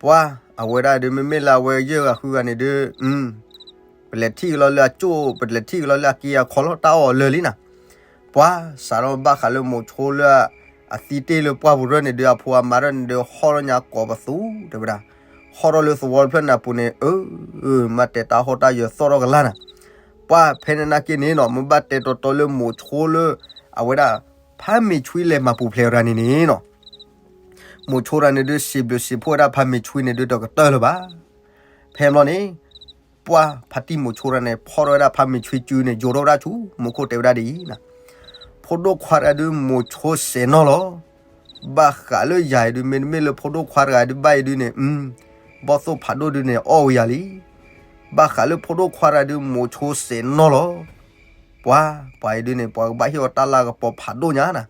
ပှၤ အဝဲဒၣ်ဒုးမ့မ့ၢ်လၢအဝဲယဲၢ်ဂၤဃုဂၤန့ၣ်ဒုး ပလဲၤထံၣ်က့ၤလီၤလၢအကၠိၣ် ပလဲၤထံၣ်က့ၤလီၤလၢအက့အခီလီၤ တၢ်အီၣ်အီၤလၢာ်လံနၤ, ပှၤ စးထီၣ်ဘၣ်ဃးလၢမိၤဆိလၢ အသံတ့ၢ်လၢပှၢ်ပူၤတဖျၢၣ်န့ၣ်ဒုး အဖိအမါတဖၣ်န့ၣ်ဒုး ဟီၣ်ထီၣ်ညါကိးပသူ တဲဝဲဒၣ်, ဟီၣ်ထီၣ်လၢသဝီတဖျၢၣ်န့ၣ်အပူၤန့ၣ် အၢ မ့ၢ်တဲတၢ်ဟီၣ်တၢ်ယၢၤသီၣ်ထီၣ်ကလာ်နၤ, ပှၤဖဲန့ၣ်နာ်က့န့ၣ်နီၤ မ့ၢ်ဘၣ်တဲတီတီလၢမိၤဆိလၢ အဝဲဒၣ် ဖါမ့ၢ်ဆွံလဲၤမၤပူၤဖျဲးတဂၤန့ၣ်န့ၣ်နီၤ မိၤဆိတဂၤန့ၣ်ဒုး စံးဘျုးစံးဖှိၣ်ဝဲဒၣ်ဖါမ့ၢ်ဆွံန့ၣ်ဒုး တကတၢၢ်လၢၤဘၣ်. ဖဲဘျီန့ၣ် ပှၢ်ဖါတံၢ်မိၤဆိတဂၤန့ၣ် ဖီၣ်ထီၣ်ဝဲဒၣ်ဖါမ့ၢ်ဆွံစုန့ၣ် ယိးထီၣ်ဝဲဒၣ်ဆူ မူခိၣ်တဲဝဲဒၣ်ဒ်အံၤ, ဖိဒိၣ်ခွါတဂၤဒုး မိၤဆိစဲးနီၢ်လီၤ. ဘၣ်ဃးလၢယၤအံၤဒုး မ့တမ့ၢ်လၢဖိဒိၣ်ခွါတဂၤဒုးဘၣ်အံၤဒုးန့ၣ် ဘီၣ်သိၣ်ဖးဒိၣ်ဒုးန့ၣ် အီၣ်ဝဲယၤလံ. ဘၣ်ဃးလၢဖိဒိၣ်ခွါတဂၤဒုး မိၤဆိစဲးနီၢ်လီၤ. ပှၤ ပှၤအံၤဒုးန့ၣ် ပှၤကဘၣ်ဟ့ၣ်အီၤတၢ်လၤကပီၤဖးဒိၣ်ညါနၤ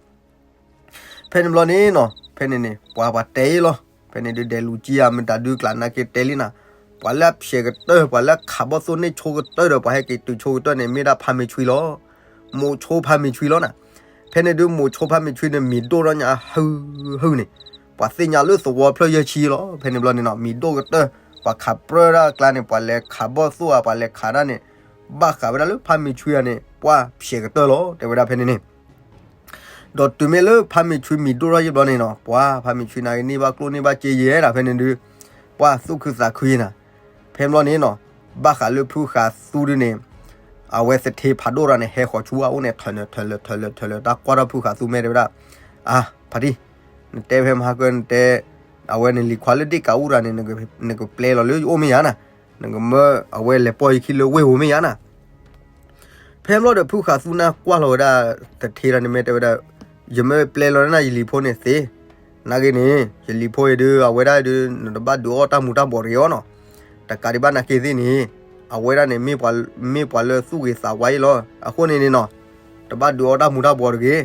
ဖဲန့ၣ်ဘျီန့ၣ်နီၤ ဖဲန့ၣ်န့ၣ် ပှၤပှၤတဲအံၤလီၤ. ဖဲန့ၣ်ဒုး ဒဲးလူၤကံယၤ မတၤဒုးကျးနာ်က့တဲလံနၤ, ပ ပှၤလၢအဖျဲးကတၢၢ် ပှၤလၢအခးဘီၣ်သိၣ်န့ၢ်ဆိကတၢၢ်ဒီး ပှၤဟဲက့ၤတုၤဆိကတၢၢ်န့ၣ် မ့ၢ်ဒၣ်ဖါမ့ၢ်ဆွံလီၤ. မိၤဆိဖါမ့ၢ်ဆွံလီၤနၤ. ဖဲန့ၣ်ဒုး မိၤဆိဖါမ့ၢ်ဆွံန့ၣ် မံၤဒိၣ်ထီၣ်ညါအဟု ဟုန့ၣ် ပှၤသ့ၣ်ညါလၢသဝီဖျၢၣ်ယဲၢ်ဆံလီၤ. ဖဲန့ၣ်ဘျီန့ၣ်နီၤ မံၤဒိၣ်ကတၢၢ် ပှၤခးပြၢတၢ်အကျါန့ၣ် ပှၤလဲၤခးဘီၣ်သိၣ်ဧါ ပှၤလဲၤခးဒၣ်န့ၣ် ဘၣ်ဃးဝဲဒၣ်လၢဖါမ့ၢ်ဆွံဧါန့ၣ် ပှၢ်ဖျဲးကတၢၢ်လီၤ တဲဝဲဒၣ်ဖဲန့ၣ်န့ၣ် ဒီးတုၤမ့ၢ်လၢဖါမ့ၢ်ဆွံမံၤဒိၣ်ထီၣ်ယဲၢ်ဘျီန့ၣ်နီၤ ပှၢ်ဖါမ့ၢ်ဆွံနာ်က့ၤန့ၢ်ဘၣ်ကျိၣ်န့ၢ်ဘၣ်စ့ယဲၢ်ဒၣ်ဖဲန့ၣ်ဒုး ပှၢ်သူၣ်ခုသးခုယဲၢ်နၤ. ဖဲဘျီန့ၣ်နီၤ ဘၣ်ဃးလၢဖုဃးသူဒုးန့ၣ် အဝဲသထ့ဖးဒိၣ်ရၤန့ၣ် ဟဲဃီၤဆူအအိၣ်န့ၣ် ထၢၣ်လၢာ်ထၢၣ်လၢာ်ထၢၣ်လၢာ်ထၢၣ်လၢာ် တၢ်ကွၢ်ထီၣ်ဖုဃးသူမဲာ်တဲဝဲဒၣ်, အါ ဖါတံၢ်, နတဲဖဲမဟါကၢနတဲ အဝဲနလံၤခွါလၢဒ့ၣ်ကးအူရၤန့ၣ် နကပျဲလီၤလၢယအိၣ်မ့ၢ်ယါနၤ, နကမၢအဝဲလဲၤပိာ်ယခံလၢဝ့ၢ်ပူၤမ့ၢ်ယါနၤ. ဖဲဘျီဒီးဖုဃးသူနၢ်ကွၢ်လီၤဝဲဒၣ်သထ့ရၤန့ၣ် မ့ၢ်တဲဝဲဒၣ်, ယမ့ၢ်ပျဲလီၤနၤယလံၤဖိန့ၣ်သ့, နာ်က့န့ၣ် ယလံၤဖိအံၤဒုး အဝဲဒၣ်ဒုး နတဘၣ်ဒုးအီၣ်တၢ်မူၤတၢ်ဘှီးတဂ့ၤအီၤနီၤ. တကးဒံးဘၣ်နာ်က့သ့ၣ်န့ၣ် အဝဲဒၣ်န့ၣ် မ့ၢ်ပှၤလၢသူၣ်ဂ့ၤသးဝါအံၤလီၤ. အဃိန့ၣ်န့ၣ်နီၤ တဘၣ်ဒုးအီၣ်တၢ်မူၤတၢ်ဘှီးတဂ့ၤ.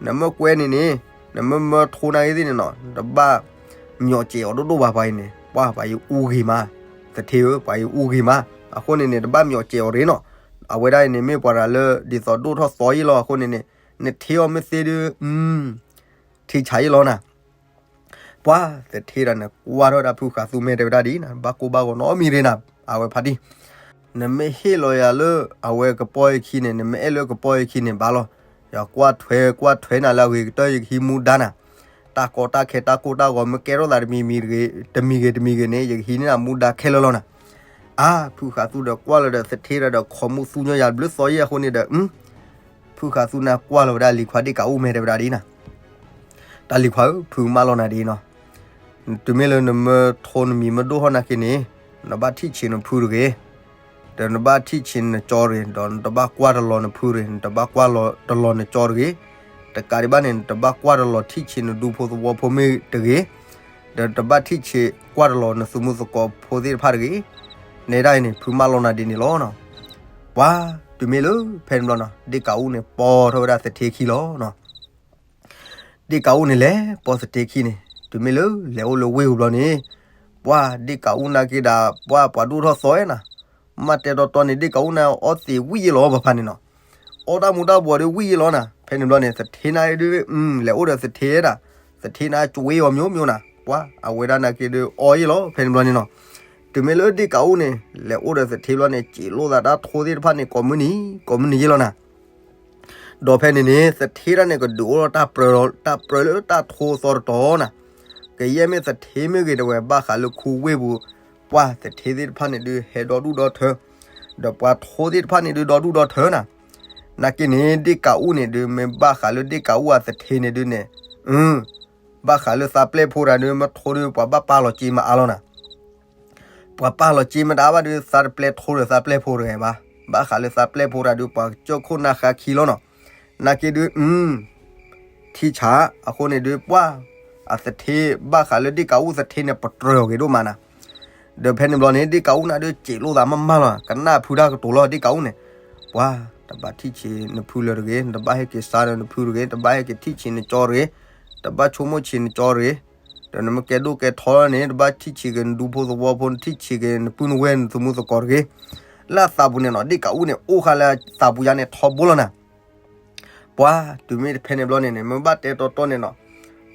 နမ့ၢ်ကွဲန့ၣ်န့ၣ် နမ့ၢ်မၢထိနာ်က့သ့ၣ်န့ၣ်နီၤ တဘၣ် မျီးစဲးအီၤဒိၣ်ဒိၣ်ဘၣ်ပှၤအံၤန့ၣ် ပှၢ်ပှၤအံၤအူဂ့ၤမး, သထ့ဧၢ ပှၤအံၤအူဂ့ၤမး, အဃိန့ၣ်န့ၣ် တဘၣ်မျီးစဲးအီၤတဂ့ၤနီၤ. အဝဲဒၣ်အံၤန့ၣ်မ့ၢ်ပှၤတဂၤလၢဒ်သိးဒိၣ်ထီၣ်သီအံၤလီၤ. အဃိန့ၣ်န့ၣ် နထ့အီၤမ့ၢ်သ့ဒုး ထံဆးအံၤလီၤနၤ. ပှၢ်သထ့ဒၣ်န့ၣ် ကွၢ်ထီၣ်ဝဲဒၣ်ဖုဃးသူမဲာ်တဲဝဲဒၣ်ဒ်နၤ ဘၣ်ကိၢ်ဘၣ်ဂီၤနီတမံၤရ့နၤ, အဝဲဖါတံၢ် နမ့ၢ်ဟ့ၣ်လီၤယၤလၢအဝဲကပီၢ်ယခံန့ၣ် နမ့ၢ်အဲၣ်လၢကပီၢ်ယခံန့ၣ်ဘၣ်လီၤ. ယကွၢ်ထွဲကွၢ်ထွဲနၤလၢအဂ့ၤကတၢၢ် ယကဟံးမူဒါနၤ, တၢ်ကီတၢ်ခဲတၢ်ကိၢ်တၢ်ဂီၤ မ့ၢ်ကဲထီၣ်သးတမံၤမံၤတဂ့ၤ တမံၤဂ့ၤတမံၤဂ့ၤန့ၣ် ယကဟံးန့ၢ်နၤမူဒါခဲလၢာ်လီၤနၤ. အါ ဖုဃးသူဒီးကွၢ်လီၤဒီးသထ့ဒီး ခိးမူသူညီယၤဘျုးသီယံၤအဃိန့ၣ်ဒီး ဖုဃးသူနၢ်ကွၢ်လီၤဝဲဒၣ်လံၤခွါဒ့ၣ်ကးအူမဲာ်တဲဝဲဒၣ်ဒ်နၤ တၢ်လံၤခွါဧၢ ဖုမၢလီၤနၤဒ်နီၤ, တုၤမ့ၢ်လၢနမ့ၢ်ထိနမံၤမ့ၢ်ဒိၣ်ထီၣ်နာ်က့န့ၣ် နဘၣ်ထံၣ်ဆံးနဖုတဂ့ၤ, ဒီးနဘၣ်ထံၣ်ဆံးနကၠီတဂ့ၤ, ဒီးနတဘၣ်ကွၢ်တလီၤနဖုတဂ့ၤ, နတဘၣ်ကွၢ်တလီၤနကၠီတဂ့ၤ, တကးဒံးဘၣ်န့ၣ် နတဘၣ်ကွၢ်တလီၤထံၣ်ဆံးနဒူဖိသဝီဖိမ့ၢ်တဂ့ၤ, ဒီးနတဘၣ်ထံၣ်ဆံးကွၢ်တလီၤနသူၣ်မုၢ်သကိးဖိသ့ၣ်တဖၣ်တဂ့ၤ, နဲဒၣ်အံၤန့ၣ် ဖုမၢလီၤနၤဒ်န့ၣ်လီၤနီၤ. ပှၢ်တုၤမ့ၢ်လၢဖဲန့ၣ်ဘျီနီၤ ဒ့ၣ်ကးအူန့ၣ် ပိာ်ထီၣ်ဝဲဒၣ်သထ့ခံလီၤနီၤ. ဒ့ၣ်ကးအူန့ၣ်လဲၤပိာ်သထ့ခံန့ၣ် တုၤမ့ၢ်လၢလဲၤအိၣ်လၢဝ့ၢ်ပူၤဘျီန့ၣ် ပှၢ်ဒ့ၣ်ကးအူနာ်က့ဒီး ပှၢ်ပှၤဒိၣ်ထီၣ်သီဝဲနၤ, မ့ၢ်တဲတီတီန့ၣ် ဒ့ၣ်ကးအူန့ၣ်အီသံးဝံၣ်ယဲလီၤ ပဖါန့ၣ်နီၤ, အီတၢ်မူၤတၢ်ဘှီးဒီးဝံၣ်ယဲလီၤနၤ. ဖဲန့ၣ်ဘျီန့ၣ် သထ့နာ်က့ဒုး လဲၤအိၣ်ဒီးသထ့ဒၣ်, သထ့န့ၣ်ကၠွ့အီၤမျိၤမျိၤနၤ, ပှၢ်အဝဲဒၣ်နာ်က့ဒုးအီယဲလီၤ ဖဲန့ၣ်ဘျီန့ၣ်နီၤ. တုၤမ့ၢ်လၢဒ့ၣ်ကးအူန့ၣ် လဲၤအိၣ်ဒီးသထ့ဘျီန့ၣ် စံးလိာ်သးတၢ်ထိသ့ၣ်တဖၣ်န့ၣ် ကိးမုၢ်နံၤ ကိးမုၢ်နံၤယဲလီၤနၤ. ဒီးဖဲန့ၣ်န့ၣ် သထ့ဒၣ်န့ၣ် ကဒုးအိၣ်ထီၣ်တၢ်ပြၢလီၤ တၢ်ပြၢလၢတၢ်ထိသီတတီၤနၤ. ကယဲၢ်မ့ၢ်သထ့မ့ၢ်ဂ့ၤတဝဲ ဘၣ်ဃးလၢခူဝ့ၢ်ပူၤ ပှၢ်သထ့သ့ၣ်တဖၣ်န့ၣ်ဒုး ဟဲဒီဒူၣ်ဒီထၢ, ဒီးပှၤထိသ့ၣ်တဖၣ်န့ၣ်ဒုး ဒီဒူၣ်ဒီထၢနၤ. နာ်က့န့ၣ် ဒ့ၣ်ကးအူန့ၣ်ဒုး မ့ၢ်ဘၣ်ဃးလၢဒ့ၣ်ကးအူအသထ့န့ၣ်ဒုးန့ၣ် ဘၣ်ဃးလၢသးပျဲၢ်ဖိတဂၤဒုး မ့ၢ်ထိဒုး ပှၤဘၣ်ပာ်လီၤစ့မ့ၢ်အါလီၤနၤ. ပှၤပာ်လီၤစ့မ့ၢ်တအါဘၣ်ဒုး သးတပျဲၢ်ထိဒီးသးပျဲၢ်ဖိတဂၤဘၣ်. ဘၣ်ဃးလၢသးပျဲၢ်ဖိတဂၤဒုး ပှၤကစၢၢ်ခိၣ်နၢ်ဃါခံလီၤနီၤ. နာ်က့ဒုး ထံဆး အဃိန့ၣ်ဒုး ပှၢ်အသထ့ ဘၣ်ဃးလၢဒ့ၣ်ကးအူသထ့န့ၣ် ပတြၢၤအီၤဂ့ၤဒိၣ်မးနၤ. ဒီးဖဲန့ၣ်ဘျီန့ၣ် ဒ့ၣ်ကးအူန့ၣ်ဒုး စံးလိာ်သးမးမးလီၤ ကနၣ်ဖုတၢ်ကတိၤလီၤ ဒ့ၣ်ကးအူန့ၣ်, ပှၢ်တဘၣ်ထံၣ်ဆံးနဖုလၢၤတဂ့ၤ, နတဘၣ်ဟဲက့ၤစါဒီးနဖုတဂ့ၤ, တဘၣ်ဟဲက့ၤထံၣ်ဆံးနကၠီတဂ့ၤ, တဘၣ်ဆိကမိၣ်ဆံးနကၠီတဂ့ၤ, ဒီးနမ့ၢ်ကဲဒိၣ်ကဲထီန့ၣ် တဘၣ်ထံၣ်ဆံးက့ၤနဒူဖိသဝီဖိ နထံၣ်ဆံးက့ၤနပုၢ်နဝဲၢ်နသမူသကိးတဂ့ၤ. လၢအသးပူၤန့ၣ်နီၤ ဒ့ၣ်ကးအူန့ၣ် အိၣ်ဃာ်လၢအသးပူၤယါန့ၣ် ထီဘိလီၤနၤ. ပှၢ်တုၤမ့ၢ်တဖဲန့ၣ်ဘျီန့ၣ်န့ၣ် မ့ၢ်ဘၣ်တဲတီတီန့ၣ်နီၤ,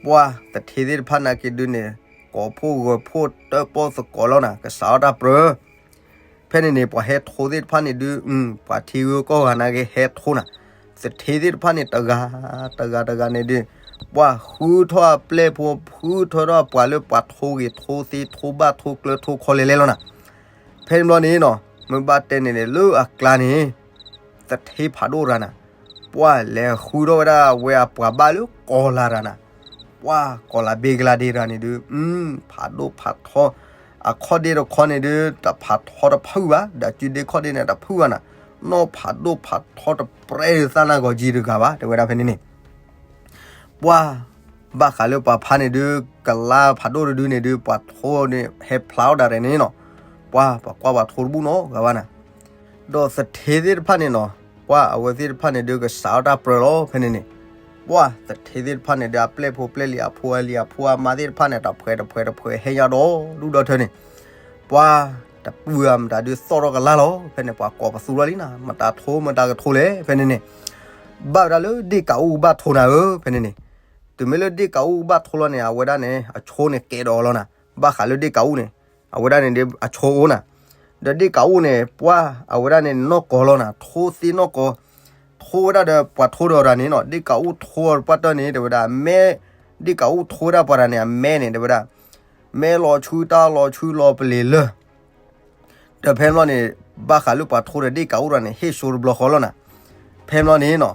ပှၢ်သထ့သ့ၣ်တဖၣ်နာ်က့ဒုးန့ၣ် ကိးဖှိၣ်ဂီၤဖှိၣ်တၢၣ်ပီၣ်သကိးလီၤနၤ ကစးထီၣ်တၢ်ပြၢ ဖဲန့ၣ်န့ၣ် ပှၤဟဲထိသ့ၣ်တဖၣ်န့ၣ်ဒုး ပှၤထံဂုၤကီၢ်ဂၤနာ်က့ဟဲထိနၤ, သထ့သ့ၣ်တဖၣ်န့ၣ် တဂၤတဂၤတဂၤန့ၣ်ဒုး ပှၤဃုထီၣ်အပျဲၢ်ဖိ ဃုထီၣ်ဒီးပှၤလၢပှၤထိဂ့ၤထိသ့ထိဘၣ်ထိကျၢၤထိခီလဲၤလဲၤလီၤနၤ. ဖဲန့ၣ်ဘျီန့ၣ်နီၤ မ့ၢ်ဘၣ်တဲန့ၣ်န့ၣ် လၢအကျါန့ၣ် သထ့ဖးဒိၣ်ရၤနၤ, ပှၢ်လဲၤဃုထီၣ်ဝဲဒၣ်ဝဲအပှၤဘၣ်လၢကီၤလၤရၤနၤ, ပှၢ်ကီၤလၤဘ့ကလါဒ့ရၤန့ၣ်ဒုး ဖးဒိၣ်ဖးထီ အခီၣ်ဒ့တခီန့ၣ်ဒုး တဖးထီတဖုၣ်ဘၣ်, ဒီးစုဒ့ခီၣ်ဒ့န့ၣ်တဖုၣ်ဘၣ်နၤ, နီၢ်ဖးဒိၣ်ဖးထီတပြဲဒုးသၣ်နၢ်ဂီၤကံတဂၤဘၣ် တဲဝဲဒၣ်ဖဲန့ၣ်န့ၣ် ပှၢ် ဘၣ်ဃးလၢပှၤဖါန့ၣ်ဒုး ကလါဖးဒိၣ်တဒုန့ၣ်ဒုး ပှၤထိန့ၣ် ဟဲဖျါအီၣ်ဒၣ်ရဲၣ်န့ၣ်နီၤ, ပှၢ် ပှၤကွၢ်ပှၤထိတဘူၣ်နီတဂၤဘၣ်နၤ, ဒီးသထ့သ့ၣ်တဖၣ်န့ၣ်နီၤ, ပှၢ်အဝဲသ့ၣ်တဖၣ်န့ၣ်ဒုး ကစးထီၣ်တၢ်ပြၢလီၤဖဲန့ၣ်န့ၣ်, ပှၢ်သထ့သ့ၣ်တဖၣ်န့ၣ်ဒုး အပျဲၢ်ဖိပျဲၢ်လံၤ အဖိအလံၤ အဖိအမါသ့ၣ်တဖၣ်န့ၣ် တဖှဲးတဖှဲးတဖှဲးဟဲညါဒီဒူၣ်ဒီထၢန့ၣ်, ပှၢ် တပုၢ်အမတၤဒုးသီၣ်ထီၣ်ကလၢ်လီၤ. ဖဲန့ၣ် ပှၤကိးပသူထီၣ်လံနၤ, မတၤထိ မတၤကထိလဲၣ် ဖဲန့ၣ်န့ၣ်, ဘၣ်ဝဲဒၣ်လၢဒ့ၣ်ကးအူကဘၣ်ထိနၤဧၢ ဖဲန့ၣ်န့ၣ်. တုၤမ့ၢ်လၢဒ့ၣ်ကးအူကဘၣ်ထိလီၤန့ၣ် အဝဲဒၣ်န့ၣ် အဆိန့ၣ်ကဲးဒီးအီၤလီၤနၤ, ဘၣ်ဃးလၢဒ့ၣ်ကးအူန့ၣ်, အဝဲဒၣ်န့ၣ်ဒီးအဆိအိၣ်နၤ, ဒီးဒ့ၣ်ကးအူန့ၣ် ပှၢ်အဝဲဒၣ်န့ၣ်နီၢ်ကီၢ်လီၤနၤ, ထိသ့နီၢ်ကီၢ်, ထိဝဲဒၣ်ဒီးပှၤထိဒီးတၢ်န့ၣ်နီၤ, ဒ့ၣ်ကးအူထိအီၤပှၢ်တၢၢ်န့ၣ် တဲဝဲဒၣ်, မ့ၢ်ဒ့ၣ်ကးအူထိဝဲဒၣ်ပှၤတၢ်န့ၣ် အမဲန့ၣ် တဲဝဲဒၣ် မဲလီၤဆူတၢ်လီၤဆူလီၤပလ့ၤလၢ ဒီးဖဲန့ၣ်ဘျီန့ၣ် ဘၣ်ဃးလၢပှၤထိဒီးဒ့ၣ်ကးအူတၢ်န့ၣ် ဟ့ၣ်ဆိတဘျီဃီလီၤနၤ. ဖဲန့ၣ်ဘျီန့ၣ်နီၤ,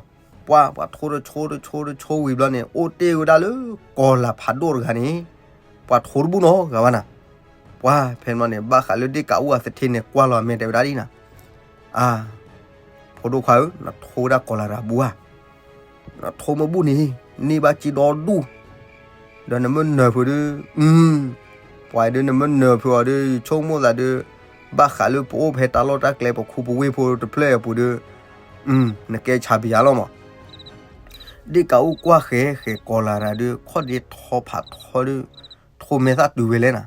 ပှၢ်ပှၤထိတဆိတဆိတဆိဝံၤဘျီန့ၣ် အိၣ်တ့ၢ်ဝဲဒၣ်လၢကီၢ်လၤဖးဒိၣ်တဂၤန့ၣ်, ပှၤထိတဘူၣ်နီတဂၤဘၣ်နၤ. ပှၢ်ဖဲန့ၣ်ဘျီန့ၣ် ဘၣ်ဃးလၢဒ့ၣ်ကးအူအသထ့န့ၣ် ကွၢ်လီၤအမဲာ်တဲဝဲဒၣ်ဒ်နၤ, အါ ဖိဒိၣ်ခွါဧၢ, နထိဝဲဒၣ်ကီၢ်လၤတဂၤဘူဧါ, နထိမ့ၢ်ဘူၣ်န့ၣ် န့ၢ်ဘၣ်စ့ဒီဒူၣ်, ဒီးနမ့ၢ်နၢၤဖုးဒီး, ပှၤဒုးနမ့ၢ်နၢၤဖုးအီၤဒီး ယဆိကမိၣ်သးဒီး ဘၣ်ဃးလၢပအိၣ်ဖဲတၢ်လီၢ်တၢ်ကျဲပခူပဝ့ၢ်ဖိတဖျၢၣ်အပူၤဒီး, နကဲဆါပယါလီၤမး. ဒ့ၣ်ကးအူကွၢ်ဃဲဃဲကီၢ်လၤတဂၤဒီး ခီၣ်ဒ့ထီဖးထီဒီး, ထိမဲာ်သၣ်တုၤဝဲလဲၣ်နၤ.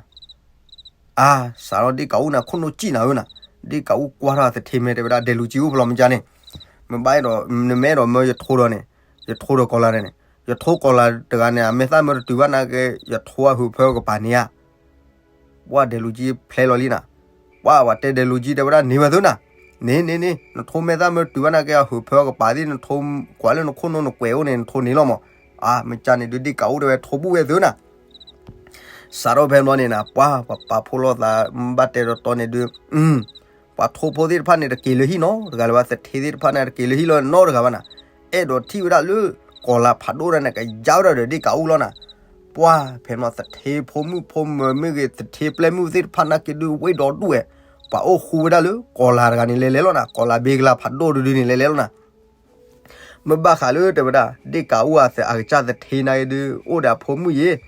အါ စးထီၣ်ဒ့ၣ်ကးအူန့ၣ် ခိၣ်နူာ်စံၣ်နၤဧၢနၤ, ဒ့ၣ်ကးအူကွၢ်ထီၣ်သထ့မဲာ်တဲဝဲဒၣ် ဒဲးလူၤကံအိၣ်ဖဲလီၤမ့ၢ်ကါန့ၣ်, မ့ၢ်ဘၣ်အဲၣ်ဒိး နမ့ၢ်အဲၣ်ဒိးမၢယထိဒီးန့ၣ်, ယထိဒီးကီၢ်လၤတဂၤန့ၣ်, ယထိကီၢ်လၤတဂၤန့ၣ် အမဲာ်သၣ်မၢတတုၤဘၣ်နာ်က့ ယထိအဟုးဖၢကပၤန့ၣ်ဧါ. ပှၢ်ဒဲးလူၤကံဖျဲလီၤလံနၤ, ပှၢ်ပှၤတဲဒဲးလူၤကံတဲဝဲဒၣ်န့ၢ်ဝဲသုနၤ, န့ၢ်န့ၢ်န့ၢ် နထိမဲာ်သၣ်မၢတတုၤဘၣ်နာ်က့ အဟုးဖၢကပၤသ့ၣ် နထိကွၢ်လၢနခိၣ်နူာ်နကွဲးအိၣ်န့ၣ် နထိန့ၢ်လီၤမး. အါ မ့ၢ်ကါန့ၣ်ဒုး ဒ့ၣ်ကးအူတဲဝဲထိဘူၣ်ဝဲသုနၤ. စးထီၣ်ဖဲန့ၣ်ဘျီန့ၣ်နၤ ပှၢ်ပှၤပာ်ဖှိၣ်လိာ်သး ဘၣ်တဲတီတီန့ၣ်ဒုး, ပှၤထိဖိသ့ၣ်တဖၣ်န့ၣ် တက့ၤလၢဟံၣ်နီတဂၤလၢၤဘၣ်, သထ့သ့ၣ်တဖၣ်န့ၣ်တက့ၤလၢဟံၣ်လၢၤနီတဂၤဘၣ်နၤ, အဲၣ်ဒိးထံၣ်ဝဲဒၣ်လၢ ကီၢ်လၤဖးဒိၣ်တဂၤန့ၣ် ကယါဝဲဒၣ်ဒီးဒ့ၣ်ကးအူလီၤနၤ. ပှၢ်ဖဲန့ၣ်ဘျီ သထ့ဖိမုၣ်ဖိမၢၤမ့ၢ်ဂ့ၤ သထ့ပျဲၢ်မုၣ်သ့ၣ်တဖၣ်နာ်က့ဒုး ဝ့ၢ်ဒီဒူၣ်ဝဲ, ပှၤအိၣ်ဃူဝဲဒၣ်လၢကီၢ်လၤတဂၤန့ၣ်လဲၤလဲၤလီၤနၤ, ကီၢ်လၤဘ့ကလၤဖးဒိၣ်တဒုန့ၣ်လဲၤလဲၤလီၤနၤ. မ့ၢ်ဘၣ်ဃးလၢတဲဝဲဒၣ် ဒ့ၣ်ကးအူအသ အကစၢ်သထ့နာ်က့ဒုး အိၣ်ဒီးအဖိမုၣ်ယ့ၤ,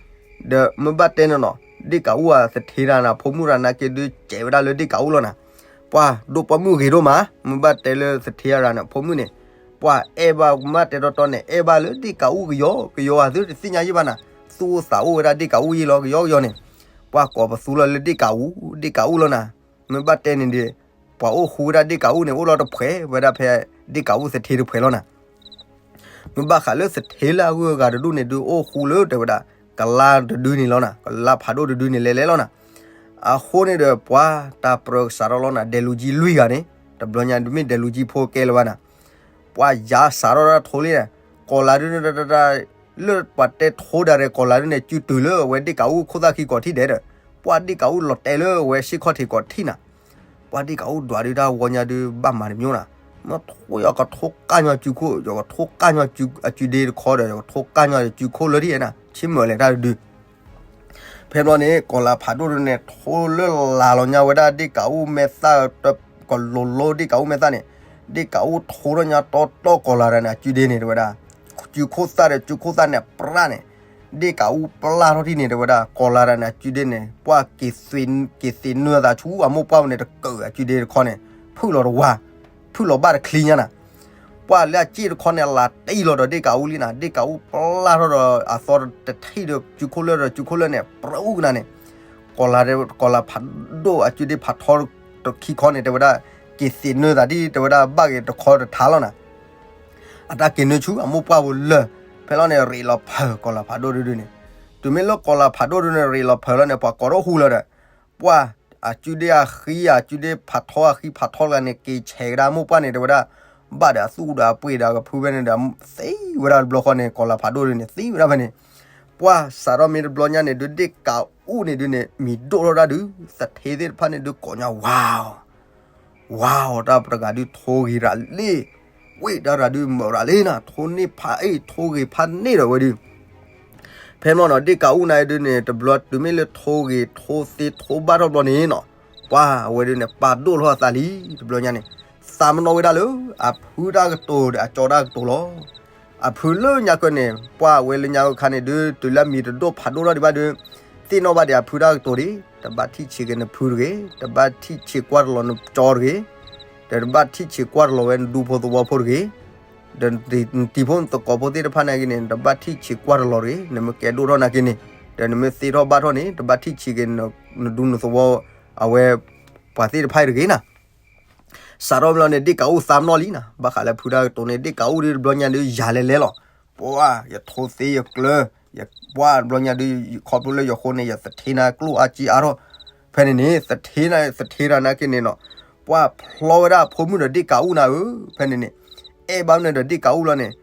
ဒီးမ့ၢ်ဘၣ်တဲန့ၣ်နီၤ ဒ့ၣ်ကးအူအသထ့တဂၤန့ၣ် အဖိမုၣ်တဂၤနာ်က့ဒုး စဲးဝဲဒၣ်လၢဒ့ၣ်ကးအူလီၤနၤ. ပှၢ်ဒိၣ်ပိာ်မုၣ်ဂ့ၤဒိၣ်မး, မ့ၢ်ဘၣ်တဲလၢသထ့တဂၤန့ၣ် အဖိမုၣ်န့ၣ်, ပှၢ်အဲၣ်ဘၣ် မ့ၢ်ဘၣ်တဲတီတီန့ၣ် အဲၣ်ဘၣ်လၢဒ့ၣ်ကးအူကယီကယီဧါ သုတသ့ၣ်ညါယံၣ်ဘၣ်နၤ, သူၣ်အိၣ်သးအိၣ်ဝဲဒၣ်ဒ့ၣ်ကးအူယံၣ်လီၤ ကယီကယီန့ၣ်. ပှၢ်ကိးပသူလီၤလၢဒ့ၣ်ကးအူ, ဒ့ၣ်ကးအူလီၤနၤ. မ့ၢ်ဘၣ်တဲန့ၣ်ဒီး ပှၤအိၣ်ဃူဝဲဒၣ်ဒ့ၣ်ကးအူန့ၣ် အိၣ်လီၤတဖှဲးဝဲဒၣ်ဖဲဒ့ၣ်ကးအူသထ့တဖှဲးလီၤနၤ. မ့ၢ်ဘၣ်ဃးလၢသထ့လၢအဂုၤအဂၤတဒူၣ်န့ၣ်ဒုး အိၣ်ဃူလၢတဲဝဲဒၣ် ကလါတဒုန့ၣ်လီၤနၤ, ကလါဖးဒိၣ်တဒုန့ၣ်လဲၤလဲၤလီၤနၤ. အဃိန့ၣ်ဒီး ပှၢ်တၢ်ပြၢကစးထီၣ်လီၤနၤ, ဒဲးလူၤကံလွံၢ်ဂၤန့ၣ် တဘျီညါဒုးမ့ၢ်ဒဲးလူၤကံဖိကဲလၢၤဘၣ်နၤ. ပှၢ်ယါစးထီၣ်တၢ်ထိလံ, ကီၢ်လၤဒုးန့ၣ် လၢပှၤတဲထိဒၣ်ရဲၣ်ကီၢ်လၤဒုးန့ၣ် စုတုၤလၢအဝဲဒ့ၣ်ကးအူခိၣ်သၣ်ခံကိးထံၣ်ဒဲးဒီး, ပှၢ်ဒ့ၣ်ကးအူလီၤတဲာ်လၢအဝဲစ့ၢ်ခီၣ်ထံးကိးထံၣ်နၤ. ပှၢ်ဒ့ၣ်ကးအူဒွးဒုးတၢ်ဝီညါဒုး ဘၣ်မၤတမံၤနၤ, မ့ၢ်ထိယကထိကၢ်ညီစုခိၣ်, ယကထိကၢ်ညီအစုဒ့တခီဒီး ယကထိကၢ်ညီစုခိၣ်လၢထံၣ်နၤ, ဆ့မၢၢ်လဲၤတၢ်တဒု ဖဲဘျီန့ၣ် ကီၢ်လၤဖးဒိၣ်ဒုးန့ၣ် ထိလၢလၤလီၤညါဝဲဒၣ်ဒ့ၣ်ကးအူမဲာ်သၣ်, ကလိၤလိဒ့ၣ်ကးအူမဲာ်သၣ်န့ၣ်, ဒ့ၣ်ကးအူထိထီၣ်ညါတီတီကီၢ်လၤတဂၤန့ၣ် အစုဒ့န့ၣ် တဲဝဲဒၣ်, စုခိၣ်သၣ်ဒီးစုခိၣ်သၣ်န့ၣ်ပြၢ်န့ၣ်, ဒ့ၣ်ကးအူပျၢ်ထီၣ်ထံၣ်န့ၣ် တဲဝဲဒၣ် ကီၢ်လၤတဂၤန့ၣ် အစုဒ့န့ၣ် ပှၢ်က့ၤသ့ၣ်, က့ၤသ့ၣ်နုာ်အသးဆူအမိၢ်ပှၢ်ပူၤန့ၣ် တကၢၢ်အစုဒ့တခီန့ၣ်, ဖုၣ်လီၤတဝါ, ဖုၣ်လီၤဘၣ်တချံညါနၤ. ပှၢ်လၢအစ့ၣ်တခီန့ၣ် အလၤတံၢ်လီၤဒီးဒ့ၣ်ကးအူလံနၤ, ဒ့ၣ်ကးအူပျၢ်ထီၣ်ဒီးအသီတထံၣ်ဒီးစုခိၣ်လၢဒီးစုခိၣ်လၢန့ၣ် ပြၢ်အူကနၤန့ၣ်, ကီၢ်လၤ, ကီၢ်လၤဖးဒိၣ်အစုဒ့ဖးထီတခံခီန့ၣ် တဲဝဲဒၣ်, က့ၤသ့ၣ်နုာ်သးဒ်တဲဝဲဒၣ်ဘၣ်ဂ့ၤတခီတထါလီၤနၤ. အတၢ်က့ၤနုာ်ဆူအမိၢ်ပှၢ်ပူၤလၢာ်, ဖဲလီၤန့ၣ် ရ့းလီၤဖၢၣ်ကီၢ်လၤဖးဒိၣ်ဒုးဒုးန့ၣ်, တုၤမ့ၢ်လၢကီၢ်လၤဖးဒိၣ်ဒုးန့ၣ် ရ့းလီၤဖၢၣ်လီၤန့ၣ် ပှၤကိးထီၣ်ဃူလၢၤဒီး, ပှၢ်အစုဒ့အဃံအစုဒ့ဖးထီအဃံဖးထီတဂၤန့ၣ် က့ၤဆဲးကဒါမိၢ်ပှၢ်န့ၣ် တဲဝဲဒၣ်, ဘၣ်ဒီးအသူၣ်ဒီးအပှ့ၤဒီးအကဖုဖဲန့ၣ်ဒီး သံဝဲဒၣ်တဘျီဃီန့ၣ် ကီၢ်လၤဖးဒိၣ်ဒုးန့ၣ် သံဝဲဒၣ်ဖဲန့ၣ်, ပှၢ်စးထီၣ်မ့ၢ်တဘျီညါန့ၣ်ဒုး ဒ့ၣ်ကးအူန့ၣ်ဒုးန့ၣ် မံၤဒိၣ်ထီၣ်တၢ်ဒုး သထ့သ့ၣ်တဖၣ်န့ၣ်ဒုးကိးညါဝါ ဝါအီၤတၢ်တဂၤဒုးထိဂ့ၤရၤလ့ၣ်, ဝ့ၢ်တၢ်တဂၤဒုးမၢရၤလ့ၣ်နၤ, ထိန့ၢ်ဖးအ့ၣ်ထိဂ့ၤဖးန့ၢ်ဒီးဝဲဒုး ဖဲန့ၣ်နီၤ ဒ့ၣ်ကးအူန့ၣ်ဒုးန့ၣ် တဘျီတုၤမ့ၢ်လၢထိဂ့ၤထိသ့ထိဘၣ်ထီၣ်ဘျီန့ၣ်နီၤ, ပှၢ်အဝဲဒုးန့ၣ် ပာ်ဒိၣ်ထီၣ်အသးလံ တဘျီညါန့ၣ်, သးမနီၣ်ဝဲဒၣ်လၢ အဖုတၢ်ကတိၤဒီးအကၠီတၢ်ကတိၤလီၤ. အဖုလၢညါကၢန့ၣ် ပှၢ်အဝဲလၢညါကၢခါန့ၣ်ဒုး တုၤလၢအမံၤတဒိၣ်ဖးဒိၣ်ထီၣ်ဒံးဘၣ်ဒုး သ့ၣ်နီၣ်ဘၣ်ဒံးအဖုတၢ်ကတိၤဒံး, တဘၣ်ထံၣ်ဆံးက့ၤနဖုတဂ့ၤ, တဘၣ်ထံၣ်ဆံးကွၢ်တလီၤနကၠီတဂ့ၤ, ဒီးတဘၣ်ထံၣ်ဆံးကွၢ်တလီၤဝဲနဒူဖိသဝီဖိတဂ့ၤ, ဒီးနတံၤဖိနသကိးဖိသ့ၣ်တဖၣ်နာ်က့န့ၣ် နတဘၣ်ထံၣ်ဆံးကွၢ်တလီၤတဂ့ၤ, နမ့ၢ်ကဲဒိၣ်ထီၣ်နာ်က့န့ၣ်, ဒီးနမ့ၢ်သ့ထီၣ်ဘၣ်ထီၣ်န့ၣ် တဘၣ်ထံၣ်ဆံးက့ၤနဒူနသဝီ, အဝဲ ပှၤသ့ၣ်တဖၣ်အံၤတဂ့ၤနၤ. စးထီၣ်မ့ၢ်လီၤန့ၣ် ဒ့ၣ်ကးအိၣ်သးပနီၣ်လံနၤ, ဘၣ်ဃးလၢဖုတၢ်ကတိၤန့ၣ် ဒ့ၣ်ကးအိၣ်ဒုးတဘျီညါဒုးယၤလဲၤလဲၤလီၤ. ပှၤ ယထိသ့ယကျၢၤ, ယပှၤတဘျီညါဒုး ခီဖျိလၢယဃိန့ၣ် ယသထ့နၤကျိၣ်အါက့အါထီၣ်, ဖဲန့ၣ်န့ၣ် သထ့နၤ သထ့တၢ်နာ်က့န့ၣ်နီၤ, ပှၤဖျီဝဲဒၣ်ဖိမုၣ်ဒီးဒ့ၣ်ကးအိၣ်နၤဧၢ, ဖဲန့ၣ်န့ၣ် အဲၣ်ဘၣ်မနုၤဒီးဒ့ၣ်ကးအိၣ်လီၤန့ၣ်,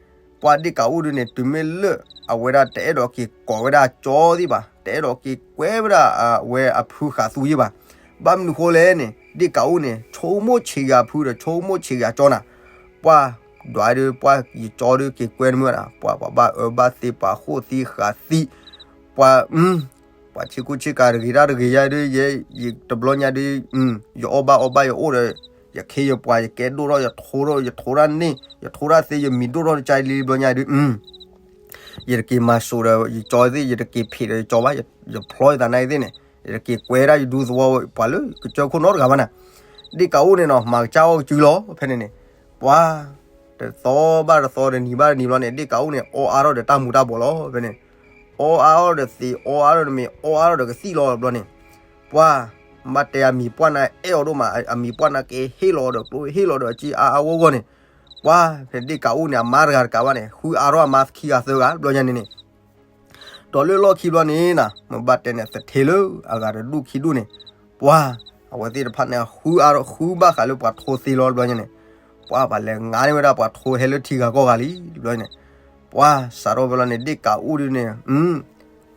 ပှၤဒ့ၣ်ကးအိၣ်ဒုးန့ၣ် တုၤမ့ၢ်လၢ အဝဲဒၣ်တအဲၣ်ဒိးက့ၤကိးဝဲဒၣ်ကၠီသ့ၣ်ဘၣ်, တအဲၣ်ဒိးက့ၤကွဲဝဲဒၣ်အဝဲအဖုဃာ်သူယ့ၢ်ဘၣ်. ဘၣ်မနုၤဃိလဲၣ်န့ၣ် ဒ့ၣ်ကးအိၣ်န့ၣ် ဆိကမိၣ်ဆံးဂ့ၤအဖုဒီးဆိကမိၣ်ဆံးဂ့ၤအကၠီနၤ, ပှၤ ဒွးဒုး ပှၤယကၠီဒုးက့ၤကွဲတမုာ်နၤ, ပှၤပှၤဘၣ်အၢဘၣ်သီ ပှၤဃိၣ်သံဃာ်သံ, ပှၤ ပှၤဆ့ကူဆ့ကၤတဂ့ၤတၢ်တဂ့ၤယါဒုး ယဲ ယတဘျီညါဒုး ယအီၣ်ဘၣ်အီဘၣ် ယအိၣ်ဒီး ယခ့ယပှၤ ယကဲဒိၣ်ထီၣ် ယထိထီၣ် ယထိတၢ်န့ၢ် ယထိတၢ်သ့ ယမံၤဒိၣ်ထီၣ်တကါလံဘျီညါဒုး ယတက့ၤမၤစိာ်ဒီးယကၠီသ့ၣ် ယတက့ၤဖံးဒီးယကၠီဘၣ်, ယဖျီယသးနာ်က့သ့ၣ်န့ၣ် ယတက့ၤကွဲဒၣ်ယဒူသဝီ ပှၤလၢကစၢၢ်ခိၣ်နီတဂၤဘၣ်နၤ. ဒ့ၣ်ကးအိၣ်န့ၣ်နီၤ မၤကစၢ်အီၣ်ကစုလီၤ ဖဲန့ၣ်န့ၣ်, ပှၤ တသီဘၣ်တသီ တနံၤဘၣ်တနံၤဘျီန့ၣ် ဒ့ၣ်ကးအိၣ်န့ၣ် အီအါထီၣ်ဒီးတၢ်မူၤတၢ်ဘှီးလီၤ ဖဲန့ၣ်, အီအါထီၣ်ဒီးသံး အီအါထီၣ်ဒီးမ့ၤ အီအါထီၣ်ဒီးကသံၣ်လီၤဘျီန့ၣ်, ပှၤ ဘၣ်တဲအမံၤပှၢ်နၤအဲၣ်အီၤဒိၣ်မး အမံၤပှၢ်နၤက့ၤဟ့ၣ်လီၤဒီးကျိဟ့ၣ်လီၤဒီးအက့အါအါဂီၢ်ဂီၢ်န့ၣ်, ပှၤ ဖဲဒ့ၣ်ကးအိၣ်န့ၣ် အမါတဂၤတကးဘၣ်န့ၣ် ဃုအါထီၣ်အမါခံဂၤသၢဂၤဘျီညါန့ၣ်န့ၣ် ဒီးလၢလီၢ်ခံဘျီန့ၣ်နၤ မ့ၢ်ဘၣ်တဲန့ၣ် သထ့လၢအဂၤတဒူၣ်ခံဒူၣ်န့ၣ်, ပှၤ အဝဲသ့ၣ်တဖၣ်န့ၣ် ဃုအါထီၣ်ဃုဘၣ်ဃးလၢပှၤထိသ့လီၤဘျီညါန့ၣ်, ပှၤပှၤလဲၤငါန့ၢ်ဝဲဒၣ်ပှၤထိဟဲလၢထံဂၤကီၢ်ဂၤလံဘျီန့ၣ်, ပှၤ စးထီၣ်ဖဲလီၤန့ၣ် ဒ့ၣ်ကးအိၣ်ဒုးန့ၣ်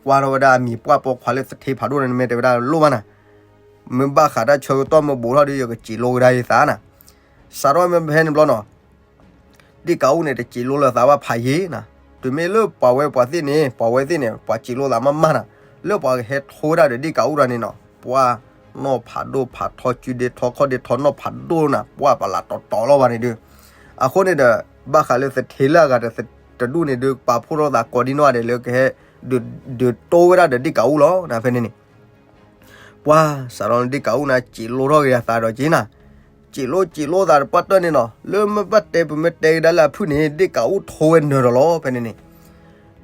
ကွၢ်ထီၣ်ဝဲဒၣ်အမံၤပှၢ်ပိာ်ခွါလၢသထ့ဖးဒိၣ်န့ၣ် မ့ၢ်တဲဝဲဒၣ်လိၣ်ဘၣ်နၤ, မ့ၢ်ဘၣ်ဃးတၢ်ဆၢကတီၢ်မ့ၢ်ဘူးထီၣ်ဒုး ယကစံးလိကဒါယသးနၤ, စးထီၣ်မ့ၢ်ဖဲန့ၣ်ဘျီနီၤ ဒ့ၣ်ကးအိၣ်န့ၣ် တစံးလိလၢသးဘၣ်ဖးယံၤနၤ, တုၤမ့ၢ်လၢပှၤဝဲပှၤသ့ၣ်န့ၣ် ပှၤဝဲသ့ၣ်န့ၣ် ပှၤစံးလိသးမးမးနၤ, လၢပှၤကဟဲထိဝဲဒၣ်ဒီးဒ့ၣ်ကးအိၣ်တဂၤန့ၣ်နီၤ ပှၤ နီၢ်ဖးဒိၣ်ဖးထီ စုဒ့ထီခီၣ်ဒ့ထီ နီၢ်ဖးဒိၣ်နၤ ပှၤပလးတီတီလီၤဘၣ်န့ၣ်ဒုး, အဃိန့ၣ်ဒီး ဘၣ်ဃးလၢသထ့လၢအဂၤတဒူၣ်န့ၣ်ဒုး ပာ်ဖှိၣ်ထီၣ်သးကိးဒံနီၢ်ဂၤဒဲးလၢကဟဲ ဒုးတိဝဲဒၣ်ဒီးဒ့ၣ်ကးအိၣ်လီၤနၤ ဖဲန့ၣ်န့ၣ် ပှၤ စးထီၣ်န့ၣ်ဒ့ၣ်ကးအိၣ်နၤ စံးလိထီၣ်က့ၤအသးဒီးက့ၤနၤ, စံးလိစံးလိသးတပှၢ်တၢၢ်န့ၣ်နီၤ လၢမ့ၢ်ဘၣ်တဲပမ့ၢ်တဲကဒါလၢအဖုၣ်န့ၣ် ဒ့ၣ်ကးအိၣ်ထိဝဲနၢၤဒီးလီၤ ဖဲန့ၣ်န့ၣ်,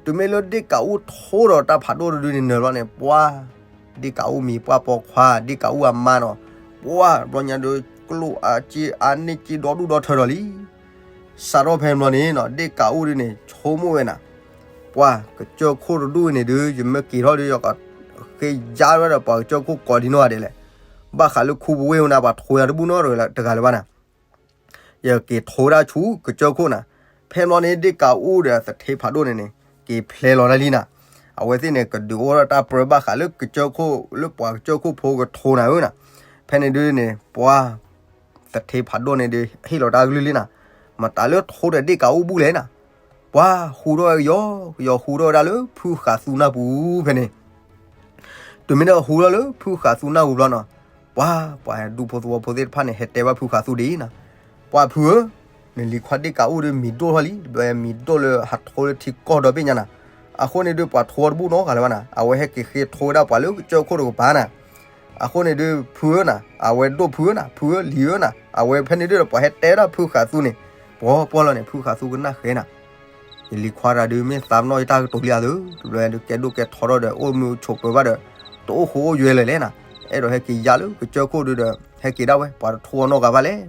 တုၤမ့ၢ်လၢဒ့ၣ်ကးအိၣ်ထိဒီးတၢ်ဖးဒိၣ်တဒုန့ၣ်နၢၤဘျီန့ၣ် ပှၤ ဒ့ၣ်ကးအိၣ်မံၤပှၢ်ပိာ်ခွါ ဒ့ၣ်ကးအိၣ်အမါနီၤ, ပှၤ ဘျီညါဒုး ကျိၣ်အါက့အါန့ၢ်က့ဒီဒူၣ်ဒီထၢဒီးလံ စးထီၣ်ဖဲန့ၣ်ဘျီန့ၣ်နီၤ ဒ့ၣ်ကးအိၣ်ဒုးန့ၣ် ဆိကမိၣ်ဝဲနၤ, ပှၤ ကစၢၢ်ခိၣ်တဒူၣ်န့ၣ်ဒုး ယမ့ၢ်က့ၤထီၣ်ဒုး ယကဃ့ယါဝဲဒီးပှၤကစၢၢ်ခိၣ်ကိးဒံနီၢ်ဂၤဒဲးလဲၣ်, ဘၣ်ဃးလၢခူပူၤဝ့ၢ်ဝဲန့ၣ် ပှၤထိယၤတဘူၣ်နီတဂၤလၢၤဘၣ်နၤ ယက့ၤထိဝဲဒၣ်ဆူကစၢၢ်ခိၣ်နၤ, ဖဲန့ၣ်ဘျီန့ၣ် ဒ့ၣ်ကးအိၣ်ဒီးသထ့ဖးဒိၣ်န့ၣ်န့ၣ် က့ၤဖျဲလီၤတၢ်လံနၤ, အဝဲသ့ၣ်န့ၣ် ကဒုးအိၣ်ထီၣ်တၢ်ပြၢဘၣ်ဃးလၢကစၢၢ်ခိၣ် လၢပှၤကစၢၢ်ခိၣ်ဖိကထိနၤဧၢနၤ, ဖဲန့ၣ်ဒုးန့ၣ် ပှၤ သထ့ဖးဒိၣ်န့ၣ်ဒုး ဟ့ၣ်လီၤတၢ်ကလုၢ်လံနၤ, မတၤလၢထိဒီးဒ့ၣ်ကးအိၣ်ဘူၣ်လဲၣ်နၤ, ပှၤဟူထီၣ်ဝဲကယီကယီ ဟူထီၣ်ဝဲဒၣ်လၢဖုဃာ်သူနၢ်ပူၤဖဲန့ၣ် တုၤမ့ၢ်ဒီးဟူထီၣ်လၢဖုဃာ်သူနၢ်ပူၤဘျီနီၤ, ပှၤ ပှၤဒူဖိသဝီဖိသ့ၣ်တဖၣ်န့ၣ် ဟဲတဲဘၣ်ဖုဃာ်သူဒ်အံၤနၤ, ပှၤဖုဧၢ, နလံၤခွါဒ့ၣ်ကးအိၣ်ဒုးမံၤဒိၣ်ထီၣ်လံ, မံၤဒိၣ်လၢဟးထိလၢထံကီၢ်ဒီဘ့ၣ်ညါနၤ, အဃိန့ၣ်ဒုး ပှၤထိအီၤတဘူၣ်နီတဂၤလၢၤဘၣ်နၤ, အဝဲဟဲက့ၤဃ့ထိဝဲဒၣ်ပှၤလၢကစၢၢ်ခိၣ်တကပၤနၤ, အဃိန့ၣ်ဒုး ဖုဧၢနၤ, အဝဲဒိၣ်ဖုဧၢနၤ, ဖုဧၢလံၤဧၢနၤ, အဝဲဖဲန့ၣ်ဒုးဒီး ပှၤဟဲတဲဒၣ်ဖုဃာ်သူန့ၣ်, ပှၤပှၢ်လီၤန့ၣ် ဖုဃာ်သူကနၣ်ဃဲနၤ ယလံၤခွါတဂၤဒုး မ့ၢ်သးပနီၣ်ယတၢ်ကတိၤလံဧါသု, တဘျီဒုးကဲဒိၣ်ကဲထီထီၣ်ဒီး အိၣ်မုာ်ဆိးပၢၤဘၣ်ဒီး တအိၣ်ဃူအိၣ်ယွဲလၢၤလဲၣ်နၤ, အဲၣ်ဒိးဟဲက့ၤယါလၢကစၢၢ်ခိၣ်ဒုးဒီး ဟဲက့ၤဒၣ်ဝဲ ပှၤတထိအီၤနီတဂၤဘၣ်လဲၣ်.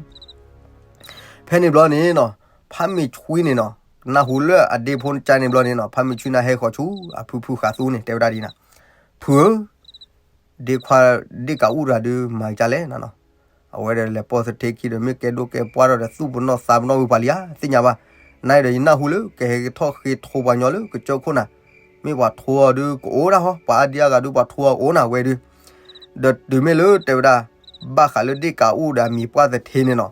ဖဲန့ၣ်ဘျီန့ၣ်နီၤ, ဖးမံၤဆွံန့ၣ်နီၤ, နၢ်ဟူလၢအဒ့ဖိကါန့ၣ်ဘျီန့ၣ်နီၤ, ဖးမံၤဆွံန့ၣ်ဟဲဃီၤဆူ အဖုဖုဃာ်သူန့ၣ် တဲဝဲဒၣ်ဒ်နၤ, ဖုဧၢ ဒ့ခွါ ဒ့ကးအူၣ်တဂၤဒုးမၤကလဲၣ်နၤနီၤ, အဝဲဒီးလဲၤပိာ်သထ့ခံဒီး မ့ၢ်ကဲဒိၣ်ကဲပှၢ်ထီၣ်ဒီး သူၣ်ပနီၣ်သးပနီၣ်ဝံၤပှၤလံဧါ သ့ၣ်ညါဘၣ်, နၤဒီးယနၢ်ဟူလၢ ကဟဲက့ၤထီၣ်ဃ့ထိပှၤကညီလၢကစၢၢ်ခိၣ်နၤ, မ့ၢ်ပှၤထိအီၤဒုးကအိၣ်ဒၣ်ဟီ, ပှၤအါဒံအါဂၤဒုးပှၤထိအီၤကအိၣ်နၤဝဲဒုး, ဒီးတုၤမ့ၢ်လၢတဲဝဲဒၣ် ဘၣ်ဃးလၢဒ့ကးအူၣ်ဒီးအမံၤပှၢ်သထ့န့ၣ်နီၤ,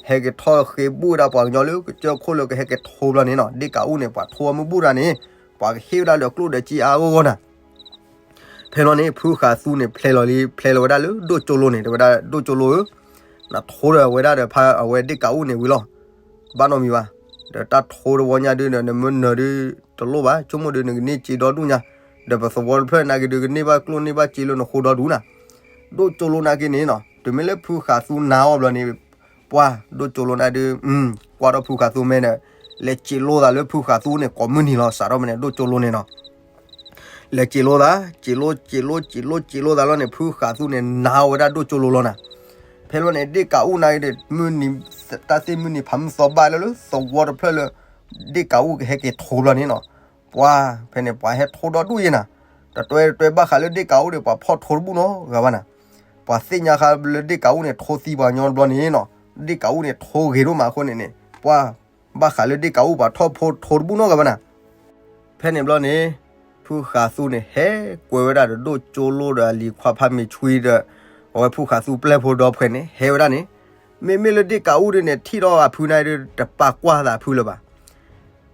ဟဲက့ၤထီၣ်ဃ့ဘူၣ်ဝဲဒၣ်ပှၤကညီလၢကစၢၢ်ခိၣ်လၢကဟဲက့ၤထိဘျီန့ၣ်နီၤ, ဒ့ကးအူၣ်န့ၣ် ပှၤထိအီၤမ့ၢ်ဘူၣ်တၢ်န့ၣ်, ပှၤကဟ့ၣ်ဝဲဒၣ်လၢကျိၣ်ဒီးကံအါအါဂီၢ်ဂီၢ်နၤ ဖဲန့ၣ်ဘျီန့ၣ် ဖုဃာ်သူန့ၣ် ဖျဲလီၤလံ ဖျဲလီၤဝဲဒၣ်လၢဒိၣ်ကၠိလိန့ၣ် တဲဝဲဒၣ်ဒိၣ်ကၠိလိဧၢ, နထိဒီးဝဲဒၣ်ဒီးဖးအဝဲဒ့ကးအူၣ်န့ၣ်ဝံၤလီၤ, ဘၣ်နီတမံၤဘၣ်, ဒီးတၢ်ထိတဝီညါဒုးဒီး နမ့ၢ်နၢၤဒုးတလိၣ်ဘၣ်, ဆိကမိၣ်ဒုးနကန့ၢ်စ့ဒီဒူၣ်ညါ, ဒီးပသဝီတဖျၢၣ်နာ်က့ဒုး ကန့ၢ်ဘၣ်ကျိၣ်န့ၢ်ဘၣ်စ့လၢနဃိဒီဒူၣ်နၤ, ဒိၣ်ကၠိလိနာ်က့န့ၣ်နီၤ, တုၤမ့ၢ်လၢဖုဃာ်သူနာ်အီၤဘျီန့ၣ် ပှၤ ဒိၣ်ကၠိလိနာ်ဒုး ကွၢ်ထီၣ်ဖုဃာ်သူမဲာ်ဒီး လဲၤစံးလိသးလၢဖုဃာ်သူန့ၣ် ကိးမုၢ်နံၤလီၤ, စးထီၣ်မ့ၢ်န့ၣ် ဒိၣ်ကၠိလိန့ၣ်နီၤ, လဲၤစံးလိသး စံးလိ စံးလိ စံးလိ စံးလိသးလီၤန့ၣ် ဖုဃာ်သူန့ၣ် နာ်အီၤဝဲဒၣ်ဒိၣ်ကၠိလိလီၤနၤ, ဖဲလီၤန့ၣ် ဒ့ၣ်ကးအူၣ်န့ၣ်ဒီး မုၢ်နံၤ တၢ်သ့ၣ်မုၢ်နံၤဖးမုၢ်သီဘၣ်လၢလၢသဝီတဖျၢၣ်လၢ ဒ့ၣ်ကးအူၣ်ကဟဲက့ၤထိဘျီန့ၣ်နီၤ, ပှၤ ဖဲန့ၣ် ပှၤဟဲထိဒီဒူၣ်ယဲနၤ, တတွဲတတွဲဘၣ်ဃးလၢဒ့ၣ်ကးအူၣ်ဒီး ပှၤဖီၣ်ထိတဘူၣ်နီတဂၤဘၣ်နၤ, ပှၤသ့ၣ်ညါဃါလၢဒ့ၣ်ကးအူၣ်န့ၣ် ထိသံပှၤကညီတဘျီန့ၣ်နီၤ, ဒ့ၣ်ကးအူၣ်န့ၣ် ထိဂ့ၤဒိၣ်မးအဃိန့ၣ်န့ၣ် ပှၤ ဘၣ်ဃးလၢဒ့ၣ်ကးအူၣ်ပှၤထီၣ်ဖိထိတဘူၣ်နီတဂၤဘၣ်နၤ ဖဲန့ၣ်ဘျီန့ၣ် ဖုဃးသူန့ၣ် ဟဲကွဲးဝဲဒၣ်ဒီးဒိၣ်ကၠိလိဒီးအလံၤခွါဖးမ့ၢ်ဆွံဒီး အဝဲဖုဃးသူပျဲၢ်ဖိဒီဖှဲးန့ၣ် ဟဲဝဲဒၣ်န့ၣ်, မ့မ့ၢ်လၢဒ့ၣ်ကးအူၣ်ဒ်န့ၣ် ထံၣ်ထီၣ်အဖုန့ၣ်ဒီး တပာ်ကွၢ်သးဖုလၢၤဘၣ်.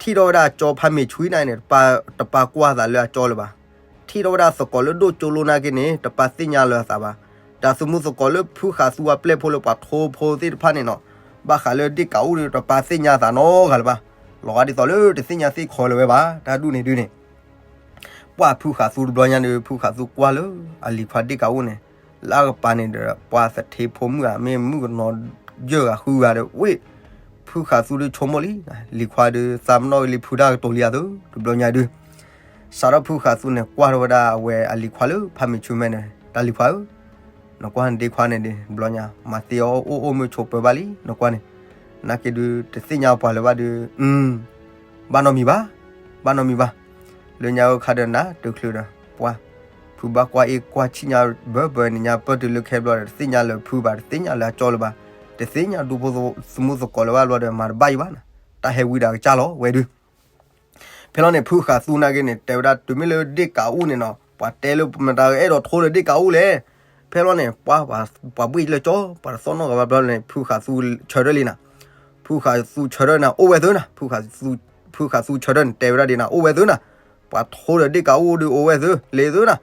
ထံၣ်ထီၣ်ဝဲဒၣ်အကၠီဖးမ့ၢ်ဆွံန့ၣ်န့ၣ် တပာ်ကွၢ်သးလၢအကၠီလၢၤဘၣ်. ထံၣ်ထီၣ်ဝဲဒၣ်သကိးလၢဒိၣ်ကၠိလိနာ်က့န့ၣ် တပာ်သ့ၣ်ညါလၢၤအသးဘၣ်. တၢ်သမူသကိးလၢဖုဃးသူအပျဲၢ်ဖိလၢပှၤထိဖိသ့ၣ်တဖၣ်န့ၣ်နီၤ, ဘၣ်ဃးလၢဒ့ၣ်ကးအူၣ်ဒီး တပာ်သ့ၣ်ညါသးနီတဂၤလၢၤဘၣ်. လီၤဂာ်ဒ်သိးလၢတသ့ၣ်ညါသ့ၣ်ခီလၢၤဝဲဘၣ် တၢ်ဒူၣ်န့ၣ်ဒုန့ၣ် ပှၤဖုဃးသူတဘျီညါဒီး ဖုဃးသူကွၢ်လၢအလံၤခွါဒ့ၣ်ကးအူၣ်န့ၣ် လၢအကပၤန့ၣ်ဒီး ပှၤသထ့ဖိမုၣ်ဧါ မ့ၢ်မုၣ်ကနီၤယဲၢ်ဂၤဃုဂၤဒီး ဝ့ၢ် ဖုဃးသူဒီးဆိကမိၣ်လံ, လံၤခွါဒီး သးပနီၣ်လံဖုတၢ်ကတိၤလံအသိး တဘျီညါဒု စးထီၣ်ဖုဃးသူန့ၣ် ကွၢ်ထီၣ်ဝဲဒၣ်အဝဲအလံၤခွါလၢဖးမ့ၢ်ဆွံမဲာ်န့ၣ် တၢ်လံၤခွါဧၢ, နကွၢ်နဒ့ခွါန့ၣ်ဒီး ဘျီညါ မၤသ့အီၤအိၣ်အိၣ်မုာ်ဆိးပၢၤဘၣ်လံ နကွၢ်န့ၣ်, နာ်က့ဒု တသ့ၣ်ညါပှၤလၢၤဘၣ်ဒု ဘၣ်နီတမံၤဘၣ်, ဘၣ်နီတမံၤဘၣ်. လၢညါအၢခါဒီးနၤတချုးဒီး ပှၤ ဖုဘၣ်ကွၢ်အ့ၣ်ကွၢ်ဆံၣ်ညါဘၢဘၢန့ၣ်ညါ ပၢၢ်တုၤလၢခဲဘျီဒီး တသ့ၣ်ညါလၢၤဖုဘၣ် တသ့ၣ်ညါလၢၤအကၠီလၢၤဘၣ်, တသ့ၣ်ညါဒူဖိသမူသကိးလၢၤဘၣ်ဘျီဒီး မၤတဘၣ်ယံၤဘၣ်နၤ, တၢ်ဟဲဝံဒၣ်ကစၢ်လီၤဝဲဒု ဖဲလီၤန့ၣ် ဖုဃးသူနာ်က့န့ၣ် တဲဝဲဒၣ်တုၤမ့ၢ်လၢဒ့ၣ်ကးအူၣ်န့ၣ်နီၤ ပှၤတဲလၢမတၤအဲၣ်ဒိးထိလၢဒ့ၣ်ကးအူၣ်လဲၣ်. ဖဲလီၤန့ၣ် ပှၤ ပှၤဘှ့ၣ်လၢကၠီ ပှၤတသီၣ်နီၣ်ဂၤဘၣ်ဘျီန့ၣ် ဖုဃးသူဆၢထၢၣ်လံနၤ, ဖုဃးသူဆၢထၢၣ်န့ၣ်အိၣ်ဝဲသုနၤ, ဖုဃးသူဆၢထၢၣ်န့ၣ် တဲဝဲဒၣ်ဒ်နၤ အိၣ်ဝဲသုနၤ, ပှၤထိဒီးဒ့ၣ်ကးအူၣ်ဒုးအိၣ်ဝဲသု လ့သုနၤ.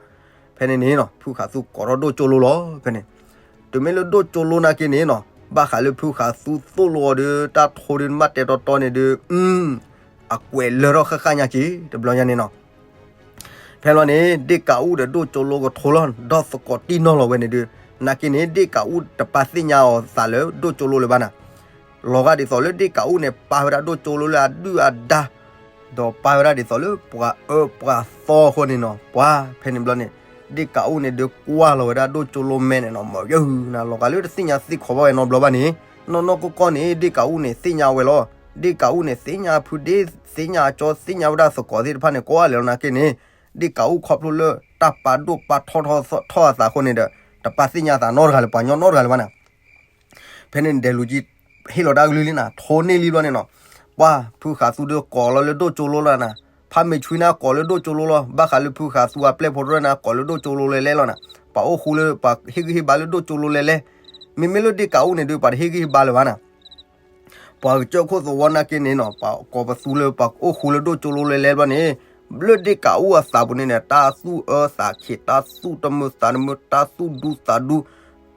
ဖဲန့ၣ်န့ၣ်နီၤ ဖုဃးသူကိးထီၣ်ဒိၣ်ကၠိလိလီၤ ဖဲန့ၣ် တုၤမ့ၢ်လၢဒိၣ်ကၠိလိနာ်က့န့ၣ်နီၤ ဘၣ်ဃးလၢဖုဃးသူသိၣ်လိအီၤဒီး တၢ်ထိဒုးနဘၣ်တဲတီတီန့ၣ်ဒုး အကွဲးလၢထီၣ်ဃၣ်ဃၣ်ညါက့ၤ တဘျီညါန့ၣ်နီၤ. ဖဲလီၤန့ၣ် ဒ့ၣ်ကးအူၣ်ဒီးဒိၣ်ကၠိလိကထိလီၤ ဒီးသကိးတံၢ်နီၢ်လီၤဝဲန့ၣ်ဒုး နာ်က့န့ၣ် ဒ့ၣ်ကးအူၣ်တပာ်သ့ၣ်ညါအီၤသးလၢဒိၣ်ကၠိလိလၢၤဘၣ်နၤ. လီၤဂာ်ဒ်သိးလၢဒ့ၣ်ကးအူၣ်န့ၣ် ပာ်ဝဲဒၣ်ဒိၣ်ကၠိလိလၢအဒုၣ်အဒါ ဒီးပာ်ဝဲဒၣ်ဒ်သိးလၢပှၤအၢပှၤသီအဃိန့ၣ်နီၤ ပှၤ ဖဲန့ၣ်ဘျီန့ၣ် ဒ့ၣ်ကးအူၣ်န့ၣ်ဒုးကွၢ်လီၤဝဲဒၣ်ဒိၣ်ကၠိလိမဲာ်န့ၣ်နီၤ မၤယုာ်နၤ လီၤဂာ်လၢတသ့ၣ်ညါသ့ၣ်ခီဘၣ်ဝဲနီတဘျီဘၣ်န့ၣ် နီၢ်နီၢ်ကီၢ်ကီၢ်န့ၣ် ဒ့ၣ်ကးအူၣ်န့ၣ် သ့ၣ်ညါဝဲလီၤ. ဒ့ၣ်ကးအူၣ်န့ၣ် သ့ၣ်ညါဖုဒ့ သ့ၣ်ညါအကၠီ သ့ၣ်ညါဝဲဒၣ်သကိးသ့ၣ်တဖၣ်န့ၣ် ကိးဂၤလၢာ်လီၤနာ်က့န့ၣ် ဒ့ၣ်ကးအူၣ်ခီဖျိလၢတၢ်ပာ်ဒိၣ်ပာ်ထီၣ်ထီထီၣ်အသးအဃိန့ၣ်ဒီး တပာ်သ့ၣ်ညါသးနီတဂၤလၢၤ ပှၤညီနီတဂၤလၢၤဘၣ်နၤ. ဖဲန့ၣ်ဒဲးလူၤကံ ဟ့ၣ်လီၤတၢ်ကလုၢ်လံနၤ ထိန့ၢ်လံဘျီန့ၣ်နီၤ ပှၤဖုဃးသူဒီးကိးလီၤလၢဒိၣ်ကၠိလိလီၤနၤ ဖးမ့ၢ်ဆွံနၤကိးလၢဒိၣ်ကၠိလိလီၤ ဘၣ်ဃးလၢဖုဃးသူအပျဲၢ်ဖိတရၢၢ်နၤ ကိးလၢဒိၣ်ကၠိလိလဲၤလဲၤလီၤနၤ ပှၤအိၣ်ဃူလၢ ပှၤဟ့ၣ်ဂံၢ်ဟ့ၣ်ဘါလၢဒိၣ်ကၠိလိလဲၤလဲၤ မ့မ့ၢ်လၢဒ့ၣ်ကးအူၣ်န့ၣ်ဒုး ပှၤတဟ့ၣ်ဂံၢ်ဟ့ၣ်ဘါလၢၤဘၣ်နၤ ပှၤကစၢၢ်ခိၣ်သဝီနာ်က့န့ၣ်နီၤ ပှၤကိးပသူလၢပှၤအိၣ်ဃူလၢဒိၣ်ကၠိလိလဲၤလဲၤဘျီန့ၣ် လၢဒ့ၣ်ကးအူၣ်အသးပူၤန့ၣ်န့ၣ် တၢ်သူၣ်အၢသးခံး တၢ်သူၣ်တမုာ်သးတမုာ် တၢ်သူၣ်ဒူသးဒူ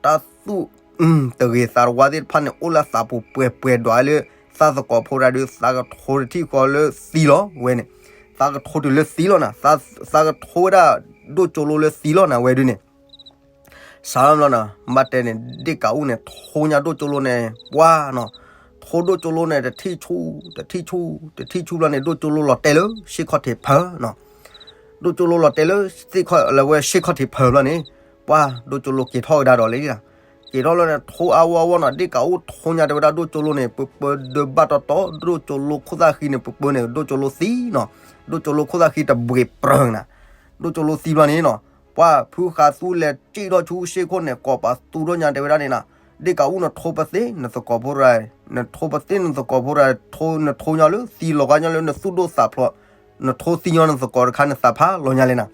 တၢ်သူၣ် တဂ့ၤသးတဝါသ့ၣ်တဖၣ်န့ၣ် အိၣ်လၢအသးပူၤပှဲၤပှဲၤဒွးလၢ သးသကိးဖိတဂၤဒီး သးကထိတထံၣ်ဃီလၢသံလီၤဝဲန့ၣ် သးကထိတုၤလၢသံလီၤနၤ သးကထိဝဲဒၣ်ဒိၣ်ကၠိလိလၢသံလီၤနၤဝဲဒုန့ၣ် စးထီၣ်ဘျီနၤ ဘၣ်တဲန့ၣ် ဒ့ၣ်ကးအူၣ်န့ၣ် ထိညါဒိၣ်ကၠိလိန့ၣ် ပှၤနီၤ ထိဒိၣ်ကၠိလိန့ၣ် တထံၣ်ဆူၣ် တထံၣ်ဆူၣ် တထံၣ်ဆူၣ်ဘျီန့ၣ် ဒိၣ်ကၠိလိလီၤတဲာ်လၢ ရှ့ၣ်ခီၣ်ထံးဖၢနီၤ ဒိၣ်ကၠိလိလီၤတဲာ်လၢ လၢဝဲရှ့ၣ်ခီၣ်ထံးဖၢဘျီန့ၣ် ပှၤဒိၣ်ကၠိလိက့ၤထီၣ်ကဒါဒီးလံ က့ၤထီၣ်လီၤန့ၣ် ထိအါဝီအါဝီနီၤ ဒ့ၣ်ကးအူၣ်ထိညါတဲဝဲဒၣ်ဒိၣ်ကၠိလိန့ၣ် ပၢပၢဒၢးဘၣ်တီတီ ဒိၣ်ကၠိလိခိၣ်သၣ်ဃံန့ၣ် ပၢပၢန့ၣ် ဒိၣ်ကၠိလိသံနီၤ ဒိၣ်ကၠိလိခိၣ်သၣ်ဃံတဘှ့းပြၢၤနၤ ဒိၣ်ကၠိလိသံဘျီန့ၣ်နီၤ ပှၤဖုဃးသူလဲၤစံၣ်ထီၣ်ဆူရှ့ၣ်ခိၣ်န့ၣ် ကိးပသူထီၣ်ညါတဲဝဲဒၣ်န့ၣ်နၤ ဒ့ၣ်ကးအူၣ်နထိပသ့ၣ်နသကိးဖိတဂၤ နထိပသ့ၣ်နသကိးဖိတဂၤ နထိညါလၢသံလီၤဂာ်ညါလၢနသူၣ်ဒိၣ်သးဖျိး နထိသံညီနသကိးတခါနသးဖးလီၤညါလဲၣ်နၤ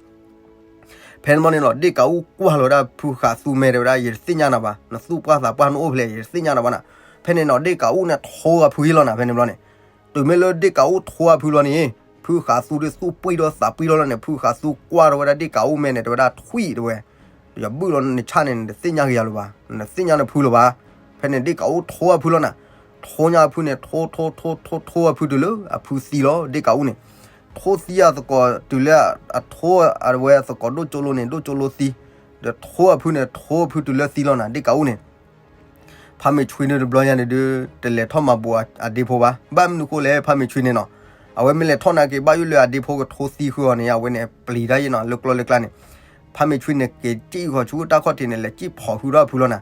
ဖဲန့ၣ်ဘျီန့ၣ်လီၤ ဒ့ၣ်ကးအူၣ်ကွၢ်လီၤဝဲဒၣ်ဖုဃးသူမဲာ်တဲဝဲဒၣ် ယတသ့ၣ်ညါနၤဘၣ် နသူၣ်ပှၢ်သးပှၢ်နအိၣ်ဖဲလဲၣ် ယတသ့ၣ်ညါနၤဘၣ်နၤ ဖဲန့ၣ်နီၤ ဒ့ၣ်ကးအူၣ်န့ၣ်ထိအဖုယံလီၤနၤ ဖဲန့ၣ်ဘျီန့ၣ် တုၤမ့ၢ်လၢဒ့ၣ်ကးအူၣ်ထိအဖုလီၤန့ၣ် ဖုဃးသူဒုးသူၣ်ပှံၢ်ဒီးသးပှံၢ်လီၤလီၤန့ၣ် ဖုဃးသူကွၢ်ထီၣ်ဝဲဒၣ်ဒ့ၣ်ကးအူၣ်မဲာ်န့ၣ် တဲဝဲဒၣ်ထွံၣ်တဲဝဲ ယဘုၣ်လီၤနဆၣ်န့ၣ် နတသ့ၣ်ညါက့ၤယၤလၢၤဘၣ် နတသ့ၣ်ညါနဖုလၢၤဘၣ် ဖဲန့ၣ်ဒ့ၣ်ကးအူၣ်ထိအဖုလီၤနၤ ထိညါအဖုန့ၣ် ထိထိထိထိထိအဖုတုၤလၢအဖုသံလီၤ ဒ့ၣ်ကးအူၣ်န့ၣ် ထိသံအသကိးတုၤလၢအထိ အဝဲသကိးဒိၣ်ကၠိလိန့ၣ် ဒိၣ်ကၠိလိသံ ဒီးထိအဖုန့ၣ် ထိအဖုတုၤလၢသံလီၤနၤ ဒ့ၣ်ကးအူၣ်န့ၣ် ဖးမ့ၢ်ဆွံန့ၣ်တဘျီညါန့ၣ်ဒုး တလဲၤထီၣ်မၤဘူးအဒ့ဖိဘၣ် ဘၣ်မနုၤဃိလဲၣ် ဖးမ့ၢ်ဆွံန့ၣ်နီၤ အဝဲမ့ၢ်လဲၤထီၣ်နာ်က့ၤ ဘၣ်ယိၣ်လၢအဒ့ဖိကထိသံဃုာ်အီၤန့ၣ် အဝဲန့ၣ်ပျံၤတၢ်ယဲနီၤ လၢကျီလၢကျါန့ၣ် ဖးမ့ၢ်ဆွံန့ၣ် က့ၤစံၣ်ဃီၤဆူတၢ်ခီၣ်ထံးန့ၣ် လဲၤစံၣ်ဖီၣ်ဃုာ်ဒီးအဖုလီၤနၤ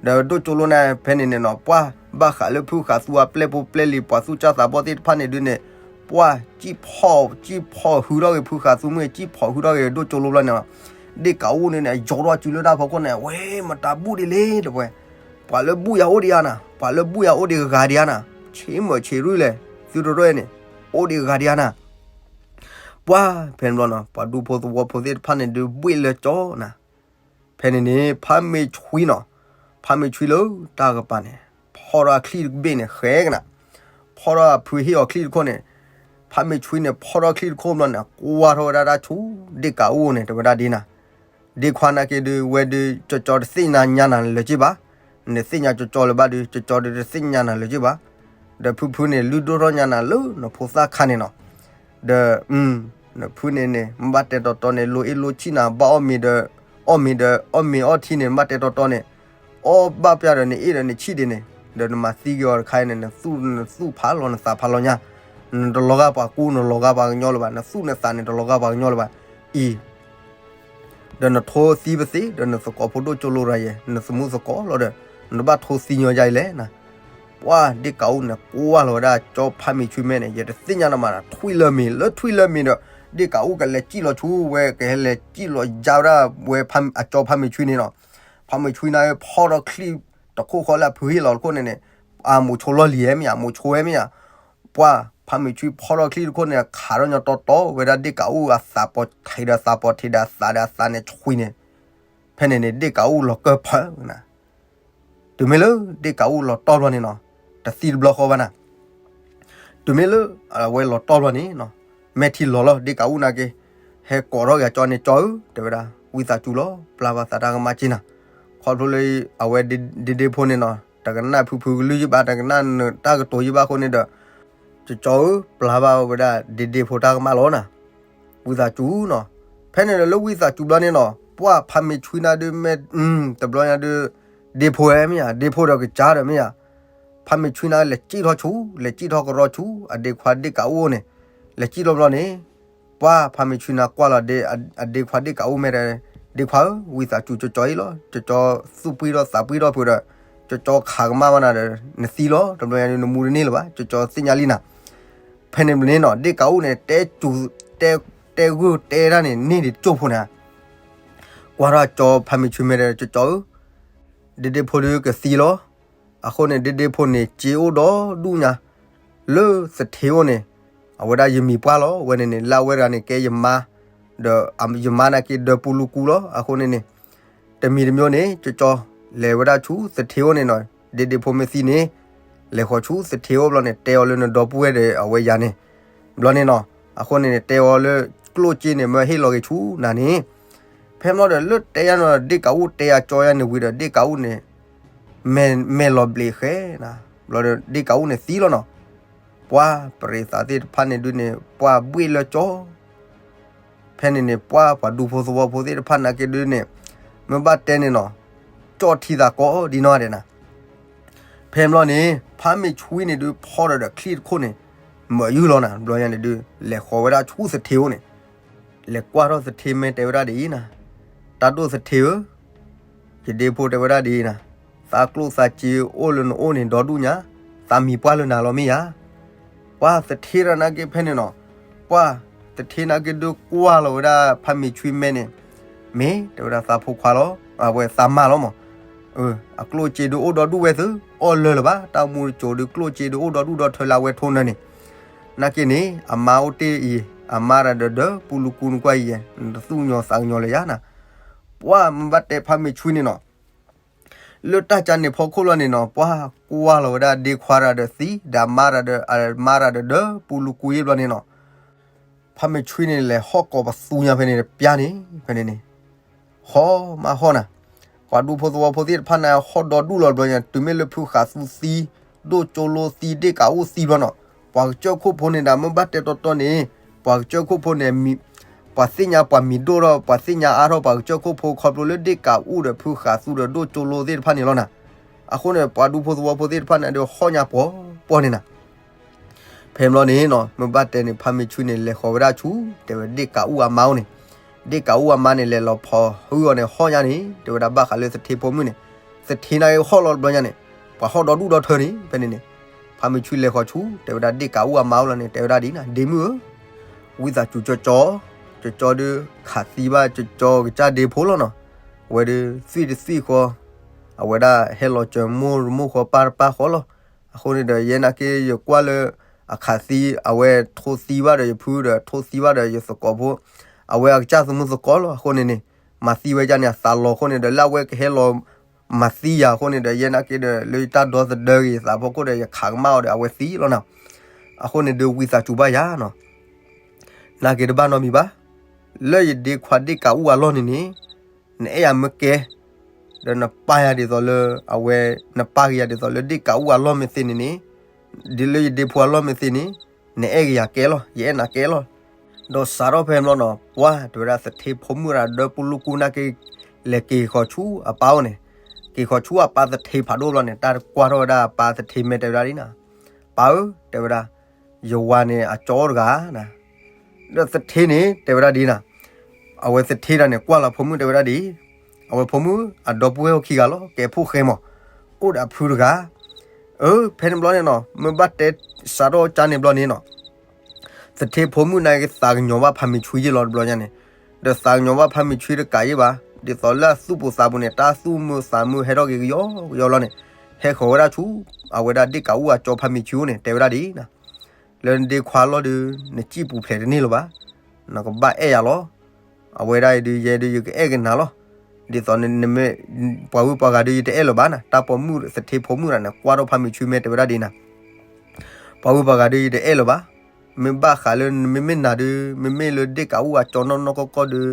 ဒီးဒိၣ်ကၠိလိန့ၣ်ဖဲန့ၣ်န့ၣ်နီၤ ပှၢ်ဘၣ်ဃးလၢဖုဃးသူအပျဲၢ်ဖိပျဲၢ်လံၤ ပှၤသူၣ်စၢ်သးဘီၣ်သ့ၣ်တဖၣ်န့ၣ်ဒုးန့ၣ် ပှၢ်စံၣ်ဖီၣ် စံၣ်ဖီၣ်ဟုထီၣ်ဂ့ၤဖုဃးသူမ့ၢ် စံၣ်ဖီၣ်ဟုထီၣ်ဂ့ၤဒိၣ်ကၠိလိဘျီန့ၣ်နီၤ ဒ့ၣ်ကးအူန့ၣ်န့ၣ် ယီၤထီၣ်စုလၢတၢ်ဖီခိၣ်န့ၣ် ဝဲမတၤဘူၣ်ဒ်လဲၣ်တဝဲ ပှၤလၢဘူၣ်ယၤအိၣ်ဒံးဧါနၤ ပှၤလၢဘူၣ်ယၤအိၣ်ဒံးဂၤဒံးဧါနၤ ဆ့မၢၢ်ဆ့ရူၢ်လဲၣ် သုတရၢၢ်န့ၣ် အိၣ်ဒံးဂၤဒံးဧါနၤ ပှၢ်ဖဲန့ၣ်ဘျီနီၤ ပှၤဒူဖိသဝီဖိသ့ၣ်တဖၣ်န့ၣ်ဒုးဘှ့ၣ်လၢကၠီနၤ ဖဲန့ၣ်န့ၣ် ဖးမ့ၢ်ဆွံနီၤ ဖးမ့ၢ်ဆွံလၢတၢ်ကပၤန့ၣ် ဖီၣ်ထီၣ်အချံၣ်တဘ့ၣ်န့ၣ် ဃဲကနၤ ဖီၣ်ထီၣ်အဖုဟ့ၣ်အီၤချံၣ်တခိၣ်န့ၣ် ဖးမ့ၢ်ဆွံန့ၣ် ဖီၣ်ထီၣ်ချံၣ်တခိၣ်ဘျီန့ၣ် ကွၢ်ထီၣ်ဝဲဒၣ်တၢ်ဆူ ဒ့ၣ်ကးအူန့ၣ် တဲဝဲဒၣ်ဒ်နၤ ဒ့ခွါနာ်က့ဒုး ဝဲဒုး ကၠီကၠီတသ့ၣ်ညါညါနၤလၢၤက့ဘၣ်, နသ့ၣ်ညါကၠီကၠီလၢၤဘၣ်ဒုး ကၠီကၠီဒုးတသ့ၣ်ညါနၤလၢၤက့ဘၣ်, ဒီးဖုဖုန့ၣ် လုၢ်ဒိၣ်ထီၣ်ညါနၤလၢနဖိသၣ်ခါန့ၣ်နီၤ, ဒီး နဖုန့ၣ်န့ၣ် မ့ၢ်ဘၣ်တဲတီတီန့ၣ် လိအ့ၣ်လိဆံၣ်နၤ ဘၣ်အီၣ်မ့ၤဒီး အီၣ်မ့ၤဒီး အီၣ်မ့ၤအီထံန့ၣ် မ့ၢ်ဘၣ်တဲတီတီန့ၣ် အီၣ်ဘၣ်ပျၢ်ဒီးနအ့ၣ်ဒီးနဆံၣ်ဒ်န့ၣ် ဒီးနမၤသံက့ၤအီၤတခါအံၤန့ၣ် နသူၣ်နသူၣ်ဖးလီၤနသးဖးလီၤညါ, နတလီၤဂာ်ပှၤကူ နလီၤဂာ်ပှၤကညီလၢၤဘၣ်, နသူၣ်နသးန့ၣ် တလီၤဂာ်ပှၤကညီလၢၤဘၣ်, အံၤ ဒီးနထိသံပသ့ ဒီးနသကိးဖိဒိၣ်ကၠိလိရၤယဲ နသမူသကိးလီၤဒီး နတဘၣ်ထိသံညီယါအံၤလဲၣ်နၤ, ပှၢ်ဒ့ၣ်ကးအူန့ၣ် ကွၢ်လီၤဝဲဒၣ်ကၠီဖးမ့ၢ်ဆွံမဲန့ၣ် ယတသ့ၣ်ညါနမး ထွံၣ်လၢမ့ၤ လၢထွံၣ်လၢမ့ၤဒီး ဒ့ၣ်ကးအူကလဲၤစံၣ်လီၤဆူဝဲ ကဟဲလဲၤစံၣ်လီၤယါဝဲဒၣ်ဝဲအကၠီဖးမ့ၢ်ဆွံန့ၣ်နီၤ, ဖးမ့ၢ်ဆွံန့ၣ် ဖီၣ်ထီၣ်ချံၣ်တခိၣ်ဃီလၢအဖုဟ့ၣ်လီၤတခိၣ်န့ၣ်န့ၣ်, အမိၤဆိလီၢ်လံၤဝဲမ့ၢ်ဧါ မိၤဆိဝဲမ့ၢ်ဧါ, ပှၢ်ဖးမ့ၢ်ဆွံဖီၣ်ထီၣ်ချံၣ်တခိၣ်န့ၣ် ခးထီၣ်ညီတီတီဝဲဒၣ်ဒ့ၣ်ကးအူအသးပီၤထံးဒီးအသးဒီးအသးန့ၣ်ဆွံန့ၣ်, ဖဲန့ၣ်န့ၣ် ဒ့ၣ်ကးအူလီၤကၢၢ်ဖၢနၤ တုၤမ့ၢ်လၢဒ့ၣ်ကးအူလီၤတီၢ်ဘျီန့ၣ်နီၤ, တသံတဘျီဃီဘၣ်နၤ, တုၤမ့ၢ်လၢအဝဲလီၤတီၢ်ဘျီန့ၣ်နီၤ, မဲာ်ထံလီၤလီၤ ဒ့ၣ်ကးအူနာ်က့, ဟဲကိးထီၣ်က့ၤအကၠီန့ၣ် ကၠီဧၢ, တဲဝဲဒၣ် ဝံသးစူၤလီၤ ပျၢ်ဘၣ်သးတၢ်ကမၣ်က့နၤ, ခီဖျိလၢအဝဲဒ့ဒ့ဖိန့ၣ်နီၤ, တကနၣ်ဖုဖုကလုၢ်ယဘၣ် တကနၣ်တၢ်ကတိၤယဘၣ်အဃိန့ၣ်ဒီး, ကၠီကၠီဧၢ, ပျၢ်ဘၣ်ဝဲဒၣ်ဒ့ဒ့ဖိတၢ်ကမၣ်လီၤနၤ ဝံသးစူၤနီၤ, ဖဲန့ၣ်ဒီးလၢဝံသးစူၤဘျီန့ၣ်နီၤ, ပှၢ်ဖးမ့ၢ်ဆွံနၤဒုးမ့ၢ်, တဘျီညါဒုး, ဒ့ဖိဝဲမ့ၢ်ဧါ, ဒ့ဖိဒီးကစၢ်ဒီးမ့ၢ်ဧါ, ဖးမ့ၢ်ဆွံနၤလဲၤစံၣ်ထီၣ်ဆူ, လဲၤစံၣ်ထီၣ်ကရီဆူ, အဒ့ခွါဒ့ၣ်ကးအူန့ၣ်, လဲၤစံၣ်ထီၣ်ဘျီန့ၣ်, ပှၢ်ဖးမ့ၢ်ဆွံနၤကွၢ်လီၤ, အဒ့ခွါဒ့ၣ်ကးအူမဲာ်ဒီး, ဒ့ခွါဧၢ, ဝံသးစူၤကၠီကၠီအံၤလီၤ, ကၠီကၠီသူၣ်ပှံထီၣ်သးပှံထီၣ်ဖုးဒီး, ကၠီကၠီခးကမၣ်ဘၣ်နၤဒီး, နသံလီၤ, တဘျီညါဒုးနမူတန့ၢ်လၢၤဘၣ်, ကၠီကၠီသ့ၣ်ညါလံနၤ ဖဲန့ၣ်ဘျီန့ၣ်နီၤ, ဒ့ၣ်ကးအူန့ၣ် တဲစူၤ, တဲ, တဲဂုၢ်တဲဒၣ်န့ၣ် န့ၢ်ဒံးကၠိဖိန့ၣ်, ကွၢ်ထီၣ်ကၠီဖးမ့ၢ်ဆွံမဲာ်ဒီး ကၠီကၠီဧၢ, ဒ့ဒ့ဖိဒုးကသံလီၤ, အဃိန့ၣ် ဒ့ဒ့ဖိန့ၣ် စ့အိၣ်ဒီဒူၣ်ညါ, လၢသထ့အိၣ်န့ၣ်, အဝဲဒၣ်ယမံၤပှၢ်လီၤ, ဝဲန့ၣ်န့ၣ် လၢအဝဲတဂၤန့ၣ် ကဲယမါ, ဒီးယမါနာ်က့ဒၢပူလူကူလီၤ, အဃိန့ၣ်န့ၣ် တမံၤတမံၤန့ၣ် ကၠီကၠီ, လဲၤဝဲဒၣ်ဆူသထ့အိၣ်န့ၣ်နီၤ, ဒ့ဒ့ဖိမ့ၢ်သံန့ၣ်, လဲၤဃီၤဆူသထ့အိၣ်ဘျီန့ၣ် တဲအီၤလၢနဒီပုၢ်ဝဲၢ်ဒီးအဝဲယၤန့ၣ်, ဘျီန့ၣ်နီၤ, အဃိန့ၣ်န့ၣ် တဲအီၤလၢ, ကျိၣ်စ့န့ၣ်မၢဟ့ၣ်လီၤက့ၤဆူနၤန့ၣ်, ဖဲမ့ၢ်ဒီးလၢတဲယါနီၤ ဒ့ၣ်ကးအူတဲယၤကၠီယါန့ၣ်ဝံၤဒီး ဒ့ၣ်ကးအူန့ၣ် မဲာ်လီၤဘျ့းဃဲနၤ, ဘျီဒီးဒ့ၣ်ကးအူန့ၣ်သံလီၤနီၤ, ပှၢ်ပရ့ၤသးသ့ၣ်တဖၣ်န့ၣ်ဒုးန့ၣ် ပှၢ်ဘှ့ၣ်လၢကၠီ ဖဲန့ၣ်န့ၣ် ပှၢ်ပှၤဒူဖိသဝီဖိသ့ၣ်တဖၣ်နာ်က့ဒုးန့ၣ်, မ့ၢ်ဘၣ်တဲန့ၣ်နီၤ, ကၠီထံသးကီဒ်နီၢ်ဒဲးနၤ, ဖဲဘျီန့ၣ် ဖးမ့ၢ်ဆွံန့ၣ်ဒုးဖီၣ်ဒီးချံၣ်တခိၣ်န့ၣ်, မၢယုၢ်လီၤနၤ, ဘျီညါန့ၣ်ဒုး လဲၤဃီၤဝဲဒၣ်ဆူသထ့အိၣ်န့ၣ်, လဲၤကွၢ်ထီၣ်သထ့မဲာ်တဲဝဲဒၣ်ဒ်အံၤနၤ, တၢ်ဒိၣ်သထ့ဧၢ, ယဒ့ဖိတဲဝဲဒၣ်ဒ်အံၤနၤ, သးကျိၣ်သးစ့အိၣ်လၢနအိၣ်န့ၣ်ဒီဒူၣ်ညါ, သးမံၤပှၢ်လၢနၤလီၤမ့ၢ်ယၤ, ပှၢ်သထ့တၢ်နာ်က့ဖဲန့ၣ်နီၤ, ပှၢ်သထ့နာ်က့ဒုးကွၢ်လီၤဝဲဒၣ်ဖးမ့ၢ်ဆွံမဲာ်န့ၣ်, မ့ၢ်တဲဝဲဒၣ်သးဖိခွါလီၤ, အဝဲသးမါလီၤမး, အကျိၣ်စ့ဒုးအိၣ်ဒီဒူၣ်ဝဲသု, အီၣ်လၢာ်လၢၤဘၣ်, တၢ်မူတစိၤဒုးကျိၣ်စ့ဒုးအိၣ်ဒီဒူၣ်ဒီထၢလၢအဝဲထိနၢၤန့ၣ်, နာ်က့န့ၣ် အမါအိၣ်တ့ၢ်အံၤ, အမါတၢ်ဒီးဒၢပူလူကူနကွၢ်အံၤယဲ, နတသူၣ်ကညီၤသးကညီၤလၢၤယၤနၤ, ပှၢ်မ့ၢ်ဘၣ်တဲဖးမ့ၢ်ဆွံန့ၣ်နီၤ လၢတၢ်ကါန့ၣ်ဖီခိၣ်လီၤန့ၣ်နီၤ, ပှၢ်ကွၢ်လီၤဝဲဒၣ်ဒ့ခွါတၢ်ဒီးသံ, ဒီးအမါတၢ်ဒီး, အမါတၢ်ဒီးဒၢပူလူကူအံၤဘျီန့ၣ်နီၤ, ဖးမ့ၢ်ဆွံန့ၣ်လဲၤဟီၣ်ကိးပသူညါဖဲန့ၣ်တပျၢ်န့ၣ်, ဖဲန့ၣ်န့ၣ်, ဟီၣ်မးဟီၣ်နၤ, ပှၤဒူဖိသဝီဖိသ့ၣ်တဖၣ်န့ၣ် ဟီၣ်ဒီဒူၣ်လီၤဘျီညါ, တုၤမ့ၢ်လၢဖုဃးသူသံ, ဒိၣ်ကၠိလိသံ, ဒ့ၣ်ကးအူသံဘျီနီၤ, ပှၤကစၢၢ်ခိၣ်ဖိန့ၣ်ဒၣ်မ့ၢ်ဘၣ်တဲတီတီန့ၣ်, ပှၤကစၢၢ်ခိၣ်ဖိန့ၣ် ပှၤသ့ၣ်ညါပှၤမံၤဒိၣ်ထီၣ်, ပှၤသ့ၣ်ညါအါထီၣ်ပှၤကစၢၢ်ခိၣ်ဖိခီဖျိလၢဒ့ၣ်ကးအူဒီးဖုဃးသူဒီးဒိၣ်ကၠိလိသ့ၣ်တဖၣ်န့ၣ်လီၤနၤ, အဃိန့ၣ် ပှၤဒူဖိသဝီဖိသ့ၣ်တဖၣ်န့ၣ်ဒီးဟီၣ်ညါပှီၤပှီၤန့ၣ်နၤ ဖဲဘျီန့ၣ်နီၤ, မ့ၢ်ဘၣ်တဲန့ၣ် ဖးမ့ၢ်ဆွံန့ၣ် လဲၤဃီၤဝဲဒၣ်ဆူ တဲဝဲဒ့ၣ်ကးအူအမါအိၣ်န့ၣ်, ဒ့ၣ်ကးအူအမါန့ၣ် လဲၤလီၤဖီၣ်ဟုအီၤန့ၣ် ဟီၣ်ညါန့ၣ် တဲဝဲဒၣ်ဘၣ်ဃးလၢသထ့ဖိမုၣ်န့ၣ်, သထ့နာ်က့ဟီၣ်လီၤတဘျီညါန့ၣ်, ပှၤဟီၣ်ဒီဒူၣ်ဒီထၢန့ၣ် ဖဲန့ၣ်န့ၣ်, ဖးမ့ၢ်ဆွံလဲၤဃီၤဆူ တဲဝဲဒၣ်ဒ့ၣ်ကးအူအမါအိၣ်လီၤန့ၣ် တဲဝဲဒၣ်ဒ်န့ၣ်, ဒ့မုၣ်ဧၢ, ဝံသးစူၤကၠီကၠီ, ကၠီကၠီဒုး ခးသံဘၣ်ကၠီကၠီကစၢ်ဒ့ဖိလီၤနီၤ, ဝဲဒုးသွံၣ်တသွံၣ်ဃီ, အဝဲဒၣ်ဟဲလီၤစၢၤမိၢ်တမိၢ်ဃီပၢ်တပၢ်ဃီလီၤ, အဃိန့ၣ်ဒီး ယဲနာ်က့ ယကွၢ်လၢ အခးသံ အဝဲထိသံဘၣ်ဒီးယဖုဒီး ထိသံဘၣ်ဒီးယသကိးဖိ, အဝဲအကစၢ်သမူသကိးလီၤ, အဃိန့ၣ်န့ၣ်, မၤသံဝဲဒ်န့ၣ် အသးလီၤအဃိန့ၣ်ဒီး လၢအဝဲကဟဲလီၤ မၤသံယၤအဃိန့ၣ်ဒီး ယဲနာ်က့ဒီး လၢယတၢ်ဒီသဒၢဂ့ၤယသးဖီခိၣ်ဒီး ယခးကမၣ်အီၤဒီး အဝဲသံလီၤနီၤ, အဃိန့ၣ်ဒုး ဝံသးစူၤဘၣ်ယၤနီၤ, နာ်က့တဘၣ်နီတမံၤဘၣ်, လၢယဒ့ခွါဒ့ၣ်ကးအူအလီၢ်န့ၣ်န့ၣ်, နအဲၣ်ယၤမ့ၢ်ကဲ, ဒီးနပာ်ယၤဒ်သိးလၢ အဝဲ, နပာ်က့ၤယၤဒ်သိးလၢဒ့ၣ်ကးအူအလီၢ်မ့ၢ်သ့န့ၣ်န့ၣ်, ဒ်လၢယဒ့ဖိအလီၢ်မ့ၢ်သ့န့ၣ်, နအဲၣ်က့ၤယၤကဲလီၤ, ယအဲၣ်နၤကဲလီၤ, ဒီးစးထီၣ်ဖဲန့ၣ်ဘျီနီၤ ပှၢ် တဲဝဲဒၣ်သထ့ဖိမုၣ်တၢ်ဒီပုၢ်လိာ်ကူနာ်က့, လဲၤက့ၤဃီၤဆူအပၢ်အိၣ်န့ၣ်, က့ၤဃီၤဆူအပၢ်သထ့ဖးဒိၣ်ဘျီန့ၣ် တၢ်ကွၢ်ထီၣ်ဝဲဒၣ်အပၢ်သထ့မ့ၢ်တဲဝဲဒၣ်ဒ်နီၤ, ပၢ်ဧၢ, တဲဝဲဒၣ်, ယဝၤန့ၣ်အကၠီအိၣ်တဂၤ, ဒီးသထ့န့ၣ် တဲဝဲဒၣ်ဒ်နီၤ, အဝဲသထ့တၢ်န့ၣ် ကွၢ်လီၤဖိမုၣ်တဲဝဲဒၣ်ဒ်, အဝဲဖိမုၣ် အဒီပုၢ်ဝဲၢ်အိၣ်ခံဂၤလီၤ ကဲဖိၣ်ဃဲမး, အိၣ်ဒီးအဖုတဂၤ, အၢ ဖဲန့ၣ်ဘျီန့ၣ်နီၤ မ့ၢ်ဘၣ်တဲစးထီၣ်ကၢ်န့ၣ်ဘျီန့ၣ်နီၤ သထ့ဖိမုၣ်နာ်က့သးကညီၤဘၣ်ဖးမံၤဆွံယ့ၢ်လီၤတဘျီညါန့ၣ်, ဒီးသးကညီၤဘၣ်ဖးမံၤဆွံတကးယ့ၢ်ဘၣ်, ဒ်သိးလၢအသူၣ်ပိာ်သးပူၤန့ၣ် တၢ်သူၣ်မုာ်သးမုာ်ဟဲထီၣ်က့ၤကယီကယီလီၤန့ၣ်, ဟဲဃီၤဝဲဒၣ်ဆူ အဝဲဒၣ်ဒ့ၣ်ကးအူအကၠီဖးမံၤဆွံအိၣ်န့ၣ် တဲဝဲဒၣ်ဒ်နီၤ, လၢနဒ့ခွါလီၤဒီး နစံၣ်ပူၤဖျဲးတန့ၢ်လၢၤဘၣ်, နကဘၣ်အဲၣ်ယၤလီၤ, အဝဲဒၣ်အံၤဒုးယဲဒုးယကအဲၣ်က့ၤနၤလီၤ, ဒ်သိးနမ့ၢ်, ပှၤဝံပှၤဂၤဒုးယတအဲၣ်လၢၤဘၣ်နီၤ, တၢ်ပိာ်မုၣ်သထ့ဖိမုၣ်တၢ်န့ၣ် ကွၢ်ထီၣ်ဖးမံၤဆွံမ့ၢ်တဲဝဲဒၣ်ဒ်နီၤ ပှၤဝံပှၤဂၤဒုးယတအဲၣ်လၢၤဘၣ်, မ့ၢ်ဘၣ်ဃးလၢနမ့မ့ၢ်နၤဒုး မ့မ့ၢ်လၢဒ့ၣ်ကးအူအကၠီနီၢ်နီၢ်ကီၢ်ကီၢ်ဒုး,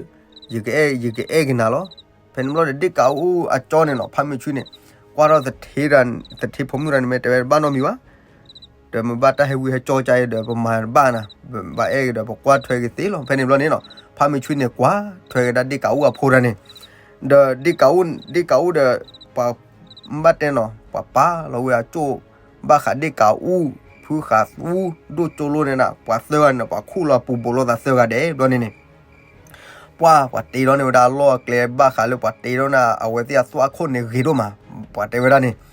ယကအဲၣ်, ယကအဲၣ်က့ၤနၤလီၤ, ဖဲန့ၣ်ဘျီဒီးဒ့ၣ်ကးအူအကၠီန့ၣ်နီၤ ဖးမံၤဆွံန့ၣ်, ကွၢ်ထီၣ်သထ့, သထ့ဖိမုၣ်တၢ်န့ၣ်မ့ၢ်တဲဝဲတဘၣ်နီတမံၤဘၣ် ဒီးမ့ၢ်ဘၣ်တၢ်ဟဲဝံဟဲကၠီကၢ်အံၤဒီး ပမၤတဘၣ်နၤ, ဘၣ်အဲၣ်က့ၤဒီး ပကွၢ်ထွဲက့ၤသ့လီၤ, ဖဲန့ၣ်ဘျီန့ၣ်နီၤ ဖးမံၤဆွံန့ၣ် ကွၢ်ထွဲက့ၤဒၣ်ဒ့ၣ်ကးအူအဖိတၢ်န့ၣ်, ဒီးဒ့ၣ်ကးအူ, ဒ့ၣ်ကးအူဒီး, ပှၤ, ဘၣ်တဲနီၤ ပှၤပာ်လီၤဝဲအကၠိၣ်, ဘၣ်ဃးဒ့ၣ်ကးအူ, ဖုဃးသူ, ဒိၣ်ကၠိလိန့ၣ်နၤ ပှၤသၢဂၤန့ၣ် ပှၤခူၣ်လီၤပူၤဘိးလိာ်သးသၢဂၤဒဲးဘျီန့ၣ်န့ၣ် ပှၤ, ပှၤတ့ထီၣ်န့ၢ်ဝဲဒၣ်အလီၢ်အကျဲ ဘၣ်ဃးလၢပှၤတ့ထီၣ်န့ၢ် အဝဲသ့ၣ်အသွၣ်ခိၣ်န့ၣ်ဂ့ၤဒိၣ်မး, ပှၤတဲဝဲဒၣ်န့ၣ်,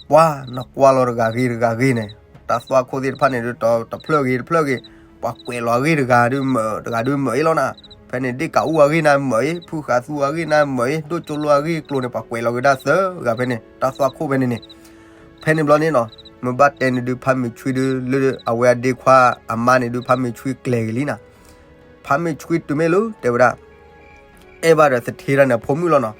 ပှၤ, နကွၢ်လီၤတဂၤဂ့ၤတဂၤဂ့ၤန့ၣ်, တၢ်သွၣ်ခိၣ်သ့ၣ်တဖၣ်န့ၣ်ဒုး တဖျၢၣ်ဂ့ၤတဖျၢၣ်ဂ့ၤ, ပှၤကွဲးလီၤအဂ့ၢ်တဂၤဒုးမၢး တဂၤဒုးမၢးအ့ၣ်လီၤနၤ, ဖဲန့ၣ်ဒ့ၣ်ကးအူအဂ့ၢ်န့ၣ်မၢးအ့ၣ်, ဖုဃးသူအဂ့ၢ်န့ၣ်မၢးအ့ၣ်, ဒိၣ်ကၠိလိအဂ့ၢ်အကျိၤန့ၣ် ပှၤကွဲးလီၤက့ၤဒၣ်သၢဂၤဖဲန့ၣ် တၢ်သွၣ်ခိၣ်ဖဲန့ၣ်န့ၣ် ဖဲန့ၣ်ဘျီန့ၣ်နီၤ, မ့ၢ်ဘၣ်တဲန့ၣ်ဒုး ဖးမံၤဆွံဒုး လၢအဝဲအဒ့ခွါအမါန့ၣ်ဒုး ဖးမံၤဆွံကျဲၤဂ့ၤလံနၤ, ဖးမံၤဆွံတုၤမ့ၢ်လၢ တဲဝဲဒၣ် အဲၣ်ဘၣ်ဒီးသထ့တၢ်န့ၣ်အဖိမုၣ်လီၤနီၤ,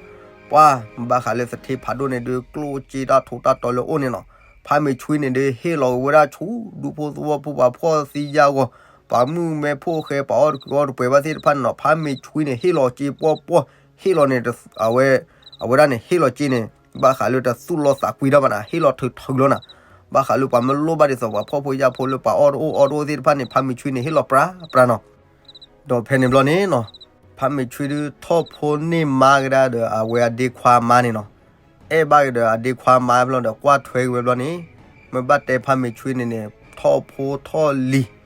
ပှၤ, ဘၣ်ဃးလၢသထ့ဖးဒိၣ်န့ၣ်ဒုး ကျိၣ်စ့တၢ်ထူးတၢ်တီၤလၢအအိၣ်န့ၣ်နီၤ, ဖးမံၤဆွံန့ၣ်ဒုး ဟ့ၣ်လီၤက့ၤဝဲဒၣ်ဆူ ဒူဖိသဝီဖိ ပှၤဖှီၣ်သံယာ်ဂီၤ, ပှၤမုၣ်မဲဖိဃဲ ပှၤအီၣ်တကူအီတပှဲၤဘၣ်သ့ၣ်တဖၣ်န့ၣ်နီၤ, ဖးမံၤဆွံန့ၣ် ဟ့ၣ်လီၤစ့ပှီၢ်ပှီၢ်, ဟ့ၣ်လီၤန့ၣ်, အဝဲ, အဝဲဒၣ်န့ၣ် ဟ့ၣ်လီၤစ့န့ၣ် ဘၣ်ဃးလၢတသူၣ်လီသးကွံတၢ်ဘၣ်နၤ, ဟ့ၣ်လီၤထုးထုးလီၤနၤ, ဘၣ်ဃးလၢပှၤမ့ၢ်လိၣ်ဘၣ်ဒ်သိး ပှၤဖှီၣ်ဖိယာ်ဖိလၢပှၤအီၣ်တအိၣ်အီတအိၣ်သ့ၣ်တဖၣ်န့ၣ် ဖးမံၤဆွံန့ၣ် ဟ့ၣ်လီၤပြးပြးနီၤ, ဒီးဖဲန့ၣ်ဘျီန့ၣ်နီၤ, ဖးမံၤဆွံဒုးထီၣ်ဖိန့ၢ်မါကဒါဒီး အဝဲအဒ့ခွါမါန့ၣ်နီၤ, အဲၣ်ဘၣ်က့ၤဒီးအဒ့ခွါမါဘျီဒီး ကွၢ်ထွဲက့ၤဝဲဘျီန့ၣ်, မ့ၢ်ဘၣ်တဲဖးမံၤဆွံန့ၣ်န့ၣ် ထီၣ်ဖိထီၣ်လံၤ,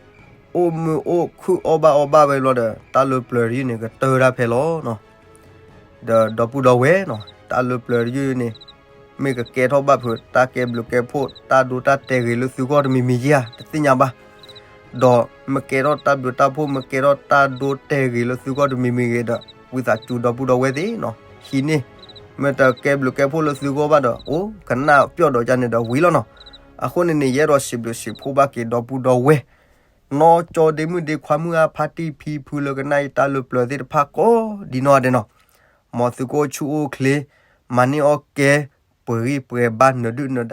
အိၣ်မုာ်အိၣ်ခုၣ်အီၣ်ဘၣ်အီဘၣ်ဝဲဘျီဒီး တၢ်လၢပျၢၤတယုၢ်န့ၣ် ကတၢၢ်ဒၣ်ဖဲလီၤနီၤ. ဒီးဒီပုၢ်ဒီဝဲၢ်နီၤ, တၢ်လၢပျၢၤတယုၢ်န့ၣ် မ့ၢ်ကကဲထီၣ်ဘၣ်ဖုး တၢ်ကဲဘျုးကဲဖှိၣ် တၢ်ဒိတၢ်တဲာ်ဂ့ၤလၢသုဂီၢ်တမံၤမံၤဧါ တသ့ၣ်ညါဘၣ်. ဒီးမ့ၢ်ကဲထီၣ်တၢ်ဘျုးတၢ်ဖှိၣ် မ့ၢ်ကဲထီၣ်တၢ်ဒိတဲာ်ဂ့ၤလၢသုဂီၢ်တမံၤမံၤဂ့ၤဒီး ဝံသးစူၤဒီပုၢ်ဒီဝဲၢ်သ့ၣ်နီၤ ဟံးန့ၢ်, မ့ၢ်တကဲဘျုးကဲဖှိၣ်လၢသုဂီၢ်ဘၣ်ဒီး အိၣ်ကနၣ်ပျီၢ်ဒီးကန့ၣ်ဒီးဝံၤလီၤနီၤ. အဃိန့ၣ်န့ၣ် ယအဲၣ်ဒိးစံးဘျုးစံးဖှိၣ်ဘၣ်က့ၤဒီပုၢ်ဒီဝဲၢ် နီၢ်ကၠီဒ့မုၣ်ဒ့ခွါမုၣ်အါ ဖါတံၢ်ဖံဖုလၢကနၣ်ယတၢ်လၢပျၢၤသ့ၣ်တဖၣ်ကိးဒံနီၢ်ဒဲးနီၤ. မ်သုကအိၣ်ဆူၣ်အိၣ်ချ့ မၤန့ၢ်အီၣ်ကဲ ပှဲၤဂံၢ်ပှဲၤဘါ နဒုၣ်နဒါ